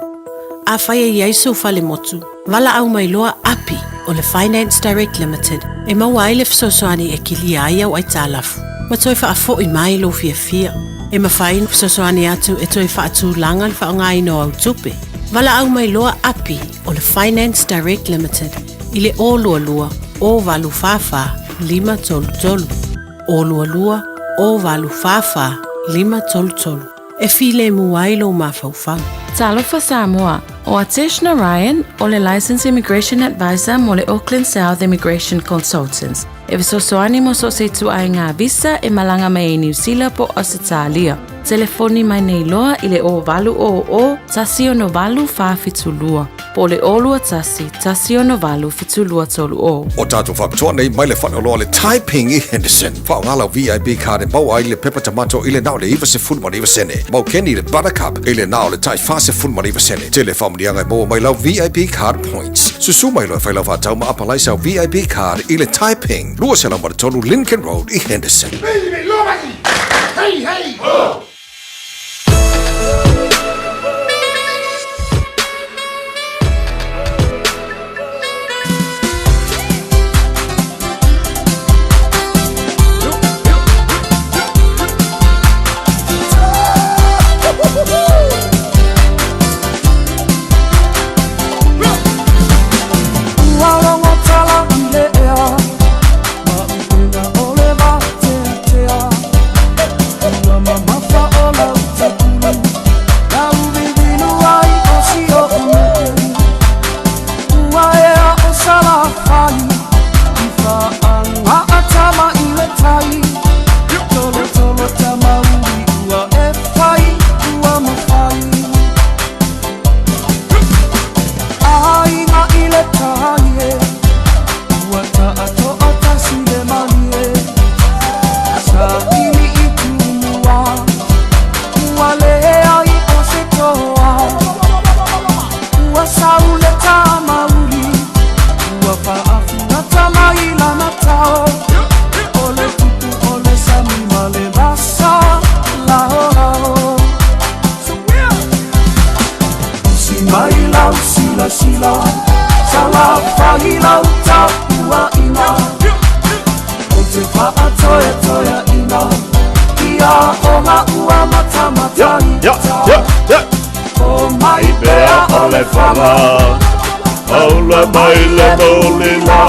Afai e i ai sou fale motu, valaau mai loa Api o le Finance Direct Limited e maua ai le fesoasoani e kilia ai au aitalafu ma toe faafoi mai lou fiafia. E mafai ona fesoasoani atu e toe faatulaga le faaaogaina o au tupe. Valaau mai loa Api o le Finance Direct Limited i le 022 044 533. 022 044 533. E filemu ai lou mafaufau. Talofa Samoa, o Atesh Narayan o le Licensed Immigration Advisor mo le Auckland South Immigration Consultants. E fesoasoani mo so o se ituaiga visa e malaga mai ai Niu Sila po o Ausetalia. Telefoni mai nei loa i le 0800 168 472 po o le 021 168 7230. O tatou faapitoa nei mai le faleoloa le Taiping i Henderson. Faaaoga lau VIP card e maua ai le pepa tamato i le na o le 99 sene. Mau keni le Buttercup i le na o le tai 49 sene. Tele faamanuiaga e maua mai lau VIP card points. Susu mai loa e fai lau faatau ma apalai sau VIP card i le Taiping, 203 Lincoln Road i Henderson. Hey, hey! Ho! Ua logo tala i le ea Ma upega o le vateatea Ua mamafa pea o ngā ua matamatai Ia, ia, ia. O mai pea o le fala Aula mai le molila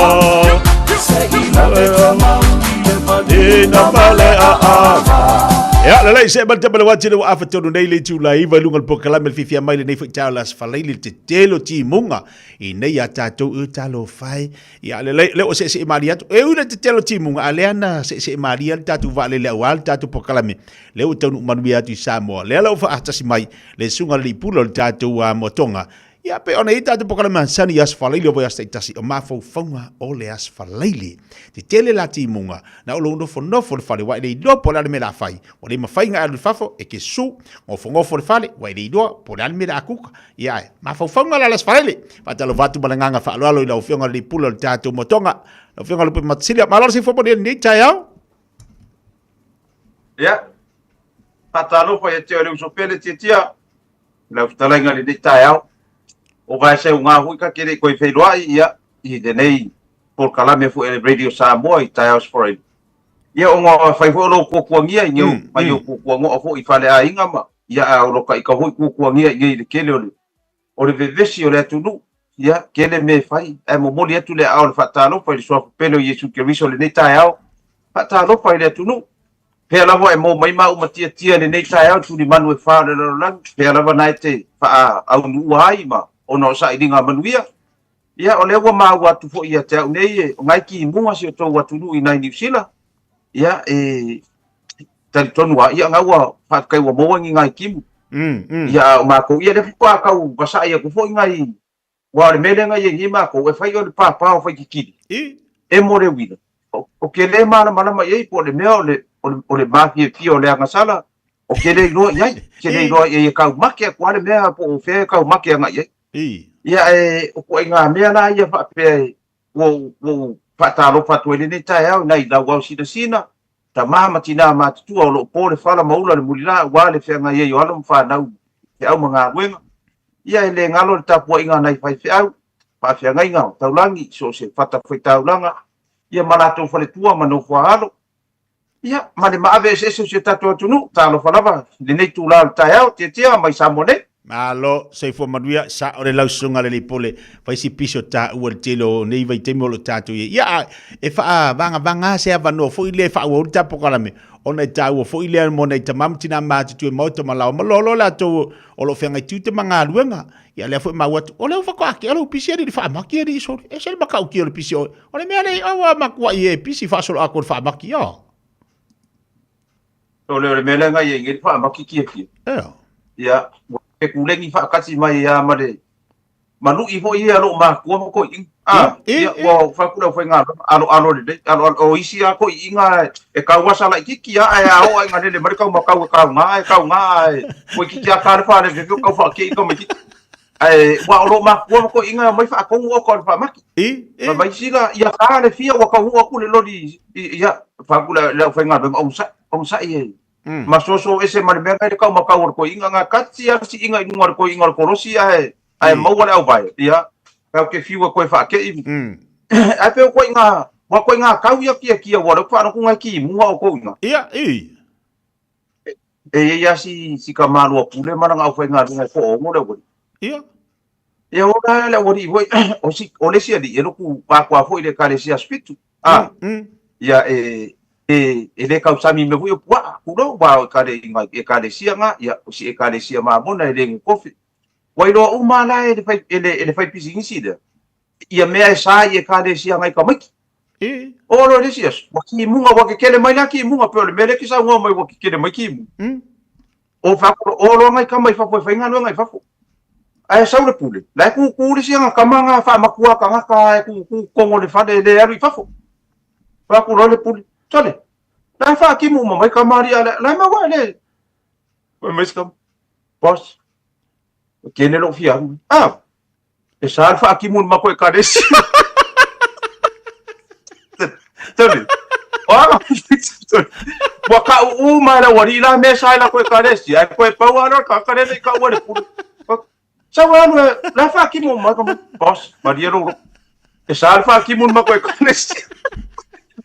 Se i lave ka maui le Ina male a a Ia, lelei se mate ma le wati le wa afa tonu nei le tula iwa i lunga le pokalame le fifi mai le nei foi tau las falaili le tetelo timunga i nei a tātou e talo whai. Ia, lelei, le o se se mali atu. E ui le tetelo timunga, a lea na se se mali le tātou wa le le awa le tātou pokalame. Le o taunu manuia atu i Samoa. Lea lau wha atasi mai le sunga le pula le tātou a motonga. Ia, pe ona i tātou pokalame masani i Aso Faraile o vaiaso taitasi o mafaufauga o le Aso Faraile. Te tele la timuga, na o lou nofonofo le fale, wa e le iloa po o le a le mea la fai. Ua le mafai ona e alu i fafo, e ke su, gofonofo le fale, ua e le iloa po o le a le mea la a kuka. Ia ae, mafaufauga la le Aso Faraile. Faatalofa atu ma le agaga faaaloalo i lau Afioga i le Pule o le tatou Motoga, lau Afioga Lupe Matasilia. Malo le soifua manuia i lenei taeao. Ia, faatalofa ia te oe le uso pele Tiatia, lau fetalaiga i lenei taeao. O vae seuga foi ta te le i toe feiloai ia i lenei polokalame foi a le Radio Samoa i taeao Foreign. Ia ona fai foi o lou tuatuagia i nei mai o tuatuagoa foi i faleaiga ma ia a o lo taika foi tuatuagia i nei i le tele o le o le vevesi o le atunuu. Ia, tele mea e fai, ae momoli atu le aao o le faatalofa i le Suafa pele o Iesu Keriso i lenei taeao. Faatalofa i le atunuu. Pea lava e mou mai maʻu ma tiatia i lenei taeao i tulimanu e fa o le lalolagi, pea lava na e te faaaunua ai ma ona o sailiga manuia. Ia, o lea ua maua atu foi ia te au nei e o ngai kimuga si o tou atunuu i nai Niu Sila. Ia, e talitonu lava, ia, nga ua faafetai ua maua ni ngai kimu. Ia, a o makou, ia lea faatoa tau vasai atu foi ngai, aua o le mea lea na i ai nei makou, e fai o le pāpā o Faititili, e mo le uila. O ke le malamalama i ai po o le mea o le, o le, o le mafiafia o le agasala, o ke le iloa i ai, ke le iloa i ai e tau make atu lava le mea po o fea e tau make agai i ai. Ia, e, o ituaiga mea la ia faapea e, ua ou, ua ou faatalofa atu ai lenei taeao i nai lauao sinasina, tama ma tinā matutua o lo o po le fala ma ula le mulilā aua le feagai ai o alo ma fanau i feau ma galuega. Ia e le galo le tapuaiga a nai faifeau, faafeagaiga o taulagi i so o se fatafaitaulaga, ia ma latou faletua ma nofoaalo. Ia, ma le maave eseese o si o tatou atunuu, talofa lava i lenei itula o le taeao, tiatia mai Samoa nei. Malo, soifua manuia, sao le lau susuga le Lipole, fai si pisi o taua i le tele o nei vaitaimi o lo o tatou i ai. Ia, a e faavagavaga se avanoa foi lea e faaauau ai le ta polokalame, ona e taua foi lea mo nai tama ma tina matutua i maota ma laoa ma loaloa latou o lo o feagai tiute ma galuega. Ia lea foi maua atu, o lea ua faatoa tea lou pisi alii i le faamaki alii sole. E ese le matautia o le pisi o, o le mea lea, ua matuai e pisi faasoloatoa i le faamaki, ia. O le, o le mea lea na i ai nei le faamaki kiakia. Ea. Ia, ua fekulegi faakati mai ia ma le malu'i foi ia lou matua ma toeaiina. Ah, ia, ua fai atu le aufaigaluega, aloalo lelei, aloalo, o isi lava toeaiina e tau asa laitiiti lava, ae a oo lava ina lele mai le taumatau e tauga, e tauga, ae toeitiiti lava ta le faaleveve o tau faakei tamaitiiti. Ae ua o lou matua ma toeaiina e omai faatonu oka o le faamaki. Fai mai sila, ia ta le fia ua taunuu atu le loli, ia, fai atu le aufaigaluega, onosai, onosai e ma soso ese ma le mea na i le taumatau o le toeaina, na kati lava le siiga i luga o le toeaina o le kolosi ae ae maua le auvae, ia, tatou te fiu e toe faakei. Ae pei o ituaiga, ua ituaiga tau ia kiakia ua lea ou te faalogo atu nai kimuga o tou ina. Ia, i. E i ai lava si, si tama pule ma lana aufaigaluega e toaono le aualii. Ia. Ia o la le aualii foi, o si, o le isi alii e lotu atoa foi i le Ekalesia Aso Fitu. A, ia e, e, e le tausami mea foi o puaa, tulou, aua o Ekalesia na, ia, o si Ekalesia Mamona e le gatofi. Ua iloa uma la e le fai, e le, e le fai pisinisi lea, ia mea e sa i Ekalesia nai tamaiti. E. Oo loa i le isi aso, ua kimuga, ua kekele mai la kimuga, pei o le mea lea e te saunoa mai ua kekele mai kimuga. O fako, o loa nai tama i fafo e faigaluega i fafo. Ae sau le pule, la e kūkū le isi aga tama nga faamatua tagata e kūkū totonu o le fale e le alu i fafo. Fai atu loa le pule, sole, la e faakimu uma mai kamali'i a le, la e maua e le, fai mai si tama, boss, e tele lou fia alu. Ah, e sa le faakimu i le matou ekalesia. Tony, o aga, ua kauʻu mai le aualii la mea sa i latou ekalesia, ae toe pau lava lea o le tagata lea e le i kaua i le pule. Sau e alu e, la e faakimu mai ka boss, malie lou loto. E sa le faakimu i le matou ekalesia.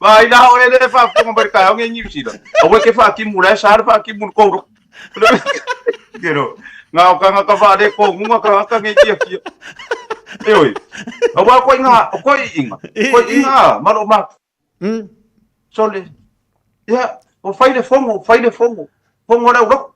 Vai la o ele faafofoga mai le taeao nei i Niu Sila. Aua e te faatimu la e sa le faatimu i le tou lotu. Kero, ngā o kangata whaare ko ngunga kangata nei kia kia. E oi, aua ko inga, o ko inga, ko inga, malo ma. Sole, ia, o whai le fongo, whai le fongo, fongo le uroko.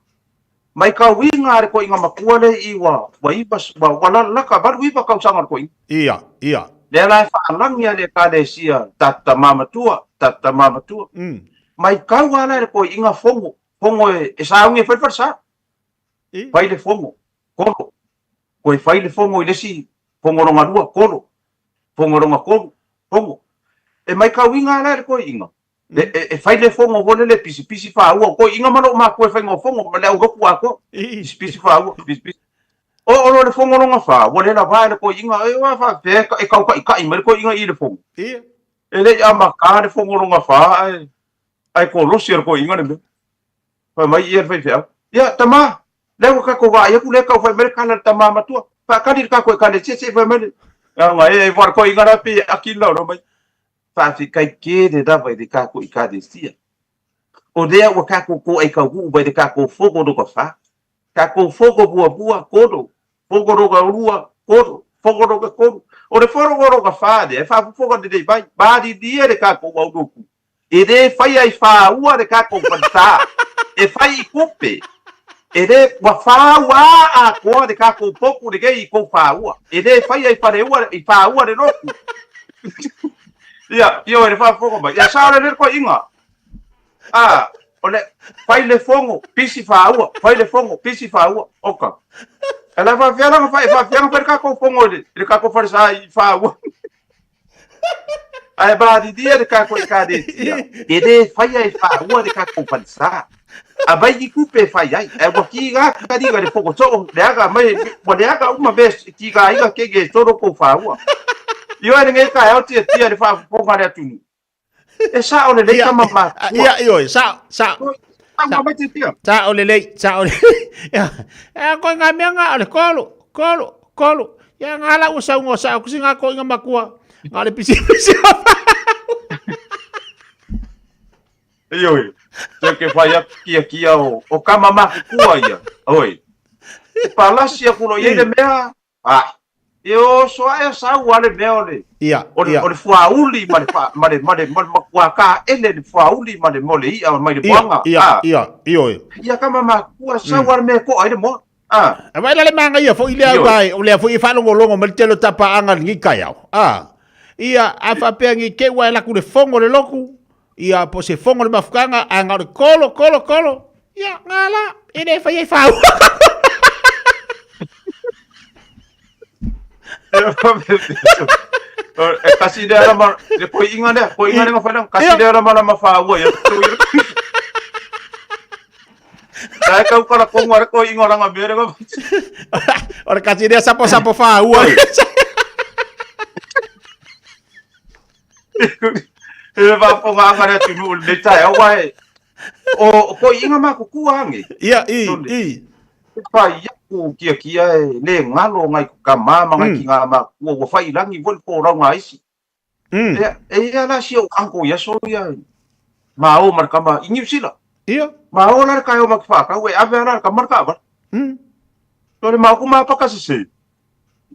Mai ka uiga a le koiga makua le i ua, ua iwa, ua, ua lalaka 89 tausaga o le koiga. Ia, ia. Lea la e faalagi a le Ekalesia, tatou tama matua, tatou tama matua. Mai kau a la e le koiga fogo, fogo e, e sauni e fai le falesa. Fai le fogo, kolo. Koe fai le fogo i le isi fogo longa lua, kolo. Fogo longa kolu, fogo. E mai kau iga a la e le koiga. E, e, e fai le fogo fo lele pisipisi faaua o koiiga ma lou makua e faiga o fogo ma le au loku atoa pisipisi faaua pisipisi o o lo le fogo longa fa ua le lava e le koiiga e ua faapea e kaukaʻikaʻi mai le koiiga i le fogo e le i amata le fogo longa fa ae ae kolosi e le koiiga le mea fai mai ia le faifeau ia tama lea ua tatou vaai atu lea tau fai mai le tala le tama matua faatali le tatou ekalesia se i fai mai le aga e e le koiiga la pe aki lau mai Faafetai tele lava i le tatou Ekalesia. O lea ua tatou toaikauvuu mai le tatou fono lona fa. Tatou fono muamua, kolo. Fono lona lua, kolo. Fono lona tolu. O le fono lona fa lea, e faafofoga lelei mai, malilie le tatou aulotu. E le faia i fāua le tatou falesa. E fai i tupe. E le, ua fāua atoa le tatou potu lenei i tou fāua. E le faia i faleua, i fāua le lotu. Ia, ioe le faafofoga mai. Ia sao le le koiga. Ah, o le fai le fogo, pisi faaua, fai le fogo, pisi faaua. Oka. E la faafia la fai faafia fai le kako fogo i le kako falesa i faaua. Ae malilie le kako i kalesia. E le faia e faaua le kako falesa. A mai ki tupe e fai ai. Ae ua kiga kaliga le fogo soo, leaga mai, ua leaga uma mea kiga iga kege e solo kou faaua. Ioe lenei taeao tiatia le faafofoga a le atunuu. E sao lelei tama matua. Ia, ioe, sao, sao. Tama mai tiatia. Sao lelei, sao lelei. Ia, e koe ngā mea ngā o le kolo, kolo, kolo. Ia, ngā la ua saungo sao kusi ngā koinga makua. Ngā le pisi pisi o Ioe, te ke whai atu kia kia o, o kama makukua ia. Oi. E palasi aku lo iai le mea, a, e oso ae sau a le mea o le, Ia, o le, ia. o le fuauli ma le, fa, ma le, ma le, ma le makua ka ele le fuauli ma le, mo le ia mai le Ia, moanga. ia, A, ia, ioe. ia kama makukua sau a le mea e koa ai le moa. A. E vai la le manga ia foi lea Ioe. vai, o lea foi e faalogologo mai le tele o tapaaga lenei taeao. A, ia, a faapea nei te ua e laku le fogo le lotu, ia po se fogo le mafutaga, ae na o le kolo, kolo, kolo, ia, ngā la, e le fai ai whāua. E kasi lea lama, le koi inga lea, koi inga lea whainga, kasi lea lama lama whāua ia. Tae kau kala kongo are koi inga ranga mere nga. O le kasi lea sapo sapo whāua. E le whaafonga anga le atunuu lenei taeao wae o ko inga makukua ange. Ia, i, i. E whai aku kia kia e le ngalo ngai ku ka mama ngai ki ngā makukua ua whai rangi voi ko rau ngā isi. E, e ia la si o anko ia so ia ma o mar kama i New Zealand. Ia. Ma o la ka o mak whakau e ave ala ka mar ka ava. Tore ma ku ma paka se se.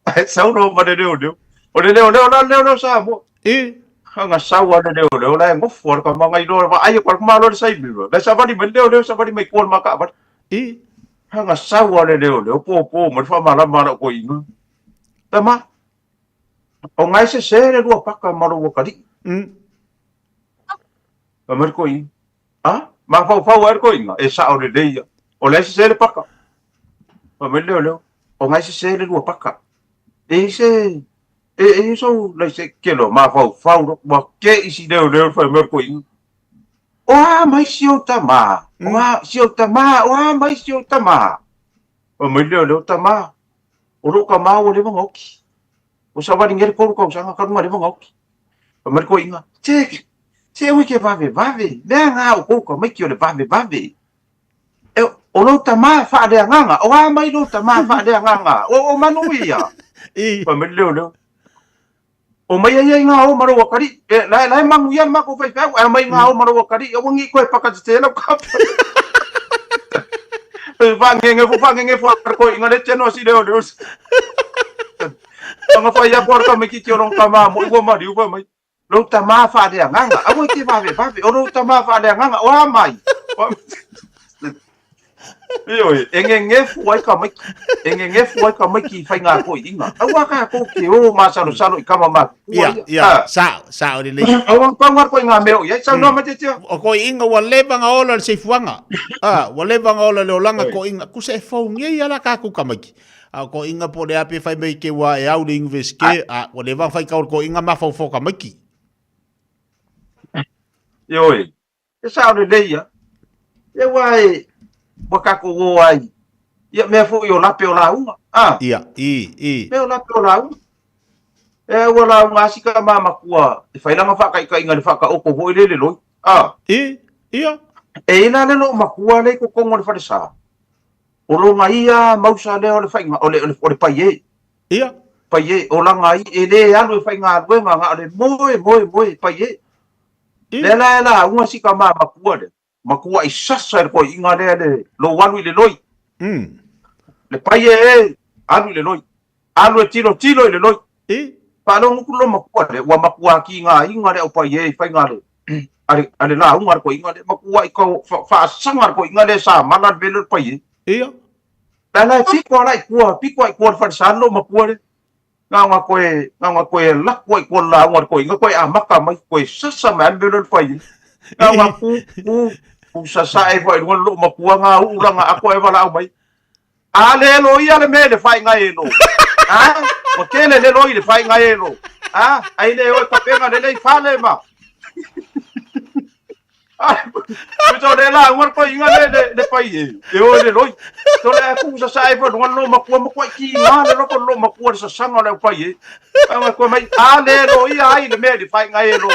Ai sau no ma le leo leo. O le leo leo la leo leo sa mo. I. Anga sau a le leo leo la e ngofu ala ka manga i loa ai ko ma lo le sai mi. La sa vali mai leo leo sa vali mai ko ma ka ava. I. Anga sau a le leo leo po po ma fa ma la ma la ko inga. Tama. O ngai se se le lua paka ma lo kali. Ma mai ko inga. A ma fau fau ai ko inga e sa o le leia. O le se se le paka. Ma mai leo leo. O ngai se se le lua paka. E se e e so le se ke lo ma fau fau lo ma ke isi leo leo fai mai ko inga. O a mai si o tama. O a si o tama. O a mai si o tama. O mai leo leo tama. O lo ka ma o le manga oki. O sa wari ngere koru kausaga ka runga le manga oki. O mai ko inga. Te te ui ke vave vave. Mea ngā o kou ka mai ki o le vave vave. E, o lo tama whaarea nganga. O a mai lo tama whaarea nganga. O, o manu ia. I. Fai mai leo leo. O mai ai ai ngā o ma lou akalii, e, la, la e manuia le makou faifeau, ae omai ngā o ma lou akalii, aua ne i koe paka tetē lau kapa. E faagegefo, faagegefo a le koiina le teno si leo leo. Anga fai aku a le tamaititi o lona tama mo'i ua maliu fai mai, lou tama faaleagaga, aua e te vavevave, o lou tama faaleagaga, o a mai? Ioe, e gegefu ai tamaiti, e gegefu ai tamaiti i faiga toeaiina. Aua tatou te o masalosalo i tama matutua Ia, ia. ia, Ah. sao, sao lelei. Aua pau lava koe mea o i ai. Saunoa mai Tiatia. O toeaiina ua leva na ola le soifuaga. Ah, ua leva na ola le olaga toeaiina. Kusa e fou nei a la tatou tamaiti. A o toeaiina po o le a pe fai mai ke ua e au le universite, a ua leva na faitau le toeaiina mafaufau tamaiti. Ioe, E sao lelei ia. Ia aua e ua tatou o ai ia mea foi o lape o lauga. Ah. Ia, i, i. Mea o lape o lauga. E ua lauga a si tama matua e fai lana faataitaiga i le faataoto foi lele loi. Ah. I, ia. E i la le loo matua le i totonu o le falesa. O lona ia mausa lea o le faiga, o le, o le, o le paie. Ia. Paie, o lana i, e le alu e faigaluega, na o le moe, moe, moe, paie. Lea la e lauga si tama matua lea, matuai sasa i le toeaina lea le lou alu i le loi. Le paia e, alu i le loi. Alu e tilotilo i le loi. Faalogo atu le matua lea, ua matua tigaina le au paia i faiga a le, a le, a le lauga a le toeaina lea. Matuai tau faasaga le toeaina lea sa mala le mea lea o le paia. Ia. Lea la e piko ala i tua, piko i tua le falesa le matua lea. Na ona toe, na ona toe laku ai i tua le lauga a le toeaina, toe amata mai, toe sasa mai lava le mea lea o le fai ai. Na ona tu, tu, tu sasae ifo ai i luga le loomatua na uu lana ato ae valaau mai. A le loia le mea i le faaiga e lo. A, ua tele le loi i le faaiga e lo. A, ai le o e tapena lelei fale ma. Puta o le lauga le toeaina le, le, le pai e, e o e le loi. To le aku sa sa e fa lunga lo makua makua i ki ngā le loko lo makua le sasanga o le au pai e. Anga koe mai, a le lo ia ai le mea le whai ngai e lo.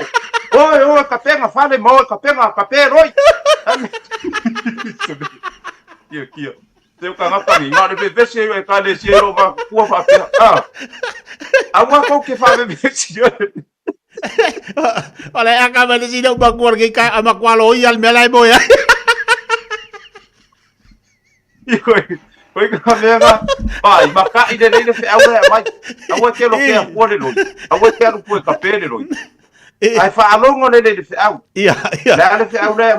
Oe, oe, kapenga fale ma oe, kapenga, kape loi. Kia, kia. Te o kangata ni, ngā le vevesi e ka le si e lo ma kua whapea. Ah. Aua kau ke wha vevesi. O le aka mai le sina uma kua ke ka ama kua lo ia le mea lai moe ai. Oi, oi ka mea nga, ai, ma ka i le leile fe aua e mai. Aua ke lo ke a kua le loi. Aua ke alu kua ka pe le loi. Ai whaalongo le le fe au. Ia, ia. Le ale fe au le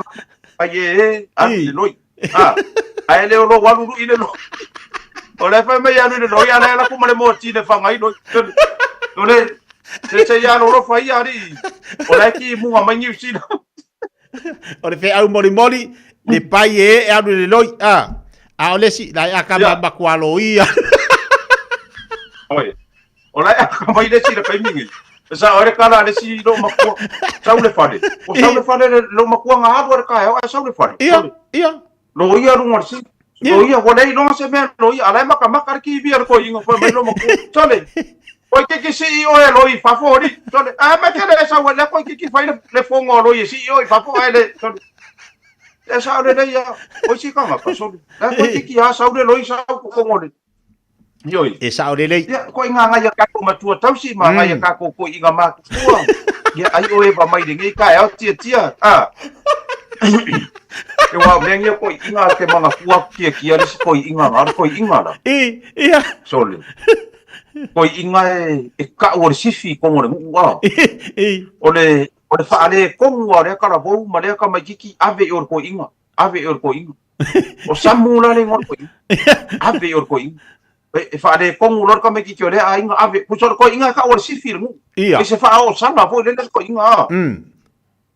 ai e e, alu le loi. Ah, ai le o lo alu i le loi. O le fai mai alu i le loi, ala la kuma le moti le whangai loi. O le, se se ia lo fai ari. O le ki munga mai New Zealand. O le feau molimoli, le pai e e alu i le loi. Ah, a o le si, lai aka ma makua lo ia. Oi. O le aka mai le si le kaimingi. Sa o le kala le si lo makua. Sau le fale. O sau le fale le lo makua nga alu le kai o sau le fale. Ia, ia. Lo ia runga le si. Lo ia ua le iloga se mea lo ia ala e makamaka le kivi a le toeaina fai mai lo makua. Sole. Koe kiki sii oe loi i fafo ali. Sole. A ma tele e sau le koe kiki fai le fongo loi e sii oe i fafo ae le. Sole. E sao le lei ia. Oi si kangata sole. La koe kiki a sau le loi sau ko kongo le. Ioi. E sao lelei. Ia, koe ngā ngai a kākou matua tausi, ma ngai a kākou koe i ngā mātua. Ia, ai oe va mai le ngei ka e ao tia tia. Ah. E wā, mea ngia koe inga te mana kua kia kia le si koe inga ngā koe inga la. I, ia. Sole. Koe inga e, e kau o le sifi kongo le nguu a. I. O le, o le whaale kongu a lea kalavou ma lea kamaikiki ave i o le koe inga. Ave i o le koe inga. O Samu la le ingoa o le koiinga. Ave i o le koiinga. E, e faaletonu loa le tamaitiiti o lea aiga, ave. Pusa o le koiinga e kau o le sifi i le nuu. Ia. E se faaoosala foi lele le koiinga a.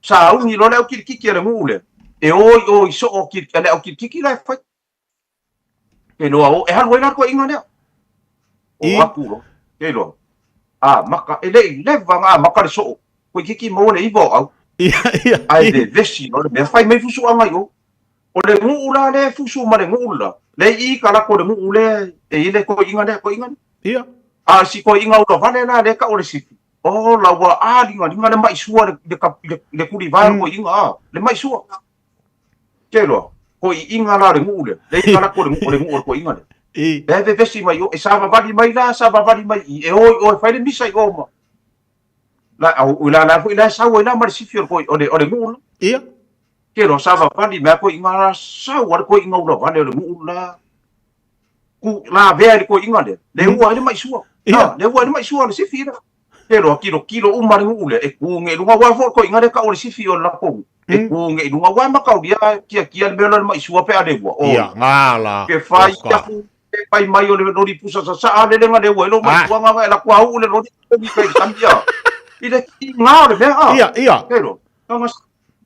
Sauni loa le au kilikiki a le nuu lea. E o i o i soo a le au kilikiki la e fai. Ke loa o, e alu ai la le koiinga lea. O atu loa. Ke loa. A maka, e le i leva na amata le soo. Koikiki maua le iva o au. Ia, ia. Ae vevesi loa le mea. Fai mai fusuaga i o. O le nuu la lea e fusu ma le nuu la, le i ka lako le nuu lea e i le toeaiina lea toeaiina lea. Ia. A si toeaiina ula vale la lea tau o le sifi, o la ua a liga liga le mai sua le, le, le, le kulivae o le toeaiina a, le mai sua. Ke loa, toeaiina la le nuu lea, le i ka lako le nuu, o le nuu o le toeaiina lea. I. Lea e vevesi mai o, e savavali mai la, savavali mai i, e o i o e fai le misa i o ma. La au la la foi la sau ai la ma le sifi o le koi o le o le nuu la. Ia. Ke lo sa vavali mea koiʻiga la sau a le koiʻiga ula vale o le nuu la. Ku la avea i le koiʻiga lea, le ua ai le maʻi sua. Ia. Le ua ai le maʻi sua o le sifi lea. Ke loa kilokilo uma le nuu lea e ku ge i luga aua foi o le koiʻiga lea kau o le sifi o le lakou e ku ge i luga aua e mataulia kiakia le mea lea o le maʻi sua pe a le ua. Oi. Ia, gala. Ke fai Oka. aku e fai mai o le loli pusa sasaa le lega le ua ai lou maʻi sua gaga e lakou a uu le loli i kai i le sami a. I le kiga o le mea a. Ia, ia. Ke loa. Gaga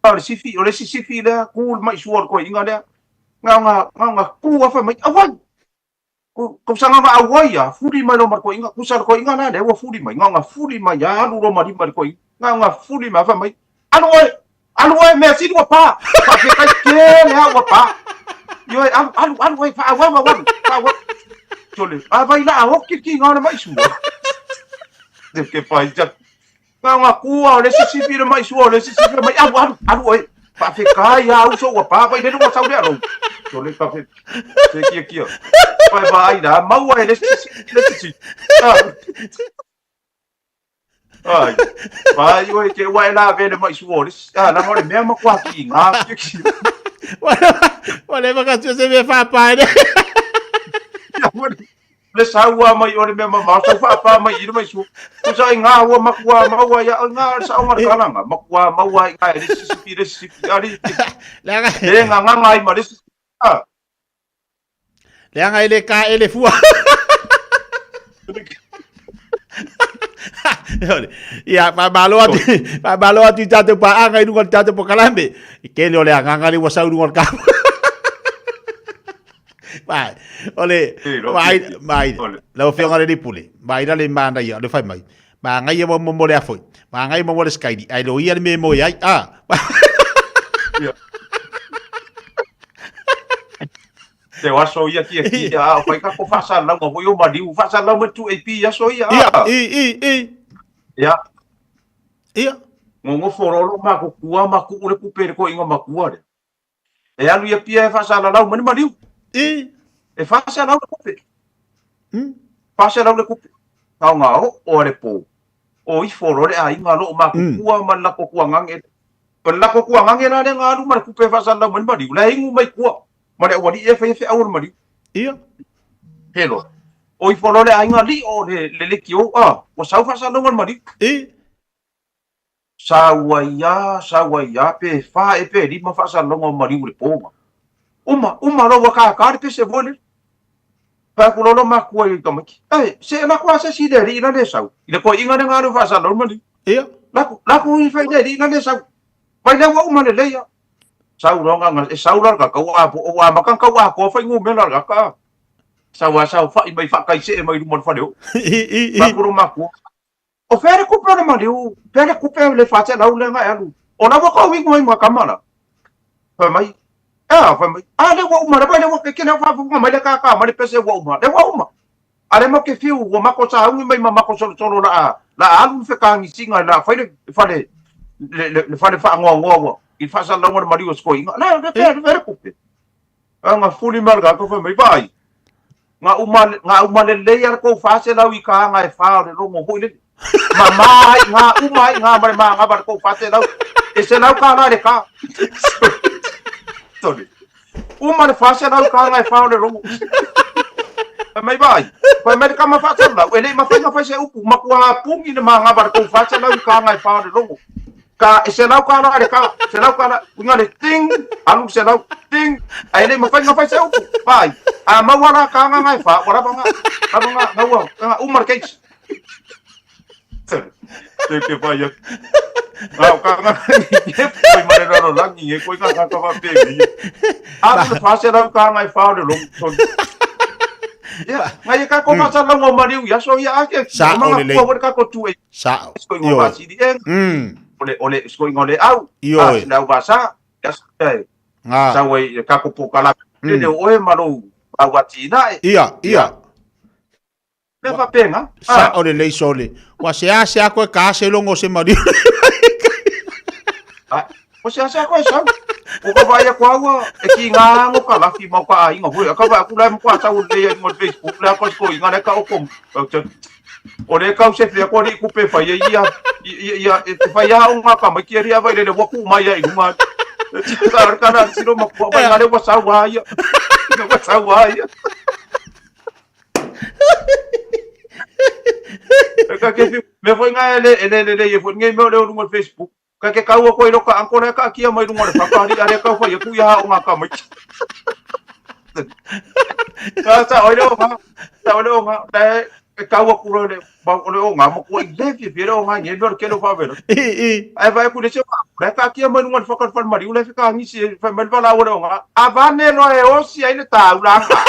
o le sifi, o le isi sifi lea, ku le maʻi sua o le koiʻiga lea. Gaga, gaga ku a fai mai, auai! Ku, ku sa gaga auai a, fuli mai loa ma le koiʻiga. Ku sa le koiʻiga la lea ua fuli mai, gaga fuli mai a, alu loa ma lima i le koiʻiga. Gaga fuli mai a fai mai, alu oe! Alu oe, mea sili ua pa! Faafetai tele a ua pa! Ioe, alu, alu, alu oe, faaauau au alu, faaauau. Sole, a vai laa oki le kiga o le maʻi sua. Ke fai, Nga kua o le isi sifi le mai sua o le isi sifi le mai alu alu alu oe. Faafetai a uso ua pa vai le ua sau lea lou. Sole ka fe se kia kia. Vai vai la maua e le isi sifi le isi sifi. Ai. Vai oe ke ua e la ve le mai sua o le isi. Ah, la ngore mea ma kua ki ngā kia kia. Ua leva ka se me whāpae ne. Le saua mai o le mea mamao, sau whaapā mai i le mai sua. Kusa i ngā ua makua maua ia, o ngā saonga le kalanga, makua maua i ngā e le sisipi, le sisipi, ari, le ngā nganga i ma le sisipi. Ah. Leaga e le ka e le fua. Ia, faamalo atu, faamalo atu i tātou paaga i luga o le tātou polokalame. I kele o le agaga le ua sau i luga o le kapu. Vai, o le, vai, vai, lau afioga le Lipule, vai la le manaia, o le fai mai, manaia mo mo le afoi, manaia mo mo le skaini, ai lo ia le me moe ai, ah. Te o aso ia kia kia, a o whai ka ko whasalau, a voi o mariu, whasalau me tu AP aso ia. Ia, i, i, i. Ia. Ia. Ngongofo rolo ma ko kua ma ku ule kupe le ko inga makua le. E alu ia pia e faasalalau mai le maliu. I. E 400 le kupe. 400 le kupe. Taoga oo a le po. O ifo loa le aiga loo makukua ma le lako kuagage. O le lako kuagage la lea na alu ma le kupe e faasalalau mai le maliu. La e inu mai kua ma le aualii e faia feau o le maliu. Ia. He loa. O ifo loa le aiga lio le le lekiou. Ah, ua sau faasalalauga o le maliu. I. Sau ai a, sau ai a, pe fa e pe lima faasalalauga o maliu i le po ma. Uma, uma loa ua kākā le pese foi lele. Fai atu loa lo makua i tamaiti, Ei, se lako a se isi i le alii la le sau, i le koiʻiga lea na alu e faasalalau le maliu. Ia. Lako, lako i fai i le alii la le sau. Vai lea ua uma lelei a. Sau loa nga, e sau la le kaka, ua apo, ua amata ona tau atoa fuainumera le kaka. Sau a sau fai mai faataisee mai luma o le fale oo. Fai atu lo makua, O fea le kupe o le maliu, fea le kupe o le 400 lea na e alu. O la ua kou ingoa i ma kama la. Fai mai, a, fai mai, a le ua uma, le vai le ua keke le faafofoga mai le kākā mai le pese ua uma, le ua uma. A le mau ke fiu, ua mako sauni mai ma mako solosolo la a, la a alu le fekagisiga, la a fai le fale, le, le, le fale faanoanoa ua, i le faasalalauga o le maliu o se koiga. Le, le, fea, le, fea le kupe. A nga fuli mai le kākā fai mai, vaai, Nga uma, nga uma lelei a le kou 400 i ka aga e wha o le logo hoi lele. Ma ma ai, nga uma ai nga ma le maagava le kou 400. E selau ka la le ka. Sorry. Uma le 400 i ka aga e wha o le logo. Fai mai vai. Fai mai le kama 400. E lei mawhai nga whai se upu. Makua pungi le maagava le kou 400 i ka aga e wha o le logo. Ka e selau ka la le ka, selau ka la, uiga le ting, alu selau, ting, ae le mafai ona fai se upu, vaai, a maua la ka agaga e fa, ua lava nga, lava nga, nga ua, nga uma le case. Te ke fai atu. Nga o ka nga, e poi ma le lalolagi, e koe nga ka ka whapēnei. Alu le 400 ka aga e fa o le logo, sorry. Ia, ngai e ka ko whasalau o mariu ia, so ia ake, Sa o o manga lelei. kua hore ka ko tu e. Sao. Sikoiga o Ioe. Vasili e. O le, o le sikoiga o le au. Ioe. A, le au vasa. Ia, e. Ngā. Sau ai e kako pōkala. Tele o oe ma lou au atīna e. Ia, ia. Mea whapenga. Sa o lelei sole. Ua se a se a koe ka se longo se mariu. O se a se a koe sau. O ka vaia ko aua e ki ngā ango ka lafi mau ka ainga hoi. A ka vaia kula e mkua sau o lei ai mo Facebook le a koe siko inga le ka o komu. O le kau se fea ko ni kupe fai ai ia ia ia e te fai a o ngā kama ki ria vai le waku mai ai lunga. Ka ka na siro ma ko vai ngale wa sau a ia. Wa sau a ia. Ka ke fi me foi ngā ele ele le le ye foi ngai me o le o lunga Facebook. Ka ke kaua koe i roka ankora e kaakia mai runga o le whakaari are kau whai aku i aha o ngā kamaiti. Ka sa oi le o ngā, sa oi le o ngā, le e kaua kura le, ma o le o ngā, ma kua i le fia fia le o ngā nge mea o le kelo whawera. I, i. Ai vai aku le se o ngā, le kaakia mai runga o le whakari whare mariu, le whakaangisi e whai mai le wala o le o ngā, a vane loa e osi ai le tāulanga.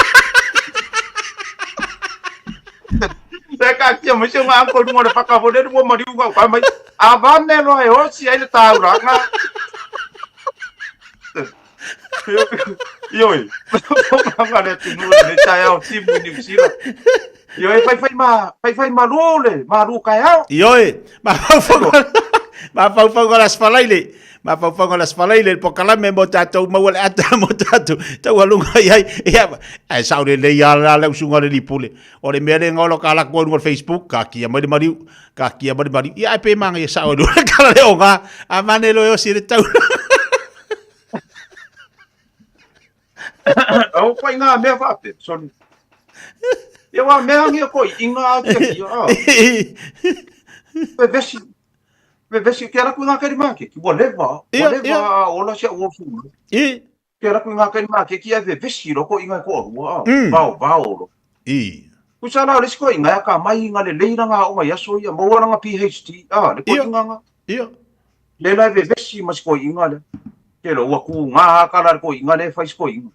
Le kaakia mai se o ngā anko runga o le whakawhare, le mariu ngā whai mai, A vane loa e osi ai le taulaga. Ioi, nga le atunuu le taeao timu i New Zealand. Ioi, faifai ma, faifai malu le, malu kaeao. Ioi, mafaufauga, mafaufauga o le Aso Faraile, mafaufauga o le Aso Faraile, le pokalame mo tatou maua le ata mo tatou, taualuga i ai, ia, ae sao lelei lava la le usuga o le Lipule. O le mea lea golo ka ala atu ai i luga o le Facebook, kakia mai le maliu, kakia mai le maliu. Ia ae pe manaia sao e lua le kala le oga, a mane loa e osi i le taula. Au koe ngā mea whaape, sorry. Ia wā mea angi o koe, i ngā au te ki, a. Pe vesi, pe vesi, ke ala koe ngā keri māke, ki ua leva, ua leva a ola sia ua fūna. I. Ke ala koe ngā keri māke, ki ai vevesi loko i ngā koa rua, a. Vao, vao lo. I. Kusa la o le isi koe inga ka mai inga le leira ngā onga i aso ia, maua ranga PhD, a, le koe inga ngā. Ia. Le la vevesi ma si koe inga le. Ke lo ua ku ngā ka la le koe inga le fai si koe inga.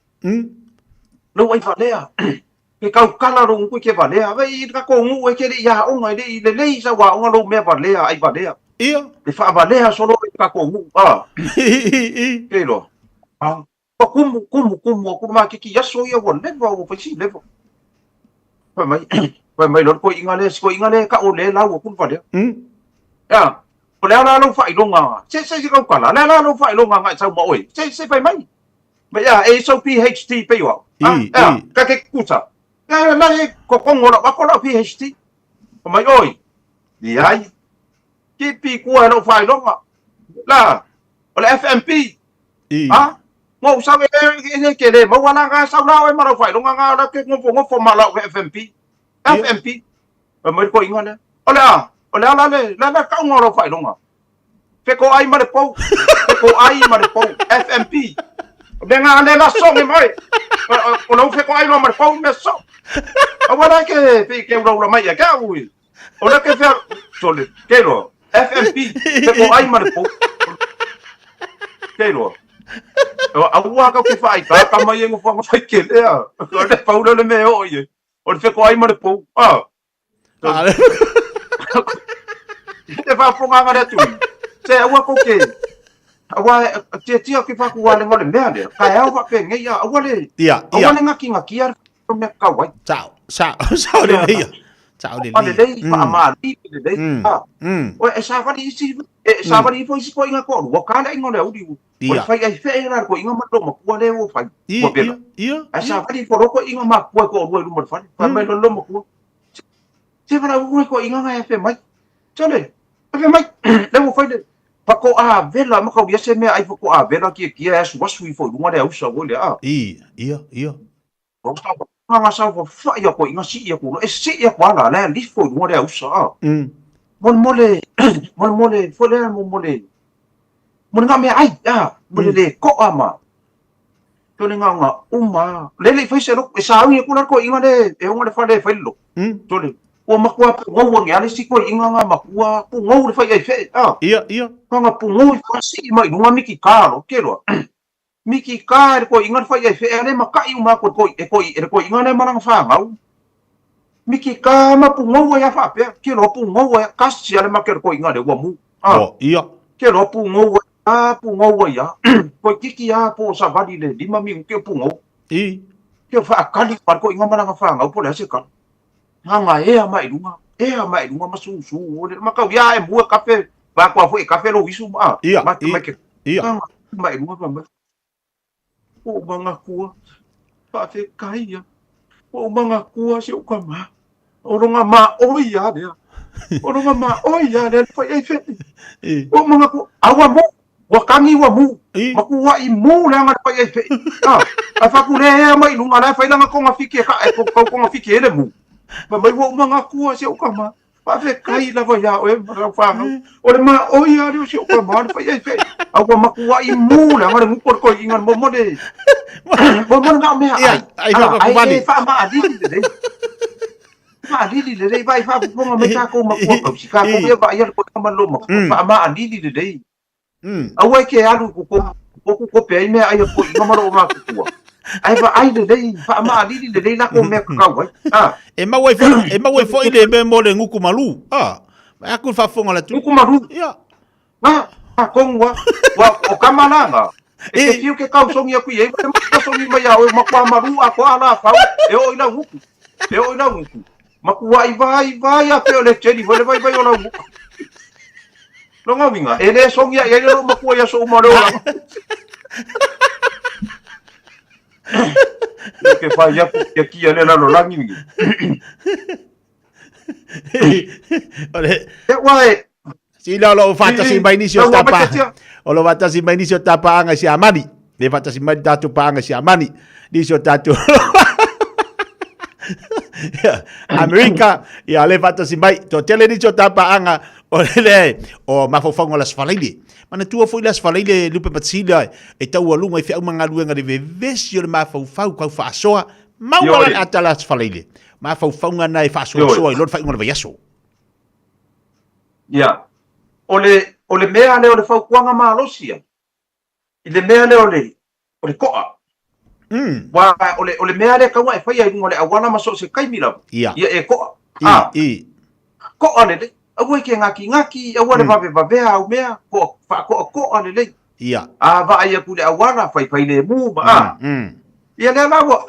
Lo ai valea. Ke kau kala lo ngu ke valea. Vai i ka ko ngu e ke le ia onga i le i le lei sa wa onga lo mea valea ai valea. Ia. Le wha valea solo i ka ko ngu. A. Ke lo. A. Ua kumu, kumu, kumu aku ma ke ki aso ia ua leva ua fai si leva. Fai mai, fai mai lo ko inga le, ko inga le ka o le la ua kulu valea. Ya, o le ala lo fai longa. Se se se kau kala, le ala lo fai longa ngai sau ma oi. Se se fai mai. Ma ya, e so PhD pe wa. I, i. Ka ke kusa. Ya, la e ko kongo la, ko la PhD. O mai oi. Ni ai. Ki pi kua lo fai longa. La, o le FMP. I. Ha? Mo sau e e ke le maua la nga sau la o e marau failonga nga la ke ngofo ngofo ma la o FMP. FMP. E mai ko inga le. O le a, o le a la le la la ka unga ro failonga. Fe ko ai ma le pou. Fe ko ai ma le pou. FMP. O me nga le la so me mai. O lo fe ko ai ma le pou me so. A wala ke pe ke ura ura mai ya ka ui. O le ke fea, sole, ke roa, FMP, te ko ai ma le pou. Ke roa. O aua ka ke whai, ka ka mai e ngofo ngofo ke lea. O le paura le me o ie. O le wheko ai ma le pou. Ah. Te whaaponga ngare atu. Te aua ko ke. Aua tia tia ke whaku wale ngole mea lea. Ka e au whape ngei a aua le. Ia, ia. Aua le ngaki ngaki a mea kau ai. Sao, sao, sao le leia. Sao le leia. Lelei, whaamāli, lelei. Oe, e sāwari isi, e sāwari ifo isi koe inga koa, ua kāle inga le auri. Oe whai ai whee rā koe inga ma loma kua le o whai. Ia, ia, ia. Ai sāwari ifo roko inga ma kua koa rua i luma le whare. Whai mai lo loma kua. Te whara ua koe inga ngai e whai mai. Tole, e whai mai, le ua whai le. Pako a vela, ma kau ia se mea ai pako a vela kia kia e asu asu ifo i lunga le ausa ua le a. Ia, ia, ia. Nga sa wa fai a koe nga si ia ku e si ia ku ala le lifo i lunga le ausa a. Mo mo le mo mo le fo le mo mo le mo le nga mea ai a mo le le ko a ma. Tole nga nga uma le le fai se lo e sa ngi ku la ko inga le e onga le fa le fai lo. Tole ua makua pu ngau ngi ale si ko inga nga makua pu ngau le fai ai fe a. Ia, ia. Nga pu ngau i fa si mai lunga miki ka lo ke lo. Miki ka e ko inga le fai ai fe ale makai uma ko ko e ko e ko inga le maranga whangau. Miki ka ma pu ngau ai fa pe ke lo pu ngau ai kasi ale make ko inga le ua mu. Ah. Oh, ia. Ke lo pu ngau a pu ngau ai a. Ko kiki a po sa vali le lima mi ke pu ngau. I. Ke fa kali par ko inga maranga whangau po le ase ka. Nga e a mai lunga. E a mai lunga ma su su le makau ia e mua kafe ba kwa fu e kafe lo isu ma. Ia. Ma ke. Ia. Mai lunga pa mai. O manga kua. Pa te kai ia. O manga kua se o ka ma. O loga maʻoi a lea. O loga maʻoi a lea le faiʻai feʻi. Ua manga ku, a ua mū, ua kagi ua mū. Ma kuaʻi mū leaga le faiʻai feʻi. A, ae faaku le ea mai i luga, la e fai lana togafiti e ka, e kau togafiti ai le mū. Fai mai ua uma gakua si ou tama. Faafetai lava iā oe ma lau fanau. O le maʻoi a lea o si ou tama le faiʻai feʻi. A ua matuaʻi mū leaga le gutu o le toeaina mo le mo mo le nao mea ai. Ai fa Ai e faamaalili lelei. Maalili lelei vaai faafofoga mai tatou matua tausi. Tatou ia vaaia le koina ma le loomatua. Faamaalili lelei. Aua e ke alu i totonu o ku kope ai meaai a toeaina ma loo matutua. Ae vaai lelei, faamaalili lelei latou mea tatau ai. A. E maua ai foi, e maua ai foi le mea mo le gutu malu. A. Vaai atu le faafofoga a le atunuu. Gutu malu. Ia. A, a tonu a. Ua, o tama la na. E te fiu ke tausogi atu i ai, ua te tausogi mai ia oe, matua malu atoa a la fau, e oo i lau gutu. E oo i lau gutu. Matuai vai vai a pe o le teli foi le vaivai o lau gutu. Lona uiga, e le sogi ai ai le lou matua i aso uma o le olaga. Ia ke fai atu kia kia le lalolagi ni. O le E ua e, Sila o loo faatasi mai nisi o Tau tapa. matia. O loo faatasi mai nisi o tapaaga i Siamani. Le faatasi mai le tatou paaga i Siamani. Nisi o tatou Amerika, ia le faatasi mai. Toatele nisi o tapaaga o le o mafaufauga o le Aso Faraile. Manatua foi le Aso Faraile Lupe Matasila e taualuga i feau ma galuega le vevesi o le mafaufau kau faasoa. Maua la le ata le Aso Faraile. Mafaufauga na e faasoasoa i loa le faaiuga o le vaiaso. Ia. O le, o le mea lea o le fautuaga malosi ia, i le mea lea o le, o le to'a. Aua o le, o le mea lea e tatau ona e faia i luga o le auala ma so o se taimi lava, Ia. ia e to'a. A, to'a lelei. Aua e te gatigati, aua le vavevavea au mea, to'a, faato'ato'a lelei. Ia. A vaai atu i le auala, faifailemu ma, a. Ia lea la ua,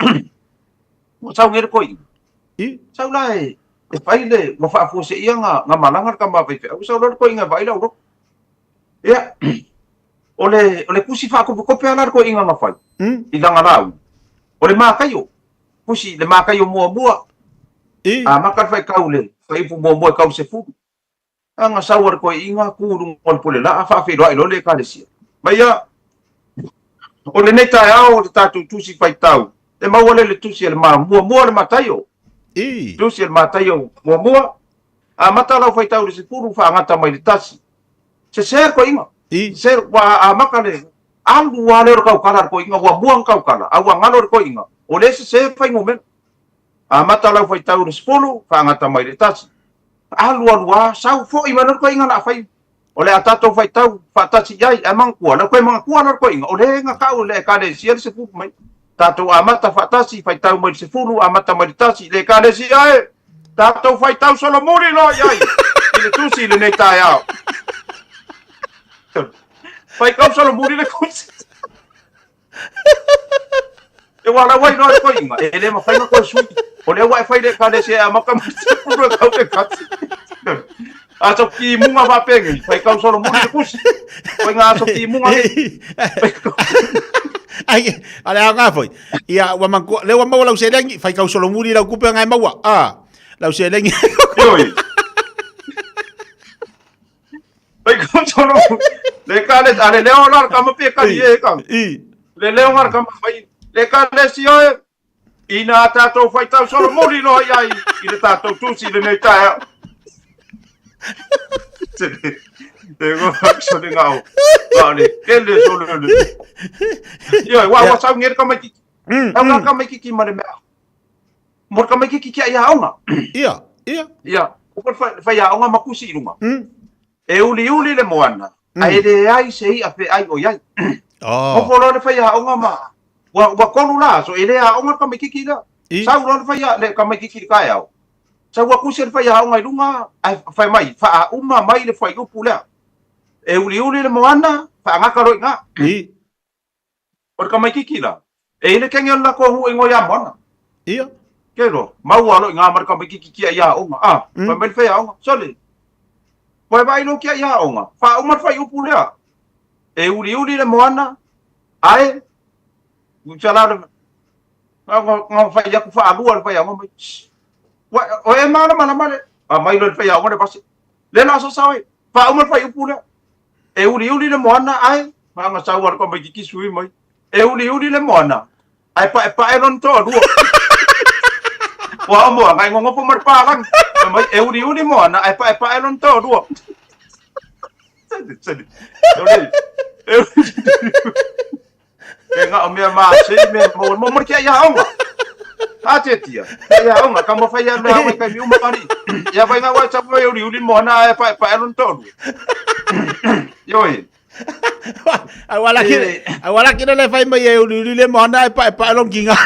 ua sau nei le toeaina. Sau la e, e fai le, ua faafuaseia ga, ga malaga le tama a faifeau, sau loa le toeaina e vaai lau loto. Ia, o le, o le tusi faatopetope lava la le toeaina na fai, i lana lauga, o le Mataio, tusi, le Mataio muamua, amata le faitau i le fuaiupu muamua e tau i le 10. Aga sau a le toeaina, tu i luga o le pule laa, faafeiloai loa le Ekalesia. Mai ia, o lenei taeao o le tatou tusi faitau, e maua lea i le tusi a le ma, muamua o le Mataio. Tusi a le Mataio muamua, amata lau faitau i le 10, faagata mai le 1. Sese le toeaina. Sese, ua amata le, alu lava lea o le taukala a le toeaina, ua mua ona taukala, a ua galo le toeaina, o lea e sese fuainumera. Amata lau faitau i le 10, faagata mai le 1. Alu alu a, sau foi mai loa le toeaina o le a fai, o le a tatou faitau faatasi i ai, ae manatua, lau toe manatua la le toeaina, o le na tau i le Ekalesia le 10 mai. Tatou amata faatasi, faitau mai le 10, amata mai le 1, i le Ekalesia e! Tatou faitau solomuli loa i ai i le tusi i lenei taeao. Faitau solomuli le tusi. E ua lau ai loa le toeaina, e le mafai ona toe sui. O lea ua e fai le Ekalesia e amata mai le 10 e tau le 1. Aso timuga faapenei, faitau solomuli le tusi. Koe aso timuga nei. Ai, a le aoga foi. Ia, ua manatua, lea ua maua lau seleni, faitau solomuli lau tupe na e maua. Ah, lau seleni. Ioe. Faitau solomuli. Le Ekalesia, a le leo la le tama pe kali e ka. Le leo la le tama fai. Le Ekalesia e, ina tatou faitau solomuli loa i ai i le tatou tusi i lenei taeao. Te go so le ngao. Ngao le kele so le le. Ioe, ua ua sau nge le tamaititi. Au ngā tamaititi ma le mea. Mo le tamaititi kia ia aoga. Ia, ia. Ia, o ko le whai aoga ma kusi i runga. E uliuli le moana, ae leai se i'a fe'ai o i ai. Nofo loa le faiaoga ma, ua, ua tolu la aso, e le aoga le tamaititi lea. Sau loa le faia, le tamaititi i le taeao, sau atu se le faiaoga i luga, ae fai mai, faauma mai le fuaiupu lea. E uliuli le moana, faagata loa i ina. O le tamaititi la, e i le kenge o le latou nuu e igoa ia Moana. Ia. Ke loa, maua loa i ngā ma le tamaititi kia i aoga. A, fai mai le faiaoga, sole, koe vaai lou kia i aoga, faauma le fuaiupu lea. E uliuli le moana, ae, usa la le, nga fai atu faalua le faiaoga mai. Shh. Ua, o e malamalama le, aumai loa i le faiaoga le vase. Le la sasa oe, faauma le fuaiupu lea. E uliuli le moana ae, aga sau lava le tamaitiiti sui mai. E uliuli le moana, ae paepae lona toalua. Ua o moana e nonofo ma le palagi. Fai mai, e uliuli moana ae paepae lona toalua. Sene, sene. E E nga o mea mase, mea mo, mo mo kia ia onga. A te tia, ia onga, ka mo whai anu awa kai mi uma ari. Ia vai nga wai tapu e uri uri mo ana e pae pae lon tolu. Ioi. Ai wala ki, ai wala ki le whai mai e uri uri le mo ana e pae pae lon kinga.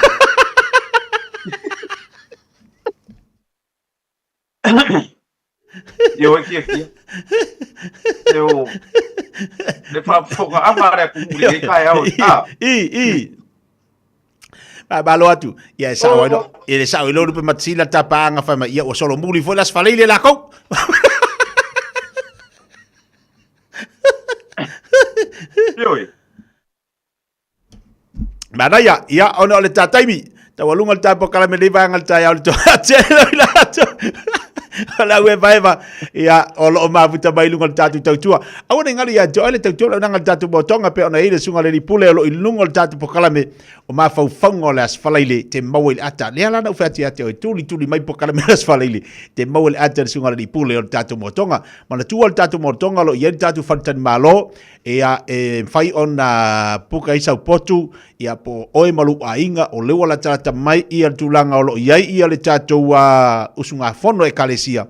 Ioe kia kia. E o, le whaafofoga anga le aku uri e kai au. Ah. I, i. Ba, malo atu. Ia e sao ai lo, e le sao i lo lupe matisila ta paanga whai mai. Ia ua solo muli foi las whaleile lākou. Ioe. Manaia, ia, ona o le tā taimi. Taualuga le tā pokalame nei vaega le taeao le toa tele i latou. O le au evaeva, ia, o loo mafuta mai luga o le tatou tautua. Aua ne i galo ia te oe le tautua o le auaunaga a le tatou moatoga pei ona i ai le susuga le alii pule o lo o i luga o le tatou pokalame o mafaufauga o le Aso Faraile te maua i le ata. Lea la na ou fai atu ia te oe, tulituli mai pokalame o le Aso Faraile te maua i le ata le susuga le alii pule o le tatou moatoga. Manatua le tatou moatoga o lo o i ai le tatou faletalimalo Ia, e mafai ona puka ai sau potu, ia po o oe ma lou aiga, o lea ua latalata mai ia le tulaga o lo o i ai ia le tatou uh, usugafono ekalesia,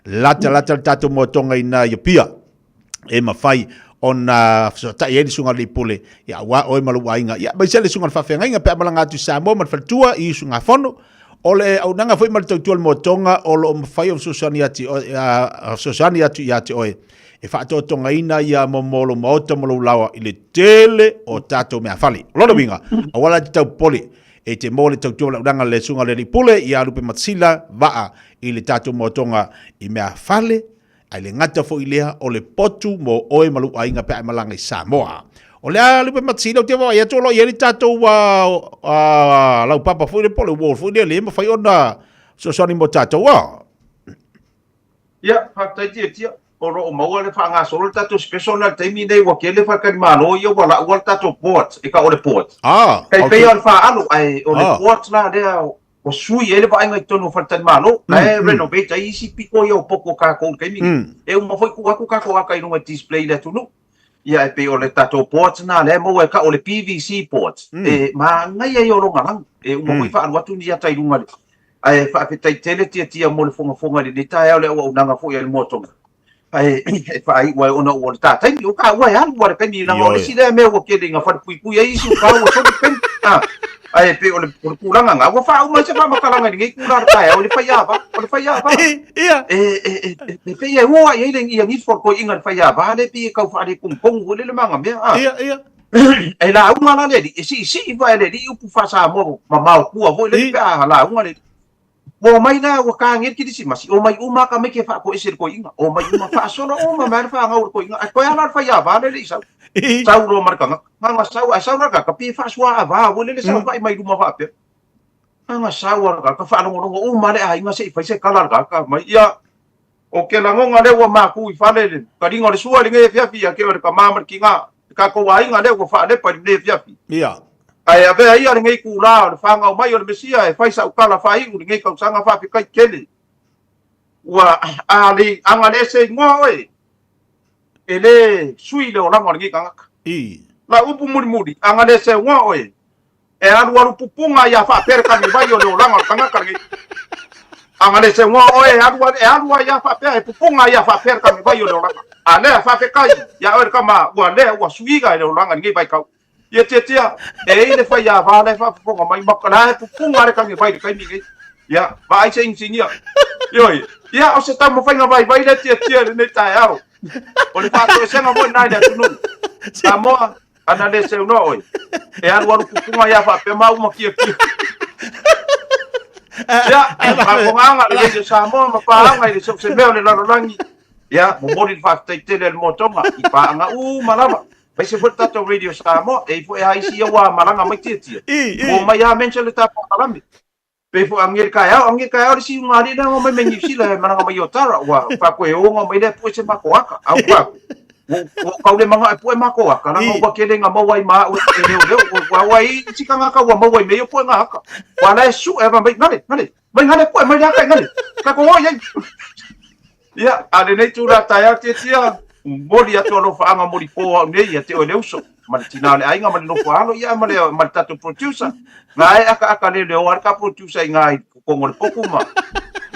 latalata le tatou moatoga i ina i Apia, e mafai ona fesootai ai le susuga i le alii pule, ia aua oe ma lou aiga, ia aemaise le susuga i le faafeagaiga pe a malaga atu i Samoa ma le faletua i usugafono, O le auaunaga foi ma le tautua o le moatoga o lo o mafai ona fesoasoani atu, fesoasoani atu ia te oe e faatoatogaina ia momo lou maota ma lou laoa i le tele o tatou meafale. O lona uiga, aua la te tau popole e te maua le tautua ma le auaunaga a le Susuga i le Alii Pule ia Lupemasila Vaa i le tatou moatoga i meafale Ae le gata foi lea, o le potu mo oe ma lou aiga pe a e malaga i Samoa. O le a Lupematasila, ou te vaai atu o lo o i ai le tatou laupapa foi lea po o le wall foi lea lea e mafai ona fesoasoani mo tatou a. Ia, faafetai Tiatia. O lo o maua le faagasolo le tatou special lena i le taimi lenei ua tele faletalimalo ia ua laua le tatou boards, e tau o le boards. Ah, Tai pei o le faaalu ae o le boards la lea ua sui ai le vaaiga i totonu o faletalimalo, la e renovate ai isi pito ia o potu o tatou i le taimi lenei. E uma foi tuu atu tatou ata i luga i display i le atunuu. Ia e pei o le tatou boards lena lea e maua e tau o le PVC boards, e manaia ia o lona lagi. E uma foi faaalu atu ni ata i luga ae faafetai tele Tiatia mo le fogafoga i lenei taeao le auaunaga foi a le Moa Tonga. Ae e faaiu ai ona ua le ta taimi, o taua e alu a le taimi, leaga o le isi lea mea ua tele ina falepuipui ai isi o taua soli le taimi. A, ae pei o le, o le tulaga lena, ua faauma ai se faamatalaga i lenei itula o le taeao i le faiava, o le faiava. Ia. E, e, e, e, e pei e ua i ai le ia nifo o le toeaina i le faiava lea e pei e tau faaletongutonu foi lele ma ana mea. A. Ia, ia. E lauga la le alii, e siisii foi e le alii upu faa-Samoa mamao tua foi lele pe a lauga le alii. Ua omai la, ua ta nei le Kirisimasi, omai uma lava tamaiti e faatoese i le toeaina, omai uma, faasolo uma mai lava le fanau a le toeaina, ae toe lava la le faiava lea e le i sau. Sau loa ma le tagata, na ona sau, ae sau la le tagata, pei e faasuaava foi lele saofai mai luma faapea. Na ona sau lava le tagata, faalogologo uma lava le aiga se i fai se tala a le tagata, fai mai, ia, o ke lagona lea ua maku i fale le taliga o le sua i lenei afiafi ia te oe le tama ma le tina, le tatou aiga lea ua faalepa i lenei afiafi. Ia. Ae avea ia lenei itulā o le fanau mai o le Mesia e fai sa'u tala faaiu i lenei tausaga faafetai tele. Ua a le aga le ese igoa oe, e le sui le olaga o lenei tagata. I. Lau upu mulimuli, aga le ese igoa oe, e alualu pupuga ia faapea le kanivai o le olaga o le tagata lenei. Aga le ese igoa oe, e alu e alu ai ia faapea, e pupuga ia faapea le kanivai o le olaga. A lea, faafetai ia oe le tama, ua lea ua suiga i le olaga i lenei vaitau. Ia tiatia, e i ai le faiava la e faafofoga mai, ma la e pupuga le kanivai i le taimi lenei. Ia, vaai se inisinia. Ioe, ia o se taumafaiga vaivai lea tiatia i lenei taeao. O le faatoesega foi lena i le atunuu. Samoa, ana le seunoa oe, e alualu pupuga ia faapea ma uma kiakia. Ia, faafofogaaga le Radio Samoa ma paaga i le so o se mea o le lalolagi. Ia, momoli le faafetai tele a le Moa Tonga i paaga uma lava. Aemaise foi le tatou Radio Samoa, e i ai foi lava isi ia ua malaga mai tiatia. Ua omai lava mention le tatou kalame. Pei foi angi le taeao, angi le taeao le isi ugalii lea na omai mai Niu Sila e malaga mai i Otara, ua fai atu e oga mai lea e pue se matou aka. A ua fai atu, ua ua tau le manao e pue matou aka, leaga ua tele ina maua ai ma au e leoleo, ua ua i ai isi tagata ua maua i mea ia o puega aka. Ua la e sue fai mai, gale, gale, mai gale pue mai le aka i gale, tatou o i ai. Ia, a o lenei itula taeao Tiatia, momoli atu alofaaga molipo au nei ia te oe le uso, ma le tina o le aiga ma le nofo alo, ia ma le, ma le tatou producer. Na e akaaka leleoa le ta producer i ngā i totonu o le potu ma,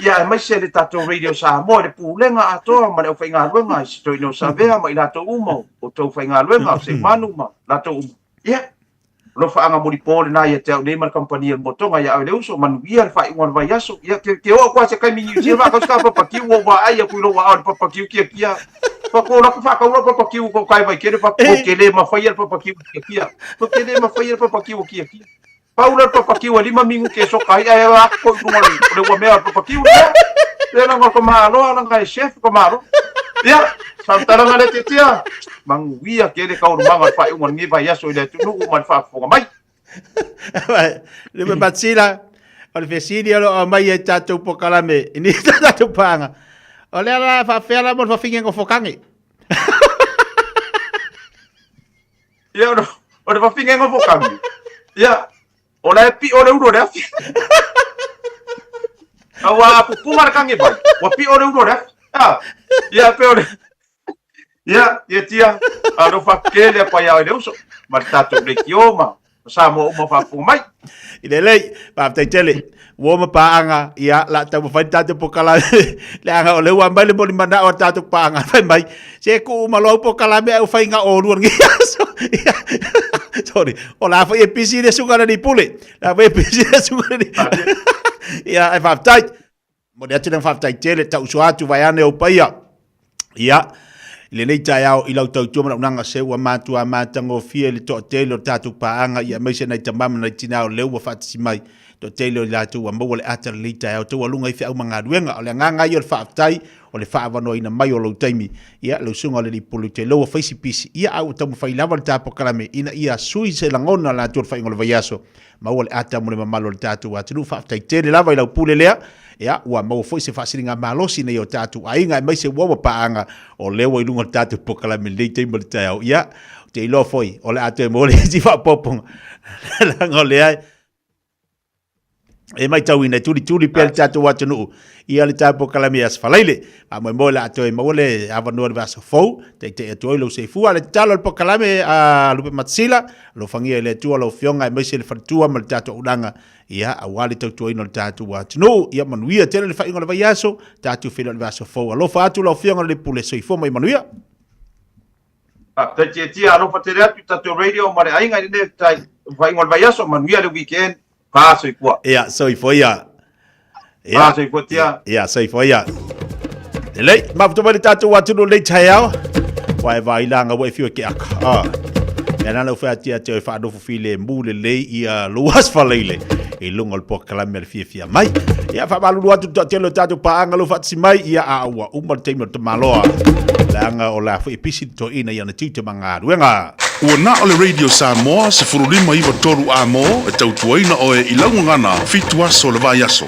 ia aemaise le tatou Radio Samoa i le pulega atoa ma le aufaigaluega i si toeaina o Savea ma i latou uma o tou faigaluega o Seumanu ma latou uma. Ia, Alofaaga molipo lena ia te au nei ma le kamupani a le Motoga ia au e le uso, manuia le faaiuga o le vaiaso. Ia, ke, ke oo atu lava se taimi i Niu Sila faatau se ta papakiu ua ou vaai atu i lou aao i le papakiu tiatia. Faatoa ou alu atu faatau lau papakiu i uta i Vaitele, faatoa ou te le mafaia le papakiu tiatia. Ou te le mafaia le papakiu o tiatia. Pau lea o le papakiu e lima minute e soka ai, ae ato i luga o le uamea o le papakiu lea. Lea leaga o le tamaloa, leaga e chef le tamaloa. Ia, faamatalaga lea tiatia. Manuia tele taualumaga o le faaiuga o lenei vaiaso i le atunuu ma le faafofoga mai. Le Matsila, o le fesili o lo o aumai e tatou polokalame i ni tatou paaga, o le ala faafefea la mo le fafine nofo kage? Ia, o le fafine nofo kage. Ia, o la e pio le ulu o le afi. Aua a pupuga le kage mai, ua pio le ulu o le afi. Ah, ia, pe o le... Ia, ia tia, alofa tele atu ai ia oe le uso, ma le tatou leitio ma Samoa uma faafofoga mai. I lelei, faafetai tele. Ua ma paaga, ia, la taumafai le tatou polokalame, leaga o lea ua aumai le molimanao a le tatou paaga, fai mai, se tuu uma loa au polokalame ae ua fai na oulua i lenei aso. Ia, sorry, o la foi e pisi le susuga i le alii pule, o la foi e pisi le susuga i le alii. Ia, ae faafetai. Momoli atu le faafetai tele, tauso atu vaeane ou paia. Ia, i lenei taeao i lau tautua ma lau naga se ua matua matagofie le toatele o le tatou paaga, ia aemaise nai tama ma nai tina o lea ua faatasi mai, toatele o i latou ua maua le ata i lenei taeao taualuga i feau ma galuega. O le agaga ia o le faafetai, o le faaavanoaina mai o lou taimi. Ia, lau susuga o le Alii Pule, ou te iloa ua fai si pisi, ia a ua taumafai lava le ta polokalame ina ia sui se lagona o le latou i le faaiuga o le vaiaso. Maua le ata mo le mamalu o le tatou atunuu. Faafetai tele lava i lau pule lea. Ia, ua maua foi se faasiligamalosi nei o tatou aiga aemaise ua ua paaga o lea ua i luga o le tatou polokalame i lenei taimi o le taeao. Ia, ou te iloa foi o le a toe maua le isi faaopoopoga leaga o lea e matauina e tulituli pea le tatou atunuu ia le tatou polokalame i Aso Faraile. Faamoemoe o le a toe maua le avanoa i le vaiaso fou, taitai atu ai lou soifua. Le tatalo a le polokalame a Lupematasila, alofagia e le Atua lau Afioga aemaise le faletua ma le tatou auaunaga, ia, aua le tautuaina o le tatou atunuu. Ia manuia tele le faaiuga o le vaiaso, tatou feiloai i le vaiaso fou. Alofa atu lau Afioga i le Pule, soifua ma ia manuia. Faafetai Tiatia, alofa tele atu i tatou radio ma le aiga i lenei faaiuga o le vaiaso, manuia le weekend. Fa soifua. Ia, soifua ia. Ia. Fa soifua tia. Ia, soifua ia. Lelei, mafuta mai le tatou atunuu lenei taeao. Ua e vaai langa ua e fiu e ke aka. Ah. Ia nana u whea tia te oi whaanofo file mu lelei ia lou asfaleile i lunga o le polokalame a le fiafia mai. Ia faamalulu atu le toatele o tatou paaga lou faatasi mai ia a ua uma le taimi o le tamaloa. Leaga o la foi e pisi le toeaina i ana tiute ma galuega. Ua na o le Radio Samoa 15 93 A-mo e tautuaina oe i lau gagana fitu aso o le vaiaso.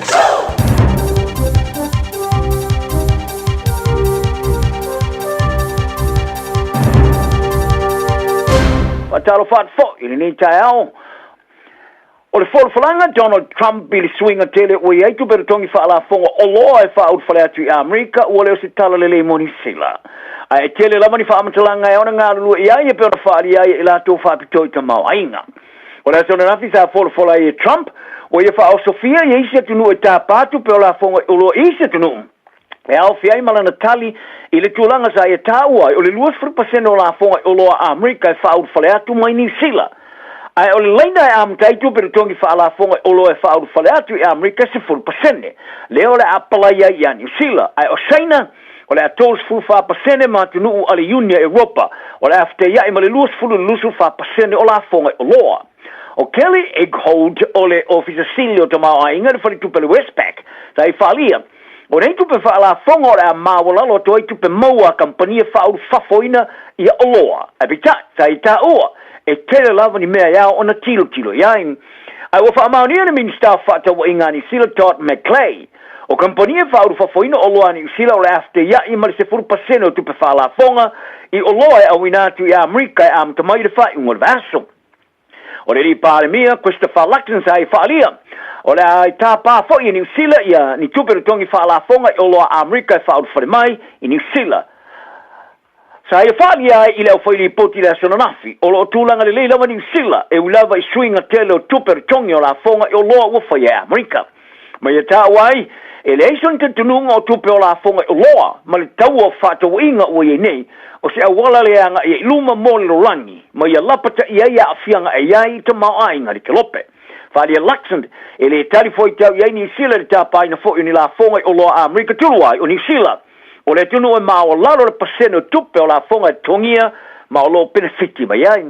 Faatalofa atu foi i lenei taeao. O le folafolaga Donald Trump i le suiga tele ua i ai tupe totogi faalafoga oloa e faaulufale atu i Amerika ua le o se tala lelei mo Niu Sila. Ae e tele lava ni faamatalaga e ao ona galulue i ai e pei ona faaalia ai e i latou faapitoa i tamaoaiga. O le aso ananafi sa folafola ai e Trump ua ia faaosofia ia isi atunuu e tapa tupe o lafoga i oloa i isi atunuu e aofia ai ma lana tali i le tulaga sa ia taua ai o le 20% o lafoga i oloa a Amerika e faaulufale atu mai Niu Sila. Ae o le laina e amata ai tupe totogi faalafoga i oloa e faaulufale atu i Amerika e 10%. Lea o le a apalai ai ia Niu Sila. Ae o Saina, o le a 34% ma atunuu a le Iunia Europa, o le a fetaiai ma le 20 i le 24% o lafoga i oloa. O Kelly Eckhold o le Ofisa Sili o Tamaoaiga i le Faletupe a le Westpac, sa i faaalia, O nei tupe faalafoga o le a maualalo atu ai tupe maua a kamupani e faaulufafoina ia oloa. Ae peitai, sa ia taua, e tele lava ni mea e ao ona tilotilo i ai. Ae ua faamaonia le Minisita o Fefaatauaiga a Niu Sila Todd McClay, o kamupani e faaulufafoina oloa a Niu Sila o le a feteiai ma le 10% o tupe faalafoga i oloa e auina atu i Amerika e amata mai i le faaiuga o le vaiaso. O le Alii Palemia, Christopher Luxon sa ia faaalia, o le a tapa foi e Niu Sila ia ni tupe totogi faalafoga i oloa a Amerika e faaulufale mai i Niu Sila. Sa ia faaalia ai i le aufailipoti i le aso ananafi, o lo o tulaga lelei lava Niu Sila e ui lava i suiga tele o tupe totogi o lafoga i oloa ua faia e Amerika. Ma ia taua ai, e leai sona talitonuga o tupe o lafoga i oloa ma le taua o fefaatauaiga ua i ai nei, o se auala le agai ai i luma mo le lalolagi, ma ia lapataia ai aafiaga e i ai i tamaoaiga le kelope. Faaalia Luxon, e le tali fuaitau i ai Niu Sila i le tapaina foi o ni lafoga i oloa a Amerika tulu ai o Niu Sila. O le atunuu e maualalo le pasene o tupe o lafoga e totogia ma o lo o penefiti mai ai.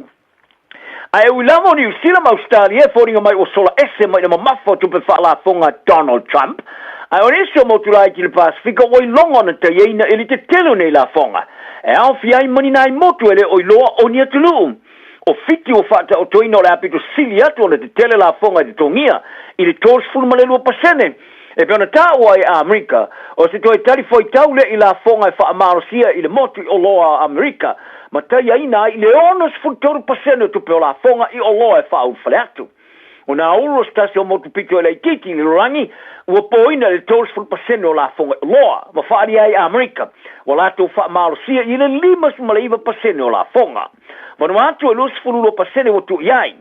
Ae ui lava o Niu Sila ma Ausetalia e foliga mai ua sola ese mai le mamafa o tupe faalafoga a Donald Trump, ae o nisi o motu laiti i le Pasefika ua iloga ona taiaina i le tetele o nei lafoga, e aofia ai ma ni nai motu e le o iloa o ni atunuu. O Fiti ua faataotoina o le a pito sili atu ona tetele lafoga e totogia i le 32%, e pei ona taua ai e Amerika, o se toe tali fuaitau lea i lafoga e faamalosia i le motu i oloa a Amerika, ma taiaina ai i le 63% o tupe o lafoga i oloa e faaulufale atu. O nā ulu o se tasi o motu pito e laitiiti i le lalolagi, ua poina i le 30% o lafoga i oloa, ma faaalia ai Amerika, ua latou faamalosia i le 59% o lafoga. Vanuatu e 22% ua tuu i ai.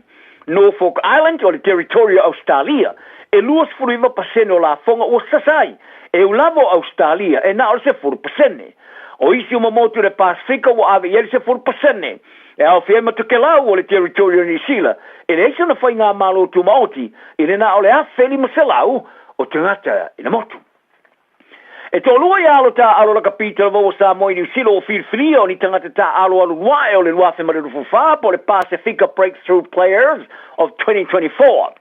Norfolk Island o le Territory o Ausetalia, e 29% o lafoga ua sasa ai, e ū lava o Ausetalia e na o le 10%. O isi uma motu i le Pasefika ua ave i ai le 10%. E aofia ai ma Tokelau o le Territory o Niu Sila, e leai sona faigamalo tumaoti i le na o le 1,500 o tagata i le motu. E toalua ia alo taaalo lakapi talavou o Samoa i Niu Sila ua filifilia o ni tagata taaalo alu luae o le 2024 po o le Pasefika Breakthrough Players of 2024.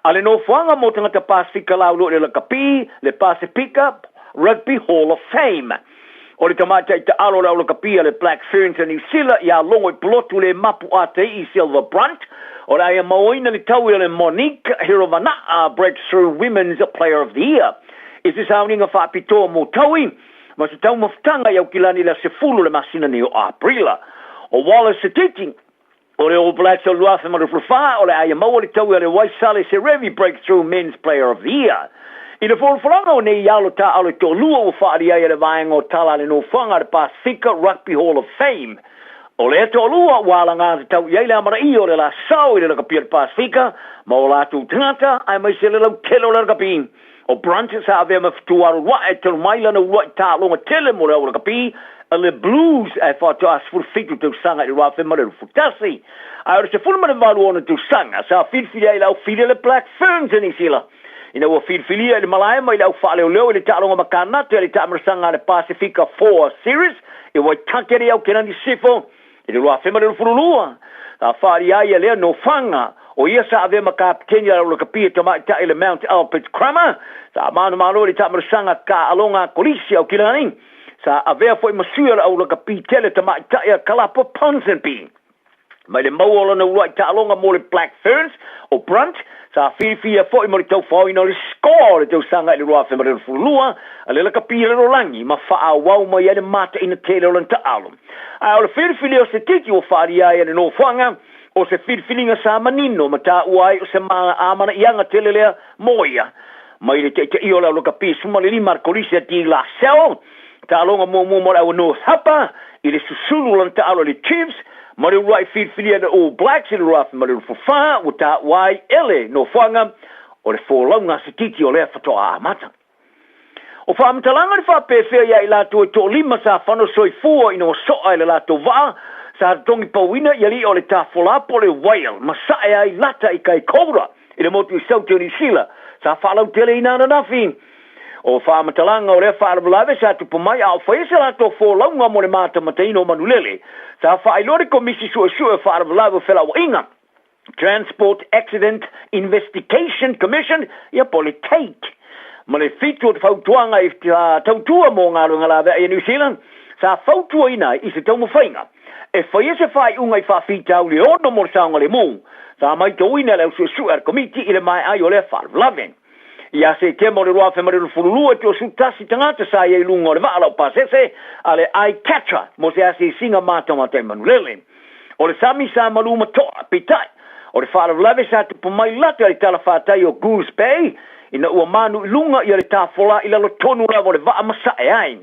A le nofoaga mo tagata Pasefika laulua i le lakapi, le Pasefika Rugby Hall of Fame. O le tamaitai taalo o le au lakapi a le Black Ferns a Niu Sila ia Logo i Pulotu le mapu ātei'i Silver Brunt, o le a ia mauaina le taui o le Monique Hirovana'a Breakthrough Women's Player of the Year. I se sauniga faapitoa mō Taui, ma se taumafataga i Aukilani i le aso 10 o le masina nei o Aperila. O Wallace Sititi, o le All Blacks o le 2024, o le a ia maua le taui a le Waisale Serevi Breakthrough Men's Player of the Year. I le folafolaga o nei alo taaalo e toalua ua faaalia ai e le vaega o tala a le nofoaga a le Pasefika Rugby Hall of Fame, O lea toalua ua alagatatau i ai le amanaia o le la sao i le lakapi o le Pasefika ma o latou tagata aemaise le lautele o le lakapi. O Brunt sa avea ma fetualuae talu mai lana uluai taaloga tele mo le au lakapi a le Blues ae faatoa 17 tausaga i le 2021. Ae o le 18 ona tausaga sa filifili ai le au fili a le Black Ferns e Niu Sila ina ua filifilia i le malae mai le au faaleoleo i le taaloga ma Kanata i le taamilosaga a le Pasefika Four Series i Waitakere i Aukelani Sisifo i le 2022. Sa faaalia ai ia lea nofoaga, o ia sa avea ma kapeteni a le aulakapi e tamaitai i le Mount Albert Grammar, sa manumalo i le taamilosaga taaaloga a Kolisi Aukilani, sa avea foi ma sui o le aulakapi tele tamaitai a Kalapo Ponsonby. Mai le maua o lana uluai taaloga mo le Black Ferns, o Brunt, sa fiafia foi mo le taufaoina o le score o le tausaga i le 2022 a le lakapi i le lalolagi ma faaauau mai ai le mataina tele o lana taalo. Ae o le filifili o se titi ua faaalia ai e le nofoaga, o se filifiliga sa manino ma taua ai o se amana'iaga tele lea mo ia. Mai le taitaia o le au lakapi 15 a le Kolisi a De La Salle, Taaloga muamua mo le au North Hapa i le susulu o lana taalo i le Chiefs ma le uluai filifilia i le All Blacks i le 2024 ua taua ai e le nofoaga o le folauga a se titi o lea faatoa amata. O faamatalaga le faapefea ia i latou e toalima sa fano soifua ina ua soa i le latou vaa sa totogi pauina i alii o le tafola po o le whale ma sae ai lata i Kaikoura i le motu i Saute o Niu Sila sa faalauteleina ananafi. O faamatalaga o lea faalavelave sa tupu mai a o faia se latou folauga mo le matamataina o manulele, sa faailoa le Komisi Suesue o Faalavelave o Felauaiga, Transport Accident Investigation Commission, ia po o le TAIC, ma le fitu o fautuaga i tautua mo galuega laveai a New Zealand, sa fautuaina ai i se taumafaiga e faia se faaiuga i faafitauli e ono mo le saogalemu. Sa maitauina e le au suesue a le Komiti i le maea ai o lea faalavelave. Ia Setema o le 2022 e 31 tagata sa i ai i luga o le vaa laupasese a le I-Catcher mo se asiasiga matamata i Manulele. O le sami sa malu ma toa, peitai, o le faalavelave sa tupu mai lata i le talafatai o Goose Bay ina ua manu i luga ia le tafola i lalo tonu lava o le vaa ma sae ai.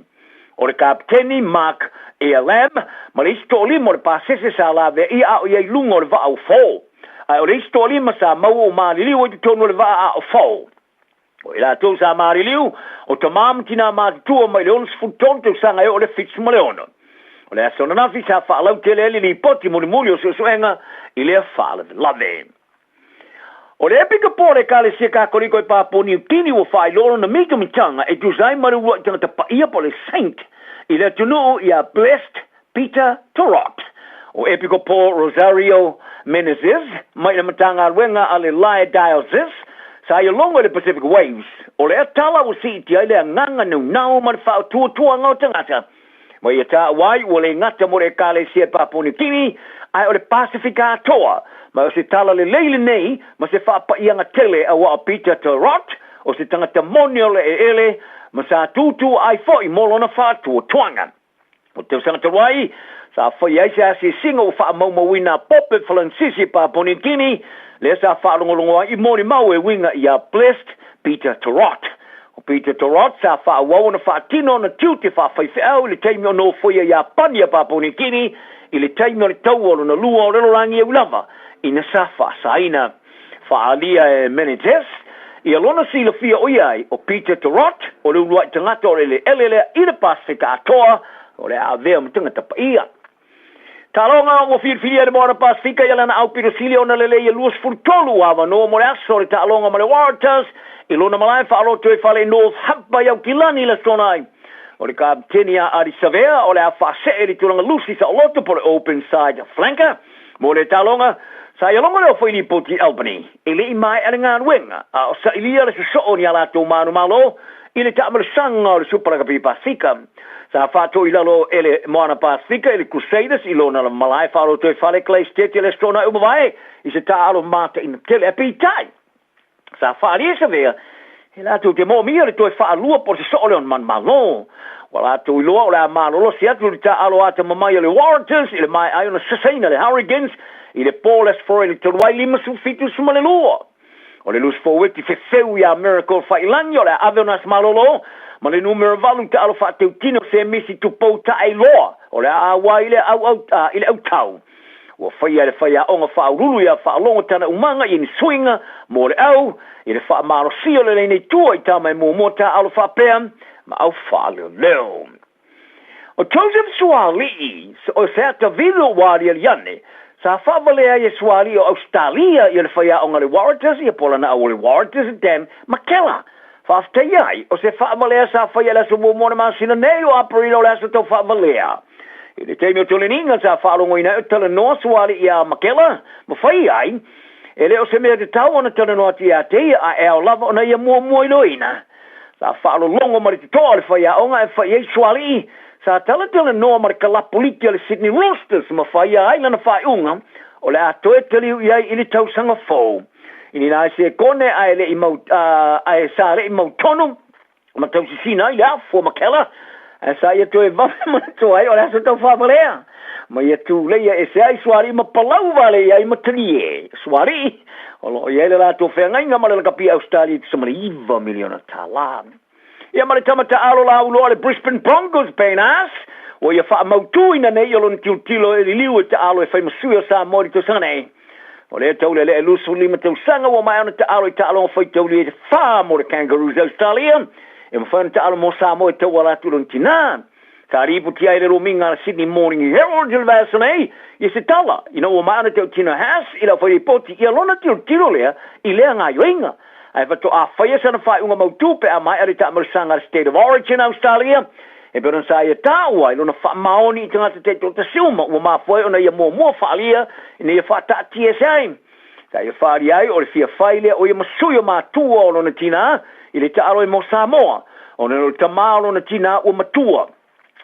O le Kapeteni Mark Earlam ma le isi toalima o le pasese sa lavea ia a o i ai i luga o le vaa ua fo. Ae o le isi toalima sa maua ua maliliu ai totonu o le vaa a o fo. O i latou sa maliliu, o tamā ma tinā matutua mai le 63 tausaga e oo i le 76. O le aso ananafi sa faalautele ai le lipoti mulimuli o suesuega i lea faalavelave. O le Epikopo o le Ekalesia Kakoliko i Papua Niu Kini ua faailoa lona mitamitaga e tusa ai ma le uluai tagata paia po o le Saint i le atunuu ia Blessed Peter To Rot. O Epikopo Rosario Menezes mai le Matagaluega a le Lae Diocese sa ia logo i le Pacific Waves. O lea tala ua siitia ai le agaga naunau ma le faaotuotuaga o tagata Ma ia taua ai ua le gata mo le Ekalesia i Papua Niu Kini, ae o le Pasifika atoa. Ma o se tala lelei lenei ma se faapaiaga tele auā o Peter To Rot, o se tagata moni o le eleele, ma sa tūtū ai foi mo lona faatuatuaga. O te tausaga talu ai, sa faia ai se asiasiga ua faamaumauina a Pope Falansisi i Papua Niu Kini, lea sa faalogologo ai i molimau e uiga iā Blessed Peter To Rot. O Peter To Rot sa faaauau ona faatino ona tiute faafaifeau i le taimi o nofoia Iapani a Papua Niu Kini i le taimi o le Taua Lona Lua o le Lalolagi e ui lava ina sa faasaina. Faaalia e Menezes ia lona silafia ʻoiai ʻo Peter To Rot o le uluai tagata o le eleele lea i le Pasefika atoa o le a avea ma tagata paia. Taaloga ua filifilia e le Moana Pasefika ia lana aupito sili ona lelei e 23 ua avanoa mo le aso o le taaloga ma le Waratahs i lona malae faaloto i fale i North Harbour i Aukilani i le Aso Toonai. O le kapeteni a Ardie Savea o le a faasee i le tulaga lusi saoloto po o le open side flanker mo le taaloga. Sa ia logo lea o Fai Lipoti i Albany e le i maea le galuega a o sailia le sosoo o ni a latou manumalo i le taamalosaga o le Supa Lakapi Pasefika. Sa faatoi i lalo e le Moana Pasefika i le Crusaders i lona malae faaloto i fale Clay State i le Aso Toonai ua mavae i se taaalo mataina tele. Ae peitai, sa faaalia Savea e latou te moomia le toe faalua po o se soo lea o manumalo. Ua latou iloa o le a malolosi atu le taaalo atamamai a le Waratahs i le maea ai ona sasaina le Hurricanes i le po o le Aso Faraile talu ai 57 2. O le lusi forweti fefeu iā Miracle Faiilagi o le a ave ona aso malolo ma le numera 8 taalo faateutino Semisi Tupou Taailoa o le a auai i le auau i le autau. Ua faia e le faiaoga faaululu iā Faalogo tana umaga i ni suiga mo le au i le faamalosia o le laina i tua i tama e muamua taaalo faapea ma au faaleoleo. O Joseph Suaalii, o Seatavilo ua aliali ane, sa faavalea ai e Suaalii o Ausetalia ia le faiaoga a le Waratahs ia po o lana au o le Waratahs Dan Makela. Faafetaia ai, o se faavalea sa faia i le aso muamua o le masina nei o Aperila o le aso tau faavalea. I le taimi o Toleniga sa faalogoina ai o talanoa Suaalii iā Makela ma faia ai, e le o se mea tatau ona talanoa atu iā te ia ae ao lava ona ia muamua iloina. Sa faalologo ma le totoa o le faiaoga e fai ai Sualii, sa talatalanoa ma le kalapu liki a le Sydney Roosters ma faia ai lana faaiuga o le a toe taliu i ai i le tausaga fou. I ni nai sekone ae le i mau, ae sa le i mautonu ma tausisina ai le afu o Makela, ae sa ia toe vave manatua ai o le aso tau faavalea. Ma ia tuleia ese ai Sualii ma palau vale i ai ma talie. Sualii, o lo o i ai le latou feagaiga ma le lakapi Ausetalia i tusa ma le $9 miliona. Ia ma le tama taaalo lauloa a le Brisbane Broncos, Payne Haas, ua ia faamautuina nei o lona tilotilo e liliu e taaalo e fai ma sui o Samoa i le tausaga nei. O lea taulealea e 25 tausaga ua maea ona taaalo i taaloga faitaulia e fa mo le Kangaroos Australia, e mafai ona taaalo mo Samoa e tauala atu i lona tinā. Sa ripotia ai le lomiga a le Sydney Morning Herald i le vaiaso nei i se tala ina ua maea ona tautino Haas i lau failipoti ia lona tilotilo lea i lea gaoioiga. Ae faatoa faia sana faaiuga mautū pe a maea le taamalosaga a le State of Origin Australia e pei ona sa ia taua ai lona faamaoni i tagata taitoatasi uma ua mafua ai ona ia muamua faaalia ina ia faataatia ese ai. Sa ia faaalia ai o le fia fai lea o ia ma sui o matua o lona tinā i le taalo ai mo Samoa, ona o le tamā o lona tinā ua matua.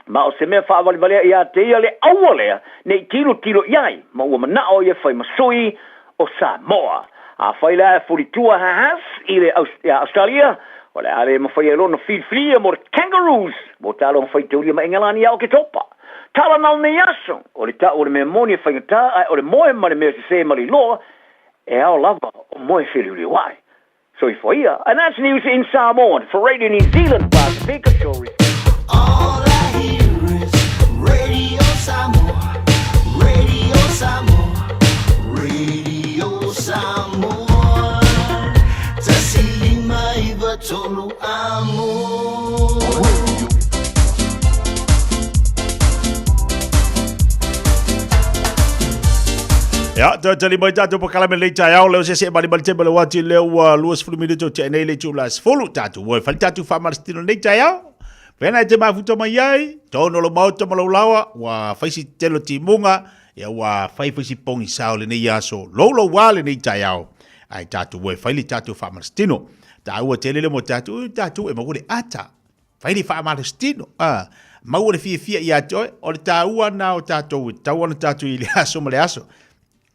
Ma o se mea faavalevalea iā te ia le aua lea ne i tilotilo i ai, ma ua manao ia fai ma sui o Samoa. Afai la e fulitua Haas i le Australia, o le a le mafai ai loa ona filifilia mo le Kangaroos mo taaloga faitaulia ma Engelani ia Oketopa. Tala na o lenei aso, o le ta'u o le mea moni e faigata ae o le moe ma le mea sesē ma le iloa, e ao lava o moe feliuliuai. Soifua ia. And that's news in Samoan for Radio New Zealand Pasifika Stories. All I hear is Radio Samoa, Radio Samoa, Radio Samoa. Tasi lima iva tolu amo. Ia, toe tali mai tātou polokalame lenei taeao, leo se se mali mali te male wati leo ua 20 minuto o tea nei le itula 10 tātou ua e fali tātou faamalositino lenei taeao. Pena e te mafuta mai ai, tonu lo maota ma lou laoa, ua fai si tele o timuga, ia ua fai foi si pogisā o lenei aso, loulou lava lenei taeao. Ae tātou ua e fai le tātou faamalositino. Tāua tele le mo tātou, ui tātou e maua le ata. Fai le faamalositino. Ah, maua le fiafia ia te oe, o le tāua na o tātou, e tatau ona tātou i le aso ma le aso.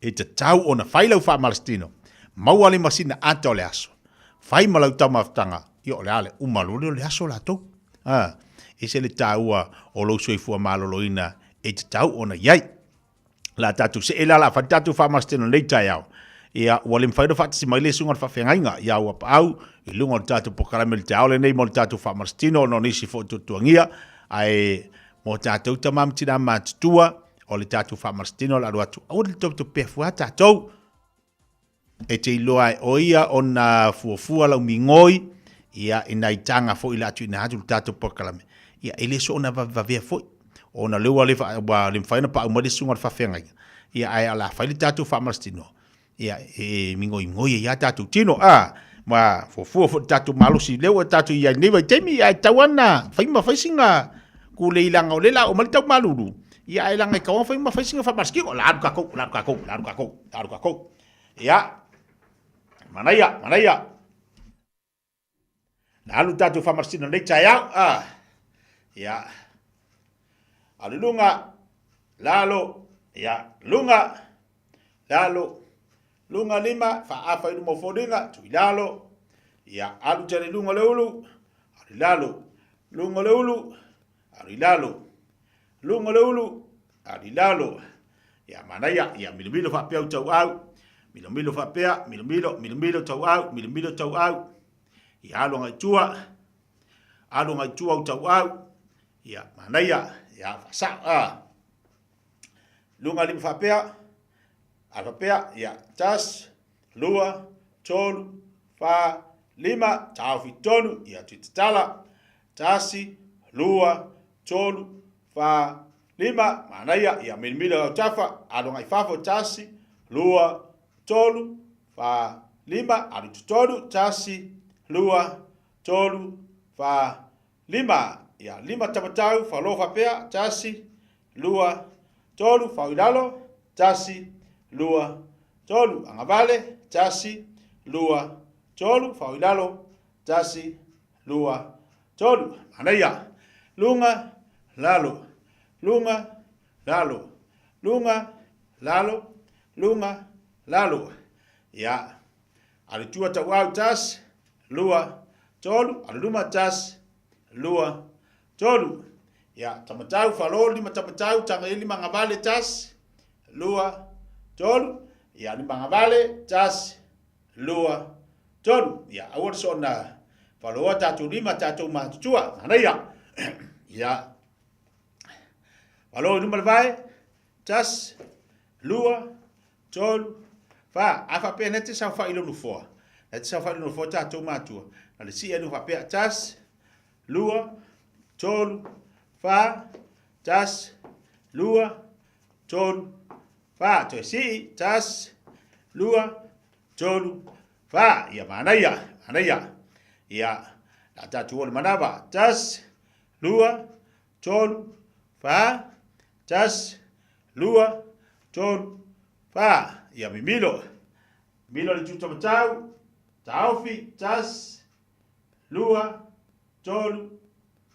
E tatau ona fai lau faamalositino. Maua le masina ata o le aso. Fai ma lau taumafataga, ia o le a le uma loa lea o le aso latou. A, ese le taua o lou soifua maloloina e tatau ona i ai. La tatou see la, la fai le tatou faamalositino i lenei taeao. Ia, ua le mafai ona faatasi mai le susuga i le faafeagaiga ia Auapaau i luga o le tatou polokalame i le taeao lenei mo le tatou faamalositino ona o nisi foi o tuatuagia, ae mo tatou tama ma tina matutua, o le tatou faamalositino o le alu atu, aua ne i topetopea fua tatou. E te iloa e oe ia ona fuafua lau migoi, ia, i nai taga foi o le a tuuina atu i le tatou polokalame, ia, e le soona vavevavea foi, ona o lea ua le, ua le mafai ona paau mai le susuga i le faafeagaiga, ia, ae o le a fai le tatou faamalositino, ia, e migoimigoi ai lava tatou tino, a, ma fuafua foi le tatou malosi, lea ua tatou i ai i lenei vaitaimi, ae tatau lava ona fai ma fai sina kulei leaga o lea o le a oo mai le tau malulu, ia, ae leaga e tatau lava ona fai ma fai sina faamalositino, o le a alu tatou, o le a alu tatou, o le a alu tatou, o le a alu tatou. Ia, manaia, manaia. Na alu tatou faamalositino lenei taeao. Ah. Ia. Alu luga, lalo, ia, luga, lalo, luga lima, faaafa i luma o foliga, tuu i lalo. Ia, alu tele i luga o le ulu, alu i lalo, luga o le ulu, alu i lalo, luga o le ulu, alu i lalo. Ia, manaia, ia, milomilo faapea u tauau, milomilo faapea, milomilo, milomilo tauau, milomilo tauau. Ia, alu agai i tua, alu agai i tua u tauau. Ia, manaia, ia, faasao, a. Luga lima faapea, alu faapea, ia, tasi, lua, tolu, fa, lima, taofi tonu, ia, tui tatala, tasi, lua, tolu, fa, lima, manaia, ia, milomilo i autafa, alu agai i fafo, tasi, lua, tolu, fa, lima, alu i totonu, tasi, lua, tolu, fa, lima, ia, lima tamatau, falo faapea, tasi, lua, tolu, fao i lalo, tasi, lua, tolu, agavale, tasi, lua, tolu, fao i lalo, tasi, lua, tolu. Manaia, luga, lalo, luga, lalo, luga, lalo, luga, lalo. Ia, alu tua tauau, tasi, lua, tolu, alu luma, tasi, lua, tolu. Ia, tamatau, falo, lima tamatau, taga i lima agavale, tasi, lua, tolu. Ia, lima agavale, tasi, lua, tolu. Ia, aua le soona faloa tatou lima, tatou matutua. Manaia. Ia, falo i luma le vae, tasi, lua, tolu, fa. A faapea na te saofai i lou nofoa, na te saofai i lou nofoa tatou matua, na le sii atu faapea, tasi, lua, tolu, fa, tasi, lua, tolu, fa. Toe sii, tasi, lua, tolu, fa. Ia manaia, manaia. Ia, la tatou o le manava, tasi, lua, tolu, fa, tasi, lua, tolu, fa. Ia mimilo. Mimilo le itu tamatau, taofi, tasi, lua, tolu,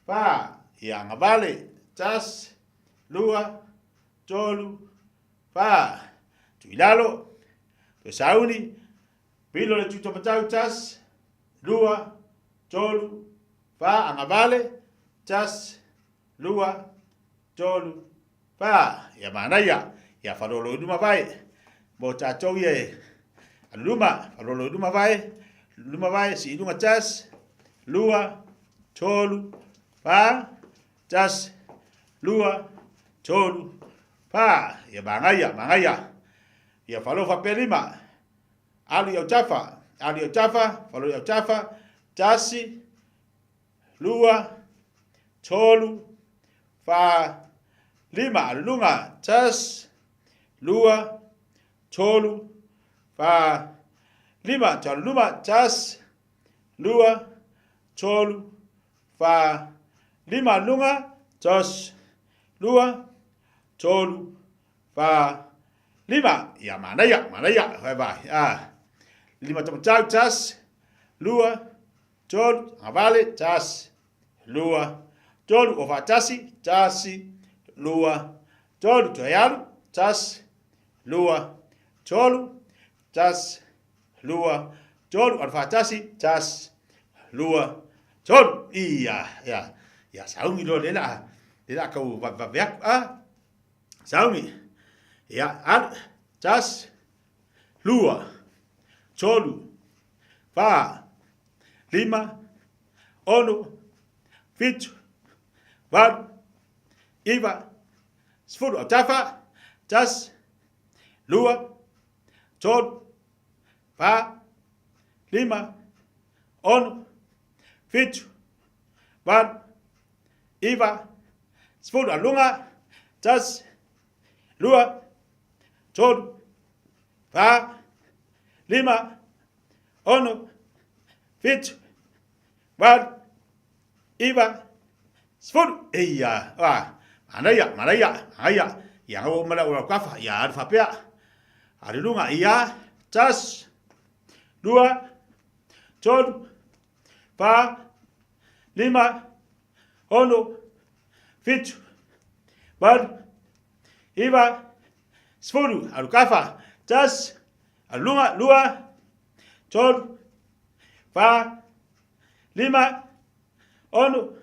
fa. Ia agavale, tasi, lua, tolu, fa. Tuu i lalo. Toe sauni, pilo le tutomatau, tasi, lua, tolu, fa, agavale, tasi, lua, tolu, fa. Ia manaia, ia falolo i luma vae. Mo tatou ia e alu luma, falolo i luma vae, luma vae, sii i luga, tasi, lua, tolu, fa, tasi, lua, tolu, fa. Ia manaia, manaia. Ia falo faapea lima. Alu i autafa, alu i autafa, falo i autafa, tasi, lua, tolu, fa, lima. Alu luga, tasi, lua, tolu, fa, lima. Toe alu luma, tasi, lua, tolu, fa, lima. Alu luga, tasi, lua, tolu, fa, lima. Ia, manaia, manaia. Vai, vai. Ah. Lima tamatau, tasi, lua, tolu, agavale, tasi, lua, tolu, o faatasi, tasi, lua, tolu, toe alu, tasi, lua, tolu, tasi, lua, tolu, alu faatasi, tasi, lua, tolu. Ia, ia, ia, sauni loa le la, le la kau vavevave aku, ah. Sauni. Ia, alu, tasi, lua, tolu, fa, lima, ono, fitu, valu, iva, sefulu. Autafa, tasi, lua, tolu, fa, lima, ono, fitu, valu, iva, sefulu. Aluga, tasi, lua, tolu, fa, lima, ono, fitu, valu, iva, sefulu. Eia, a, manaia, manaia, manaia. Ia ngau o mala o lau kafa, ia alu faapea. Alu luga, ia, tasi, lua, tolu, fa, lima, ono, fitu, valu, iva, sefulu. Alu kafa, tasi, alu luga, lua, tolu, fa, lima, ono,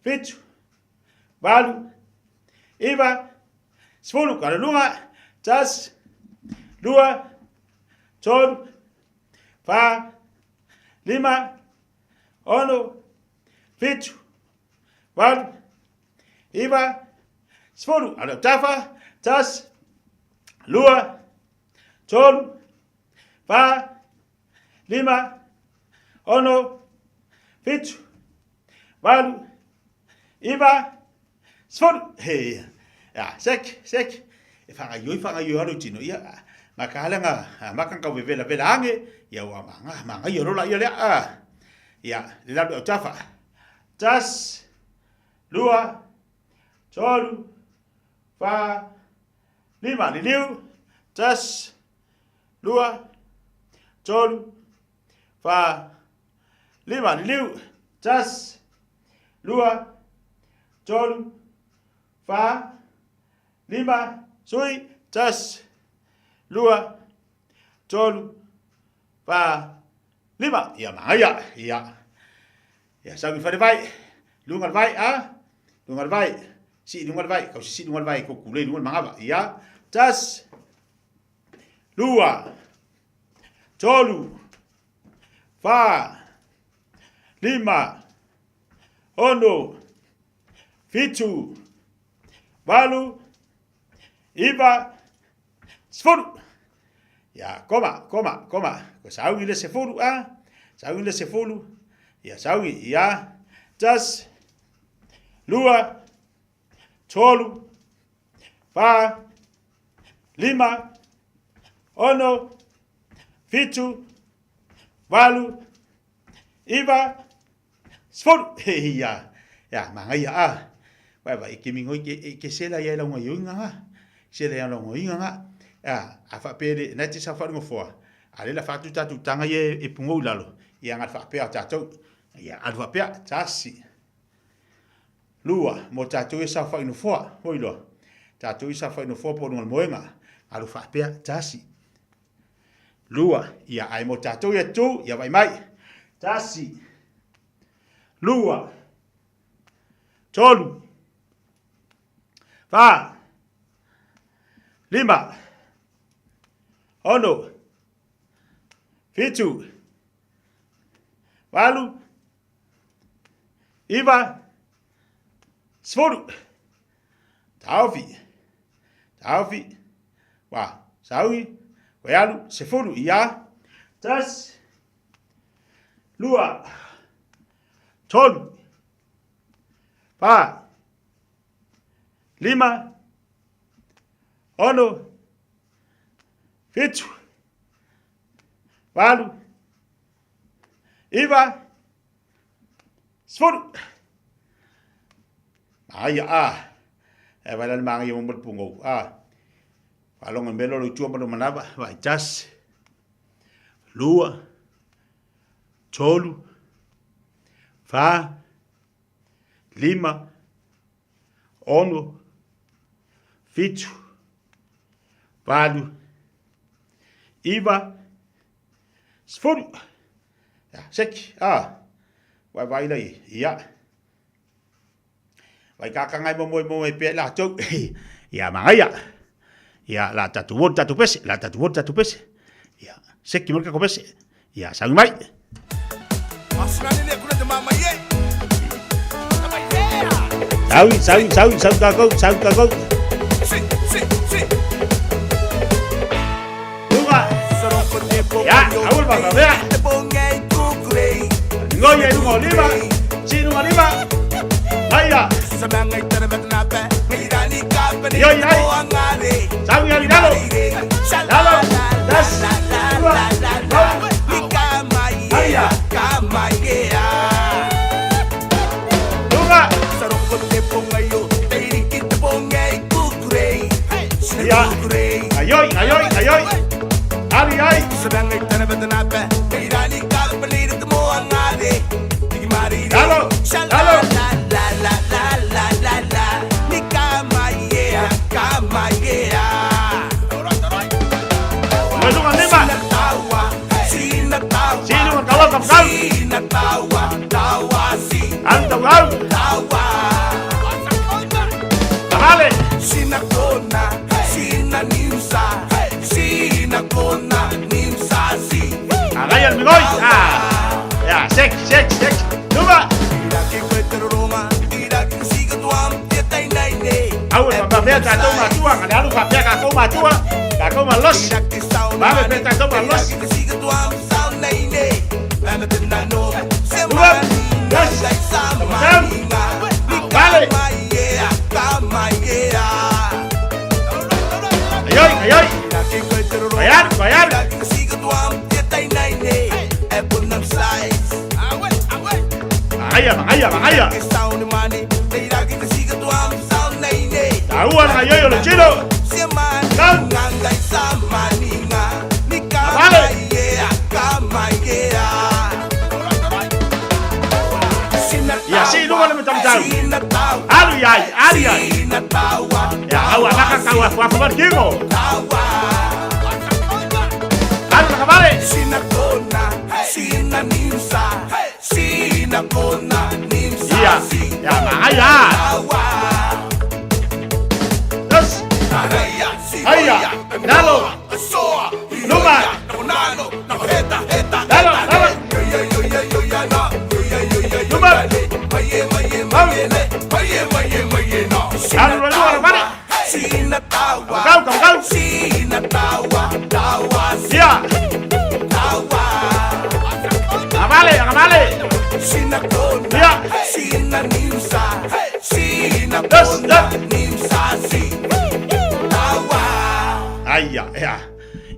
fitu, valu, iva, sefulu. Alu luga, tasi, lua, tolu, fa, lima, ono, fitu, valu, iva, sefulu. Alu autafa, tasi, lua, tolu, fa, lima, ono, fitu, valu, iva, sefulu. He, ia, sek, sek. E whangaioi, whangaioi alu tino. Ia, ma ka halanga, maka kau vevela vela ange, ia ua manga, manga ia rola ia lea. Ah. Ia, le lalu autafa. Tasi, lua, tolu, fa, lima, liliu, tasi, lua, tolu, fa, lima, liliu, tasi, lua, tolu, fa, lima, sui, tasi, lua, tolu, fa, lima. Ia, magaia, ia. Ia, sau i whare vai, lunga le vai, a, lunga le vai, si lunga le vai, kau si lunga le vai, ko kule lunga le mangava. Ia, tasi, lua, tolu, fa, lima, ono, fitu, valu, iva, sefulu. Ia, koma, koma, koma. Ko saungi le sefulu, a. Saungi le sefulu. Ia, saungi, ia. Tasi, lua, tolu, fa, lima, ono, fitu, valu, iva, sefulu. Ia, ia, mangaia, a. Vai vai, ke mingoi ke, ke sela ia lau ngai oinga nga. Sela ia lau ngai nga. A, a fa pere, na te sa fa foa. A le la fa tu tatu tanga ye e pungo lalo. Ia nga fa pea tatou. Ia alu fa pea tasi. Lua, mo tatou e sa fa ino foa. Hoi loa. Tatou i sa fa ino foa po lunga moenga. Alu fa pea tasi. Lua, ia, ae mo tatou ia tu, ia vai mai. Tasi, lua, tolu, fa, lima, ono, fitu, valu, iva, sefulu. Taofi, taofi, wa, saui, koe alu, sefulu, ia, tasi, lua, tolu, fa, lima, ono, fitu, valu, iva, sefulu. Aia a. E vai la manga i mo pungo. A. Falonga melo lo tua mo manava, vai tasi. Lua. Tolu. Fa. Lima. Ono. Fitu. Valu. Iva. Sefulu. Ia, seki. A. Vai vai lai. Ia. Vai kakangai mo mo mo e pe la tou. Ia mangaia. Ia la tatu won tatu pese, la tatu won tatu pese. Ia seki mo ka pese. Ia sangi mai. Saui, saui, saui, saui kakou, saui kakou. Luga. Ya, aul ba ba. Ngoya lunga lima. Si lunga lima. Aia. Yo yai. Saui ali dalo. Dalo. Das. Dua. Aia. Luga. Ya. Ayoi, ayoi, ayoi. Ali ai. Dalo. Dalo. Lunga lima. Si lunga kawal kam kau. Antau au. Vale. Agaya el migoi. Ah. Ya, sek, sek, sek. Luga. Au, pa pea tatou matua, ngale alu pa pea ka matua, ka malos. Vale, pea tatou malos. Luga. Das. Tam. Vale. Ayoi, ayoi. Bayar, bayar. Mangaya, mangaya, mangaya. Taua na yoyo le chino. Kam. Vale. Y así luego le metamos tau. Alu yai, alu yai. Ya, awa baka kawa kwa kwa kingo. Alu na vale. Ya, ya, mangaya. Dos. Aya, dalo. Luma. Dalo, dalo. Luma. Alu, alu, alu, vale. Kau, kau, kau. Ya. Vale, vale. Ya. Dos, dos. Ai, ya, ya.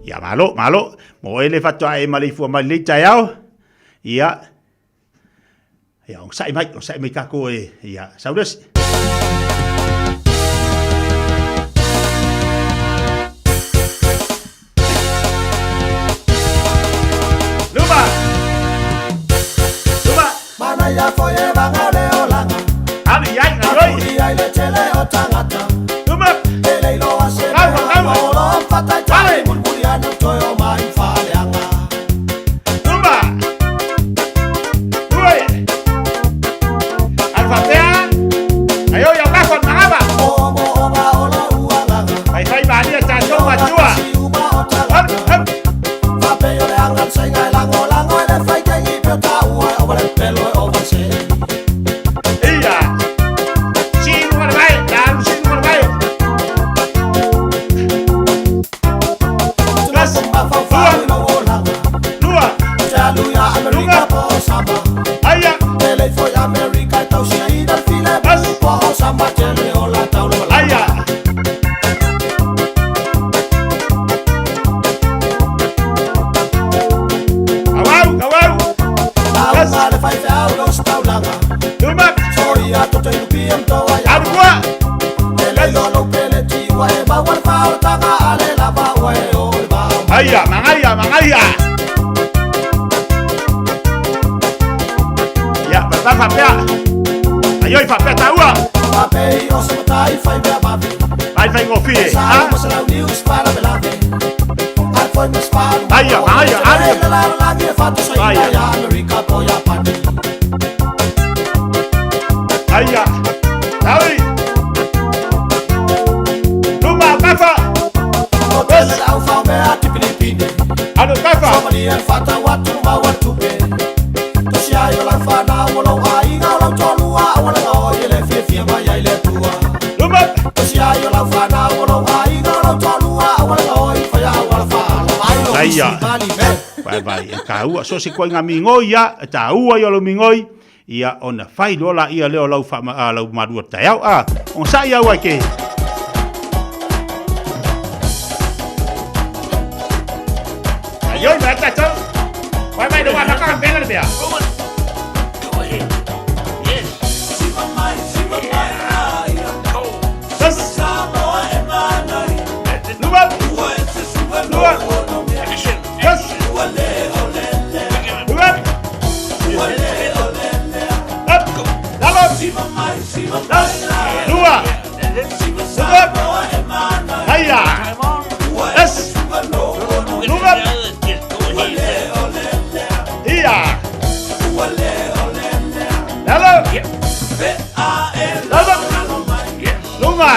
Ya, malo, malo. Mo ele fatua e maleifua mai le taeao. Ia. Ia, ogasai mai, ogasai mai takou e, ia, saulesi. Luma! Luma! Manaia foie vanga le olanga. Ali ai, ai, oi. Ai le tele o tangata. Luma! Ele ilo a se Kau, kau. Olo fatai tai mulmuriano toyo mai faleanga. Aia, magaia, magaia. Ia, bata fapea. Aioi fapea taua. Vai fai ngofie. Ha? Aia, magaia, aia. Aia. Aia. Taui. Luma, kafa. Alo kafa. Luma. Aia. Vai vai, e ka ua so se koe ngā mingoi ia, e tā ua ia lo mingoi, ia ona fai loa la ia leo lau wha, lau marua taeau, a, on sa ia ua ke. Ayoi, mai tātou. Vai vai, loa, naka pena le mea. Tas. Luma. Lua. Tas. Luma. Up. Lalo. Tas. Lua. Luma. Aia. Tas. Luma. Ia. Lalo. Lalo. Luma.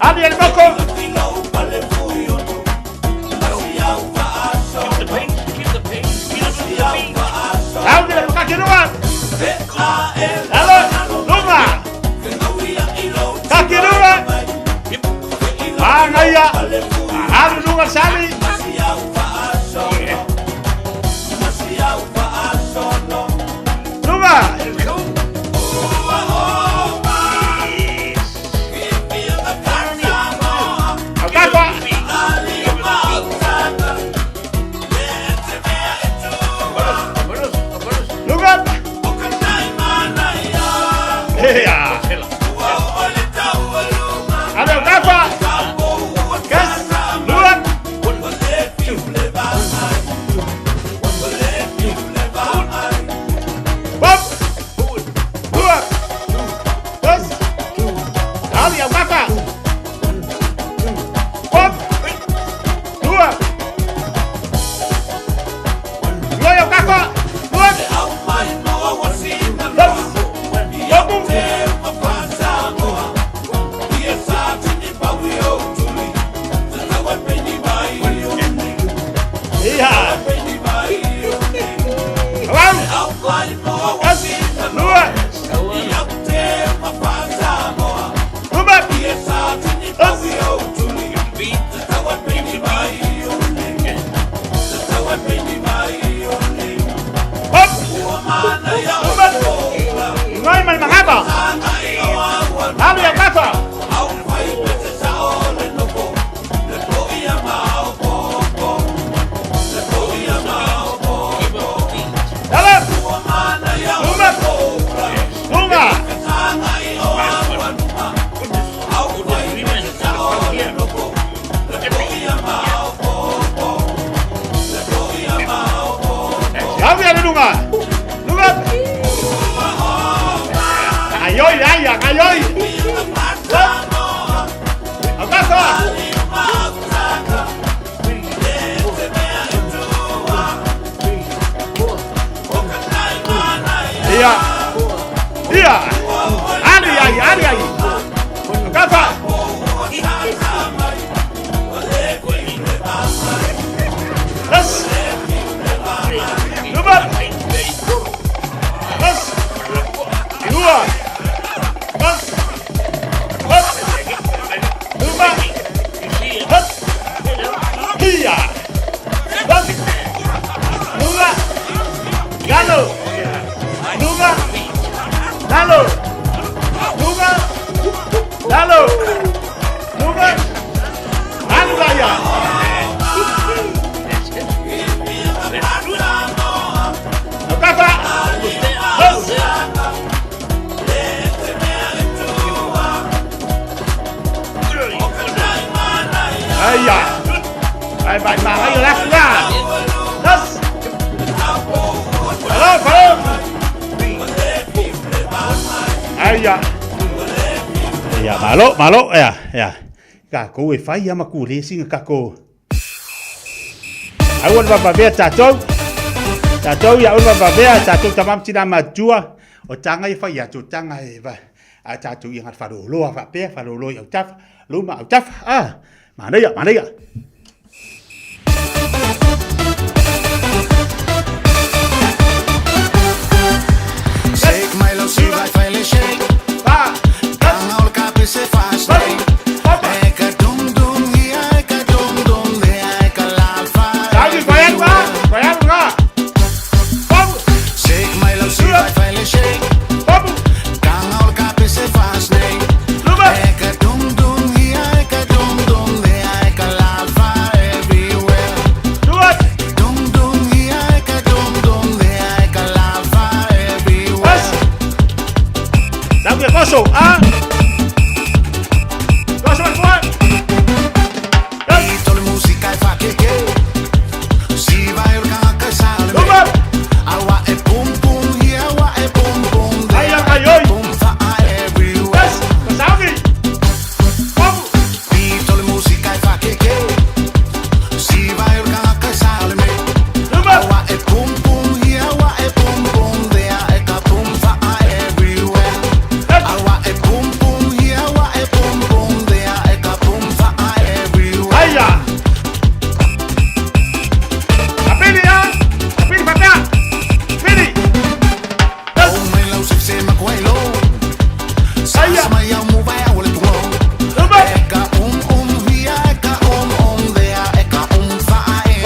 Ali el boko. Audi le kakirua. Lalo. Luma. Kakirua. Angaia. Alu lunga sali. Luma. Akapa. Luma. Ea. Alu akapa. Kas. Lua. Bop. Lua. Tas. Ali akapa. Bop. Lua. Lua ya akapa. Lua. Tas. Bobu. Ia. Lau. Kas. Lua. Luma. Tas. Hop. Luma. Ngai mai mangaba. Ali akapa. Lalo. Luma. Luma. Lau ya luma. Luma. Ayoi, ai, ayoi. Akapa. Ia. Ia. Ali, ai, ali, ai. Akapa. Vai, vai, o lafu la. Tas. Alo, alo. Ai ia. Ia, malo, malo, ia, ia. Kākou e fai ama ku le singa kākou. Aua le vavavea tātou. Tātou ia aua le vavavea, tātou tamam tina matua. O tanga i fai atu, tanga e va. A tātou i ngā wharoloa whapea, wharoloa i autafa, luma autafa. Ah, manaia, manaia. Shake my love, si vai fai shake. Kanga ol kapi se fast. Eka dum dum hia, eka dum dum hia, eka la fa. Sabi, vai alu, vai alu, Shake my love, si vai fai shake. Kanga ol kapi se fast. Eka dum dum hia, eka dum dum hia, eka la fa everywhere. Dum dum hia, eka dum dum hia, eka la fa everywhere. Sabi, koso, ah. Koso, koso. Tole musika e whakeke. Si vai ur kanga salme. Awa e pum pum hi awa e pum pum. Ai, ai, ai. Pum fa a everywhere. Sabi. Tole musika e whakeke. Si vai ur kanga salme. Awa e pum pum hi awa e pum pum. Dea e ka pum fa a everywhere. Awa e pum pum hi awa e pum pum. Dea e ka pum fa a everywhere. Ai, ah. Apili, ah. Apili, papea. Apili.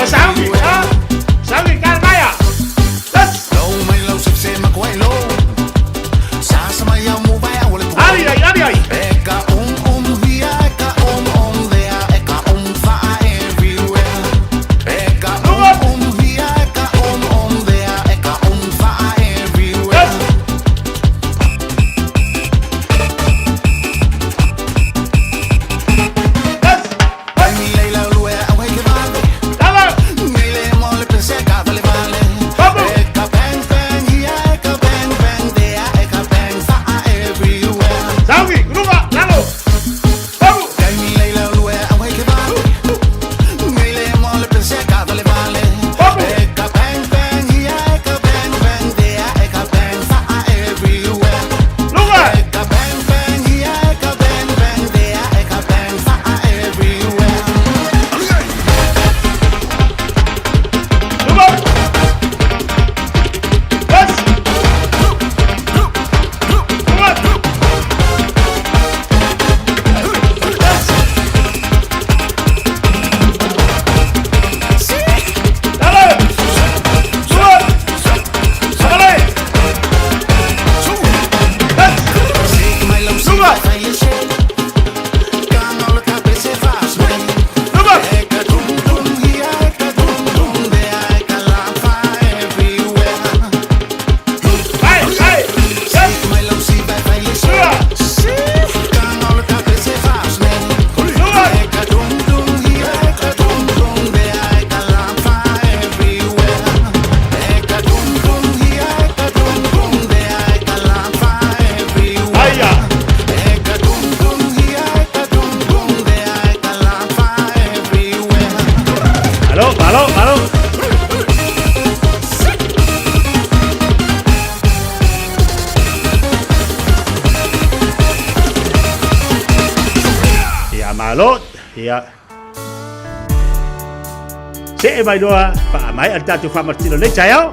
O sabi, ah. Sabi, kalmaya. Ai, ai, ai, ai. Sabi, grupa, lalo. Ai, ai. Ai, ah. Alo, alo, alo. Ia malo, ia. Se e mai loa, wha mai al tātou whamartino nei taeao.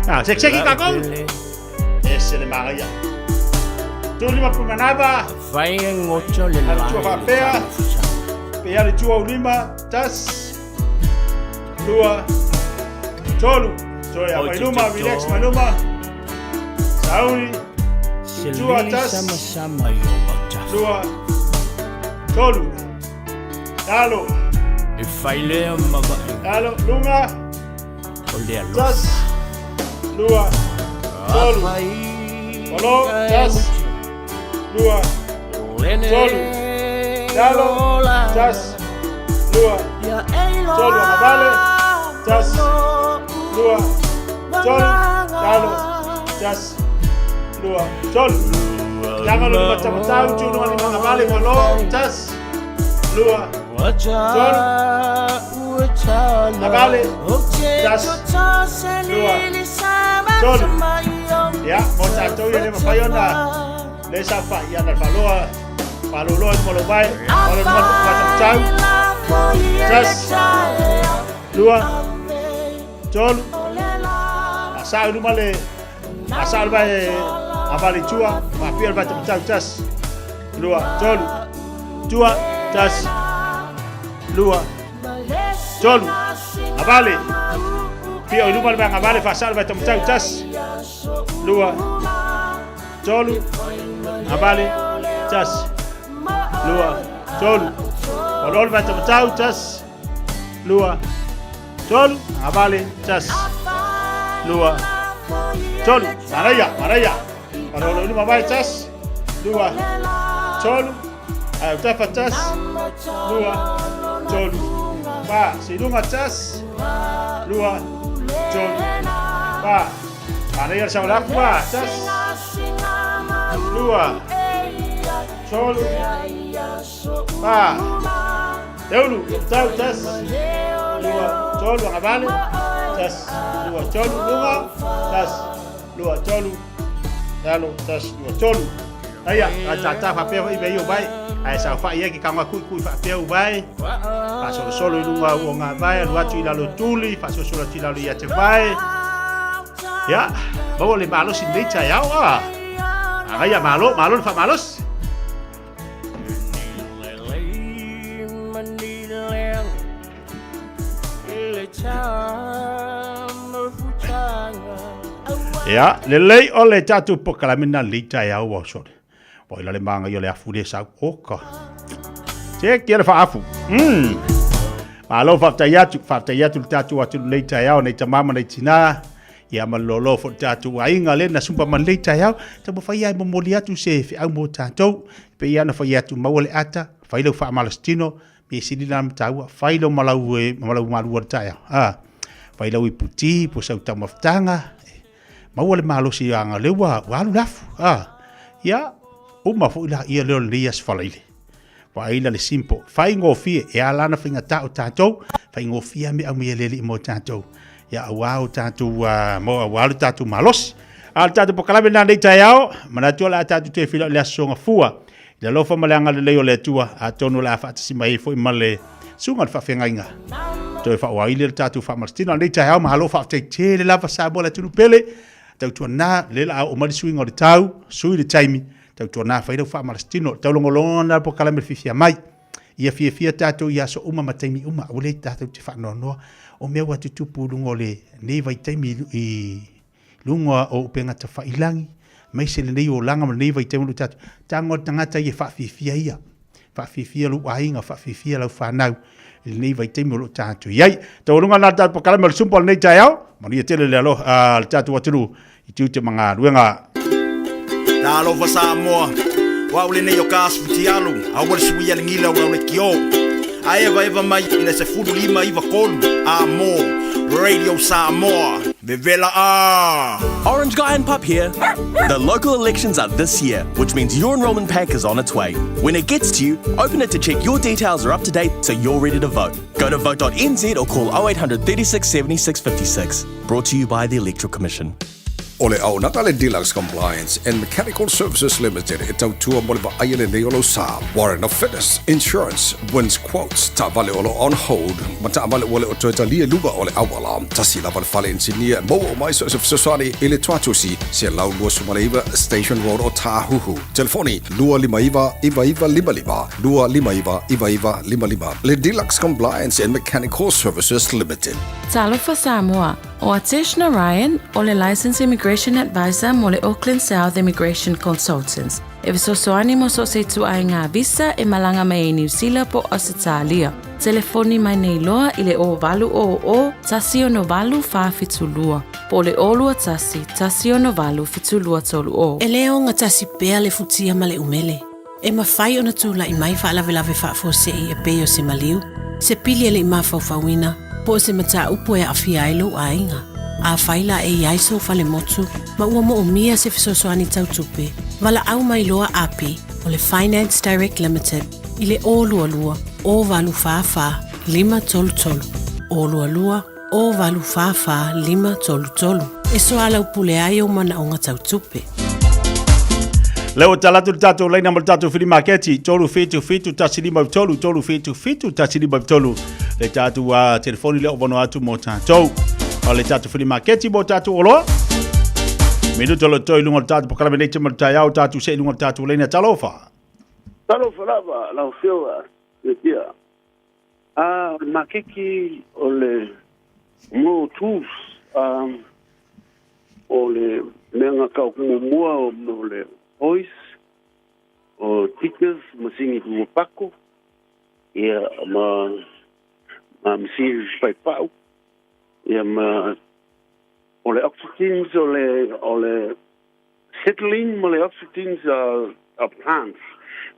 Ah, sek seki kākou. E se le magaia. Tūlima pumanava. Fai ngoto le Ala tua whapea. Pea le tua ulima. Tas. Lua. Tolu. Toe a mai luma, relax mai luma. Sauni. Tua tas. Sama sama yo bata. Lua. Tolu. Lalo. E fai le ma ba. Lalo. Lunga. O le alo. Tas. Lua. Tolu. Olo. Tas. Lua. Tolu. Lalo. Tas. Lua. Tolu agavale. Tasi. Lua. Tolu. Lalo. Tasi. Lua. Tolu. Laga lo lima taumatau, tunu lima agavale, malo. Tasi. Lua. Tolu. Agavale. Tasi. Lua. Tolu. Ia, mo tatou ia le mafai ona le saofai ia na le faaloa faaloloa i luma o lou vae, o le luma taumatau. Tasi. Lua. Tolu. Asao i luma le asao le vae agavale i tua, faapia le vae taumatau. Tasi. Lua. Tolu. Tua. Tasi. Lua. Tolu. Agavale. Pio i luma le vae agavale, faasao le vae taumatau. Tasi. Lua. Tolu. Agavale. Tasi. Lua. Tolu. Olo le vae taumatau. Tasi. Lua. Tolu. Agavale. Tasi. Lua. Tolu. Manaia, manaia. Olo i luma vae. Tasi. Lua. Tolu. Ae utafa. Tasi. Lua. Tolu. Fa. Siluga. Tasi. Lua. Tolu. Fa. Manaia le saola aku. Fa. Tasi. Lua. Tolu. Fa. Teulu. Tau. Tasi. Lua. Tolu. Agavale. Tasi. Lua. Tolu. Luga. Tasi. Lua. Tolu. Lalo. Tasi. Lua. Tolu. Aia, a tātā whapea wai mea i o vai. Ae saofai ai ke kaunga kuikui whaapea u vai. Whaasolosolo i lunga o ngā vai, alu atu i lalo tuli, whaasolosolo atu i lalo i a te vai. Ia, maua le malosi nei taeao a. Agaia malo, malo le whaamalosi. Ia, lelei o le tatou polokalame na lelei taeao ua sole. Ua ila le maga o le afu le sau oka. Se kia le faafu. Malo faafetai atu, faafetai atu le tatou atu lelei taeao nei tama ma nei tina. Ia ma le lolo fo tatou aiga le na sumpa man lelei taeao. Taumafai ai momoli atu se feau mo tatou. Pe ia na fai atu maua le ata, fai lau faamalositino, Mea sili la ma taua, fai lau malau e malau malua le taeao. A, fai lau iputi, po sau taumafataga, maua le malosi anga lea ua, ua alu le afu. A, ia, uma foi la ia lea o lenei aso falaile. Vaai la le simple, faigofie, e ala ana faigata o tatou, faigofie a mea aumai e le Alii mo tatou. Ia, auā o tatou, uh, mo auā lo tatou malosi. A o le tatou polokalame lena nei taeao, manatu o le a tatou toe feiloai i le aso Gafua. I le alofa ma le agalelei o le Atua, atonu o le a faatasi mai ai foi ma le susuga i le faafeagaiga. Toe faauaili le tatou faamalositino lenei taeao, mahalo faafetai tele lava Samoa le atunuu pele. Tautuana le la oo mai le suiga o le tau, sui le taimi, tautuana fai lau faamalositino, taulogologo na polokalame le fiafia mai. Ia fiafia tatou i aso uma ma taimi uma, aua le tatou te faanoanoa o mea ua tutupu i luga o lenei vaitaimi i luga o upega tafailangi, aemaise lenei olaga ma lenei vaitaimi o lo o tatou tago le tagata ia e faafiafia ia, faafiafia lou aiga, faafiafia lau fanau i lenei vaitaimi o lo o tatou i ai. Taualuga lena o le tatou polokalame o le Sumpa o lenei taeao, manuia tele le aloha le tatou atunuu i tiute ma galuega. Talofa Samoa, o au lenei o ka asu futialu, aua le suia le gila o au le kio. A evaeva mai i le 15 93 a mo Radio Samoa, vevela a! Orange Guy and Pup here. The local elections are this year, which means your enrolment pack is on its way. When it gets to you, open it to check your details are up to date so you're ready to vote. Go to vote.nz or call 0800 36 76 56. Brought to you by the Electoral Commission. O le auaunaga le Deluxe Compliance and Mechanical Services Limited e tautua mo le vaaia lelei o lou sa, Warrant of Fitness, Insurance, Wins Quotes, taavale o lo o on hold, ma taavale ua le o toe talia i luga o le auala. Tasi lava le fale inisinia e maua uma ai so o se fesoasoani i le Tuatusi, 129 Station Road o Tāhuhu. Telefoni, 259 9955, 259 9955. Le Deluxe Compliance and Mechanical Services Limited. Talofa Samoa, o Atesh Narayan, o le Licensed Immigration Advisor mo le Auckland South Immigration Consultants, e fesoasoani mo so o se ituaiga visa e malaga mai ai Niu Sila po o Ausetalia. Telefoni mai nei loa i le 0800 168 472 po o le 021 168 7230. E le ogatasi pea le futia ma le umele. E mafai ona tulai mai faalavelave faafuasei e pei o se maliu. Se pili e le i mafaufauina, po o se mataupu e aafia ai lou aiga. Afai la e i ai sou falemotu ma ua moomia se fesoasoani tau tupe, valaau mai loa Api o le Finance Direct Limited i le 022 084 533, 022 084 533 e soalaupule ai ou manaoga tau tupe. Lea ua tala atu le tatou laina mo le tatou fili maketi 377 153 377 153 le tatou uh, telefoni lea o vanoa atu mo tatou. O le tatou fili maketi mo tatou oloa. Minuto lo toi lunga o le tatou pakalame nei te mo le taiao tatou se i lunga o le tatou laina. Talofa. Talofa lava lau Afioga Metia. A o le makeki o le mo tools um, o le mea nga kau muamua o le hoist, o tickers, masini pako, ia ma ma masini paipau, ia ma o le oxygens o le settling ma le oxygens a plants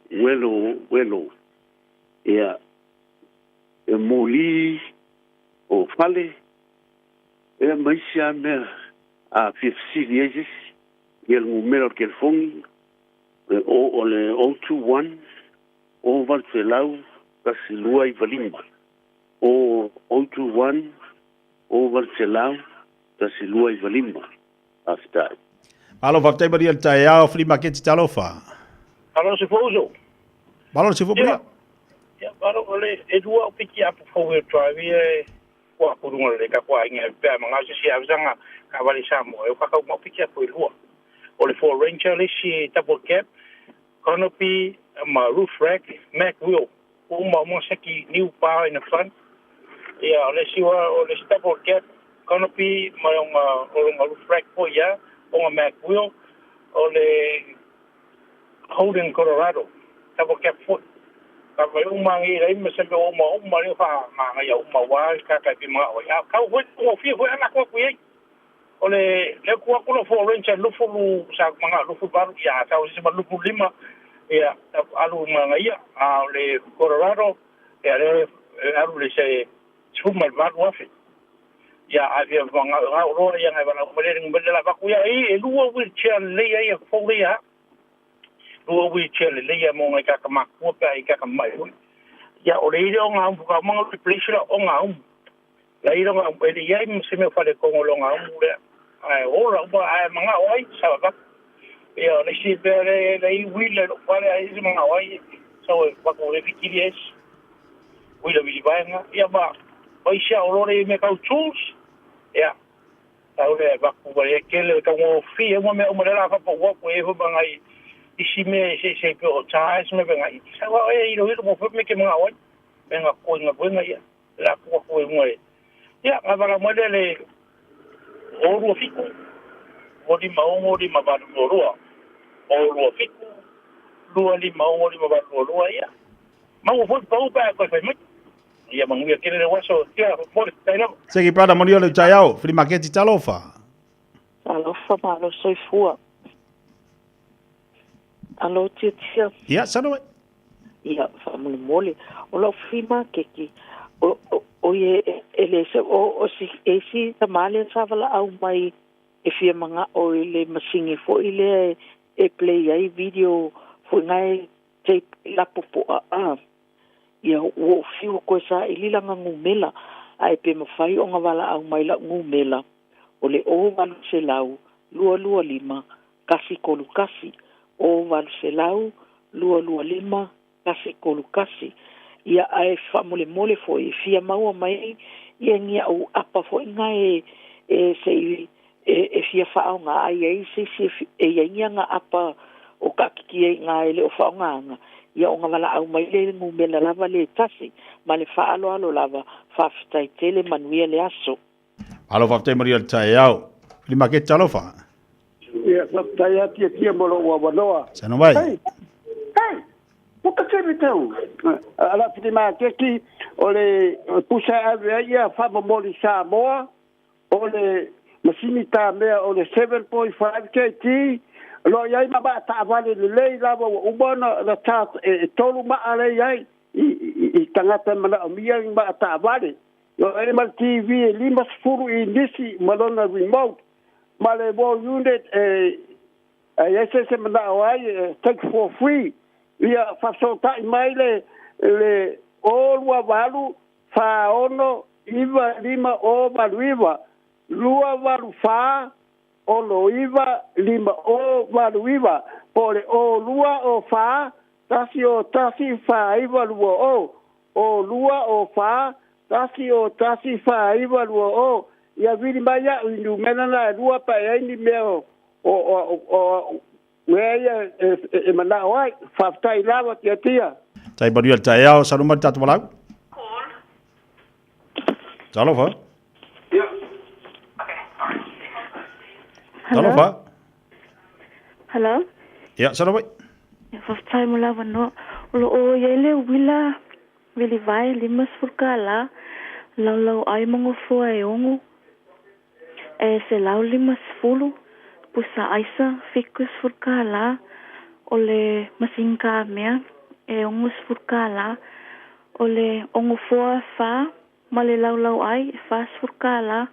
welo welo ia e moli o fale ia ma isi lava mea a fia fesili ai se isi. Ia le numera o le telefoni, o le 021 0800 1295. O 021 0800 1295. Faafetai. Malo faafetai maria le taeao, Fili Maketi talofa. Malo se fouso. Malo se fou maria. Ia, malo le e lua o piki apu four wheel drive ia e kua kurunga le ka kua inga pe ma ngau se avsanga ka vale Samoa e ka ka piki apu e lua. O le Ford Ranger le si double cab, canopy, ma roof rack, mag wheel. Uma uma seki new bar in the front. Ia, o le si wa o le si double cab, canopy, ma o nga roof rack po ia, o nga mag wheel, o le Holden Colorado, double cab foot. Ka vai uma ngi rei ma se uma uma le fa ma nga ia uma wa ka ka pi ma o ia ka ho o fi ho ana ko ku ye o le le ku ku lo fo Ranger lufu lu sa ma nga lufu baru ia ta o se ma lufu lima ia alu ma nga ia a le Colorado ia le alu le se chuma baru afi ia a fi ma nga nga ro ia nga ba ko le ngbe la ba ku ia e lua wheelchair le ia ia fo le ia lua wheelchair le ia mo ngai kaka makua pe ai kaka mai hui. Ia o le ire o ngā umpu ka manga replace la o ngā umu. La ire o ngā umu, ele iai mo se mea whare kongo lo ngā umu lea. Ai ora uma ai manga o ai, sawa ka. Ia o le si pe le le i wheel le whare ai se manga o ai. So e wako le fikiri es. Wheel wili vaenga. Ia ma, isia o lore i me kau tools. Ia, tau le waku wale e kele ka ngō fi e mua mea uma le la whapa waku e hua ngai isi mea se se pe o ties me venga i sa wa e iro iro mo me ke mga oi me nga ko nga ko ia la ko ko e mo ia nga vala mo le le o ru fiku o li ma o li ma ba ro ro o ru fiku lu li ma o li ma ba ro ro ia ma o fo pa pa ko fa me ia manguia kele le waso tia mo le taila Se ki prada maria le taeao, Fili Maketi talofa. Talofa malo soifua. Alo tia tia. Ia, sano e. Ia, whaamolemole. O lau whima keki. O, o, o ye, e le se, o, o si, e si tamale sa wala au mai e fia manga o i le masingi fo i le e play ai video fo ngai tape la popo a a. Ia, o fiu koe sa i lila nga ngumela. Ai pe mawhai o nga wala au mai la ngumela. O le o walu se lau, lua lua lima, kasi kolu kasi. O walu se lau, lua lua lima, kasi kolu kasi. Ia ae wha mole mole fo i fia maua mai, ia ngia au apa fo i ngai e se i e fia whaao ngā ai ai se se e ia ngia ngā apa o ka kiki e ngā ele o whaao ngā ngā. Ia o ngā wala au mai le ngumela lava le tasi, ma le whaalo alo lava, whawhitai tele manuia le aso. Alo faafetai maria le taeao. Fili Maketi talofa. Ia, faafetai atu tia tia mo lou avanoa. Sano mai. Hei, hei, puka tele tau. Ala fili maketi o le pusa ave ai ia whamamoli Samoa, o le masini tā mea o le 7.5 kg, lo iai ma maa taavale lelei lava ua uma ona na tā e tolu maa lei ai i i tagata e manaomia ni maataavale. O lo o i ai ma le TV e 50 inisi ma lona remote ma le wall unit e A i ai se isi e manao ai e take for free, ia faafesootai mai le le 0 2 8 4 6 9 5 0 8 9 2 8 4 6 9 5 0 8 9 po o le 0 2 0 4 1 0 1 4 9 2 0 0 2 0 4 1 0 1 4 9 2 0. Ia vili mai au i numera na e lua pa e ai ni mea o o o o mea ia e manao ai. Faafetai lava Tiatia. Tai manuia le taeao, saunoa mai le tatou valaau. Talofa. Talofa. Hello. Ia, saunoa mai. Ia, faafetai mo le avanoa. O lo o i ai le uila vilivae 50 kālā, laulauai ma gofoa e ono, e 150, pusa aisa 70 kālā, o le masini kamea e 60 kālā, o le ogofoa e fa ma le laulauai e 40 kālā,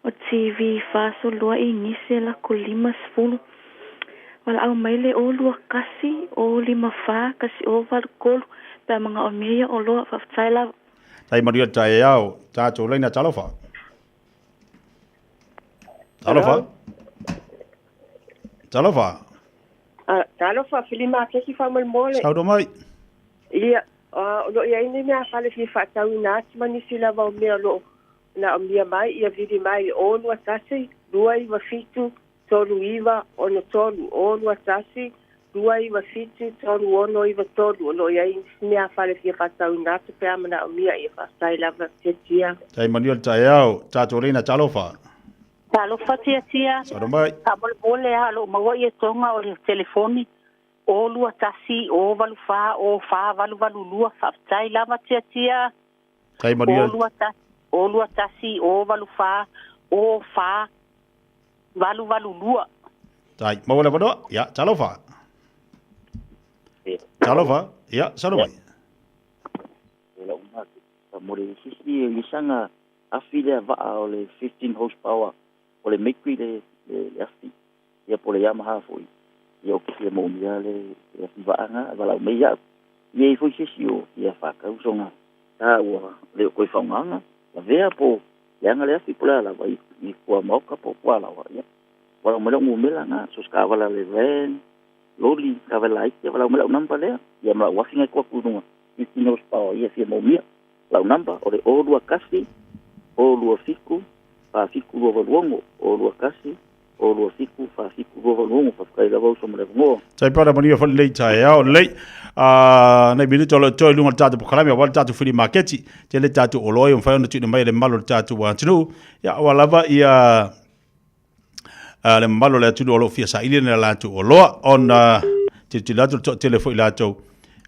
o TV 42 inisi e lako 50. Valaau mai le 0 2 1 0 5 4 1 0 8 3 pe a manaomia ia oloa. Faafetai lava. Tai manuia le taeao, tatou laina talofa. Talofa. Talofa. Talofa, Fili Makeki faamolemole. Saunoa mai. Ia, o lo o i ai ni meafale fia faatauina atu ma nisi lava o mea o lo o naomia mai, ia vili mai 0 2 1 2 9 7 3 9 6 3 0 2 1 2 9 7 3 6 9 3. O lo o i ai nisi meafale fia faatauina atu pe a manaomia, ia faafetai lava Tiatia. Tai manuia le taeao, tatou laina talofa. Talofa Tiatia. Saunoa mai. Faamolemole lava o lo o maua ietoga o le telefoni 0 2 1 0 8 4 0 4 8 8 2. Faafetai lava Tiatia. Tai manuia. 0 2 1 0 2 1 0 8 4 0 4 8 8 2. Tai, maua le avanoa. Ia, talofa. Talofa. Ia, saunoa mai. Mo le sisi e lisaga afi lea vaa o le 15 horsepower o le Mercury le le afi ia po o le Yamaha foi ia o ke fia moomia le afi vaa na valaau mai ia'u ia i foi se isi o fia faatau sona ta ua le o toe faaaogaina lavea po leaga le afi po o le a lava i kua maoka po o kua lawa ia valaau mai lau numera na so se taavale a le van loli taavale laiti ia valaau mai lau number lea ia ma lau afi na e tuu atu i luga 15 horsepower ia fia moomia Lau number o le 0 2 1 0 2 7 4 7 2 8 6, 0 2 1 0 2 7 4 7 2 8 6. Faafetai lava uso mo le avanoa. Tai para manuia foi lenei taeao lelei. A nei minute o lo o toe i luga o le tatou polokalame aua le tatou fili maketi. Tele tatou oloa e mafai ona tuuina mai e le mamalu o le tatou atunuu. Ia aua lava ia le mamalu o le atunuu o lo o fia saili na latou oloa ona tilotilo atu le toatele foi latou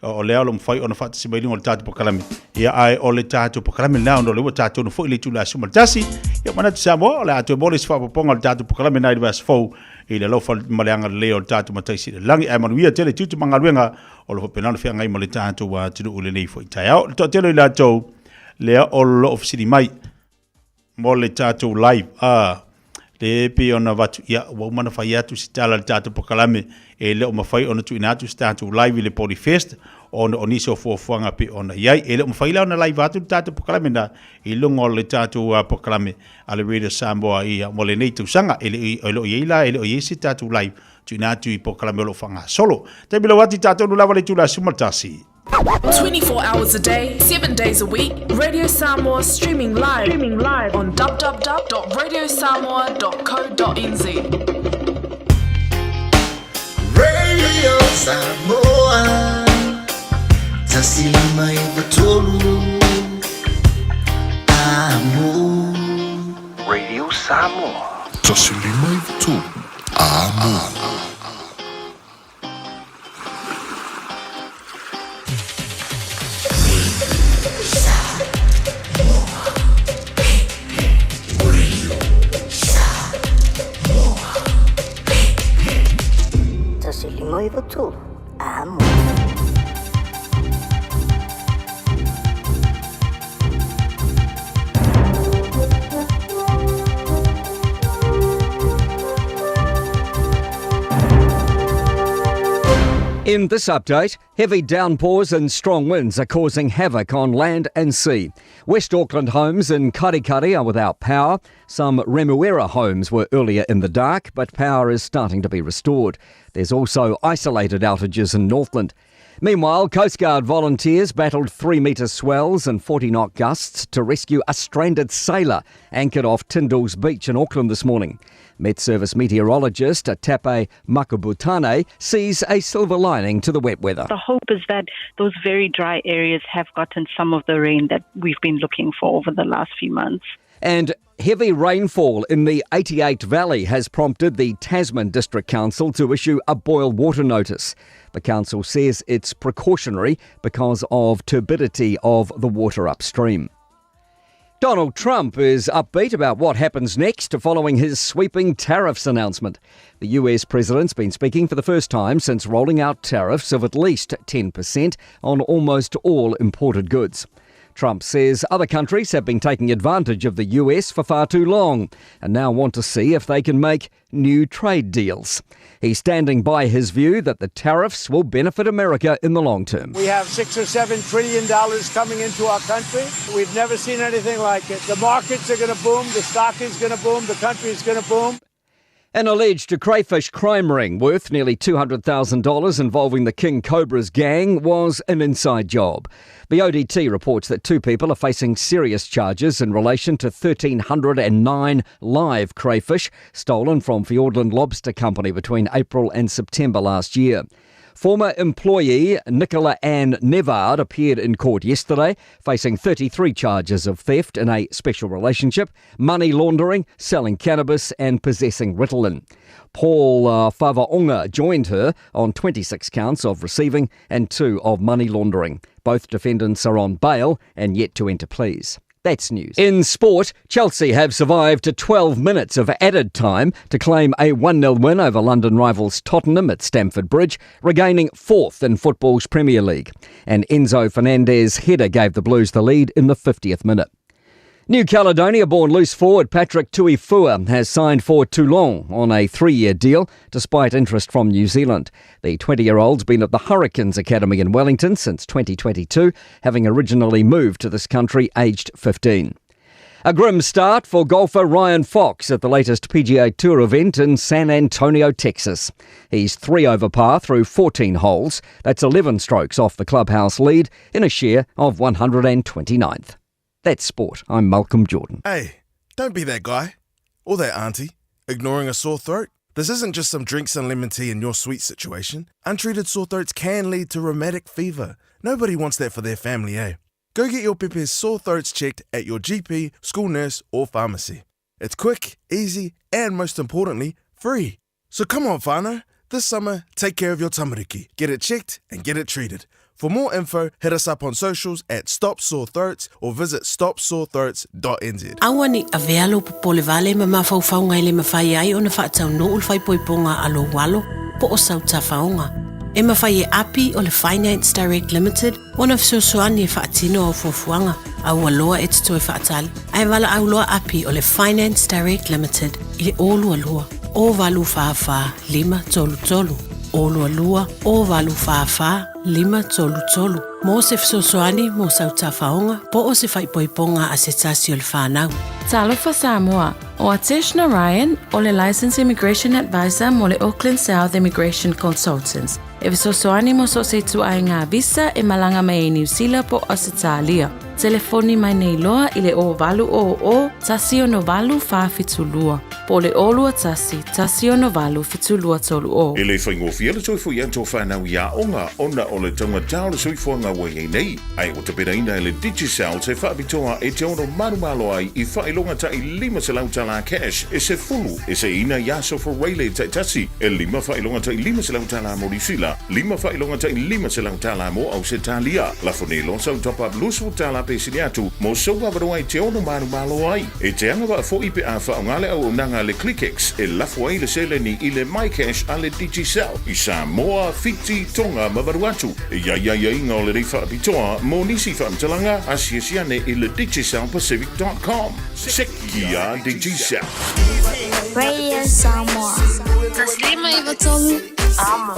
o lea o lo o mafai ona faatasi mai i luga o le tatou polokalame. Ia ae o le tatou polokalame lena ona o lea ua tatou ono foi i le itula e 11. Ia manatu Samoa o le a toe maua le isi faaopoopoga o le tatou polokalame na i le vaiaso fou i le alofa ma le agalelei o le tatou Matai Sili i le Lagi. Ae manuia tele tiute ma galuega o lo o faapena ona feagai ma le tatou atunuu i lenei foi taeao. Le toatele o i latou lea o lo o fesili mai mo le tatou live a le pei ona avatu ia ua uma ona fai atu se tala i le tatou polokalame e le o mafai ona tuuina atu se tatou live i le Polyfest ona o nisi o fuafuaga pei ona i ai. E le o mafai la ona live atu le tatou polokalame na i luga o le tatou polokalame a le Radio Samoa ia mo lenei tausaga. E le o i ai la, e le o i ai se tatou live tuuina atu i polokalame o lo o faagasolo. Taimi lau atu i tatou lava le itula e 11. 24 hours a day, 7 days a week, Radio Samoa streaming live, streaming live on www.radiosamoa.co.nz. Radio Samoa Tasi lima iva tolu Amo Radio Samoa Tasi lima iva tolu Amo. Tasi lima iva tolu. Amo. In this update, heavy downpours and strong winds are causing havoc on land and sea. West Auckland homes in Katikati are without power. Some Remuera homes were earlier in the dark, but power is starting to be restored. There's also isolated outages in Northland. Meanwhile, Coast Guard volunteers battled 3 metre swells and 40 knot gusts to rescue a stranded sailor anchored off Tyndall's Beach in Auckland this morning. Met Service meteorologist Tape Makabutane sees a silver lining to the wet weather. The hope is that those very dry areas have gotten some of the rain that we've been looking for over the last few months. And heavy rainfall in the 88 Valley has prompted the Tasman District Council to issue a boil water notice. The council says it's precautionary because of turbidity of the water upstream. Donald Trump is upbeat about what happens next following his sweeping tariffs announcement. The US president's been speaking for the first time since rolling out tariffs of at least 10% on almost all imported goods. Trump says other countries have been taking advantage of the US for far too long and now want to see if they can make new trade deals. He's standing by his view that the tariffs will benefit America in the long term. We have $6 or $7 trillion coming into our country. We've never seen anything like it. The markets are going to boom, the stock is going to boom, the country is going to boom. An alleged crayfish crime ring worth nearly $200,000 involving the King Cobras gang was an inside job. The ODT reports that two people are facing serious charges in relation to 1,309 live crayfish stolen from Fiordland Lobster Company between April and September last year. Former employee Nicola Ann Nevard appeared in court yesterday, facing 33 charges of theft in a special relationship, money laundering, selling cannabis and possessing Ritalin. Paul Favaonga joined her on 26 counts of receiving and 2 of money laundering. Both defendants are on bail and yet to enter pleas. That's news. In sport, Chelsea have survived to 12 minutes of added time to claim a one nil win over London rivals Tottenham at Stamford Bridge, regaining fourth in football's Premier League. And Enzo Fernandez's header gave the Blues the lead in the 50th minute. New Caledonia-born loose forward Patrick Tuifua has signed for Toulon on a 3-year deal, despite interest from New Zealand. The 20-year-old's been at the Hurricanes Academy in Wellington since 2022, having originally moved to this country aged 15. A grim start for golfer Ryan Fox at the latest PGA Tour event in San Antonio, Texas. He's 3 over par through 14 holes. That's 11 strokes off the clubhouse lead in a share of 129th. That's sport. I'm Malcolm Jordan. Hey, don't be that guy or that auntie ignoring a sore throat. This isn't just some drinks and lemon tea in your sweet situation. Untreated sore throats can lead to rheumatic fever. Nobody wants that for their family, Go get your pepe's sore throats checked at your GP, school nurse, or pharmacy. It's quick, easy, and most importantly, free. So come on, whānau. This summer, take care of your tamariki. Get it checked and get it treated. For more info, hit us up on socials at Stop Sore Throats or visit stopsorethroats.nz. Aua ne i avea lou popole vale ma mafaufauga e le mafai ai ona faataunuu le faaipoipoga a lou alo po o sau tafaoga. E mafai e Api o le Finance Direct Limited ona fesoasoani e faatino au fuafuaga a ua loa e te toe faatali ae valaau loa Api o le Finance Direct Limited i le 022 084 533 022 084 533 mo se fesoasoani mo sau tafaoga po o se faaipoipoga a se tasi o le fanau. Talofa Samoa, o Atesh Narayan, o le Licensed Immigration Advisor mo le Auckland South Immigration Consultants. E fesoasoani mo so o se ituaiga visa e malaga mai ai Niu Sila po o Ausetalia. Telefoni mai nei loa i le 0800 168 472 po o le 021 168 7230. E le faigofie le toe foi atu o whanau i aoga ona o le taugata o le soifuaga ua i ai nei, ae ua tapenaina e le Digicel se faapitoa e te ono malomalo ai i faailoga ta'i 500 tala cash e sefulu e seiina i aso Fureile taitasi, e lima faailoga ta'i 500 tala mo Niu Sila, lima faailoga ta'i 500 tala mo Ausetalia. Lafo nei loa sau top up 20 tala pe sili atu mo sou avanoa e te ono malomalo ai. E te agavaa fo'i pe a faaaoga le auaunaga a le ClickX e lafo ai le seleni i le MyCash a le Digicel i Samoa, Fiti, Tonga ma Vanuatu. E i ai aiaiga o lenei faapitoa mo nisi faamatalaga, asiasi ane i le DigicelPacific.com. Sekia Digicel. Radio Samoa. Taslima i Amo.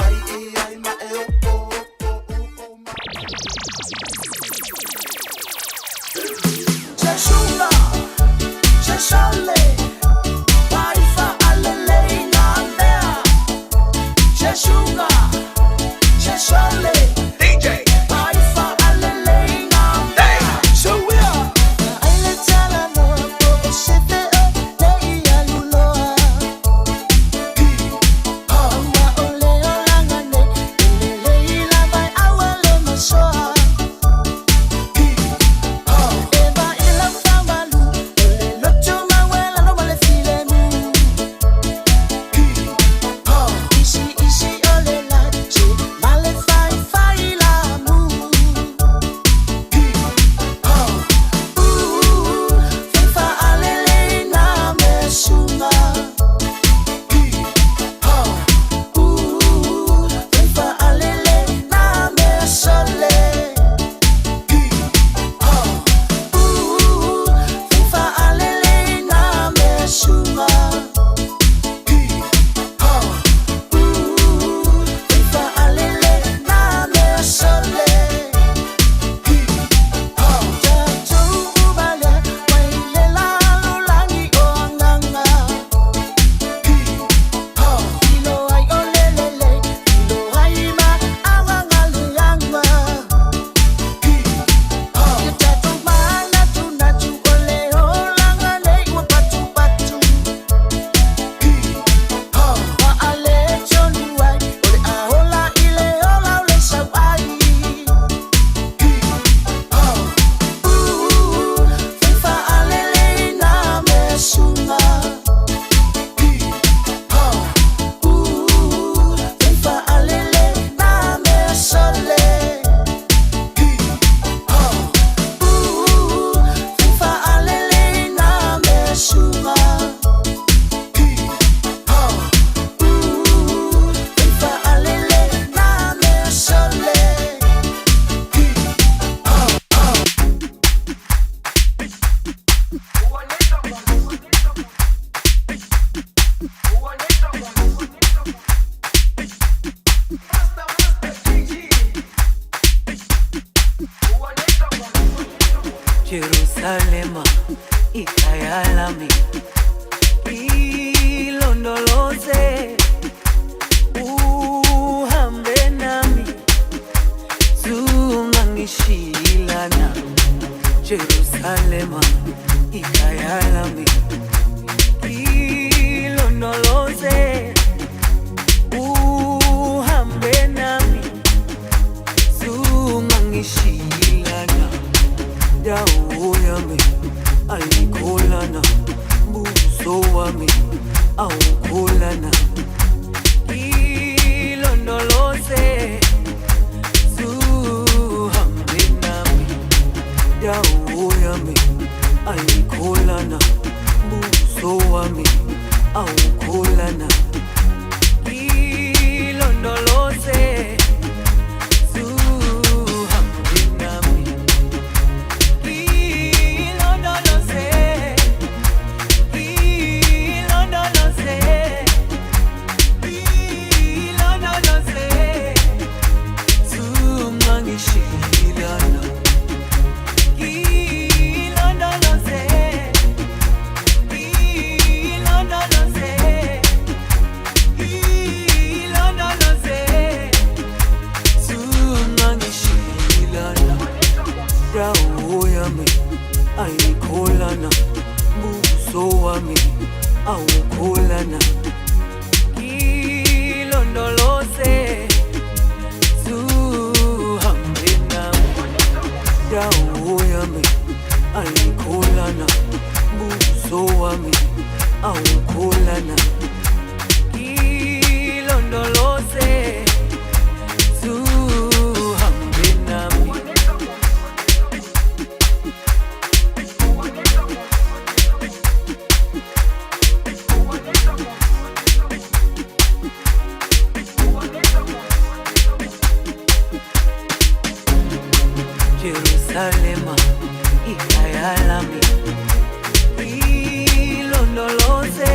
Jerusalema ikhaya lami ilondoloze uhambe nami zungangishilana Jerusalema ikhaya lami ilondoloze uhambe nami zungangishilana dawo yami ayikholana buso wami awukholana ilondoloze zuhambe nami dawo yami ayikholana buso wami awukholana ilondoloze zuhambe nami ilondoloze ilondoloze ilondoloze zungangishilana ilondoloze ilondoloze ilondoloze zungangishilana dawo yami ayikholana buso wami awukholana ilondoloze zuhambe nami dawo yami ayikholana buso wami awukholana ilondoloze zuhambe nami. Jerusalema ikhaya lami ilondoloze.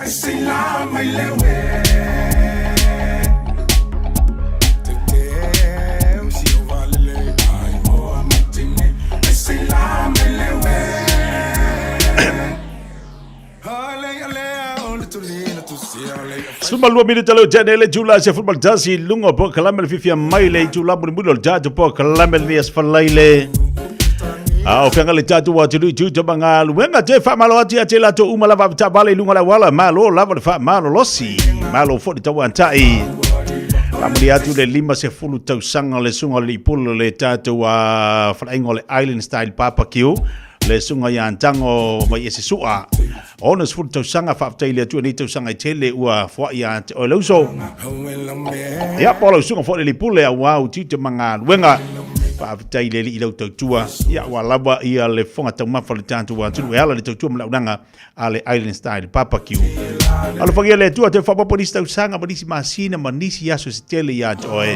E seila mai le ue. Teuteu si o valele. Ai oa matine. E seila mai le ue. 12 minute leo tene le tula se football tasi lunga po kalame le fifia mai le tula muli muli o le tatu po kalame le as falai le a o fenga le tatu wa tulu tu te manga luenga te fa malo ati ati la to uma lava ta vale lunga la wala malo lava le fa malo losi malo fo le tau antai Famuli atu le 50 tausaga le sunga le ipulu le tatu a whalaingo le Island Style Barbecue le sunga ia antango mai e se sua. Ona sefulu tausaga faafetai i le Atua i lenei tausaga e tele ua foai ia te oe le uso. Ia, po o lau susuga foi le Lipule auā u tiute ma galuega. Faafetai i le Alii i lau tautua. Ia, ua lava ia le fofoga taumafa o le tatou atunuu e ala i le tautua ma le auaunaga a le Island Style Barbecue. Alofagia le Atua toe faaopoopo nisi tausaga ma nisi masina ma nisi aso se tele ia te oe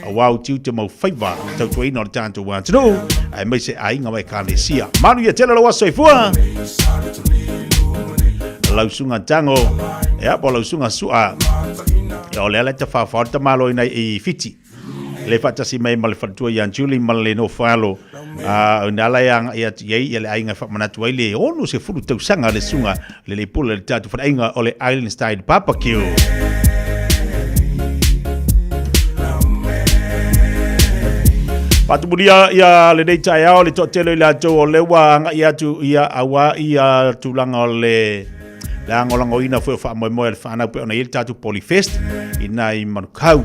auā u tiute ma ou faiva i le tautuaina o le tatou atunuu aemaise aiga ma ekalesia. Manuia tele lou aso soifua! Lau susuga Tango, ia po o lau susuga Sua, ia o lea la e tafaofao le tamaloa i nai i Fiti. Le faatasi mai ma le faletua ia Julie ma le nofo alo, a o ina la e agai atu i ai ia le aiga e faamanatu ai le 60 tausaga le susuga le Leipula i le tatou faleaiga o le Island Style Barbecue. Faatumulia ia lenei taeao le toatele o i latou o lea ua agai atu ia auā ia tulaga o le le agolagoina foi o faamoemoe a le fanau pei ona i ai le tatou Polyfest i nai Manukau.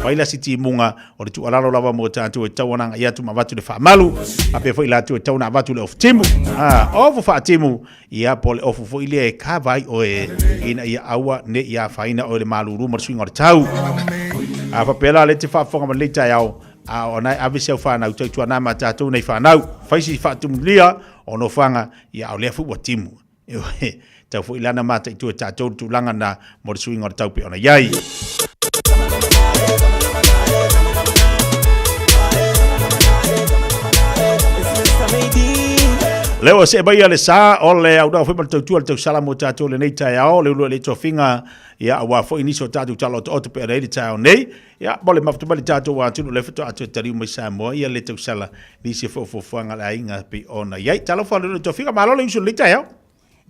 Fai la si timuga o le tuualalo lava mo tatou e tatau ona agai atu ma avatu le faamalu, faapea foi i latou e tatau ona avatu le ofu timu. Ah, ofu faatimu, ia po o le ofu foi lea e kava ai oe ina ia aua ne i afaina oe i le malulu ma le suiga o le tau. A faapea la lea e te faafofoga mai i lenei taeao, a o na e ave si au fanau tautuana ma tatou nei fanau. Fai si faatumulia o nofoaga, ia a o lea foi ua timu. Ioe, tau foi lana mataitu e tatou le tulaga na mo le suiga o le tau pei ona i ai. Lea ua see mai le sa o le aunao foi ma le tautua le tausala mo tatou lenei taeao, le ulu e le tofiga, ia aua foi nisi o tatou tala otooto pei ona i ai le taeao nei. Ia, mo le mafuta mai le tatou atunuu lea faatoa toe taliu mai Samoa, ia le tausala nisi foi o fuafuaga a le aiga pei ona i ai. Talofa le tofiga, malo le usu i lenei taeao.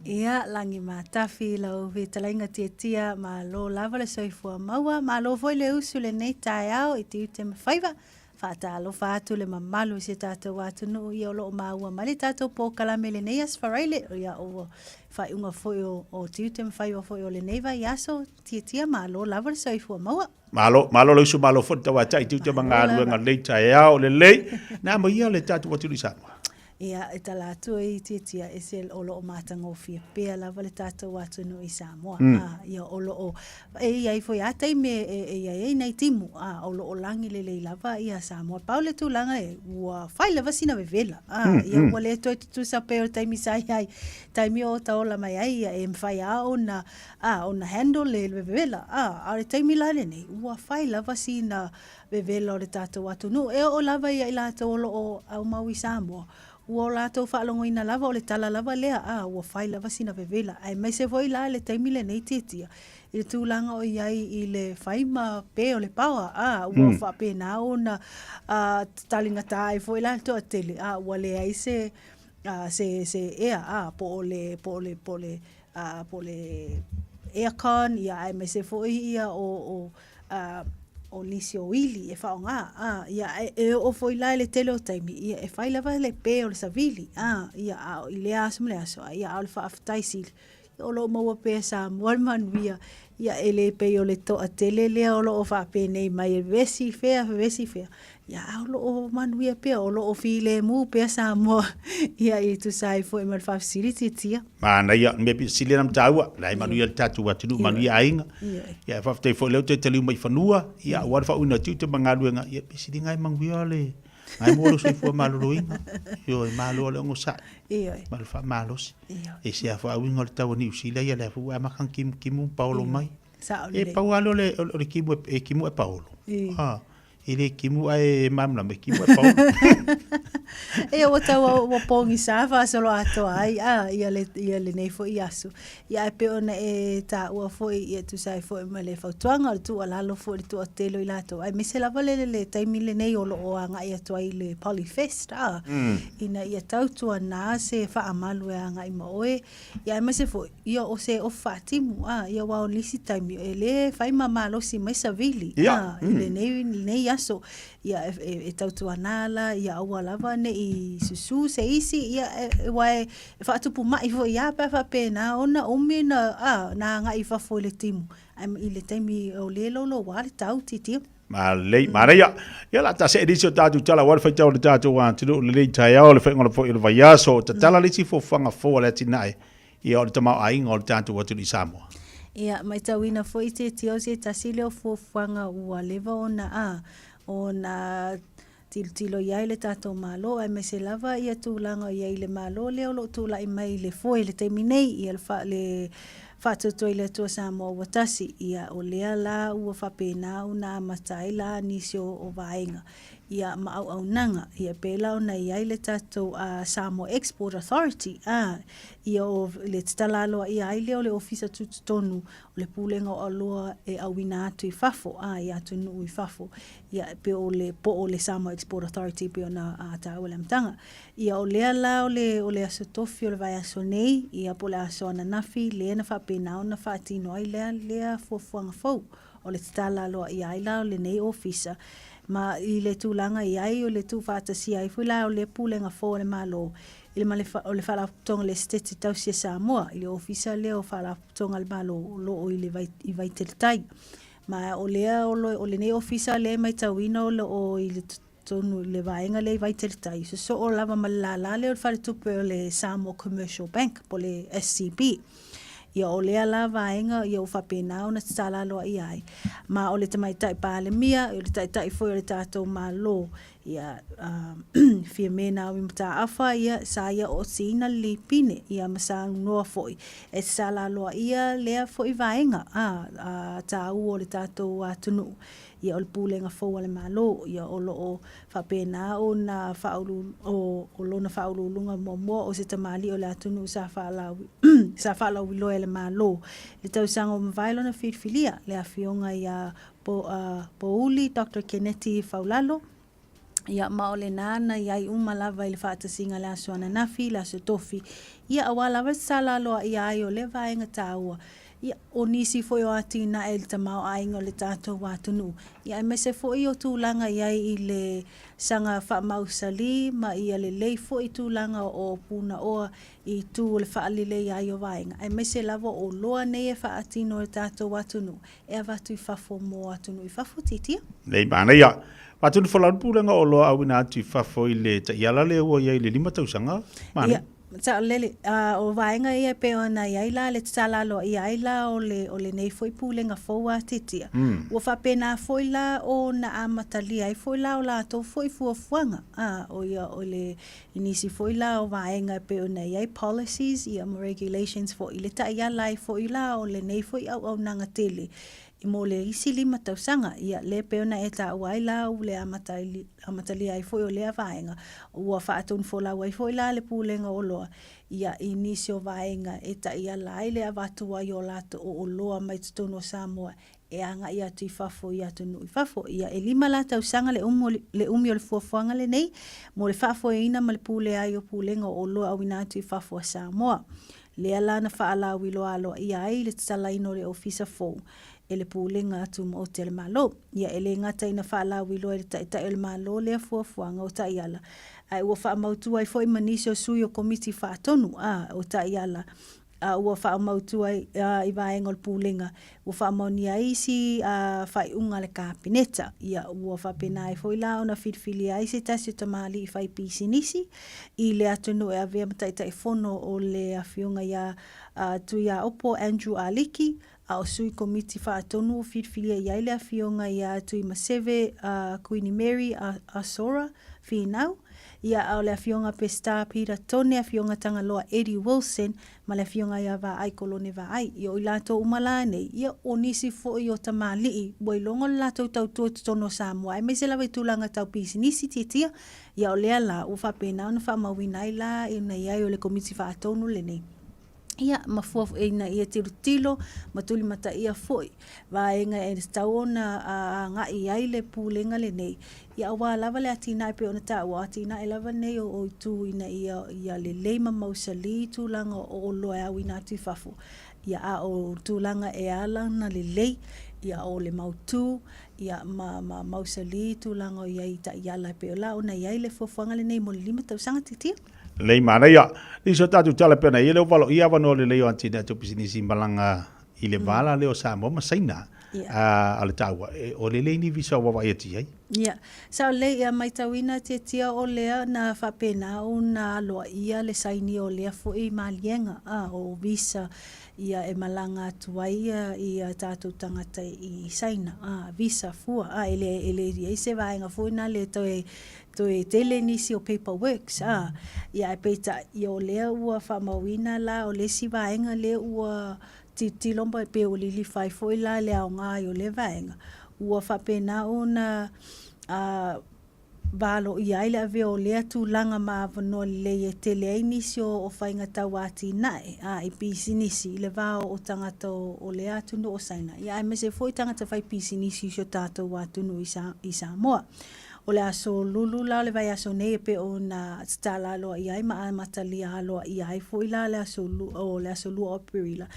Ia, lagi matafi lau fetalaiga tiatia, malo lava le soifua maua, malo foi le usu i lenei taeao i tiute ma faiva. Faatalofa atu le mamalu i si tatou atunuu ia o lo o maua mai le tatou polokalame i lenei Aso Faraile, ia o faaiuga foi o tiute ma faiva foi o lenei vaiaso, Tiatia malo lava le soifua maua. Malo, malo le usu, malo foi le tauatai tiute ma galuega lelei taeao lelei. Na ma ia le tatou atunuu i Samoa. Ia, e tala atu ai Tiatia, e se o lo o matagofie pea lava le tatou atunuu i Samoa. A, ia o lo o, e i ai foi a taimi e, e i ai ai nai timu, a, o lo o lagi lelei lava ia Samoa. Pau le tulaga e, ua fai lava sina vevela, a, ia ua le toe tutusa pei o le taimi sa i ai, taimi o taola mai ai, ia e mafai a ona A, ona handle le vevela, a, a o le taimi la lenei, ua fai lava sina vevela o le tatou atunuu. E oo lava ia i latou o lo o aumau i Samoa, ua o latou faalogoina lava o le tala lava lea, a, ua fai lava sina vevela. Aemaise foi la le taimi lenei Tiatia, i le tulaga o i ai i le fai ma pe o le paoa, a, ua faapena ona a, taligata ai foi la le toatele, a, ua leai se, a, se, se ea, a, po o le, po o le, po o le, a, po o le aircon, ia, aemaise foi ia o, o, a, o nisi o ili e faaaoga, a, ia, e, e oo foi la i le tele o taimi, ia, e fai lava le pe o le savili, a, ia, a, i lea aso ma lea aso, a, ia, a o le faafetai sili, ia, o lo o maua pea e Samoa le manuia, ia, e le pei o le toatele lea o lo o faapenei mai e vevesi fea, vevesi fea, Ia, a o lo o manuia pea, o lo o filemu pea Samoa, ia, e tusa ai foi ma le faafesili tiatia. Manaia, o le mea pito sili ona taua, la e manuia le tatou atunuu, manuia aiga. Ia, e faafetai foi o lea ua toe taliu mai i fanua, ia, aua le faauiina o tiute ma galuega, ia, pei sili na e manuia le, na e maua lou soifua maloloina. Ioe, malo le onosai, ma le faamalosi. E se a faauiga o le tau a Niu Sila, ia lea foi ua amata ona kimukimua ma paolo mai. Sao lelei. E pau lava lea o le kimu e paolo. E le timu ae malamalama, e timu ae paolo. Ia ua tau ua pogisa faasoloatoa ai a ia le ia lenei foi aso. Ia ae pei ona e taua foi ia tusa ai foi ma le fautuaga o le tuualalo foi i le toatele o i latou aemaise lava le le taimi lenei o lo o agai atu ai i le Polyfest a ina ia tautuana se faamalu e agai ma oe. Ia aemaise foi ia o se ofu faatimu a ia aua o nisi taimi e le fai ma malosi mai savili a i lenei lenei aso. Ia e tautuana la ia aua lava ne i susu se isi ia aua e faatupu mai foi lava pe a faapena ona umi na a na agai i fafo i le timu ae i le taimi o lea e louloua le tau titio. Malei, manaia. Ia la ta see nisi o tatou tala aua le faitau o le tatou atunuu i lenei taeao, le faaiuga foi o le vaiaso, tatala le isi fuafuaga fou a le atinae, ia o le tamaoaiga o le tatou atunuu i Samoa. Ia, matauina foi te tio se tasi lea o fuafuaga ua leva ona a, ona tilotilo i ai le tatou Malo, aemaise lava ia tulaga o i ai i le Malo lea o lo o tulai mai i le foe i le taimi nei, ia le, fa, le Faatuatua i le Atua Samoa ua tasi, ia o lea la ua faapena ona amata ai la nisi o, o vaega, ia ma auaunaga, ia pēlā ona i ai le tatou uh, Samoa Export Authority, a, ia o le tatala aloaia ai lea o le Ofisa Tutotonu o le Pulega o Oloa e auina atu i fafo, a, i atunuu i fafo, ia pe o le, po o le Samoa Export Authority pei ona uh, taua i le amataga. Ia o lea la o le, o le aso tofi o le vaiaso nei, ia po o le aso ananafi, lea na faapena ona faatino ai lea, lea fuafuaga fou o le tatala aloaia ai la o lenei ofisa. Ma i le tulaga i ai o le tuufaatasia ai foi la o lea Pulega fou a le Malo i le ma le, o le Faalapotopotoga o le Esetete Tausi a Samoa, i le ofisa lea o Faalapotopotoga a le Malo o lo o i le vai, i Vaitele Tai. Ma o lea o, lo, o lenei ofisa lea e matauina o lo o i le totonu i le vaega lea i Vaitele Tai, sosoo lava ma le lālā lea o le faletupe o le Samoa Commercial Bank po o le SCB. Ia o lea la vaega ia ua faapena ona tatala aloaia ai. Ma o le Tamaitai Palemia, o le Taitai foi o le tatou Malo, ia uh, Fiame Naomi Mataafa, ia sa ia ootiina le lipine, ia ma saunoa foi e tatala aloaia lea foi vaega a, a tāua o le tatou atunuu. Ia o le Pulega fou a le Malo, ia o lo o faapena ona faaulu, o, o lona faauluuluga muamua o se tamalii o le atunuu sa faalau, sa faalauiloa e le Malo i le tausaga ua mavae lona filifilia, le Afioga ia Po, uh, Pouli Doctor Keneti Faulalo, Ia, ma o lena na i ai uma lava i le faatasiga i le aso ananafi, le aso tofi, ia, aua lava se salaloaia ai o lea vaega taua, ia, o nisi foi o atinae i le tamaoaiga o le tatou atunuu, ia, aemaise foi o tulaga i ai i le saga faamausali ma ia lelei foi tulaga o punaoa i itu o le faaleleia ai o vaega, aemaise lava o oloa nei e faatino e le tatou atunuu e avatu i fafo mo atunuu i fafo, titia. Nei manaia. Faatonu folau le pulega o oloa auina atu i fafo i le taiala lea ua i ai i le 5 tausaga, manaia. Ia, saolele, o vaega ia e pei ona i ai la le tatala aloaia ai la o le, o lenei foi pulega fou a titia. Ua faapena foi la ona amatalia ai foi la o latou foi fuafuaga, a, o ia o le, i nisi foi la o vaega e pei ona i ai policies ia ma regulations foi i le taiala ai foi la o lenei foi auaunaga tele i mo le isi 5 tausaga. Ia lea e pei ona e taua ai la u le amatalia ai foi o lea vaega ua faatonufolau ai foi la le Pulega o Oloa ia i nisi o vaega e taiala ai le avatu ai o latou o oloa mai totonu o Samoa e agai atu i fafo i atunuu i fafo. Ia, e 5 la tausaga le umu, le umi o le fuafuaga lenei mo le faafoeina ma le pulea ai o pulega o oloa auina atu i fafo a Samoa. Lea la na faalauiloa aloaia ai le tatalaina o le ofisa fou e le Pulega Tumaoti a le Malo. Ia, e le gata ina faalauiloa e le Taitai o le Malo lea fuafuaga o taiala, ae ua faamautu ai foi ma nisi o sui o Komiti Faatonu a o taiala a ua faamautu ai i vaega o le Pulega, ua faamaonia ai isi faaiuga a le Kapeneta. Ia, ua faapena ai foi la ona filifilia ai se tasi o tamalii fai pisinisi i le atunuu e avea ma Taitaifono o le Afioga ia Tuiaopo Andrew Aliki, a o Sui Komiti Faatonu ua filifilia i ai le Afioga ia Tuimaseve Kuini Mary Asora Finau. Ia, a o le Afioga Peseta Peter Tone, Afioga Tagaloa Eddie Wilson, ma le Afioga ia Vaai Kolone Vaai. Ia, o i latou uma la nei, ia, o nisi foi o tamalii ua iloga o le latou tautua i totonu o Samoa, aemaise lava i tulaga tau pisinisi tiatia. Ia, o lea la ua faapena ona faamauina ai la ina i ai o le Komiti Faatonu lenei. Ia, ma fua foi ina ia tilotilo ma tulimataia foi vaega e tatau ona agai i ai le Pulega lenei, ia aua lava le atinae pei ona taua, o atinae lava nei o itu ina ia lelei ma mausali tulaga o oloa e auina atu i fafo, ia a o tulaga e ala ona lelei, ia o le mautu, ia ma mausali tulaga o i ai i taiala e pei la ona i ai le fuafuaga lenei mo le 5 tausaga titia. Lelei manaia. Nisi o tatou tala pei ona i ai lea ua valoia avanoa lelei o atinae tau pisinisi malaga i le va la lea o Samoa ma Saina. A o le taua, o lelei ni visa ua vaavaai atu i ai. Ia, sao lelei, ia maitauina tiatia o lea na faapena ona aloaia le sainia o lea foi maliega, a, o visa ia e malaga atu ai ia tatou tagata i Saina, a, visa fua, a, e le, e le i ai se vaega foi na le toe Toe tele nisi o paper works a, ia ae peitai, ia o lea ua faamauina la o le isi vaega lea ua tilotilo ma pe ua lilifa ai foi la le aoga ai o lea vaega, ua faapena ona valoia ai le avea o lea tulaga ma avanoa lelei e tele ai nisi o faiga tau atinae a i pisinisi i le va o tagata o lea atunuu o Saina, ia aemaise foi tagata fai pisinisi i si o tatou atunuu i Samoa. O le aso Lulu la o le vaiaso nei e pei ona tatala aloaia ai ma amatalia aloaia ai foi la le aso o le aso 2 o Aperila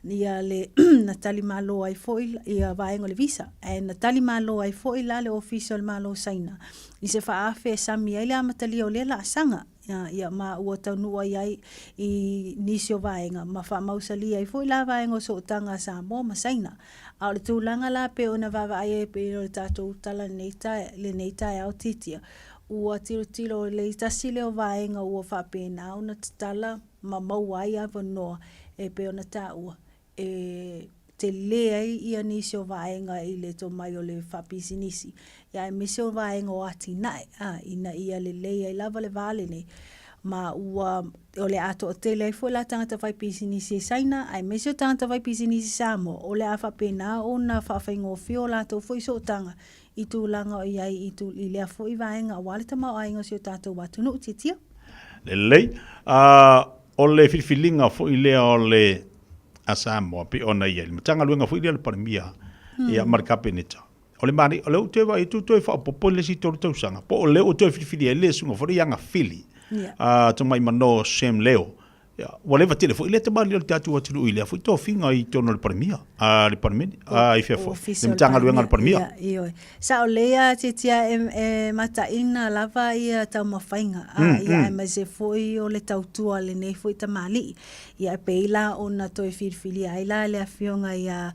ia le na tali malo ai foi ia vaega o le visa. Ae na tali malo ai foi la le Ofisa o le Malo o Saina i se faaafe e sami ai le amatalia o lea laasaga. Ia ma ua taunuu ai ai i nisi o vaega ma faamausali ai foi la vaega o sootaga a Samoa ma Saina. A o le tulaga la pei ona vaavaai ai pei o le tatou tala lenei tae, lenei taeao titia, ua tilotilo le tasi lea o vaega ua faapena ona tatala ma maua ai avanoa e pei ona taua e tele ai ia nisi o vaega i le tomai o le faapisinisi, ia aemaise o vaega o atinae, a, ina ia lelei ai lava le va lenei. Ma ua, o le a toatele ai foi la tagata faipisinisi e Saina, aemaise o tagata faipisinisi Samoa, o le a faapena ona faafaigofie o latou foi sootaga i tulaga o i ai i, i lea foi vaega aua le tamaoaiga o si o tatou atunuu. Tiatia. Lelei. Uh, o le filifiliga foi lea o le a Samoa pei ona i ai le Matagaluega foi lea a le Palemia ia ma le Kapeneta. O le manaia, o lea ua toe vaai atu ua toe faaopoopo i le isi 3 tausaga, po o lea ua toe filifili ai le susuga foi lea ia Agafili, a Tamatmanoa Sam Leo. Ia, ua leva tele foi lea tamalii o le tatou atunuu i lea foi tofiga i totonu o le Palemia, a le Palemene, a i fea foi, le Matagaluega a le Palemia. Ia, ioe. Sao lelei a Tiatia e, e mataina lava ia taumafaiga, a, ia aemaise foi o le tautua a lenei foi tamalii. Ia e pei la ona toe filifilia ai la le afioga ia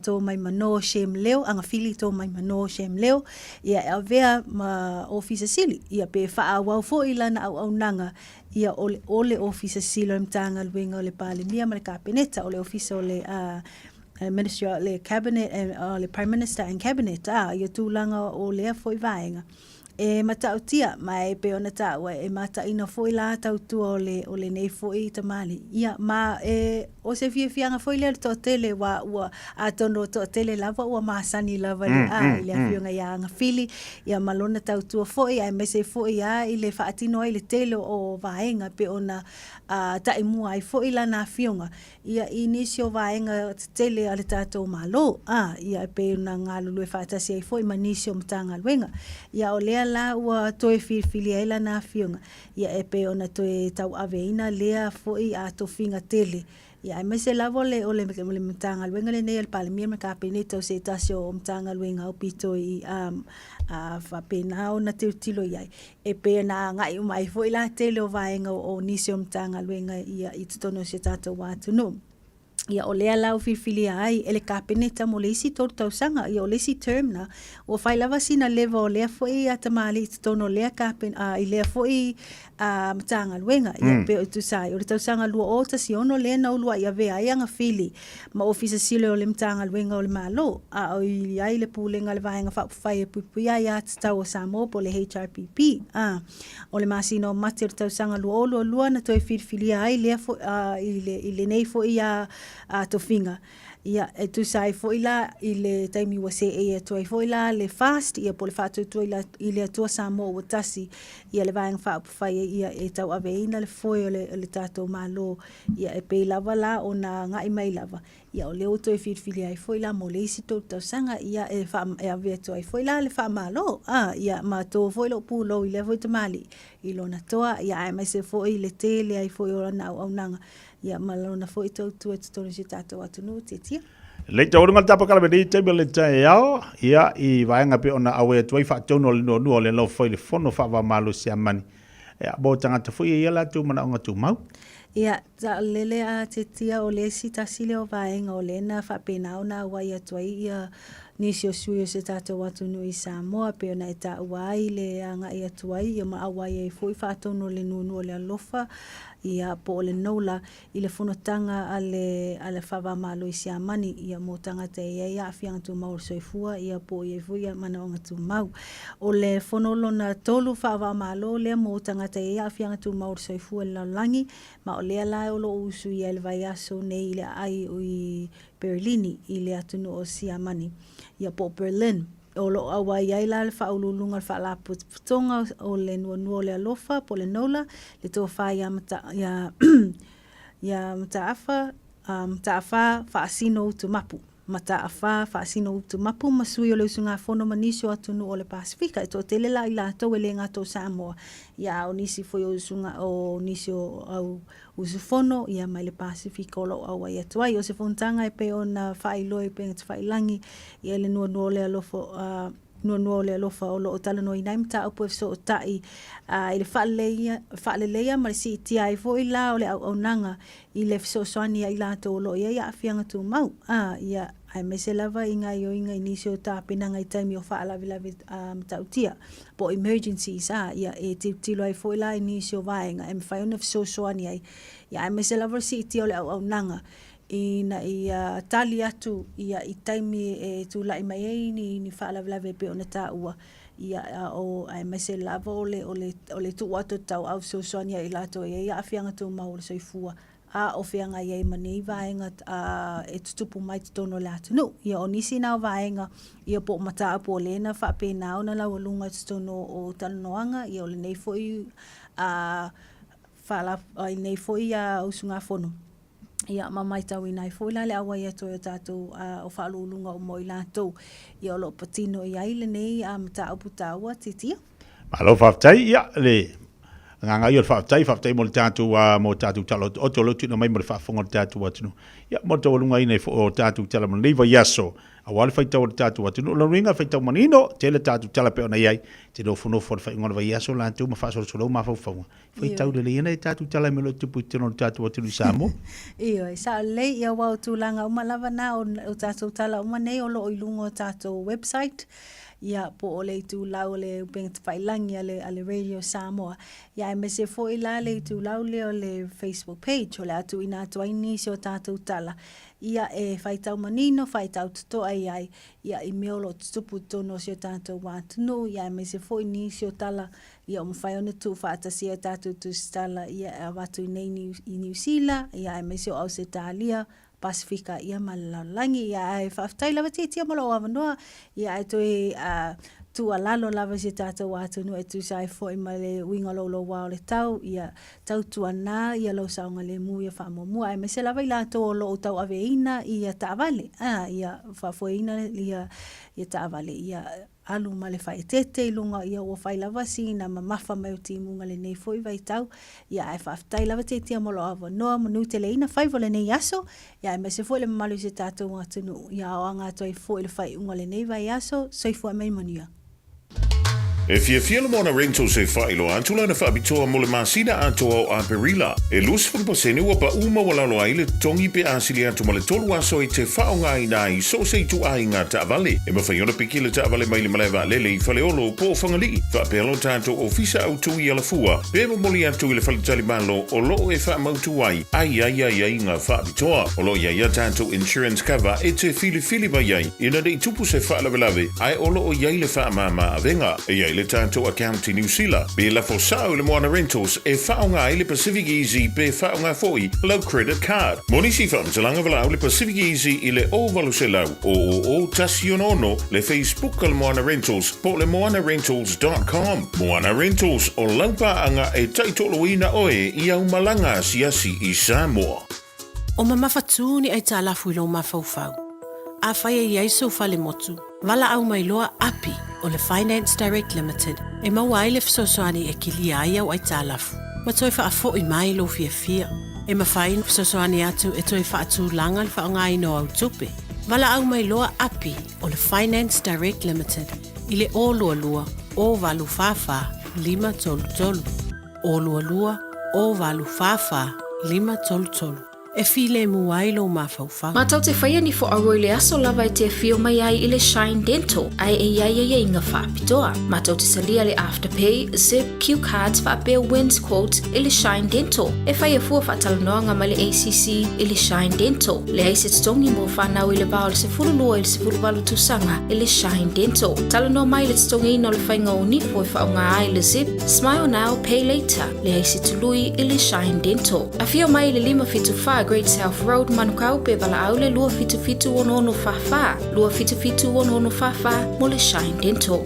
Toomaimano Shem Leo, Agafili Toomaimano Shem Leo, ia e avea ma Ofisa Sili, ia pe faaauau foi lana auaunaga ia o le, o le Ofisa Sili o le Matagaluega o le Palemia ma le Kapeneta, o le Ofisa o le Ministry o le Cabinet and, o le Prime Minister and Cabinet, a, ia tulaga o lea foi vaega. E matautia, ma e pei ona taua, e mataina foi la tautua o le, o lenei foi tamalii. Ia, ma e, o se fiafiaga foi lea i le toatele, ua, ua, atonu o toatele lava ua masani lava i le, a, i le afioga ia Agafili, ia ma lona tautua foi, aemaise foi lava i le faatino ai le tele o vaega e pei ona a, taimua ai foi lana afioga. Ia, i nisi o vaega tetele a le tatou Malo, ā, ia, e pei ona galulue faatasi ai foi ma nisi o Matagaluega. Ia, o lea la ua toe filifili ai lana afioga, ia, e pei ona toe tauaveina lea foi tofiga tele, ia, aemaise lava o le, o le, o le Matagaluega lenei a le Palemia ma le Kapeneta o se tasi o Matagaluega aupito i, ā, ā, faapena ona tilotilo i ai. E pei ona agai uma ai foi la tele o vaega o nisi o Matagaluega ia i totonu o si o tatou atunuu. Ia, o lea la ua filifilia ai e le Kapeneta mo le isi tolu tausaga, ia o le isi term na, ua fai lava sina leva o lea foi a tamalii i totonu o lea Kapen, a, i lea foi a, Matagaluega, ia, pei o tusa ai, o le tausaga 2016 lea na uluai avea ai Agafili ma Ofisa Sili o le Matagaluega o le Malo, a o i ai le Pulega a le Vaega Faaupufai e Puipuia Aia Tatau a Samoa po o le HRPP, a. O le masina o Mati o le tausaga 2022 na toe filifilia ai lea foi, a, i, le, i lenei foi a, a tofiga. Ia, e tusa ai foi la i le taimi ua seei atu ai foi la le FAST, ia po o le Faatuatua i, la, i le Atua Samoa ua tasi, ia le Vaega Faaupufai ia e tauaveina le foe o le, o le tatou Malo, ia e pei lava la ona agai mai lava Ia o lea ua toe filifili ai foi la mo le isi tolu tausaga, ia e, faa, e ave atu ai foi la le faamalo. Ah, ia matou foi lou pulou i lea foi tamalii i lona toa, ia aemaise foi le tele ai foi o lana auaunaga, ia ma lona foi tautua i totonu o si o tatou atunuu Tietia. Lei taualuga le tapa kalame nei taimi o le taeao, ia i vaega pei ona auai atu ai faatonu o le nuanua o le alofa i le fono faava-o-Malo Siamani. Ia, mo tagata foi e ia latou manaoga tumau. Ia, Saolele a Tetia o le isi tasi lea o vaega o lea na faapena ona auai atu ai ia nisi o sui o se tatou atunuu i Samoa pei ona e taua ai le agai atu ai ia ma auai ai foi faatonu o le nuunuu o le alofa ia po o le NOLA i le fonotaga a le a le Faava-o-Malo i Siamani ia mo tagata e i ai aafiaga tumau o le soifua ia po o i ai foi ia manaoga tumau. O le fono lona tolu Faava-o-Malo lea mo tagata e i ai aafiaga tumau o le soifua i le lalolagi Ma o lea la o lo o usuia i le vaiaso nei i le aai i Berlini i le atunuu o Siamani, ia po o Berlin. O lo o auai ai la le faauluuluga o le Faalapotopotoga o le Nuanua o le Alofa po o le NOLA, le tofa ia Mata, ia, ia Mataafa, Mataafa Faasino Utumapu. Mataafa Faasino Utumapu ma sui o le usugafono ma nisi o atunuu o le Pasefika. E toatele la i latou e le gata o Samoa, ia a o nisi foi o usuga o nisi o au usufono ia mai le Pasefika o lo o auai atu ai. O se fonotaga e pei ona faailoa i upega tafailagi ia le nuanua o le alofa nuanua o le alofa o lo o talanoaina ai mataupu e fesootai i le faaleleia, faaleleia ma le siitia ai foi la o le auaunaga i le fesoasoani ia i latou o lo o i ai aafiaga tumau, a, ia, aemaise lava i gaoioiga i nisi o tapenaga i taimi o faalavelave matautia, po o emergencies, a, ia, e tilotilo ai foi la i nisi o vaega e mafai ona fesoasoani ai, ia, aemaise lava le siitia o le auaunaga ina ia tali atu ia i taimi e tulai mai ai ni, ni faalavelave e pei ona taua, ia, a o, aemaise lava o le, o le, o le tuu atu o le tauau fesoasoani ia i latou e i ai aafiaga tumau o le soifua, a o feagai ai ma nei vaega a, e tutupu mai totonu o le atunuu. Ia, o nisi na o vaega, ia po o mataupu o lea na faapena ona laualuga i totonu o talanoaga, ia o lenei foi a, faala, i lenei foi a usugafono. Ia, ma matauina ai foi la le auai atu ai o tatou o faauluuluga uma o i latou ia o lo o patino i ai lenei mataupu taua titia. Malo faafetai, ia le agaga ia o le faafetai, faafetai mo le tatou mo tatou tala otooto o lea ua tuuina mai mo le faafofoga o le tatou atunuu. Ia mo le taualugaina ai foi o tatou tala mo lenei vaiaso aua le faitau a le tatou atunuu. O lona uiga, faitau manino, tele tatou tala pei ona i ai, te nofonofo i le faaiuga o le vaiaso latou ma faasolosolo mafaufauga. Faitau lelei ana e tatou tala i mea o lo o tupu i totonu o le tatou atunuu i Samoa. Ioe, sao lelei, ia aua o tulaga uma lava na, o, o tatou tala uma nei o lo o i luga o tatou website, ia po o le itulau o le upega tafailagi a le, a le Radio Samoa, ia aemaise foi la le itulau lea o le Facebook page, o le a tuuina atu ai nisi o tatou tala, ia e faitau manino, faitau totoa i ai, ia i mea o lo o tutupu i totonu o si o tatou atunuu, ia aemaise foi nisi o tala Ia ua mafai ona tuufaatasia e tatou tusitala ia e avatu i nei i Niu Sila, ia aemaise o Ausetalia, Pasifika ia ma le lalolagi. Ia ae faafetai lava Tiatia mo lou avanoa, ia ae toe tuualalo lava i si o tatou atunuu e tusa ai foi ma le uiga o louloua o le tau, ia tautuana ia lou saogalemu ia faamuamua, aemaise lava i latou o lo o tauaveina ia taavale, ia faafoeina ia taavale, ia alu ma le faaeteete i luga, ia ua fai lava sina mamafa mai o timuga lenei foi vaitau, ia ae faafetai lava Tiatia mo lou avanoa, manuteleina faiva o lenei aso, ia aemaise foi le mamalu i si tatou atunuu, ia aoaga atu ai foi le faaiuga o lenei vaiaso, soifua mai manuia. E fiafia le Moana Rentals e faailoa atu lana faapitoa mo le masina atoa o Aperila. E 20% ua paʻu maualalo ai le totogi pe a sili atu ma le tolu aso e te faaaogaina ai so o se ituaiga taavale. E mafai ona piki le taavale mai le malae vaalele i Faleolo po o Fagalii, faapea lo tatou ofisa autu i Alafua, pe momoli atu i le faletalimalo o lo o e faamautu ai ai ai aiaiga faapitoa. O lo o i ai a tatou insurance cover e te filifili mai ai ina ne i tupu se faalavelave ae o lo o i ai le faamama avega. E i ai le tatou account i Niu Sila, pe lafo sao i le Moana Rentals e faaaoga ai le Pacific Easy pe faaaoga foi lau credit card. Mo nisi faamatalaga valaau le Pacific Easy i le 0800 000 166, le Facebook a le Moana Rentals po o le moanarentals.com. Moana Rentals, o lau paaga e taitoaluaina oe i au malaga asiasi i Samoa. O mamafa tū ni aitalafu i lou mafaufau. Afai e i ai sou fale motu, valaau mai loa Api o le Finance Direct Limited e maua ai le fesoasoani e kilia ai au aitalafu ma toe faafo'i mai lou fiafia. E mafai ona fesoasoani atu e toe faatulaga le faaaogaina o au tupe. Valaau mai loa Api o le Finance Direct Limited i le 022 044 533. 022 044 533 e filemu ai lou mafaufau. Matou te faia ni foaua i le aso lava e te afio mai ai i le Shine Dental ae e i ai aiaiga faapitoa. Matou te salia le Afterpay, Zip, Cue Cards faapea Wins Quotes i le Shine Dental. E faia fua faatalanoaga ma le ACC i le Shine Dental. Leai se totogi mo fanau i le va o le 12 i le 18 tausaga i le Shine Dental. Talanoa mai i le totogiina o le faiga o nifo e faaaoga ai le Zip, Smile Now, Pay Later, leai se tului i le Shine Dental. Afio mai i le 574 Great South Road, Manukau pe valaau le 277 6644, 277 6644 mo le Shine Dental.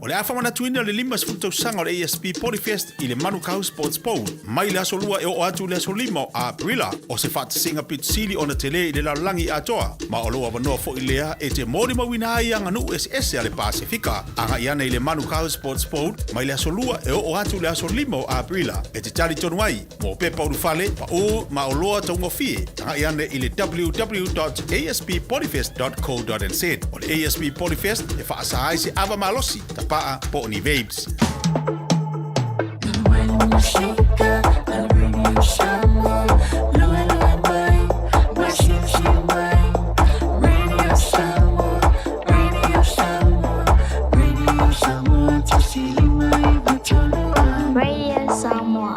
O le a faamanatuina le 50 tausaga o le ASP Polyfest i le Manukau Sports Bowl mai le aso Lua e oo atu i le aso 5 o Aperila. O se faatasiga pito sili ona tele i le lalolagi atoa, ma o lou avanoa foi lea e te molimauina ai aganuu eseese a le Pasefika. Agai ane i le Manukau Sports Bowl mai le aso Lua e oo atu i le aso 5 o Aperila e te talitonu ai mo pepa ulufale, paʻū ma oloa taugofie. Agai ane i le www.asppolyfest.co.nz. O le ASP Polyfest e faasa ai se ava malosi, tapaa po o ni vapes. Radio Samoa.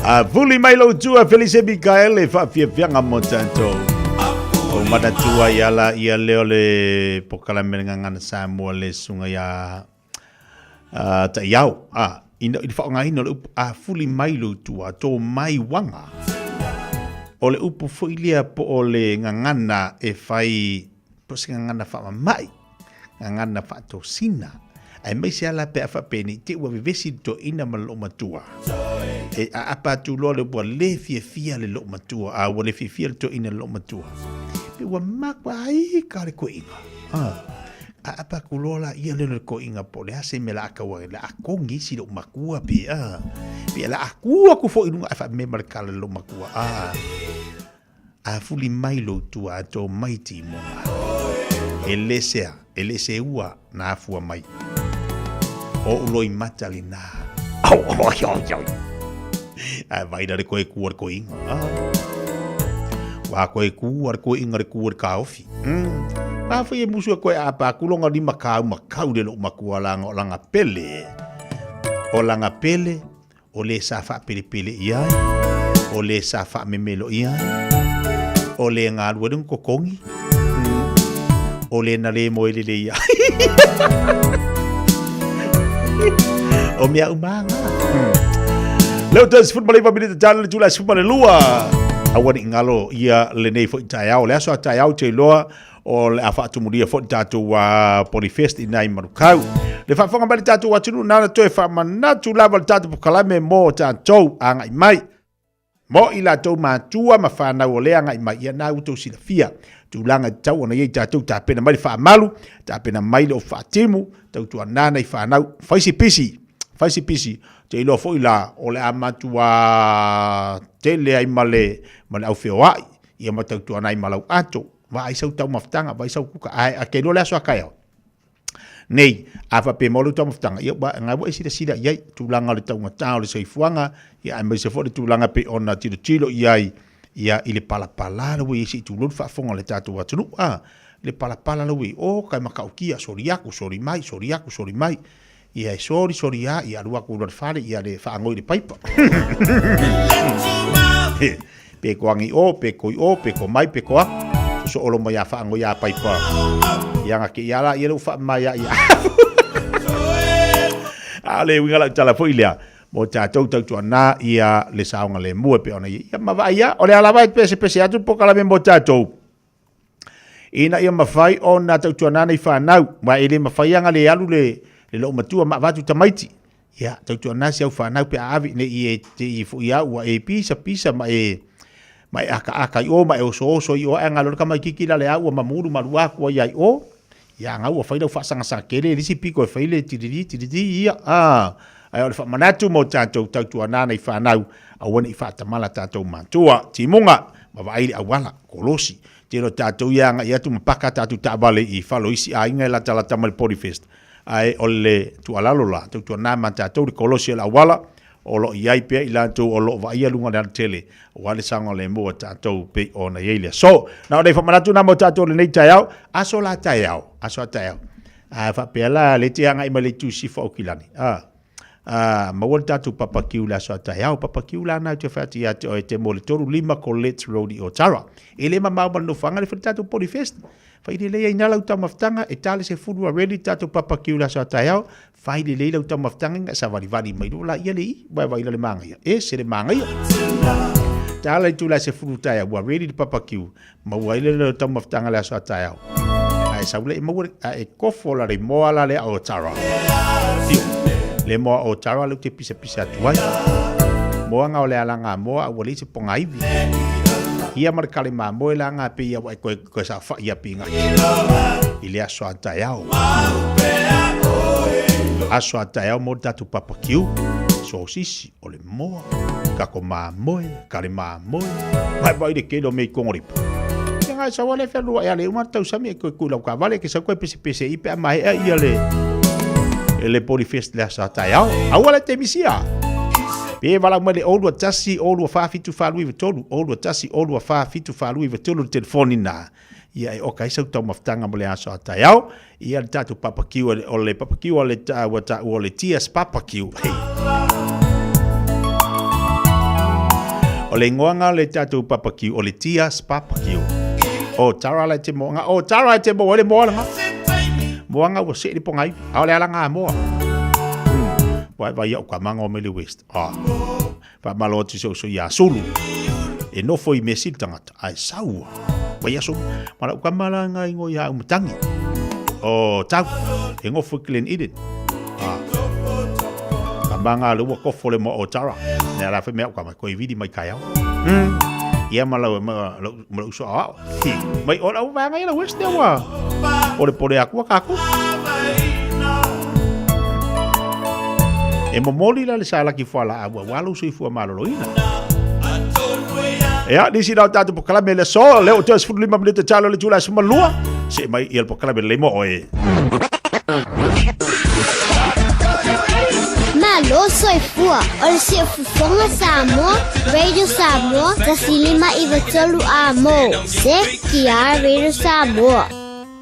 A fuli mai lou tua Felice Mikael e faafiafiaga mo tatou. O manatua ia la ia leo le pokalame le gagana Samoa le susuga ia Ta'iao. A, ina i le faaaogaina o le upu a fuli mai lou tua, tō mai uaga. O le upu foi lea po o le gagana e fai po o se gagana faamama'i, gagana faatosina, aemaise lava la pe a faapea nei te i ua vevesi le toeaina ma le loomatua. E aapa atu loa le upu ua le fiafia le loomatua, a ua le fiafia le toeaina i le loomatua. Pe ua makua ai ka le koeina. Aapa atu loa la ia le koeina po o le a se mea la a tau ai, la a kogi isi loomatua pe a. Pe la a ku aku foi i luga ae faamea ma le kala i le loomatua. A fuli mai lou tua a tō mai timuga. E le sea, e le se ua na afua mai. O ou loimata lenā. Au, au, au, au, au. Ae vai la le koe kua le koinga. Ah. Wā koe kua le koinga le kua le kaofi. Wā whai e musu e koe a pā kulonga lima kāu makau le lou makua langa o langa pele. O langa pele, O le sa faapelepele i ai, o le sa faamemelo i ai, o le galue le kokogi, o le na le moe lelei ai. O mea uma ngā. Leo te 19 minita tala le tula 12. Aua ni ngalo ia lenei foi taeao. Le aso a taeao te iloa o le a faatumulia foi le tatou Polyfest i nai Manukau. Le faafofoga mai le tatou atunuu nana toe faamanatu lava le tatou pokalame mo tatou agai mai. Mo i latou matua ma whanau o le agai mai, ia nā ua tou silafia. Tulaga e tatau ona i ai tatou tapena mai le faamalu, tapena mai le ofu faatimu, tautua nana i whanau, fai si pisi, fai si pisi. Te iloa foi la, o le a matua tele ai ma le, ma le auwheoai, ia ma tautua nai ma lau ato. Vaai sau taumafataga, vaai sau kuka, ae a ke loa le aso a taeao. Nei, a faapea mai lou taumafataga, ia ua ngai ua e silasila i ai, tulaga o le taugata o le soifuaga, ia aemaise foi le tulaga pei ona tilotilo i ai, ia i le palapala la ua i ai se i tulou le faafofoga a le tatou atunuu, a, le palapala la ua i ai, o ka e matautia, soli atu, soli mai, soli atu, soli mai. Ia e soli soli a, ia alu atu loa i le fale, ia le faanoi i le paipa. Pe ko angi o, pe koi o, pe ko mai, pe ko aku. Sosoolo mai a faanoi a paipa. Ia nga ke ia la, ia le u faamai a ia. A le uiga lau tala foi lea, mo tatou tautuana ia le saogalemu e pei ona ia. Ia ma vaai ia, o le a lava e pesepese atu le polokalame mo tatou. Ina ia mafai ona tautuana nei whanau, wa e le mafai anga le alu le, le loo matua ma avatu tamaiti. Ia, tautuana si au whanau pe a avi ne i e te i fo ia ua e pisa pisa ma e ma e aka aka i o ma e oso oso i o e ngalo ka mai kiki la le au ma mulu malu aku ai ai o. Ia ngau ua fai lau faasagasage kele le isi piko e fai le tiriri tiriri ia a. Ae o le faamanatu mo tatou tautuana nei whanau aua ne i faatamala tatou matua. Timuga, ma vaai le auala, kolosi. Tele o tatou ia agai atu ma paka tatou taavale i fale o isi aiga e latalata mai le Polyfest. Ae o le tuualalo la, tautuana ma tatou le kolosi o le auala, o lo o i ai pea i latou o lo o vaaia luga o le alatele, aua le saogalemu o tatou pei ona i ai le aso. Na o nei faamanatu na mo tatou i lenei taeao, aso la taeao, aso a taeao. A faapea la le te agai mai le itu sifo Aukilani. A, a maua le tatou papakiu le aso a taeao. Papakiu la na te whai atu ia te oe te mo le 35 Colette Road i Otara. E le mamao ma le nofoaga le whai tatou Polyfest. Whai lelei ai nā lau taumafataga, e tā le sefulu a ready tatou papakiu le aso a taeao, whai lelei lau taumafataga inga savalivali mai loa la ia le i, wae vai la le māngaia. E se le māngaia. Tā la i tū la sefulu taeao, ua ready le papakiu, maua ai le lau taumafataga le aso a taeao. Ae sau le e maua, ae kofo la le moa la le a Otara. Tio, le moa Otara le te pisa pisa atu ai. Moa ngā o le ala ngā moa a ua leai se ponga iwi. Ia ma le kale mamoe la ngā pe ia wa e koe koe sa wha ia pinga. I le aso a taeao. Aso a taeao mo le tatou papakiu. Sosisi o le moa. Kako mamoe, kale mamoe. Vai vai le kelo me i kongoripu. Ia ngai sawa le whenua e ale uma tausami e koe kui lau kavale ke sau koe pese pese i pe a mahea ia le e le Polyfest le aso a taeao. Aua le te misia. Pe walau mai le 0 2 1 0 2 4 7 4 2 3 0 2 1 0 2 4 7 4 2 3 le telefoni nā. Ia e oka ai sau taumafataga mo le aso a taeao. Ia le tatou papakiu o le papakiu o le ua taua o le TS Papakiu. Hey. O le igoaga o le tatou papakiu o le Tia's Barbecue. O Tara la te moanga. O Tara te moa le moa langa. Moanga ua see le pogaivi. A o le alaga moa. Vai vai au ka manga o Mele West. Ah. Faamalo atu i si ou uso ia Sulu. E nofo i Mesi le tagata, ae sau a. Vai aso, ma lau kama la nga ingo ia Umatangi. O tau, e ngofo i Glen Eden. Ah. Ka manga le ua kofo le moa o Tara. Ne ala whe mea o kama, koe vili mai kai au. Ia ma lau, ma lau, ma lau uso ao. Hi. Mai o lau vanga ia lau west ua. O le pole aku a kaku. E momoli la le salaki fuala a ua walu soifua maloloina. Ia, nisi na o tātou pokalame le so, le o te 15 minute talo le tula 12, se mai ia le pokalame le mo oe. Malo soifua, o le siufofoga Samoa, Radio Samoa, 105 93 amo. CTR Radio Samoa.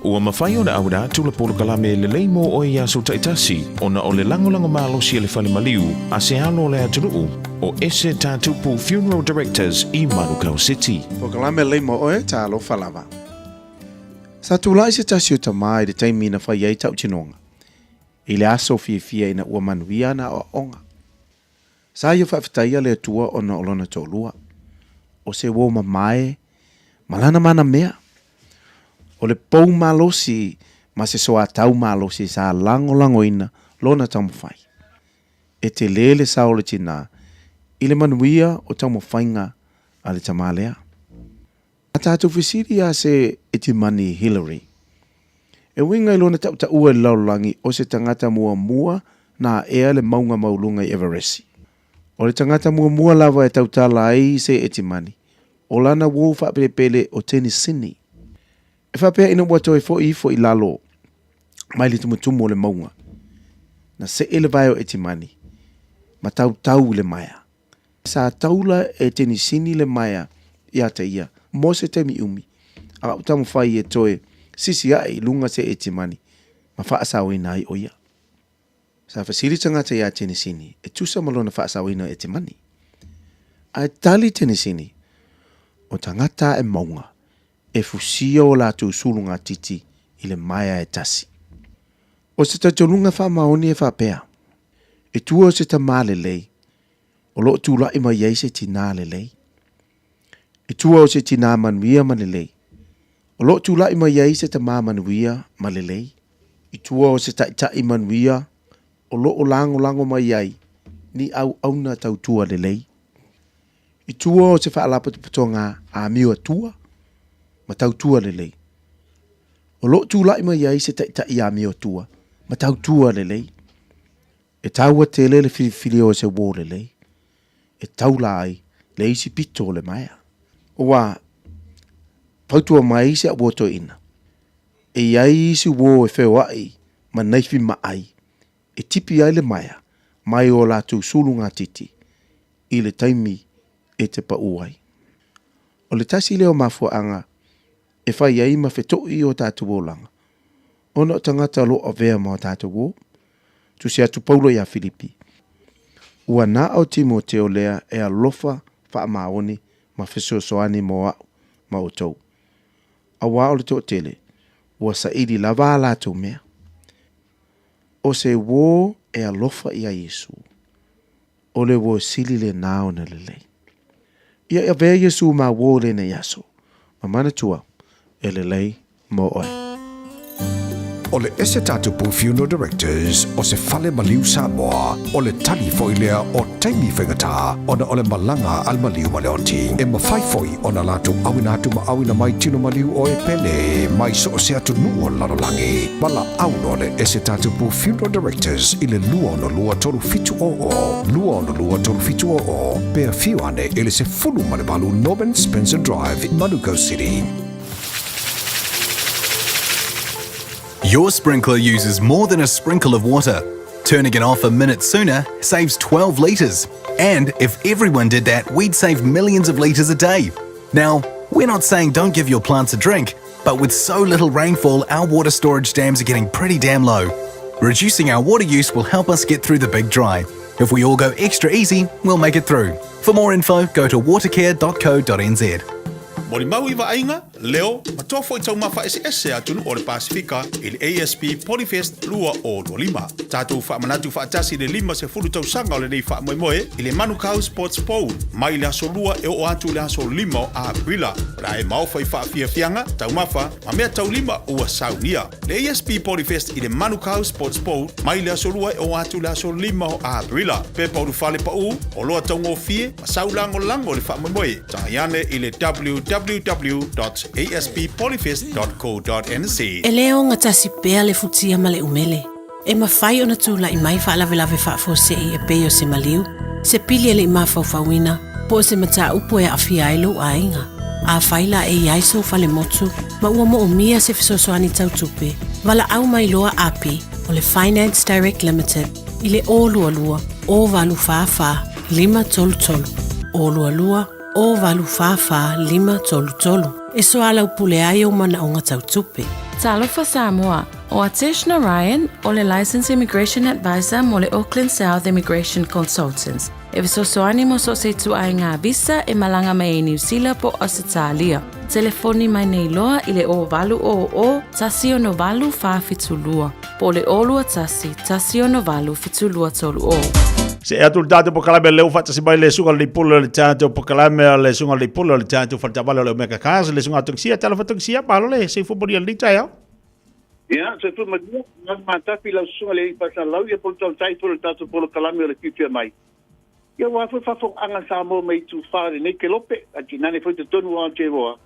Ua mafai ona auina atu le polokalame lelei mo oe i aso taitasi ona o le lagolago malosi a le fale maliu a se alo o le atunuu o Ese Tatupu Funeral Directors i Manukau City. Polokalame lelei mo oe, talofa lava. Sa tulai se tasi o tamā i le taimi na fai ai tautinoga, i le aso fiafia ina ua manuia ana aoaoga. Sa ia faafetaia le Atua ona o lona toalua, o se uo mamae ma lana manamea. O le pou malosi ma se soatau malosi sa lagolagoina lona taumafai. E tele le sao o le tinā i le manuia o taumafaiga a le tamā lea. A tatou fesili iā se Etimani Hillary. E uiga i lona taʻutaʻua i le lalolagi o se tagata muamua na aʻea le mauga mauluga i Everesi. O le tagata muamua lava e tautala ai se Etimani, o lana uō faapelepele o Tenisini. E faapea ina ua toe foʻi ifo i lalo mai le tumutumu o le mauga, na see le vae o Etimani ma tautau i le maea. Sa taula e Tenisini le maea iā te ia mo se taimi umi, a ua taumafai e toe sisi aʻe i luga se etimani ma faasaoina ai ʻo ia. Sa fesili tagata iā Tenisini e tusa ma lona faasaoina o etimani. Ae tali Tenisini, O tagata aʻe mauga, e fusia o latou sulugatiti i le maea e tasi. O se talitonuga faamaoni e faapea, I tua o se tamā lelei, o lo o tulaʻi mai ai se tinā lelei. I tua o se tinā manuia ma lelei, o lo o tulaʻi mai ai se tamā manuia ma lelei. I tua o se taʻitaʻi manuia, o lo o lagolago mai ai ni auauna tautua lelei. I tua o se faalapotopotoga amio atua ma tautua lelei, o lo o tulaʻi mai ai se taʻitaʻi amio atua ma tautua lelei. E taua tele le filifili o se uō lelei e taula ai le isi pito o le maea. Ua fautua mai se ʻauō toeʻina, e i ai isi uō e feoaʻi ma naifi maʻai e tipi ai le maea mai o latou suluga titi i le taimi e te paʻū ai. O le tasi lea o mafuaaga e fai ai ma fetoʻi o tatou olaga, ona o tagata o lo o avea ma o tatou uō. Tusi atu Paulo iā Filipi, Ua na ʻo Timoteo lea e alofa faamaoni ma fesoasoani mo aʻu ma ʻoutou, auā o le toʻatele, ua saʻili lava a latou mea. ʻO se uō e alofa iā Iesū, ʻo le uō sili lenā ona lelei. Ia e avea Iesū ma uō lenei aso, ma manatua e lelei mo ʻoe. O le Ese Tatupu Funeral Directors o se fale maliu Samoa, o le tali foi lea o taimi faigata ona o le malaga a le maliu ma le oti. E mafai foi ona latou auina atu ma auina mai tino maliu o e pele mai so o se atunuu o le lalolagi. Valaau loa le Ese Tatupu Funeral Directors i le 262 3700, 262 3700, pe afio ane i le 18 Norman Spencer Drive, Manukau City. Your sprinkler uses more than a sprinkle of water. Turning it off a minute sooner saves 12 litres. And if everyone did that, we'd save millions of litres a day. Now, we're not saying don't give your plants a drink, but with so little rainfall, our water storage dams are getting pretty damn low. Reducing our water use will help us get through the big dry. If we all go extra easy, we'll make it through. For more info, go to watercare.co.nz. Molimau i vaaiga, leo, ma toa foi taumafa eseese a atunuu o le Pasefika i le ASP Polyfest 2025. Tatou faamanatu faatasi i le 50 tausaga o lenei faamoemoe i le Manukau Sports Bowl mai le aso 2 e oo atu i le aso 5 o Aperila. O le a e maofa i faafiafiaga, taumafa ma meataulima ua saunia. Le ASP Polyfest i le Manukau Sports Bowl mai le aso 2 e oo atu i le aso 5 o Aperila. Pepa ulufale paū, oloa taugofie ma saulagolago i le faamoemoe. Tagai ane i le www.asppolyfest.co.nz. E lē ogatasi pea le futia ma le umele. E mafai ona tula'i mai faalavelave faafuase'i e pei o se maliu, se pili e le i mafaufauina, po o se mataupu e aafia ai lou aiga. Afai la e i ai sou falemotu ma ua moomia se fesoasoani tau tupe, valaau mai loa Api o le Finance Direct Limited i le 022 084 533 022 084 533 e soalaupule ai ou manaoga tau tupe. Talofa Samoa, O Atesh Narayan, o le Licensed Immigration Advisor mo le Auckland South Immigration Consultants, e fesoasoani mo so o se ituaiga visa e malaga mai ai Niu Sila po o Ausetalia. Telefoni mai nei loa i le 0800 168 472 po o le 021 168 7230. Se atu le tatou polokalame lea ua faatasi mai le susuga i le Pule o le tatou polokalame o le susuga i le Pule o le tatou faletaavale o le Omega Cars, le susuga Tongisia. Talofa Tongisia, malo le soifua manuia i lenei taeao. Ia, soifua manuia, galu matafi lau susuga le alii Faasalalau, ia po o le tautai foi o le tatou polokalame o le fiafia mai. Ia aua foi faafofogaaga a Samoa mai itu fa o lenei kelope, ae tinane foi totonu o Aotearoa,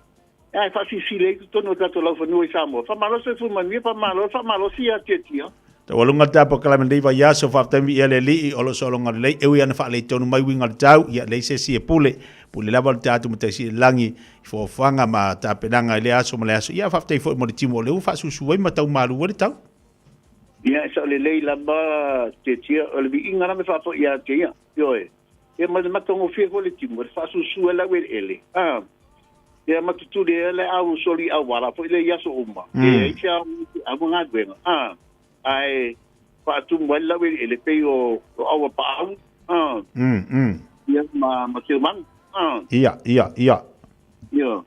ae faasilasila ai totonu o tatou laufanua i Samoa. Faamalo soifua manuia, faamalo le faamalosi ia Tiatia. Taualuga le tapo kalame lenei vaiaso, faafetai miia le alii o lo o sologa lelei, e ui ana faaletonu mai uiga o le tau, ia leai se isi e pule, pule lava le tatou Matai Sili i le Lagi i foafoaga ma tapenaga i lea aso ma le aso. Ia faafetai foi mo le timu o lea ua faasusu ai ma tau malu ai le tau. Ia, e sao lelei lava Tiatia, o le viiga lava e faafoi ia te ia, ioe. Ia ma le matagofie foi le timu, e faasusu ai lau eleele. A, ia matutuli ai le au soli auala foi lea i aso uma. E ai se au au galuega. A, ae faatumu ai lau eleele pei o aua paau. A, ia ma teumaga. A. Ia, ia, ia. Ia.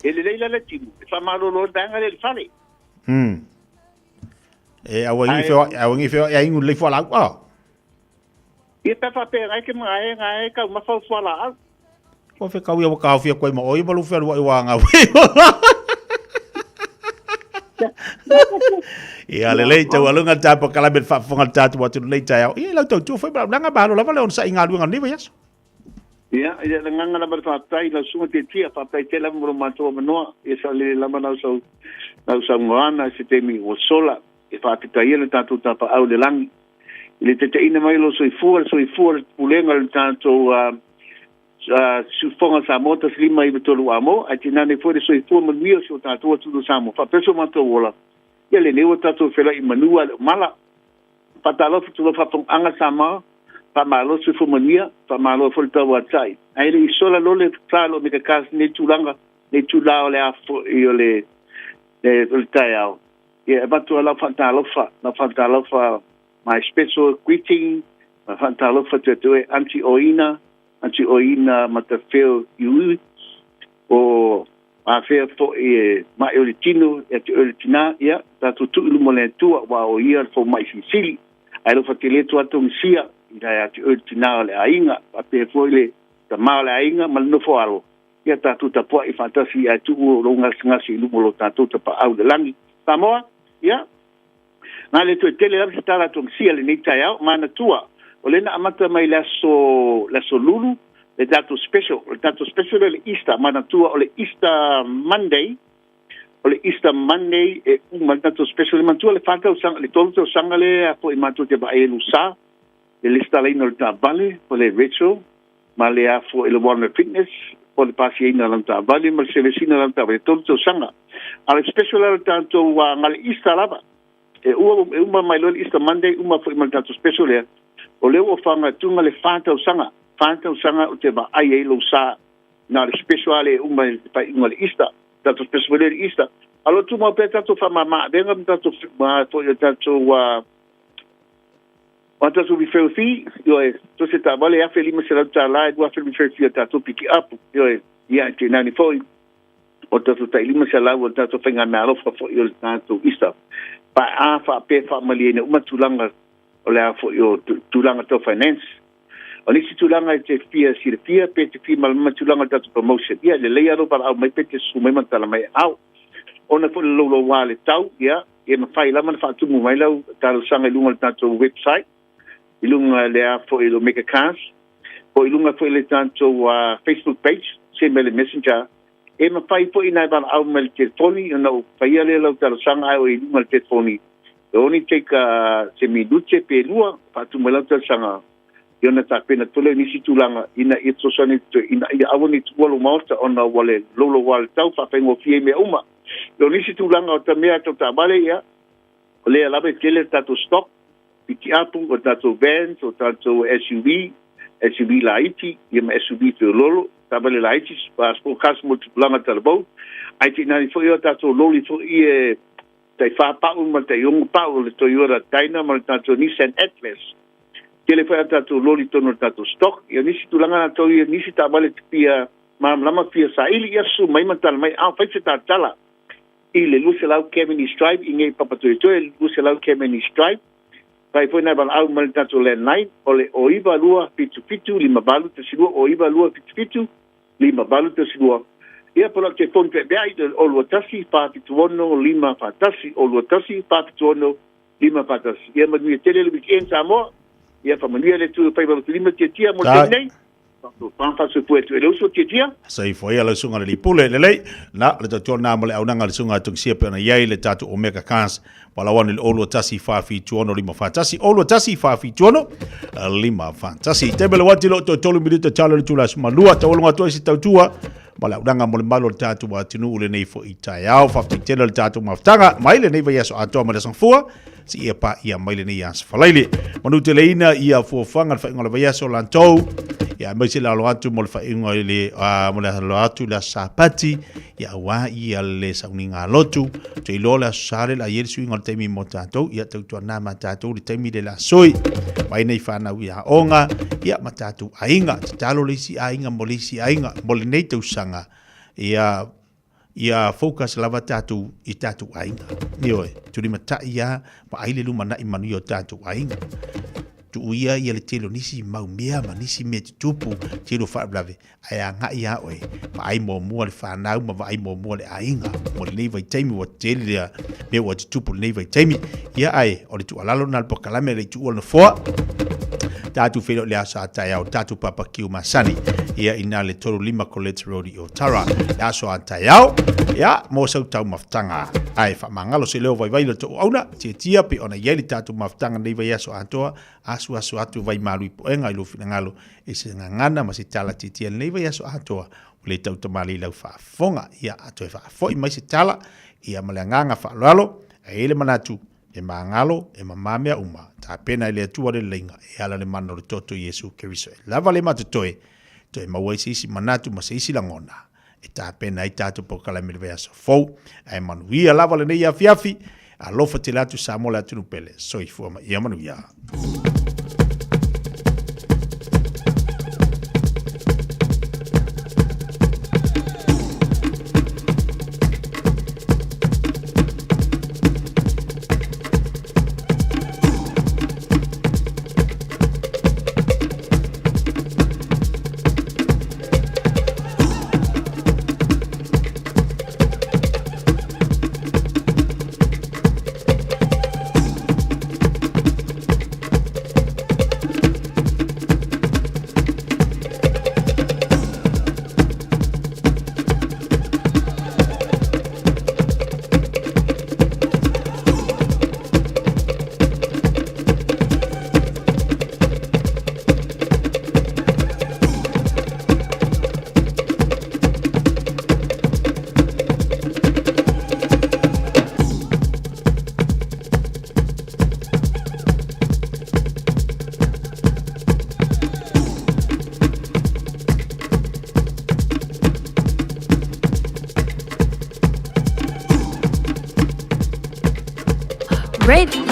E lelei la le timu, e faamalolo ai le vaega lea i le fale. E aua ngi feoai, aua ngi feoai ai ngu le fualaau. Ah. Ia pe faapea ngai ke mga e ngai kau mafau fualaau. Kua fe kau ia wakaofia koe ma oi ma lu whenua i wā ngā Ia le lei tau alunga le tāpa kalame le faafofoga le tātou atu lei taeao. Ia lau tautua foi ma nanga malo lava le ona sa i ngā luenga nei vaiaso. Ia, ia le nganga lava le faafetai lau susuga Tietia, faafetai tele lava mo lo matou avanoa. Ia sa lele lava lau sau lau saunoaga i se taimi ua sola e faafetaia le tatou tapaau i le lagi. I le taitaiina mai o lo soifua, le soifua, le pulega o le tatou Siufofoga Samoa 1593 Amo, ae tinane foi le soifua manuia o si o tatou atunuu o Samoa. Faapea so matou ola, ia lenei ua tatou felai i manu a le o mala. Faatalofa tulou faafofogaaga Samoa, faamalo le soifua manuia, faamalo foi le tauatai. Ae le i sola loa le tatalo me ka nei tulaga, nei tula o le a foi o le o le taeao. Ia e avatu ai lau faatalofa, lau faatalofa my special greeting, ma faatalofa atu ia te oe Aunty Oina, Aunty Oina Matafeo Iuiui, o afea foi e ma'i o le tino, ia te oe le tinā, ia, tatou tuu i luma o le Atua, aua o Ia le fomai silisili. Ae alofa tele atu Atonesia, i la ia te oe le tinā o le aiga, faapea foi le tamā o le aiga ma le nofo alo, ia tatou tapua'i faatasi ae tuu lou gasegase i luma o lo tatou tapaau i le lagi. Samoa, ia, na le toe tele lava se tala Atonesia i lenei taeao, manatua, o lea na amata mai le aso, le aso Lulu, le tatou special, o le tatou special lea o le Easter, manatua o le Easter Monday, o le Easter Monday e uma le tatou special, manatua le 4 tausaga, le 3 tausaga lea foi matou te vaai ai Lusa, le lesitalaina o le taavale, o le Rachel, ma le a foi le Warner Fitness, po le pasiaina o lana taavale ma le sevesina o lana taavale, 3 tausaga. A o le special la o le tatou na le Easter lava, e ua, e uma mai loa le Easter Monday, uma foi ma le tatou special lea, o lea ua faagatuna le 4 tausaga, 4 tausaga ou te vaai ai lou sa, na o le special lava lea e uma i le faaiuga o le Easter, tatou special foi lea i le Easter. A o lo o tumau pea tatou faamama avega ma tatou, ma foi o tatou, O a tatou referral fee, ioe, so se taavale e $1,500 e $2,000 referral fee a tatou pikiapu, ioe, ia e tenani foi o tatou tai 500 o le tatou faigameaalofa foi o le tatou Easter. Pa a faapea faamalieina uma tulaga o le a foi o tulaga tau finance. O nisi tulaga e te fia silafia pe te fia malamalama tulaga o le tatou promotion, ia lelei lava lou valaau mai pe te susu mai ma tala mai e ao. Ona foi le louloua le tau, ia, e mafai lava ona faatumu mai lau talosaga i luga o le tatou website, i luga le a foi le Omega Cars, po i luga foi le tatou Facebook page, send mai le messenger. E mafai foi ona e valaau mai le telefoni, ona ou faia lea lau talosaga ae o i luga le telefoni. E only take se minute pe lua, faatumu mai lau talosaga, ia ona tapena tole o nisi tulaga ina ia fesoasoani ina ia aua ne i tuua lou maota ona ua le louloua le tau faafaigofie ai mea uma. O nisi tulaga o ta mea tau taavale, ia, o lea lava e tele le tatou stock, pikiapu, o tatou vans, o tatou SUV, SUV laiti, ia ma SUV feololo, taavale laiti, sport cars mo tupulaga talavou, ae tiinani foi o tatou loli foi e tai 4 pa'u ma le tai 6 pa'u o le Toyota Dyna ma le tatou Nissan Atlas. Tele foi a tatou loli tonu o le tatou stock. Ia nisi tulaga latou ia nisi taavale te fia malamalama fia saili ia susu mai ma tala mai ao fai se tatala i le 200 Cavendish Drive i nei Papatoetoe 200 Cavendish Drive. Fai foi nai valaau mai le tatou landline o le o 92 77 58 12 o 92 77 5812. Ia po lau telefoni peapeai o 21 476 541 o 21 476 541. Ia manuia tele le weekend Samoa. Ia faamanuia le Atua faiva loto lima tiatia mo le taimi nei. Faasoifua atu e le uso tiatia. Soifua ia lau susuga le Lipule lelei. Na, le tautua lena mo le aunaga a le susuga a Tungisia pei ona i ai le tatou Omega Cars. Palau ane le 0 21 4 7 6 5 1, 0 21 4 7 6 5 1. Taimi o le uati lo toe 3 minute talo le tula sumalua. Taualunga atu ai se tautua ma le aunaga mo le malu o le tatou atunuu lenei foi taeao. Faafetai tele o le tatou mafutaga mai lenei vaiaso atoa mai le Aso Gafua seia paia mai lenei aso Falaile. Manuteleina ia fuafuaga le faaiuga o le vaiaso lantou, ia aemaise le alo atu mo le faaiuga i le mo le alo atu i le aso Sapati, ia aua ia le sauniga lotu. Te iloa le aso Sa le la i ai le suiga o le taimi mo tatou, ia tautuana ma tatou le taimi le la sui. Mai nei whanau i aoga, ia ma tatou aiga, tatalo le isi aiga mo le isi aiga, mo lenei tausaga, ia ia focus lava tatou i tatou aiga. Ioe, tulimatai ia, vaai le lumanai manuia o tatou aiga. Tuu ia ia le tele o nisi mau mea ma nisi mea tutupu, tele o faalavelave, ae agai ia oe, vaai muamua le fanau ma vaai muamua le aiga. Mo lenei vaitaimi ua tele lea mea ua tutupu lenei vaitaimi. Ia ae, o le tuualalo lena le polokalame le tuua le nofoa. Tatou feiloai le aso a taeao, tatou papakiu masani. Ia ina le 35 Colette Road i Otara. Le aso a taeao, ia, mo sau taumafataga. Ae faamagalo se leo vaivai le tou auauna, tiatia pei ona i ai le tatou mafutaga nei vaiaso atoa, asuasu atu vai malu i poega i lou finagalo i se gagana ma se tala tiatia lenei vaiaso atoa, ua le tautamalii lau faafofoga. Ia, a toe faafoi mai se tala, ia ma le agaga faaaloalo, ae i ai le manatu, E magalo, e mamā mea uma, tapena e le Atua le leleiga, e ala le mana o le toto Iesu Keriso e lava le matotoe, toe maua ai se isi manatu ma se isi lagona, e tapena ai tatou polokalame i le vaiaso fou. Ae manuia lava lenei afiafi, alofa tele atu Samoa le atunuu pele, soifua ma ia manuia.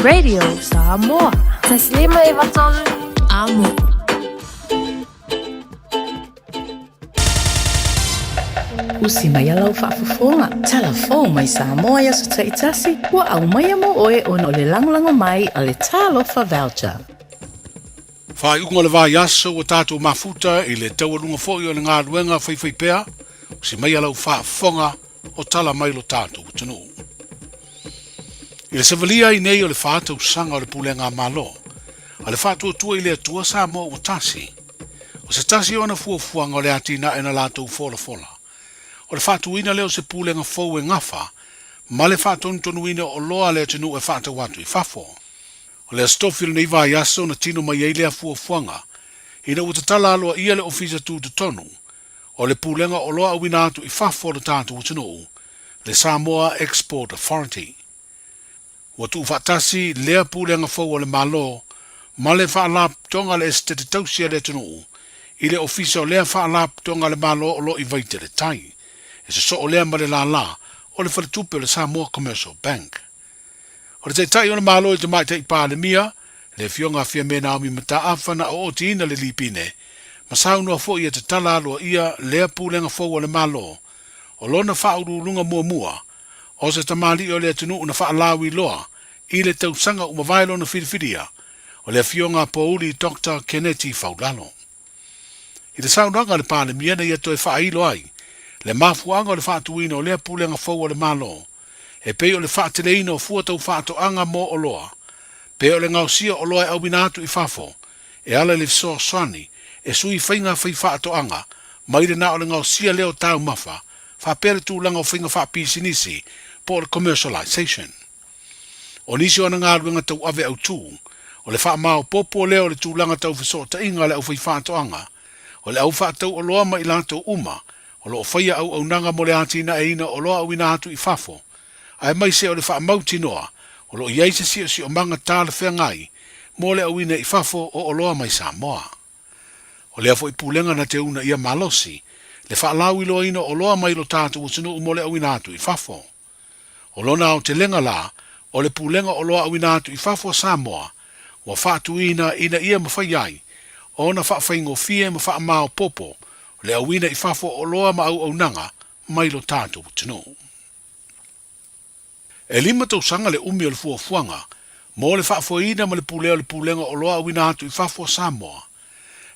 Radio Samoa. 1.593 Amo. Usi mai a lau faafofoga, talafou mai Samoa i aso taitasi, ua aumaia mo oe ona o le lagolago mai a le Talofa Voucher. Faaiuga o le vaiaso ua tatou mafuta i le taualuga foi o le galuega faifaipea, usi mai a lau faafofoga o tala mai lo tatou atunuu. I le savalia ai nei o le fa tausaga o le pulega a Malo, a le Faatuatua i le Atua Samoa ua tasi, o se tasi o ana fuafuaga o le atinae na latou folafola, o le faatuina lea o se pulega fou e gafa ma le faatonutonuina o oloa a le atunuu e faatau atu i fafo. O le Aso Tofi o lenei vaiaso na tino mai ai lea fuafuaga, ina ua tatala aloaia le Ofisa Tutotonu o le Pulega o Oloa Auina Atu i Fafo o le tatou atunuu, le Samoa Export Authority. Ua tuufaatasi lea pulega fou a le Malo ma le Faalapotopotoga a le Esetete Tausi a le atunuu i le Ofisa o lea Faalapotopotoga a le Malo o lo i Vaitele Tai, e sosoo lea ma le lālā o le Faletupe o le Samoa Commercial Bank. O le Taitai o le Malo i le Tamaitai Palemia, le Afioga a Fiame Naomi Mataafa na ootiina le lipine, ma saunoa foi e tatala aloaia lea pulega fou a le Malo, o lona faauluuluga muamua, o se tamalii o le atunuu na faalauiloa i le tausaga ua mavae lona filifilia, o le Afioga a Pouli Doctor Keneti Faulalo. I le saunoaga a le Palemia na ia toe faailo ai le mafuaaga o le faatuina o lea pulega fou a le Malo, e pei o le faateleina o fua tau faatoaga mo oloa, pe o le gaosia o oloa e auina atu i fafo, e ala i le fesoasoani e sui faiga faifaatoaga mai le na o le gaosia lea o taumafa, faapea le tulaga o faiga faapisinisi po o le commercialization. O nisi o ana galuega tauave autu, o le faamaopoopo lea o le tulaga tau fesootaiga a le aufaifaatoaga, o le au faatau oloa ma i latou uma o lo o faia auaunaga mo le atinaeina o oloa auina atu i fafo, aemaise o le faamautinoa o lo o i ai se siosiomaga talafeagai mo le auina i fafo o oloa mai Samoa. O lea foi pulega na teuna ia malosi le faalauiloaina o oloa mai lo tatou atunuu mo le auina atu i fafo. O lona aotelega la, o le Pulega Oloa Auina Atu i Fafo a Samoa, ua faatuina ina ia mafai ai ona faafaigofie ma faamaopoopo le auina i fafo o oloa ma auaunaga mai lo tatou atunuu. E lima tausaga le umi o le fuafuaga mo le faafoeina ma le pulea o le Pulega Oloa Auina Atu i Fafo a Samoa,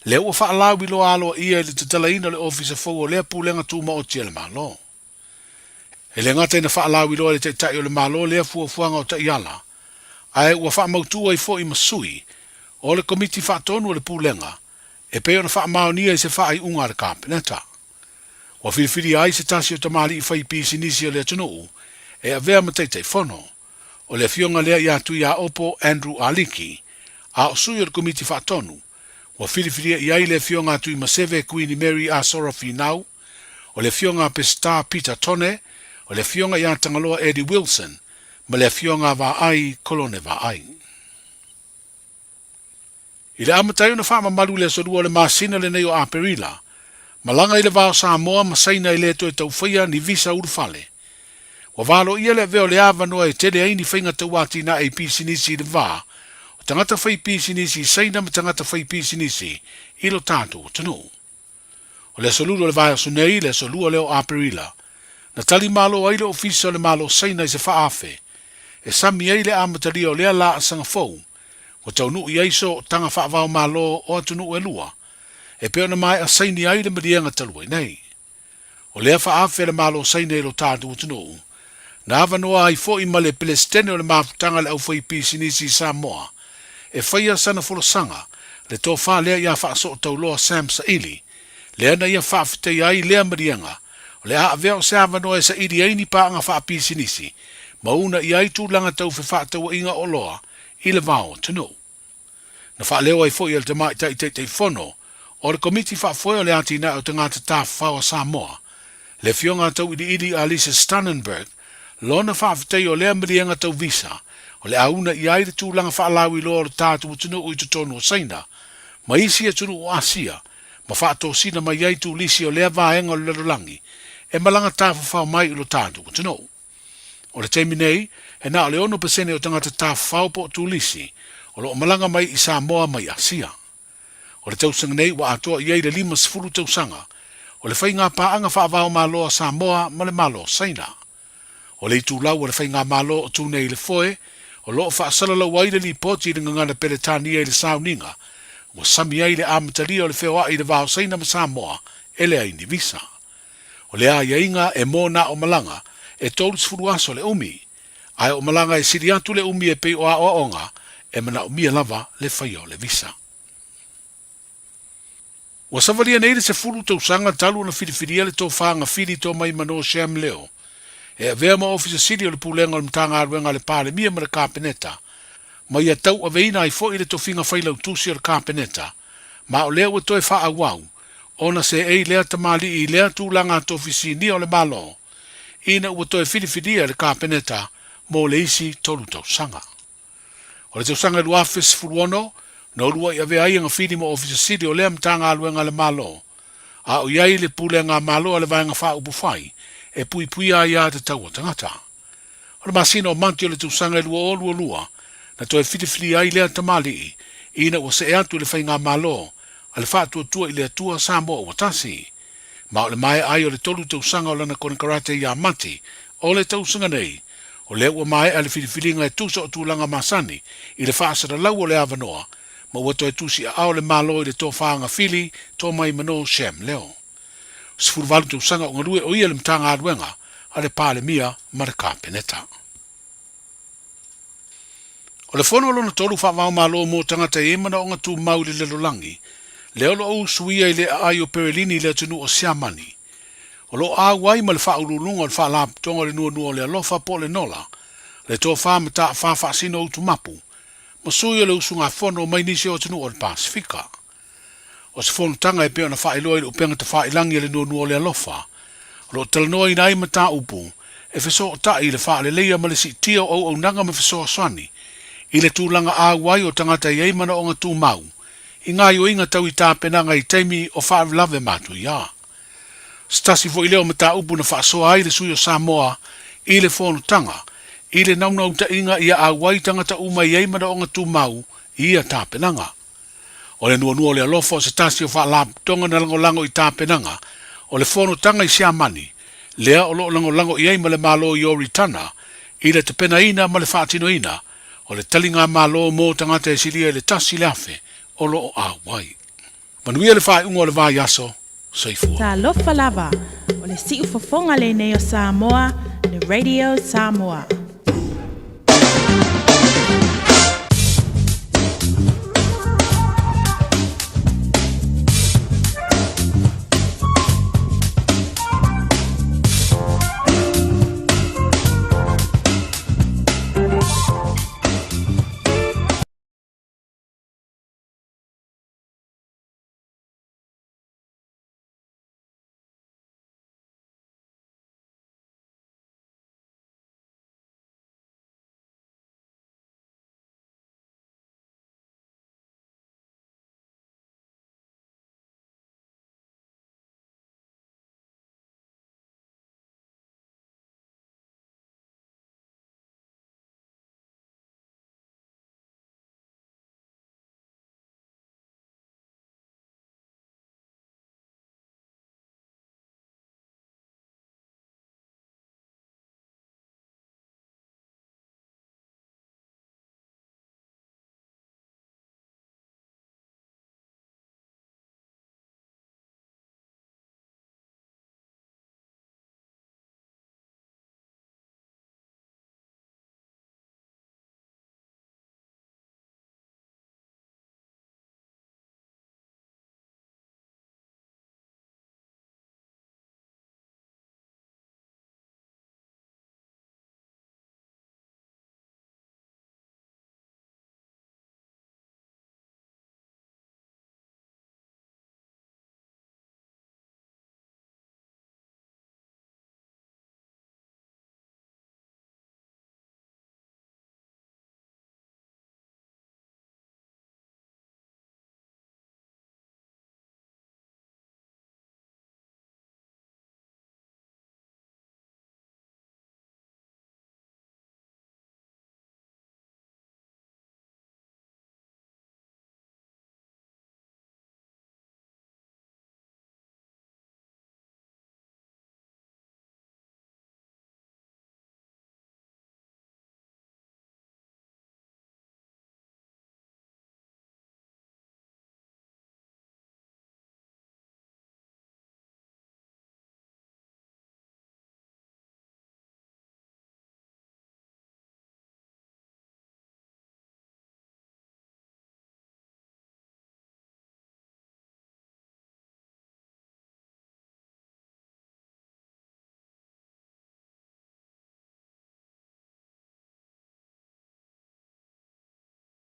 lea ua faalauiloa aloaia i le tatalaina o le Ofisa fou o lea Pulega Tumaoti a le Malo. E le gata ina faalauiloa e le Taitai o le Malo lea fuafuaga o taiala, ae ua faamautu ai foi ma sui o le Komiti Faatonu o le Pulega e pei ona faamaonia i se faaiuga a le Kapeneta. Ua filifilia ai se tasi o tamalii fai pisinisi o le atunuu e avea ma Taitaifono, o le afioga lea ia Tuiaopo Andrew Aliki, a o sui o le Komiti Faatonu, ua filifilia i ai le afioga a Tuimaseve Kuini Mary Asora Finau, o le Afioga a Peseta Peter Tone, o le Afioga ia Tagaloa Eddie Wilson ma le Afioga a Vaai Kolone Vaai. I le amata ai ona faamamalu i le aso 2 o le masina lenei o Aperila, malaga i le va o Samoa ma Saina e le toe taufaia ni visa ulufale. Ua valoia le avea o le avanoa e tele ai ni faiga tauatinae i pisinisi i le va o tagata fai pisinisi i Saina ma tagata fai pisinisi i lo tatou atunuu. O le aso Lulu o le vaiaso nei, le aso 2 lea o Aperila, na tali malo ai le Ofisa o le Malo Saina i se faaafe e sami ai le amatalia o lea laasaga fou ua taunuu i ai sootaga faavaomalo o atunuu e lua e pei ona maea saini ai le maliega talu ai nei. O lea faaafe a le Malo Saina i lo tatou atunuu, na avanoa ai foi ma le Pelesitene o le Mafutaga a le Aufaipisinisi i Samoa e faia sana folasaga le tofa lea ia Faasootauloa Sam Saili, lea na ia faafetaia ai lea maliega o le a avea o se avanoa e saili ai ni paaga faapisinisi ma una i ai tulaga tau fefaatauaiga oloa i le va o atunuu. Na faaleo ai foi e le Tamaitai Taitaifono o le Komiti Faafoe o le Atinae o Tagata Tafafao a Samoa, le Afioga a Tauiliili Alisa Stannenberg, lona faafetai o lea maliega tau visa o le a una i ai le tulaga faalauiloa o le tatou atunuu i totonu o Saina ma isi atunuu o Asia ma faatosina mai ai turisi o lea vaega o le lalolagi e malaga tafafao mai i lo tatou atunuu. O le taimi nei, e na o le 6% o tagata tafafao po o turisi o lo o malaga mai i Samoa mai Asia. O le tausaga nei ua atoa i ai le 50 tausaga o le faigapaaga faava-o-Malo a Samoa ma le Malo o Saina. O le itulau o le Faigamalo o tu nei i le foe, o lo o faasalalau ai le lipoti i le gagana Peretania i le sauniga ua sami ai le amatalia o le feoai i le va o Saina ma Samoa e leai ni visa. O le aiaiga e mo na o malaga e 30 aso le umi, ae o malaga e sili atu le umi e pei o aoaoga e manaomia lava le faia o le visa. Ua savalia nei le 10 tausaga talu ona filifilia le Tofa Gafili Tomaimano Sham Leo e avea ma Ofisa Sili o le Pulega o le Matagaluega a le Palemia ma le Kapeneta, ma ia tauaveina ai foi le tofiga failautusi o le Kapeneta, ma o lea ua toe faaauau ona seei lea tamalii i lea tulaga tofi sinia o le Malo, ina ua toe filifilia e le Kapeneta mo le isi tolu tausaga. O le tausaga 2016, na uluai avea ai e Gafili ma Ofisa Sili o lea Matagaluega a le Malo, a o i ai le Pulega Malo a le Vaega Faaupufai e puipuia aiatatau a tagata. O le masina o Mati o le tausaga 2022, na toe filifilia ai lea tamalii ina ua see atu i le Faigamalo a le Faatuatua i le Atua Samoa ua Tasi. Ma o le maea ai o le tolu tausaga o lana konekarate ia Mati o le tausaga nei, o lea ua maea le filifiliga e tusa o tulaga masani i le faasalalau o le avanoa, ma ua toe tusiaao le Malo i le tofa Gafili Tomaimano Sham Leo. 18 tausaga o galue o ia i le Matagaluega a le Palemia ma le Kapeneta. O le fono lona tolu faava-o-Malo mo tagata e i ai manaoga tumau i le lalolagi, lea o lo o usuia i le aai o Perelini i le atunuu o Siamani. O lo o auai ma le faauluuluga o le Faalapotopotoga o le Nuanua o le Alofa po o le NOLA, le Tofa Mataafa Faasino Utumapu, ma sui o le usugafono mai nisi o atunuu o le Pasefika. O se fonotaga e pei ona faailoa i le upega tafailagi a le Nuanua o le Alofa, o lo o talanoaina ai mataupu e fesootai i le faaleleia ma le siitia o auaunaga ma fesoasoani i le tulaga auai o tagata e i ai manaoga tumau i gaoioiga tau i tapenaga i taimi o faalavelave matuia. Se tasi foi lea o mataupu na faasoa ai le sui o Samoa i le fonotaga i le naunautaiga ia auai tagata uma e i ai manaoga tumau i ia tapenaga. O le nuanua o le alofa o se tasi o faalapotopotoga na lagolago i tapenaga o le fonotaga i Siamani, lea o lo o lagolago i ai ma le Malo i Oritana i le tapenaina ma le faatinoina o le taligamalo mo tagata e silia i le 1,000 o lo o auai. Manuia le faaiuga o le vaiaso. Soifua. Talofa lava, o le siufofoga lenei o Samoa, le Radio Samoa.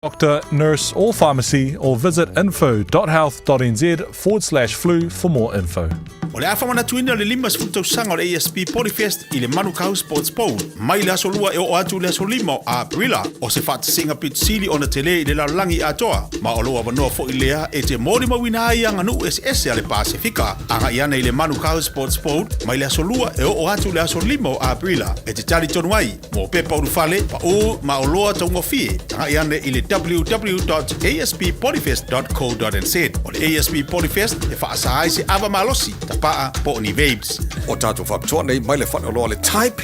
Doctor, nurse, or pharmacy, or visit info.health.nz forward slash flu for more info. O le a faamanatuina le 50 tausaga o le ASP Polyfest i le Manukau Sports Bowl mai le aso 2 e oo atu i le aso 5 o Aperila. O se faatasiga pito sili ona tele i le lalolagi atoa, ma o lou avanoa foi lea e te molimauina ai aganuu eseese a le Pasefika. Agai ane i le Manukau Sports Bowl mai le aso 2 e oo atu i le aso 5 o Aperila e te talitonu ai mo pepa ulufale, paū ma oloa taugofie. Tagai ane i le www.asppolyfest.co.nz. O le ASP Polyfest e faasa ai se ava malosi, tapaa po o ni vapes. O tatou faapitoa nei mai le faleoloa le Taipei.